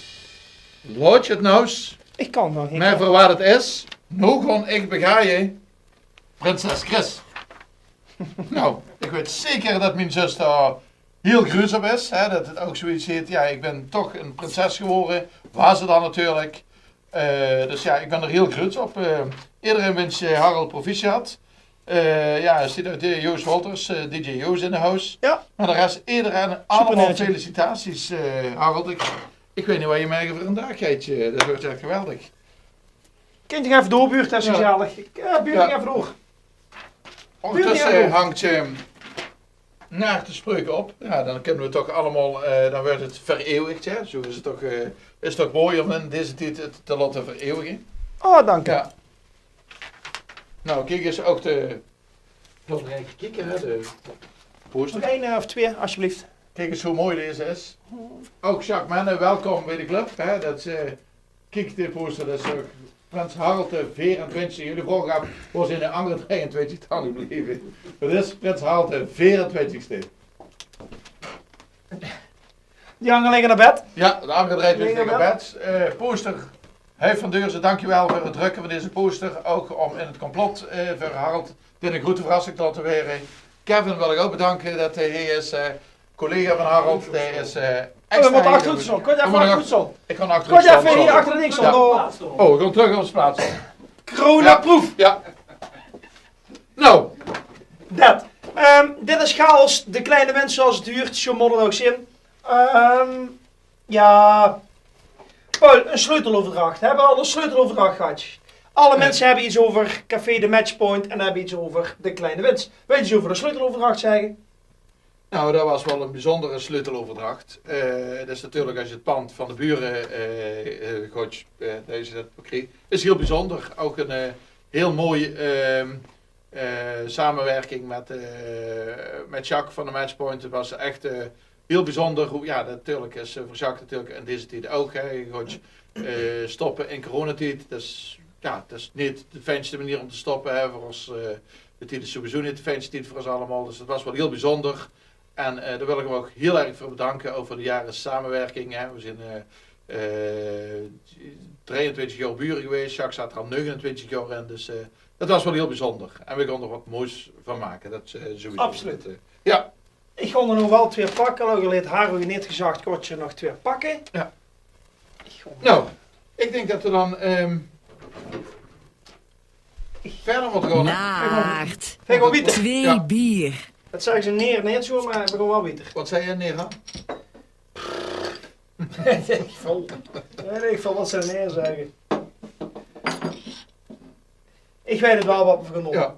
Laat je het nou eens. Ik kan nog niet. Maar voor wat het is, nou gewoon echt begaaien. Prinses Chris. Nou, ik weet zeker dat mijn zuster heel gruuts op is, hè, dat het ook zoiets heet. Ja, ik ben toch een prinses geworden. Was het dan natuurlijk. Eh, dus ja, ik ben er heel gruuts op. Eh, iedereen wens, eh, Harold proficiat. Eh, ja, er zit ook de Joost Wolters, eh, D J Joost in de house. Ja. Maar de rest, iedereen, allemaal felicitaties, eh, Harold. Ik, ik weet niet wat je mij voor een dag geeft. Eh, dat wordt echt geweldig. Kint toch effe door, buurt, dat is gezellig. Ik, eh, buurt, ja, effe door. Ondertussen hangt, eh, naar de spreuken op. Ja, dan kunnen we toch allemaal, eh, dan wordt het vereeuwigd, hè. Zo is het toch, eh, is toch mooi om in deze tijd het te laten vereeuwigen. Oh, dank je. Ja. Nou, kijk eens, ook de, nog even kijken, hè, de poster. Nog één, eh, of twee, alsjeblieft. Kijk eens hoe mooi deze is. Ook Jacques Menne, welkom bij de club, hè. Dat is, eh, Kiek, de poster, dat is, eh, prins Harold de veerentwintigste. Jullie vroegen af, waar zijn de andere drieëntwintig dan gebleven? Dat is prins Harold de veerentwintigste. Die andere liggen naar bed. Ja, de andere drieëntwintig liggen naar bed. Eh, poster. Huif van Deurzen, dankjewel voor het drukken van deze poster. Ook om in het complot, eh, voor Harold dit een grote verrassing te laten weren. Kevin wil ik ook bedanken dat hij hier is. Eh, collega van Harold, die is, eh, extra... Oh, we moeten achteruit staan. Kom je even achteruit staan? Ik kan achteruit staan. Kom je even hier achter de ding staan. Ja. Oh, we gaan terug op onze plaats. Coronaproof. Ja. Nou. Dat. Ehm, dit is chaos. De kleine wens zoals het huurt. Zo moet het ook zijn. Ehm, ja. Paul, een sleuteloverdracht. Hebben we al een sleuteloverdracht gehad? Alle mensen hebben iets over Café de Matchpoint en hebben iets over de kleine wens. Wil je iets over de sleuteloverdracht zeggen? Nou, dat was wel een bijzondere sleuteloverdracht. Eh, dat is natuurlijk als je het pand van de buren, eh, eh, gooit, eh, dat is het, oké. Is heel bijzonder. Ook een, eh, heel mooi, ehm, eh, samenwerking met, eh, met Jacques van de Matchpoint. Het was echt, eh, heel bijzonder. Hoe, ja, natuurlijk is, eh, voor Jacques natuurlijk in deze tijd ook, hè. Je gooit, eh, stoppen in coronatijd. Dat is, ja, dat is niet de fijnste manier om te stoppen, hè. Voor ons, eh, de tijd is sowieso niet de fijnste tijd voor ons allemaal. Dus het was wel heel bijzonder. En, eh, daar wil ik hem ook heel erg voor bedanken, over de jaren samenwerking, hè. We zijn, eh, eh, drieëntwintig jaar buren geweest. Jacques zat er al negenentwintig jaar in. Dus, eh, dat was wel heel bijzonder. En we gaan er wat moois van maken. Dat, eh, sowieso. Absoluut. Dat, eh, ja. Ik ga er nog wel twee pakken. Al geleerd Harold net gezegd, kortje nog twee pakken. Ja. Ik ga... Nou, ik denk dat we dan, ehm, verder moeten gaan, hè? Naart. Twee bier. Dat zeggen ze neer, net zo, maar we gaan wel wieter. Wat zei je, neer, hè? Weet ik veel. Weet ik veel wat ze neer zeggen. Ik weet het wel wat we gaan doen. Ja.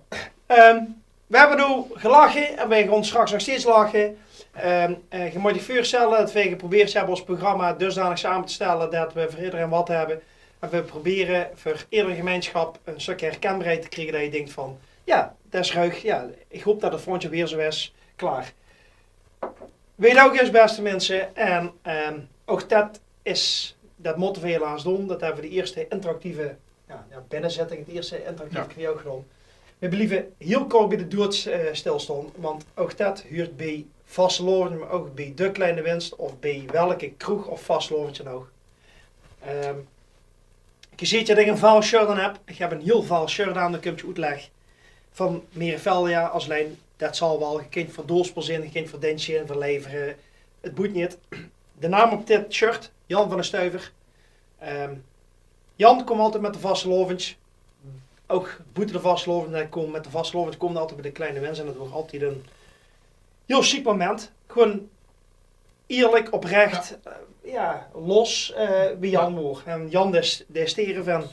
Ehm, we hebben nu gelachen en we gaan straks nog steeds lachen. Ehm, eh, je moet je voorstellen dat we geprobeerd hebben ons programma dusdanig samen te stellen dat we voor iedereen wat hebben. En we proberen voor iedere gemeenschap een stukje herkenbaarheid te krijgen dat je denkt van, ja, dat is ruig. Ja, ik hoop dat het volgend jaar weer zo is. Klaar. Weet ook eens, beste mensen. En, ehm, ook dat is det mótte v'r helaas doon. Det höbbe v'r de ierste interactieve, jao, jao, binnezitting, 't ierste interactieve Jao. Kwarteer ouch gedaon. V'r blieve hiel kort bie de doeëd, eh, stilstaon, want ouch det huurt bie vastelaovend, mer ouch bie de kleine winst of bie welke kroeg of vastelaovendje ouch. Ehm, Geer zeet det ich ein vaal shirt aan höb. Ich höb ein hiel vaal shirt aan, dan kump oetleg van Merefeldia as lien. Det zal waal, geer kint veur Doosper zeen, geer kint veur Dentje zeen, veur Leivere. 't Boeit neet. De naam op dit shirt, Jan van de Stuiver. Ehm, Jan kump altied mit de vastelaovend. Ouch boete de vastelaovend, hae kump mit de vastelaovend, kump altied bie de kleine winst. En det waor altied ein hiel sjiek moment. Gewoon ierlik, oprech, eh, jao, los, eh, wie Jan waor. En Jan, dae is, dae is stierf en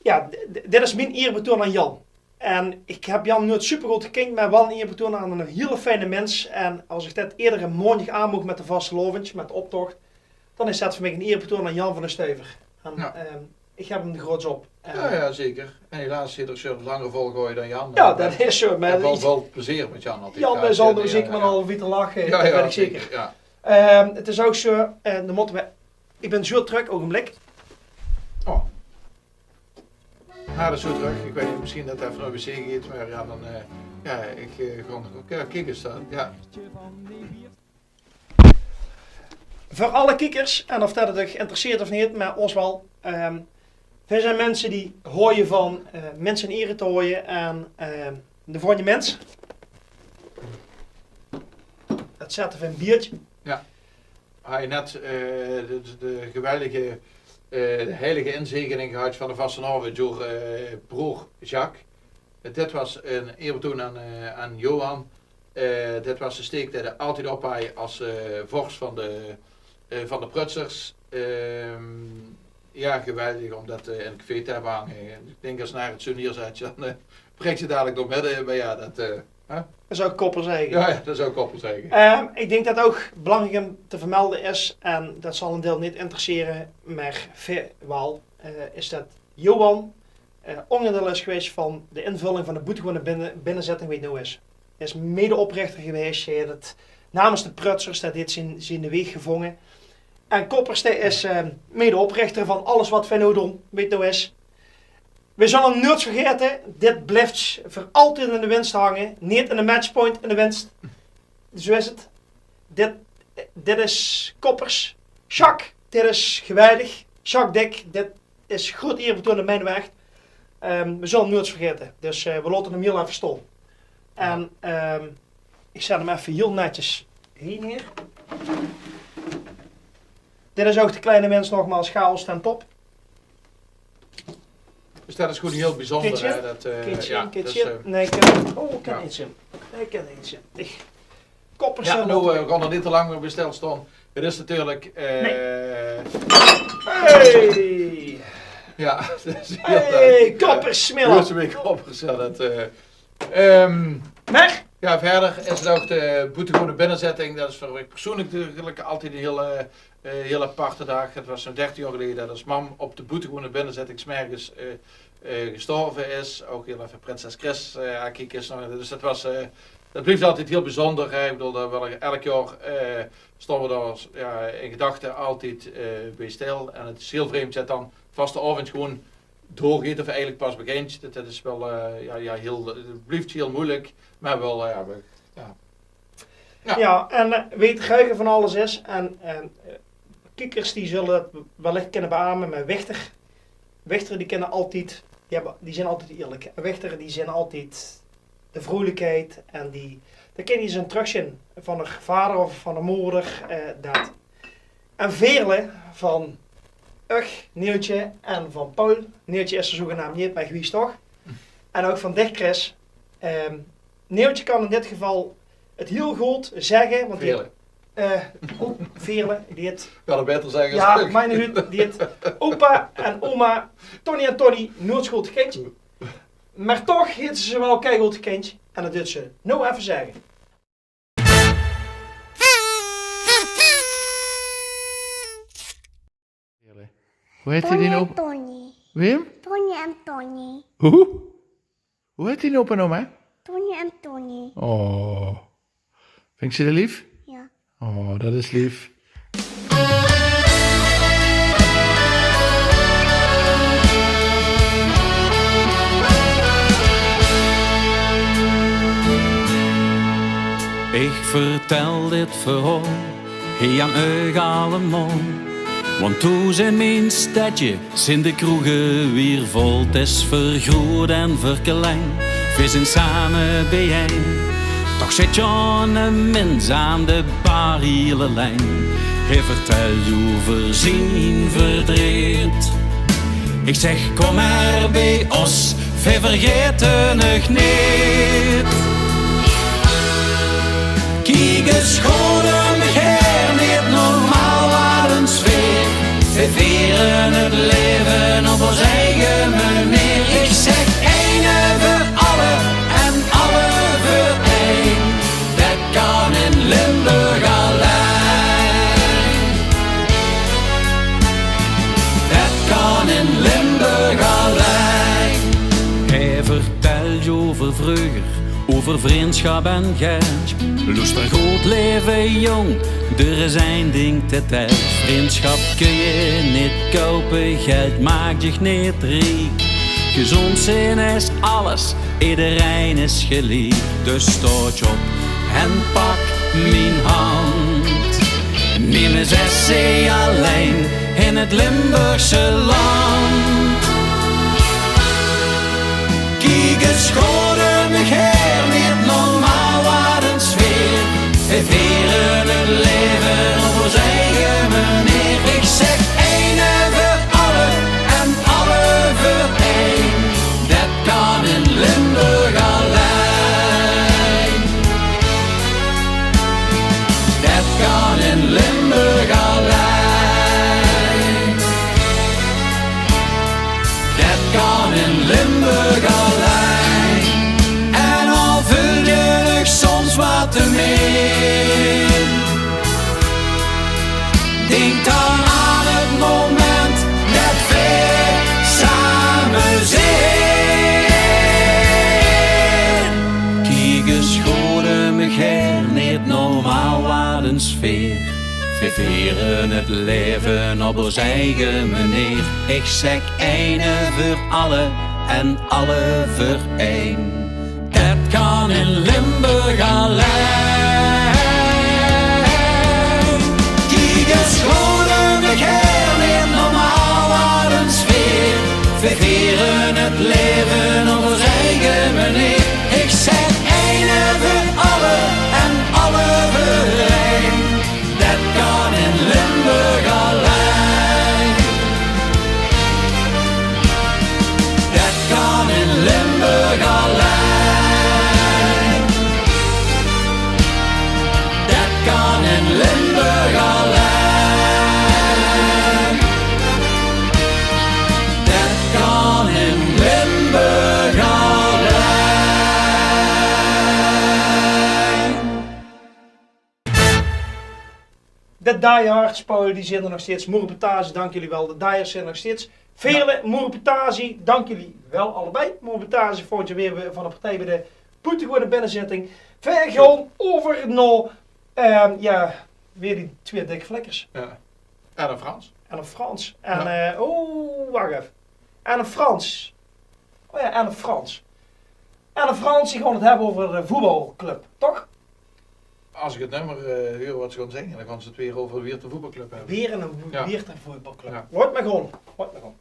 jao, d-, d-, dit is mien ierbetoon aan Jan. En ich höb Jan noeëts supergood gekind, mer waal ein ierbetoon aan eine hiele fijne mins. En as ich dit eder maondig aan maag mit de vastelaovend, mit de optoch, dan is det veur mich ein ierbetoon aan Jan van de Stuiver. En, Jao. ehm, Ich höb 'm d'r groots op. Jao, jao, zeker. En helaas zit 'r zelf langer volgehawwe dan Jan. Jao, det is zo, mer väöl plezeer mit Jan altied. Jan zal d'r zeker mit al witte lache, det weit ich zeker. Jao, jao, zeker, jao. Ehm, 't is ouch zo, eh, dan mótte v'r, ich bön zo trök, ougenblik. Oh. Jao, det is zo trök. Ich weit neet, mesjien det 'r effe nao de wc geit, mer jao, dan, eh, jao, ich, eh, gaon nog, jao, kiek ins dan. Jao. Veur alle kiekers, en of det uch interesseert of neet, mer ós waal. Ehm, veer zeen minse die haoje van, eh, minse in iere te haoje en, ehm, de volgende mins. Det zètte v'r in beeld. Jao. Hae haet net, eh, de, de, de geweldige, eh, de heilige inzegening gehad van de vastelaovend door, eh, broor Jacques. Dit waas ein ierbetoon aan, eh, aan Johan. Eh, dit waas de steek dae 'r altied op haaj as, eh, vors van de, eh, van de Prutsers. Ehm, jao, geweldig óm det, eh, in 't café te höbbe hange. Ich dink, as Naar 't zo neerzèt, dan, eh, brik ze dalik door midde. Mer jao, det, eh, hè? Det is ouch Koppers eige. Jao, jao, det is ouch Koppers eige. Ehm, ich dink det ouch belangriek óm te vermelde is, en det zal ein deil neet interessere, mer veer waal, eh, is det Johan, eh, óngerdeel is gewaes van de invölling van de boetewone binne-, binnezitting wie 't noe is. Hae is medeoprichter gewaes, hae haet 't namens de Prutsers, det haet zien, zien waeg gevónge. En Koppers, dae is, eh, medeoprichter van alles waat veer noe doon, wie 't noe is. Veer zölle 'm noeëts vergaete, dit blief veur altied in de winst hange, neet in de matchpoint in de winst. Zo is 't. Dit, dit is Koppers. Jacques, dit is geweldig. Jacques Dik, dit is groeët ierbetoon in mien waeg. Ehm, veer zölle 'm noeëts vergaete. Dus, eh, veer laote 'm hiel effe staon. En, ehm, ich zèt 'm effe hiel netjes hie neer. Dit is ouch de kleine mins, nogmaals, chaos ten top. Dus det is gewoen hiel bezunjer, hè, det, eh, Kitje, jao, kitje. Dus, eh, nae, ich kin, oh, ich kin neet zeen. Nae, ich kin neet zeen. Ich Koppers, jao, noe, eh, gaon v'r neet te lang mieë bie stilstaon. 't Is natuurlik, eh, hey! Jao, 't is hiel leuk. Hey, Koppers, Smilla. Jao, Koppers, jao, det, eh, ehm, mer jao, wiejer is 't ouch de boetewone binnezitting. Det is veur mich persoonlik natuurlik altied ein hiel, eh, hiel aparte daag. 't Waas zoe'n dertig jaor geleje det ós mam op de boetewone binnezitting 's mergens, eh, eh, gestorve is. Ouch hiel effe prinses Chris, eh, aankieke is nog. Dus det waas, eh, det blief altied hiel bezunjer, hè. Ich bedoel, dao waere v'r elk jaor, eh, staon v'r dao, jao, in gedachte altied, eh, bie stil. En 't is hiel vreemd det dan vastelaovend gewoen doorgeit of eigelik pas begintj. Det, det is waal, eh, jao, jao, hiel, 't blief hiel meujelik, mer waal, eh, jao, v'r, jao. Jao. Jao, en, eh, wie 't geheuge van alles is, en, en, eh, kiekers die zölle det wellich kinne beame, mer Wichter, Wichter die kinne altied, die höbbe, die zeen altied ierlik. En Wichter die zeen altied de vreulikheid en die, det kin ich zoe trökzeen van häör vader of van häör moder, eh, det. En Veerle van uch, Neeltje, en van Paul. Neeltje is d'r zoegenaamd neet, mer ich wies toch. En ouch van dich, Chris. Ehm, Neeltje kan in dit geval 't hiel good zègke, want die, Veerle. Eh, oh, Veerle, die het. Kan 't baeter zègke, jao, es ich. Mien huut, die het opa en oma, Tonnie en Tonnie, noeëts good gekindj. Mer toch hete ze waal keigood gekindj. En det duit ze noe effe zègke. Hoe heet die Tonnie en op- Tonnie. Wim? Tonnie en Tonnie. Hoe? Hoe heet die opa en oma? Tonnie en Tonnie. Oh. Vinjs se det leef? Jao. Oh, det is leef. Ich vertèl dit verhaol hie aan uch allemaol, want thoes in mien stedje zeen de kroege weer vol. 't Is vergroeat en verkleng, veer zeen same biejein. Toch zit dao 'ne mins aan de bar hiel allein. Hae vertèlt euver zien verdreet. Ich zèk: "Kom mer bie ós, veer vergaete uch neet." Kiek ins good um uch haer, neet normaal waat 'n sfeer. Veer viere 't laeve op ós eige meneer. Ich zèk: eine veur alle en alle veur ein. Det kan in Limburg allein. Det kan in Limburg allein. Hae vertèlt euver vreuger, euver vrundsjap en geld. Loester good, leve jóng, d'r is ein dink det tèlt. Vrundsjap kóns se neet koupe, geld maak dich neet riek. Gezónd zeen is alles, ederein is geliek. Dus staot op en pak mien hand. Nemes is se allein in 't Limburgse land. Kiek ins good um uch haer, neet normaal waat 'n sfeer. Veer viere 't laeve op ós eige meneer. Ich zèk: eine veur alle en alle veur ein. Det kan in Limburg allein. Det kan in Limburg allein. Det kan in Limburg allein. En al veul se dich soms waat te min, dink dan aan 't moment det veer same zeen. Kiek ins good um uch haer, neet normaal waat 'n sfeer. Veer viere 't laeve op ós eige meneer. Ich zèk: eine veur alle en alle veur ein. Det kan in Limburg allein. Kiek ins good um uch haer, neet normaal waat 'n sfeer. Veer viere 't laeve op ós eige meneer. Ich zèk: eine veur alle en alle veur ein. Det kan in Limburg allein. Det kan in Limburg allein. Det kan in Limburg allein. Det kan in Limburg allein. De diehards, Paul, die zeen d'r nog steeds. Moerepetazie, dank jullie wel. De diehards zeen d'r nog steeds. Veerle, Moerepetazie, dank jullie wel allebei. Moerepetazie volgend jaor weer van de partij bij de Boetegoeie Binnenzitting. Veer gaon euver nao, ehm, jao, weer die twee dikke flikkers. Jao. Ellen Frans. Ellen Frans. En, eh, oeh, wach effe. Ellen Frans. Oh jao, Ellen Frans. Ellen Frans, die gaon 't höbbe euver de voetbalclub, toch? As ich 't nummer, eh, huur waat ze gaon zinge, dan gaon ze 't weer euver Wieërter voetbalclub höbbe. Weer ein Wieërter voetbalclub. Jao. Laot mer gaon. Laot mer gaon.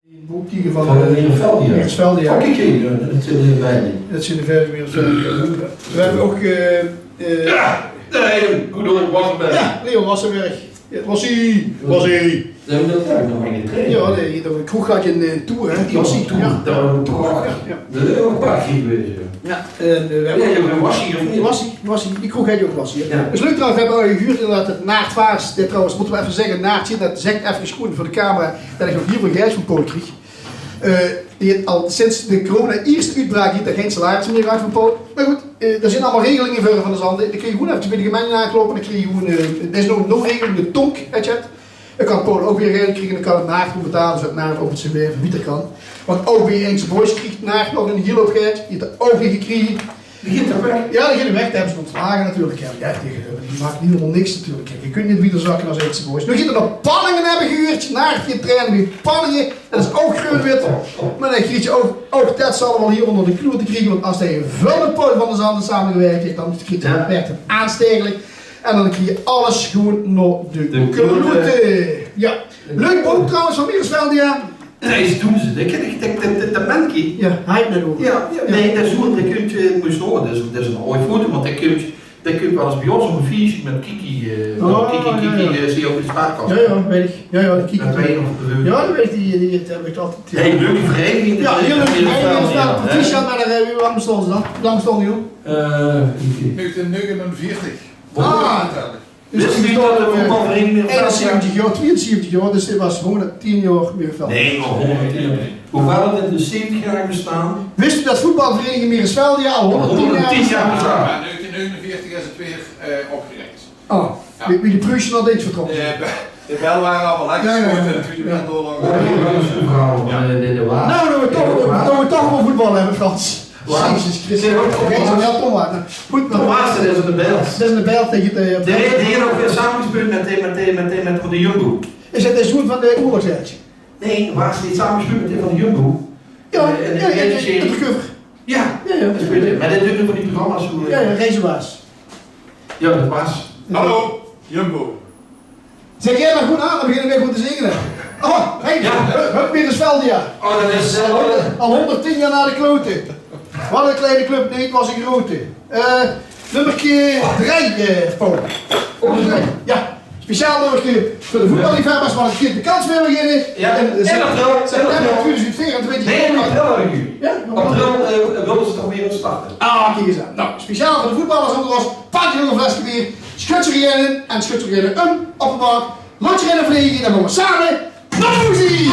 Boek kieke van, eh, Michiels Velde, jao. Oké, oké, det zeen de vijf. Det zeen de vijf Michiels Velde. Veer höbbe ouch, eh, eh, jao, Leon Wassenberg. Jao, Leon Wassenberg. Jao, Wassie, Wassie. Jao, de, de kroeg haet ein, eh, toer, hè, die Wassie. Jao. Jao. En, eh, veer höbbe Wassie, Wassie, die kroeg haet ouch Wassie, hè. Jao. Is leuk trouwens, veer höbbe al gehuurd inderdaad det Naart Vaas, dit trouwens, mótte veer effe zègke, Naart, zeen det, zèk effe sjoen veur de camera det ich nog hiel väöl geldj van Paul krieg. Eh, die haet al sinds de corona-ierste oetbraak, die haet 'r gein salaris mieë gehad van Paul. Mer good, eh, d'r zeen allemaol regelinge veur van de Zande. Dan kins se gewoen effe bie de gemeinte aanklóppe, dan kriegs se gewoen, eh, d'r is nog ein regeling, de tonk, et cetera. Dan kan Paul ouch weer geldj kriege, dan kan 'r Naart betale, zoedet Naart ouch 't C W F wiejer kan. Want ouch bie Enkse Boys krieg Naart nog ein hiel houp geldj. Die haet 'r ouch weer gekrege. Die geit toch weg? Jao, die geit weg, dao höbbe ze 'm óntslage natuurlik, hè. Jao, die, die maak hielemaol niks natuurlik, hè. Ze kinne neet wiejer zakke es Eetse Boys. Noe geit 'r nao Panninge, höb ich gehuurd, nao die trainer bie Panninge. Det is ouch greun-wit. Mer dan krieg 'r ouch, ouch det zal 'r waal hie ónger de knoete kriege, want es 'r väöl mit Paul van der Zanden samegewirk haet, dan krieg 'r, jao, wirk 't aanstaekelik. En dan krieg 'r alles gewoen nao de, de knoete. Jao. Leuk book trouwens van Miros Veldia. Nae, is doe ze. Det kin ich, det, det, det, det menke. Jao, hae haet 't net euver. Jao, jao. Nae, det is zoe'n, det kunt ge, mós nog, det is, det is 'n aoj foto, want det kunt, det kunt waal ins bie ós op 'n fieske mit Kiki, eh, Kiki, jao, Kiki, jao, eh, zit ouch in de spaarkas. Jao, jao, weit ich. Jao, jao, die Kiki. Mit twee nog de deur. Jao, det weit ich, die, die, die höb ich altied, jao. Hey, leuke vereiniging. Jao, hiel leuke vereiniging. Jao, jao. Proficiat, mer, eh, wie lang bestoon ze dan? Wie lang bestoon die al? Eh, Negentien negenenveertig. Ah. Wis doe det de voetbalvereniging Miros Veldia eenenzeventig jaor, tweeënzeventig jaor, dus dit waas hóngerdtien jaor Miros Veldia. Nae, mer hóngerdtien. Hoeväöl haet 't in de zeventig jaor bestaon? Wis doe det voetbalvereniging Miros Veldia al hóngerdtien jaor bestaon? Hóngerdtien jaor bestaon. Jao, negentien negenenveertig is 't weer, eh, opgerich. Oh, jao. Wie, wie de Pruuse al deeg vertrokke. De, de bel ware al waal lekker geschote en de Tweede Wereldoorlog. Jao. Noe, noe v'r 't toch, noe v'r 't toch euver voetbal höbbe, Frans. Jezus Christus. Jao, Tom Waassen. Good, mer Tom Waassen, det is in de Belt. Det is in de Belt, det geit, eh, dae haet hie nog, eh, samegespeuld mit, eh, mit, eh, mit, eh, mit van de Jumbo. Is det de zoon van de oorlogsheldje? Nae, Waassen haet samegespeuld mit dae van de Jumbo. Jao, eh, jao, jao, jao. Jao, jao. Det is good, hè. Mer det doon v'r veur die programma's zoe, eh. Jao, jao, Reizenwaas. Jao, det waas. Hallo, Jumbo. Zèk, jao, mer good aan, dan beginne v'r weer good te zinge. Oh, hey, jao. Hup, hup, Miros Veldia. Oh, det is, eh, al hóngerd, al hóngerdtien jaor nao de klote. Waat 'n kleine club, nae, 't waas 'n grote. Eh, nummerke drie, eh, Paul. Nummer drie. Jao, speciaal nummerke veur de voetballiefhebbers, want 't geit de kans weer beginne. Jao. En, eh, in april, september tweeduizend veerentwintig. Nae, in april höb ich gehuurd. Jao, april, eh, wille ze toch weer starte. Ah, kiek ins aan. Noe, speciaal veur de voetballers ónger ós, pak 'n flesje beer, sjud ze d'rin in en sjud ze d'rin um op de bank. Laot ze d'rin vlege, dan gaon v'r same nao Hoesie!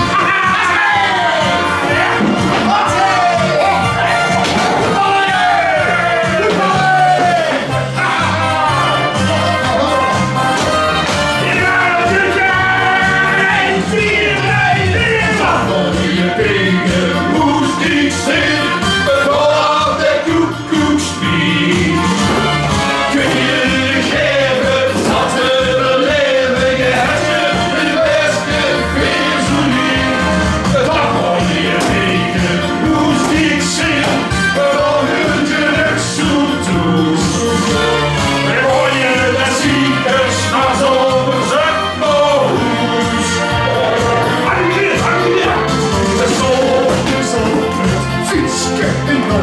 Fietske in de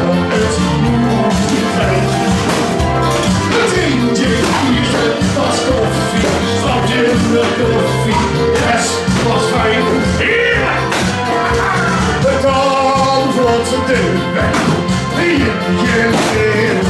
moestuin. 't Eentje kieze was koffie, stapje in de koffie, de rest was fijn. Heerlijk! Het antwoord de weg, die je weer huurt.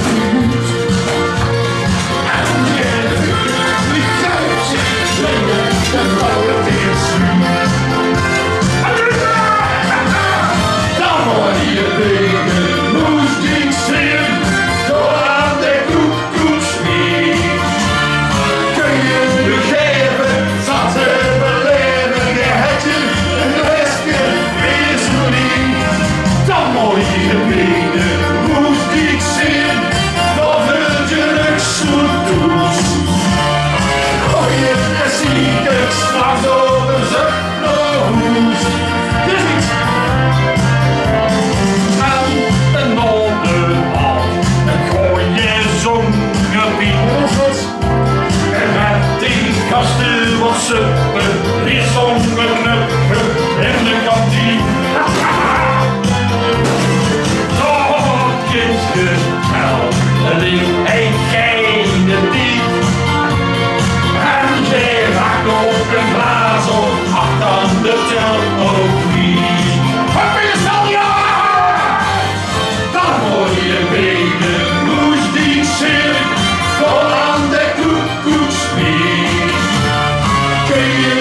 Dan moot ge wete, moos ich zeen, dao veult ge uch zoe thoes. Goeie en ziekers, straks op ein zuch nao hoes. Dit is niks. En ein node al, ein goeie zong, ein biet. En met die gaste wat suppe, die zónger knuppe in de kantien. Dat kindje telt, die haet geine tied. En die raakt op ein glaas of acht aan de tel ouch neet. Wat wil je snel, ja? Dan moot ge wete, moos ich zeen, tot aan de koekoeksmiet. Kun je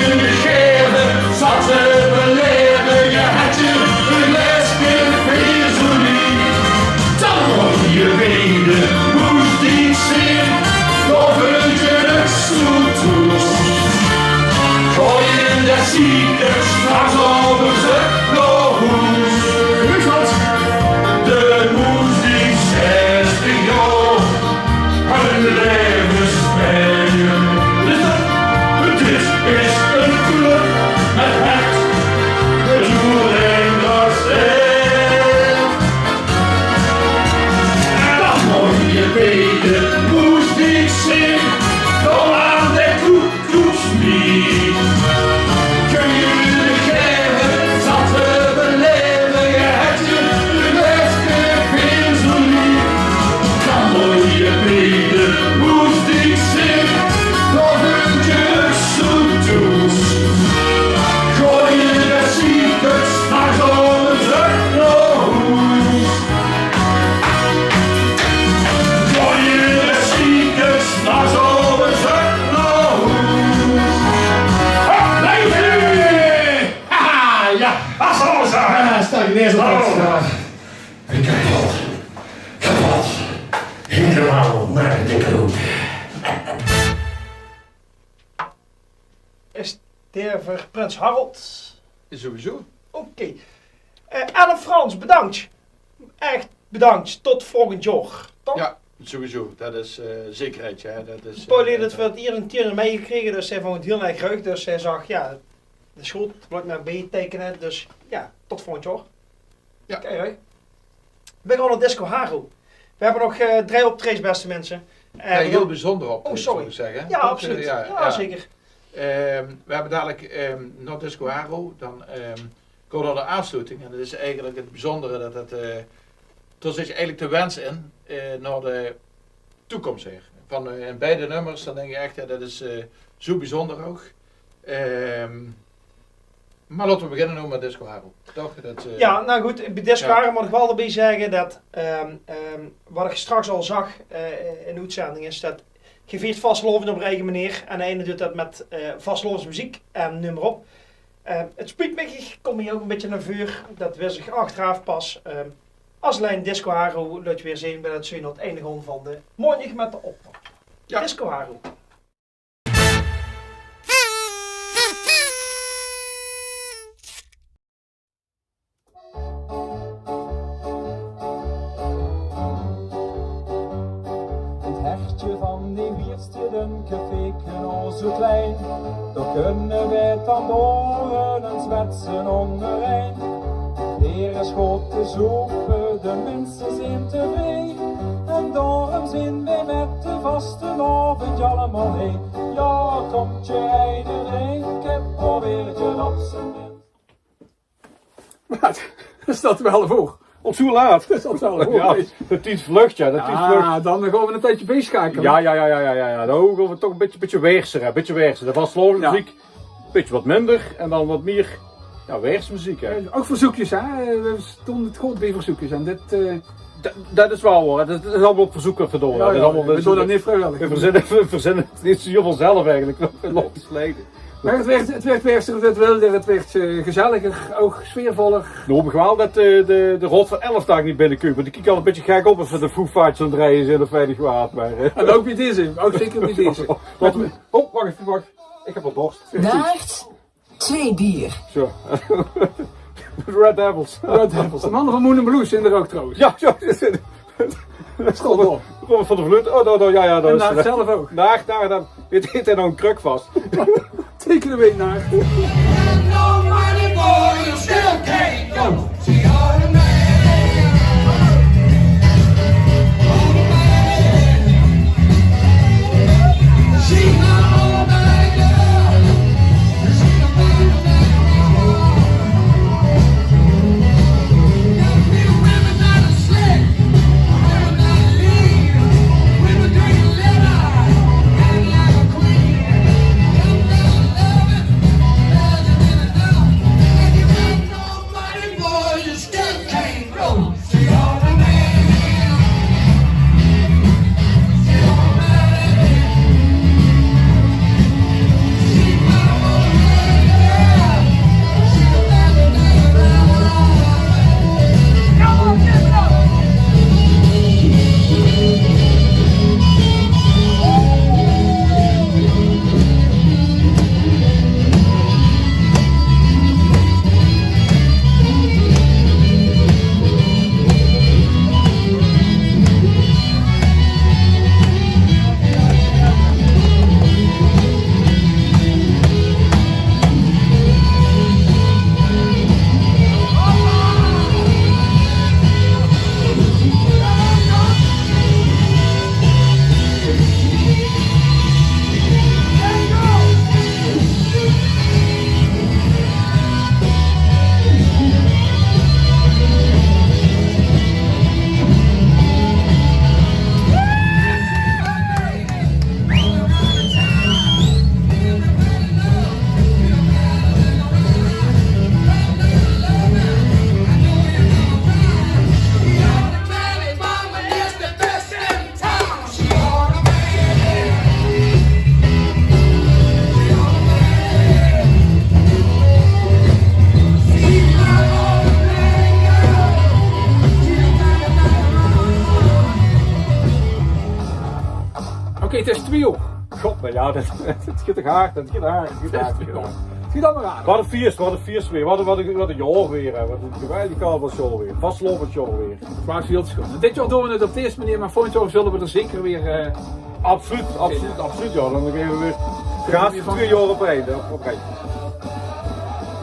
gaeve, zat ze belaeve, je het je een leske veer zoe neet. Dan moot ge wete, moos ich zeen, dao veult ge uch zoe thoes. Goeie en ziekers, straks op ein Weer zo'n podcast. Kapot. Kapot. Helemaal naar de kloot. Is 't weer veur prins Harold? Sowieso. Oké. Eh, Adam Frans, bedankt. Echt bedankt. Tot volgend jaor. Toch? Ja, sowieso. Det is, eh, zekerheid, ja. Det is, Paul eh, haet 't veur 't ierste kier mitgekrege, dus hae vónj 't hiel erg leuk. Dus hae zag, ja, det is good, laot mer bieteikene. Dus ja, tot volgend jaor. Ja. Oké, hoi. Veer gaon nao Disco Haro. Veer höbbe nog, eh, drie optraejes, beste minse. Eh, ja, veer hiel gaon bezunjer op, oh, sorry, mót ich zègke. Ja, absoluut. Ja, ja, zeker. Ehm, veer höbbe dalik, ehm, nao Disco Haro, dan, ehm, gaon veer nao de aafsloeting. En det is eigelik 't bezunjere det 't, eh, dao zit eigelik de wens in, eh, nao de toekóms haer. Van, eh, in beide nummers, dan dink ich ech, ja, det is, eh, zoe bezunjer ouch. Ehm, mer laote veer beginne noe mit Disco Haro. Toch? Det, eh, ja, noe good, bie Disco Haro mót ich waal d'rbie zègke det, ehm, ehm, waat ich straks al zag, eh, in de oetzending, is det geer viert vastelaovend op eur eige meneer. En de eine doet det mit, eh, vastelaovesmeziek en neum mer op. Ehm, 't spuut mich, ich kóm hie ouch e bietje nao veur. Det wis ich achteraaf pas. Ehm, es allein Disco Haro laot weer zeen det ze nao 't einde gaon van de maondig mit de optoch. Ja. Disco Haro. 't Hertje van die Wieërt steet in 't café, o zoe klein. Dao kinne veer dan borrele en zwetse óngerein. Veer is good te zoepe, de minse zeen tevreje. En daorum zeen veer mit de vastelaovend allemaol hie. Ja, kómtj ederein, kip, probeertj 't op zien minst. Waat? Is det waal veur? Op zoe laat? Is det waal veur? Ja, de tied vlucht, ja, de tied vlucht. Ja, dan gaon veer e tiedje beesjakele. Ja, ja, ja, ja, ja, ja. Dan gaon veer toch e bietje, bietje weersere, bietje weersere. De vastelaovesmeziek, bietje waat minder en dan waat mieër, ja, weersmeziek, hè. Ja, ouch verzeukjes, hè. Eh, veer stónge good bie verzeukjes en dit, eh, det, det is waal waor. Det is allemaol op verzeuk, verdorie. Ja, det is allemaol, veer doon det neet vriewillig. Veer verzinne, veer verzinne 't neet zoe hiel väöl zelf eigelik. Veer laote 't ligke. Mer 't weurt, 't weurt, 't weurt, 't weurt wilder, 't weurt, eh, gezelliger, ouch sfeervoller. Noe, haop ich waal det, eh, de, de Raod van Elf dao neet binnekump. Want die kieke al e bietje gek op es veer de Foo Fighters aan 't drejje zeen of weit ich waat. Mer, eh. En ouch bie deze, ouch zeker bie deze. Waat, oh, wach effe, wach. Ich höb waal dorst. Naart twee bier. Zo. Red Devils. Red Devils. De manne van Moon and Blues zeen d'r ouch trouwens. Ja, ja. Robert van der Vluut. Oh, dao, dao, ja, ja, dao. En is Naart zelf ouch. Naart, Naart, dan, dit, dit haet nog 'n kruk vas. Teken de week, Naart. Het is twie oor. God, mer jao, det, det geit toch hard, det geit hard, det geit hard, det geit hard. Zie dan mer aan. Wat ein fieës, wat ein fieës weer. Wat ein, wat ein, wat ein jaor weer, hè. Wat ein geweldig carnavalsjaor weer. Vastelaovendjaor weer. 't Waas hiel sjoon. Dit jaor doon v'r 't op dees meneer, mer volgend jaor zulle v'r d'r zeker weer, eh, absoluut, absoluut, absoluut, jao. Dan gaon v'r weer gaas veur twie jaor op rij, op rij.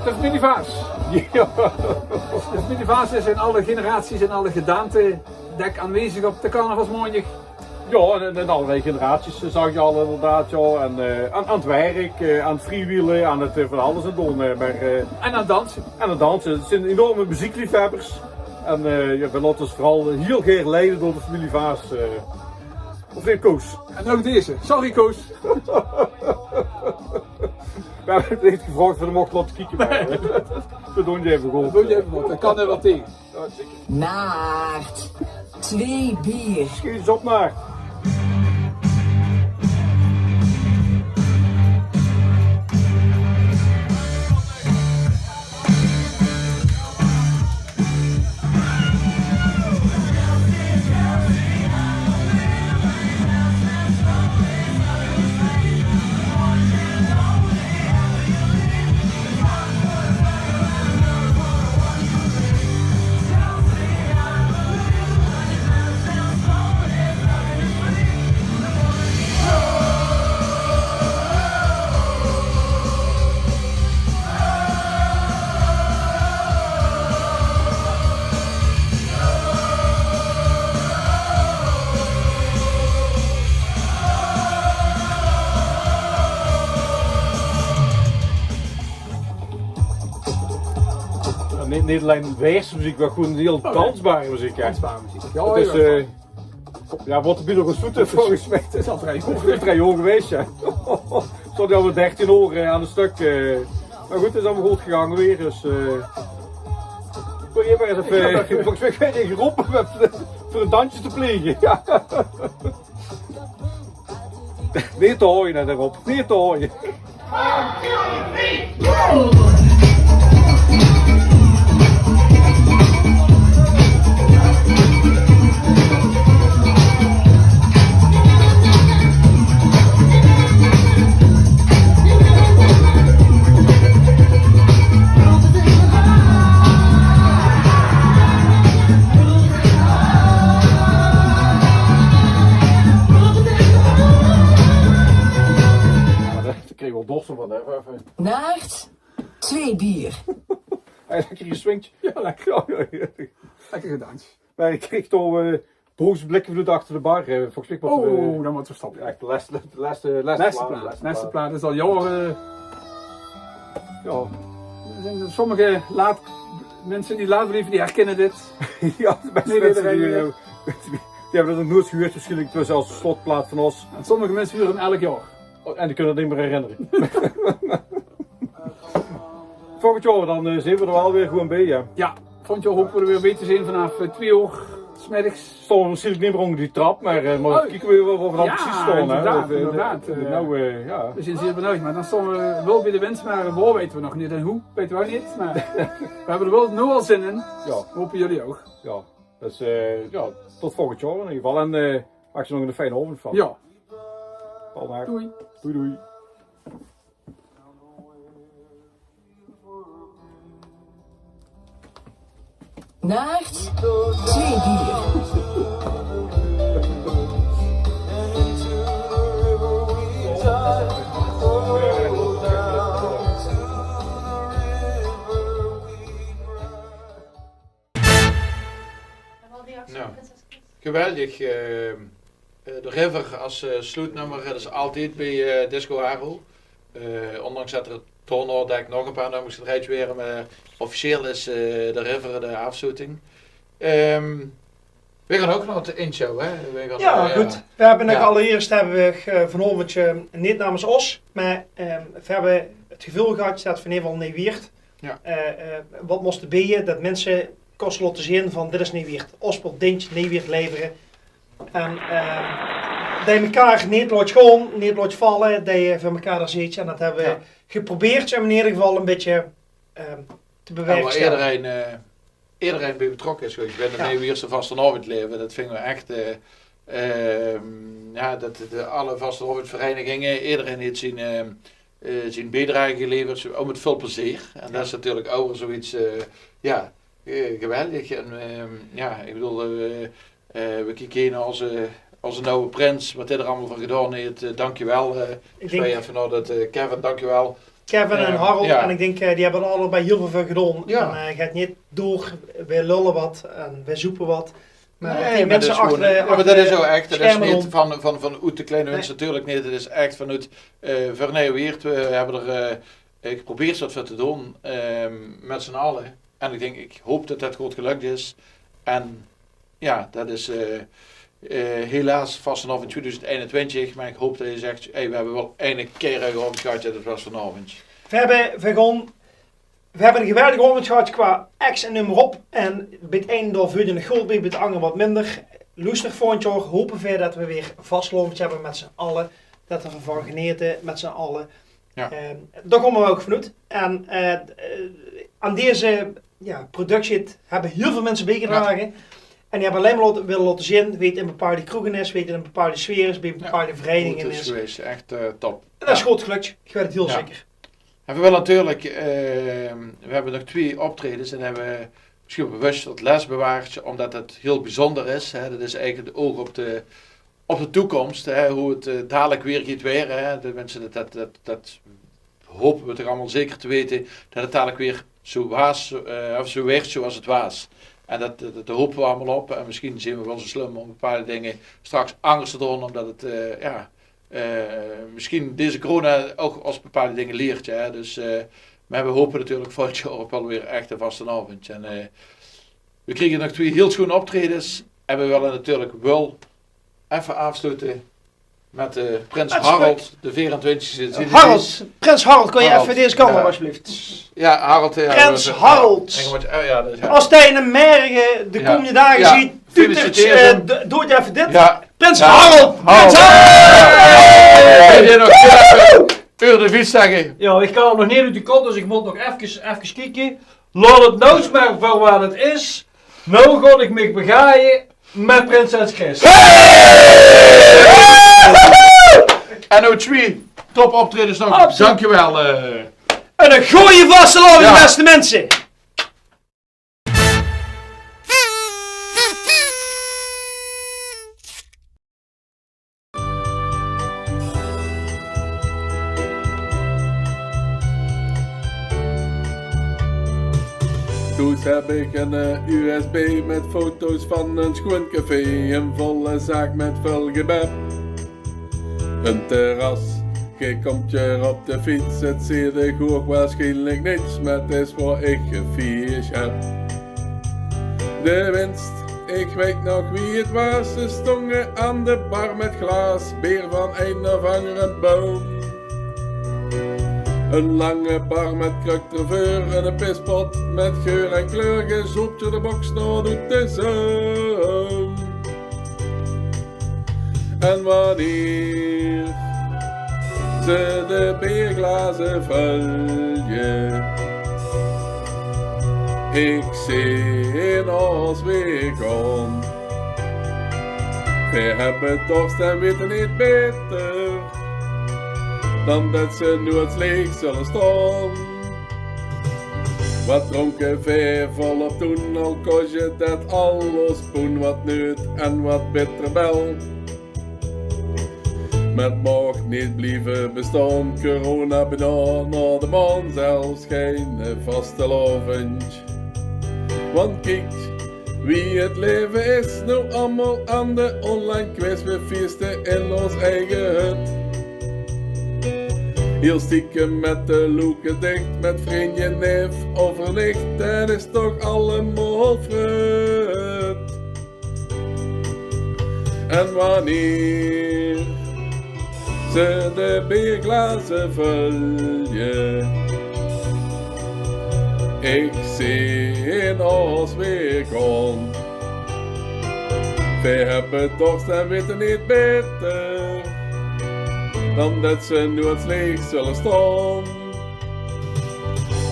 De familie Vaas. Jao. De familie Vaas is in alle generaties, in alle gedaantes, dèk aanwezig op de carnavalsmaondig. Jao, en, en in allerlei generaties, eh, zag ich al inderdaad, jao. En, eh, aan, aan 't werk, eh, aan 't freewheelen, aan 't, eh, van alles aan 't doon, eh, mer, eh, en aan 't danse. En aan 't danse. 't Zeen enorme meziekliefhebbers. En, eh, jao, v'r laote ós veural hiel gaer leide door de familie Vaas, eh, of neet, Koos? En ouch deze. Sorry, Koos. V'r höbbe 't neet gevraog, v'r mochte laote kieke, mer, eh, v'r doon 't effe good. V'r doon 't effe good. Det kan d'r waal taenge. Naart. Twee bier. Schiet ins op, Naart. Jao, neet, neet allein weerse meziek, mer gewoen hiel dansbare meziek, hè. Dansbare meziek. Jao, 't is, jao, eh, jao, waat de bier nog ins doet, volges mich. 't Is al drie oor. 't Is drie oor gewaes, jao. Stóng al mit dertien oor, eh, aan 't stök, eh. Mer good, 't is allemaol good gegange weer, dus, eh. Volges mich waere v'r gerope veur ein dansje te plege. Jao. Neet te hoeje, hè, daorop. Neet te hoeje. Jao, dao krieg ich waal dors van, hè. Naart, twee bier. Jao, lekker geswingd. Jao, lekker. Jao, jao, jao. Lekker gedaan. Mer ich krieg toch, eh, boze blikke vanoet achter de bar. Eh, volges mich mótte v'r, oh, dan mótte v'r stoppe. Jao, de lèste, de lèste, lèste plaat, lèste plaat. Is al jaore. Jao. D'r zeen sommige laat-, minse die laat blieve, die herkinne dit. Jao, de bèste minse die, eh, die höbbe det nog noeats gehuurd, waarsjienlik. 't Waas zelfs de slotplaat van ós. En sommige minse hure 'm elk jaor. Oh, en die kinne 't neet mieë herinnere. Volgend jaor dan, eh, zeen v'r d'r waal weer gewoen bie, hè? Jao, volgend jaor hope v'r d'r weer bie te zeen vanaaf, eh, twee oor 's middigs. Staon v'r waarsjienlik neet mieë ónger die trap, mer, eh, mer kieke v'r waat v'r dan precies staon, hè? Inderdaad, inderdaad. Noe, eh, jao. V'r zeen zeer benuujd, mer dan staon v'r waal bie de wins, mer woa weite v'r nog neet en wie, weite v'r ouch neet. Mer v'r höbbe d'r waal noe al zin in. Jao. Hope geer ouch. Jao. Dus, eh, jao, tot volgend jaor in eder geval. En, eh, maak d'r nog eine fijne aovend van. Jao. Doei. Doei, doei. Naart, twee bier. Noe, geweldig. Eh, eh, de River es, eh, sloetnummer, det is altied bie, eh, Disco Haro. Eh, ondanks det d'r toen al, dèk, nog ein paar nummers gedrejd waere, mer officieel is, eh, de River de aafsloeting. Ehm, veer gaon ouch nog 't inshow, hè? Veer gaon, jao, eh, good. Veer höbbe nog, jao, allereerst höbbe veer, eh, vanaovendj, eh, neet namens ós, mer, ehm, veer höbbe 't geveul gehad det veer in eder geval Neewiert, jao, eh, eh, waat móste beje, det minse kóste laote zeen van: dit is Neewiert. Ós wilt dink Neewiert levere. En, eh, det se mekaar neet laots gaon, neet laots valle, det se veur mekaar d'r zits. En det höbbe veer, jao, geprobeerd óm in eder geval ein bietje, eh, te bewerkstellige. Jao, wao ederein, eh, ederein bie betrokke is gewaes. Jao. Binne 't Neewiertse vastelaovendjlaeve, det vinge veer ech, eh, Ehm, ja, dat de, alle vastelaovesvereniginge, ederein heet zien, ehm, eh, zien biedrage geleverd, ouch mit väöl plezeer. En dat is natuurlik ouch zoe get, eh, ja, eh, geweldig. En, ehm, ja, ik bedoel, eh, eh, we kieke hie nao ózze, ózze nuje prins, wat dae d'r allemaol veur gedaon heet. Eh, dankjewel. Eh, ik dink, eh, Kevin, dankjewel. Kevin en Harold, en ik dink, eh, die hebbe allebei hiel väöl veur gedaon. Ja. En, eh, geit neet door, we lulle wat en we zoepe wat. Mer die minse achter, ja, mer dat is ouch ech, dat is neet van, van, van oet de kleine huns natuurlik neet. Dat is ech vanoet, eh, veur Nieje Wieërt. We hebbe d'r, eh, geprobeerd wat veur te doon, ehm, mit zien alle. En ik dink, ik hoop dat dat good gelök is. En ja, dat is, eh, eh, helaas vastelaovend tweeduizend einentwintig, mer ik hoop dat ge zegt, hey, we hebbe waal eine keieruige aovend gehad, ja, dat was vanaovend. We hebbe, we gaon We hebbe ein geweldige aovend gehad qua acts en neum mer op. En bie 't ein dao veulde nog good bie, bie 't anger wat minder. Loester, volgend jaor hope veer dat we weer vastelaovend hebbe mit zien alle. Dat we d'rvan genete mit zien alle. Ja. Ehm, dao gaon we ouch vanoet. En, eh, eh, aan deze, ja, productie hebbe hiel väöl minse biegedrage. Ja. En die hebbe allein mer laote, wille laote zeen wie 't in bepaalde kroege is, wie 't in bepaalde sfeer is, bie bepaalde vereniginge is. Good is gewaes, ech, eh, top. En dat is good gelök, ik weit 't hiel zeker. En we wille natuurlik, eh, we hebbe nog twieë optraejes en hebbe misschien bewust dat les bewaard, omdat het hiel bijzonder is, hè. Dat is eigelik 't oog op de, op de toekoms, hè, hoe het, eh, dalik weer geit waere, hè. De minse, dat, dat, dat, dat hope we toch allemaol zeker te weite, dat het dalik weer zoe waas, eh, of zoe waert zoe as het waas. En dat, dat, dat hope we allemaol op. En misschien zeen we waal zoe slum om bepaalde dinger straks angers te doon, omdat het, eh, ja, eh, misschien deze corona ouch ós bepaalde dinger lieërt, ja. Dus, eh, mer we hope natuurlik volgend jaor ouch waal weer ech ein vastelaovend. En, eh, we kriege nog twieë hiel schoen optraejes. En we wille natuurlik waal effe aafsloete mit, eh, prins Harold de veerentwintigste. Harold, prins Harold, kan je effe deze kant op, alsjeblieft? Ja, Harold, ja, Prins Harold. As tij in Merge de komende daag ziet, tuutert, eh, doot effe dit. Ja. Prins Harold! Prins Harold! Hey, nog eur de vies zegge. Ja, ik kan nog neet oet de kot, dus ik mót nog efkes, efkes kieke. Laot het noe mer veur wat het is. Noe gaon ik mich begaaie mit prinses Chris. En noe twieë top optraejes nog. Absoluut. Dankjewel, eh. En ein gooje vastelaovend, beste minse. Thoes heb ik ein, eh, U S B mit foto's van ein schoen café, ein volle zaak mit väöl gebep. Ein terras, ge komt d'r op de fiets, het zeet ge hoeëgwaarsjienlik niks, mer het is waor ich gefies heb. De winst, ich weit nog wie het waas, ze stónge aan de bar mit glaas beer van ein of angere boum. Ein lange bar mit kruk d'rveur en ein pispot mit geur en kleur, ge zoept d'r de boks noe oet de zoum. En wannier ze de beerglaze vulje, ik zeen ós weer gaon. Veer hebbe dorst en weite neet baeter dan det ze noe leeg zulle staon. Wat drónke veer volop toen, al kosje det alles poen, wat neut en wat bitterbel. Mer 't moch neet blieve bestaon, corona benoa, nao de maan zelfs geine vastelaovend. Want kiek wie 't laeve is, noe allemaol aan de online quiz, veer fieëste in ós eige hut. Hiel stiekem mit de loeke dich, mit vrunj, neef of nicht, det is toch allemaol frut. En wannier ze de beerglaze vulje, ik zeen ós weer gaon. Veer hebbe dorst en weite neet baeter dan det ze noe leeg zulle staon.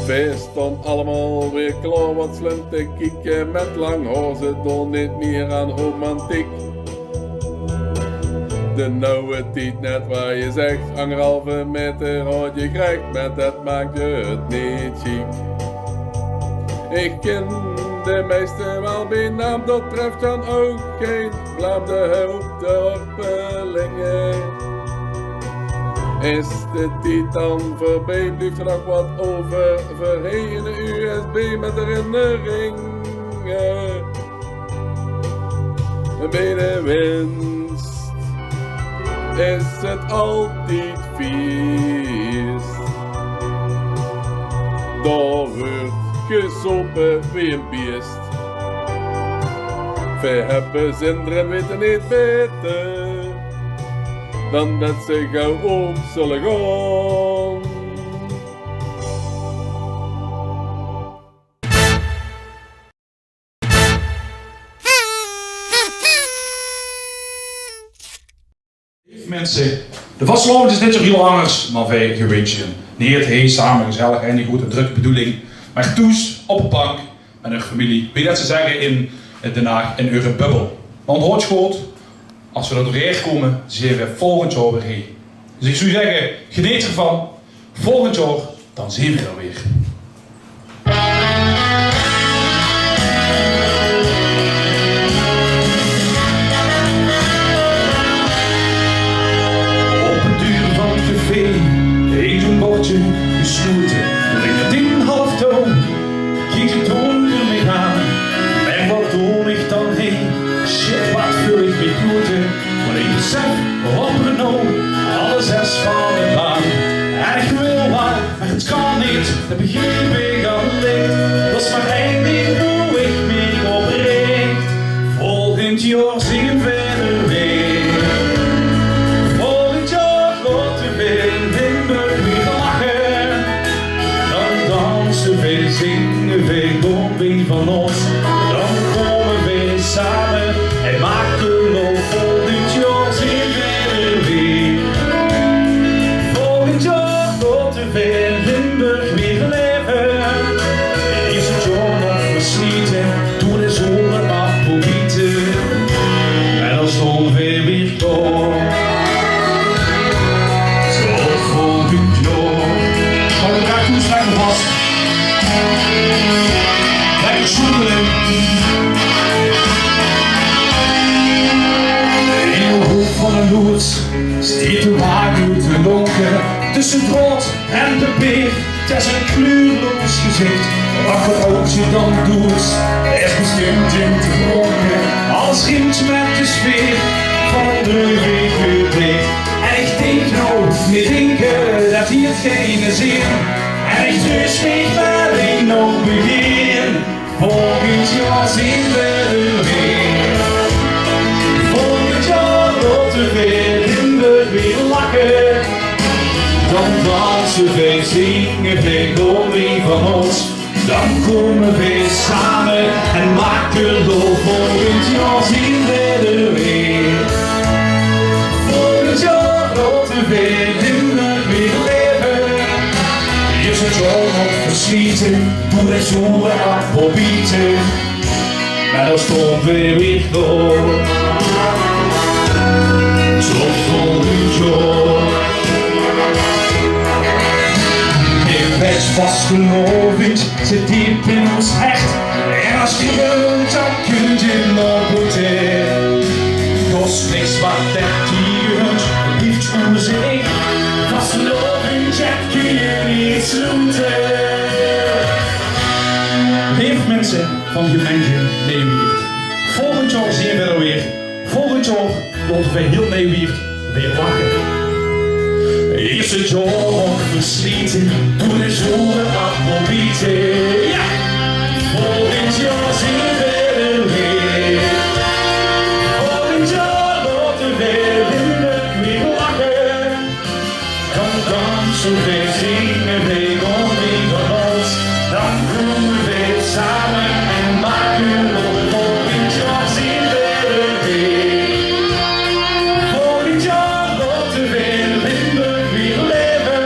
Veer staon allemaol weer klaor, wat slum te kieke. Mit lang haor, ze doon neet mier aan romantiek. De nouwe tied net, wao ze zègke: angerhalve maeter haod ze kreg, mer det maak 't neet sjiek. Ich kin de meiste waal bie naam, det tref dan ouch gein blaam, de houp dorpelinge. Is de tied dan veurbie, blief d'r nog get euver veur hie in de U S B mit herinneringe. Bie de winst is 't altied fies. Dao weurt gezope wie e bees. Veer höbbe zin d'rin, weite neet baeter dan det ze gauw oet zölle gaon. Leef minse, de vastelaovend is dit jaor hiel angers dan veer gewindj zien. Neet hie same gezellig en in gooj en drökke bedoeling, mer thoes op de bank mit de femilie, wie det ze zègke in Den Haag, in eure bubbel. Want hoort good, es veer d'r doorhaer kómme, zien veer volgend jaor weer hie. Dus ich zou zègke, geneet d'rvan. Volgend jaor, dan zien veer d'r weer. Op de deur van 't café hing zo'n bordje gesnote. Toen ich 't in half touw kiek, ich toen d'r mich aan. Mer waat doon ich dan hie? Shit, waat veul ich mich klote. Want ich besef op Renault alles is van de baan. En ich wil waal, mer 't kan neet, det begriep ich al licht. D'r is mer ein ding boe ich mich op rich. Volgend jaor zien veer d'r weer. Volgend jaor laote veer Limburg weer lache. Dan danse veer, zinge veer, kóm wie van ós. Dan kómme veer same en make lol. Volgend jaor zien veer d'r weer. Volgend jaor laote veer Limburg weer laeve. Is 't jaor nog versliete, doe de zólle appel biete. En dan staon veer weer klaor. Tot volgend jaor. Pak de draak toe, strak en vas. Lekker sjoemele. In de hook van de loers steit de wage te lonke. Tösse draod en papeer, 't is ein kleurloos gezich. Mer waat ouch ze dan doot, is bestimd in te bronke. Alles riemp mit de sfeer van de W W D. En ich dink noe, ich dink det haet geine zin. En ich treus mich mer in noe begin. Volgend jaor zien veer d'r weer. Volgend jaor laote veer Limburg weer lache. Dan danse veer, zinge veer, kóm wie van ós. Dan kómme veer same en make lol. Volgend jaor zien veer d'r weer. Volgend jaor laote veer Limburg weer laeve. Is 't jaor nog versliete, doe de zólle appel biete. Mer dan staon veer weer klaor. Tot volgend jaor. Hie is vastelaovend, zit diep in ós hert. En es geer wilt, dan kunt geer nao boete. Kos niks waat det hie huurt, blief oonder zich. Vastelaovend, det kunt geer neet sloete. Leef minse van gemeinte Ni-jwieërt, volgend jaor zien veer d'r weer. Volgend jaor laote veer hiel Ni-jwieërt weer lache. Is 't jaor nog versliete, doe de zólle appel biete. Jao! Volgend jaor zien veer d'r weer. Volgend jaor laote veer Limburg weer lache. Dan danse veer, zinge veer, kóm wie van ós. Dan kómme veer same en make lol. Volgend jaor zien veer d'r weer. Volgend jaor laote veer Limburg weer laeve.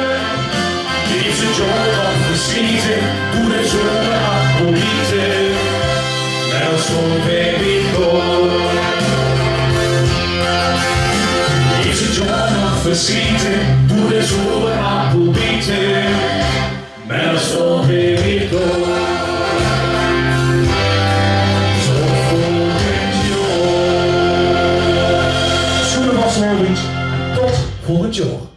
Is 't jaor nog versliete, doe de zólle appel biete. Schiete, doe de zoere appel biete. Mer zoe weer toch. Tot volgend jaor. Sjoene vastelaovend en tot volgend jaor.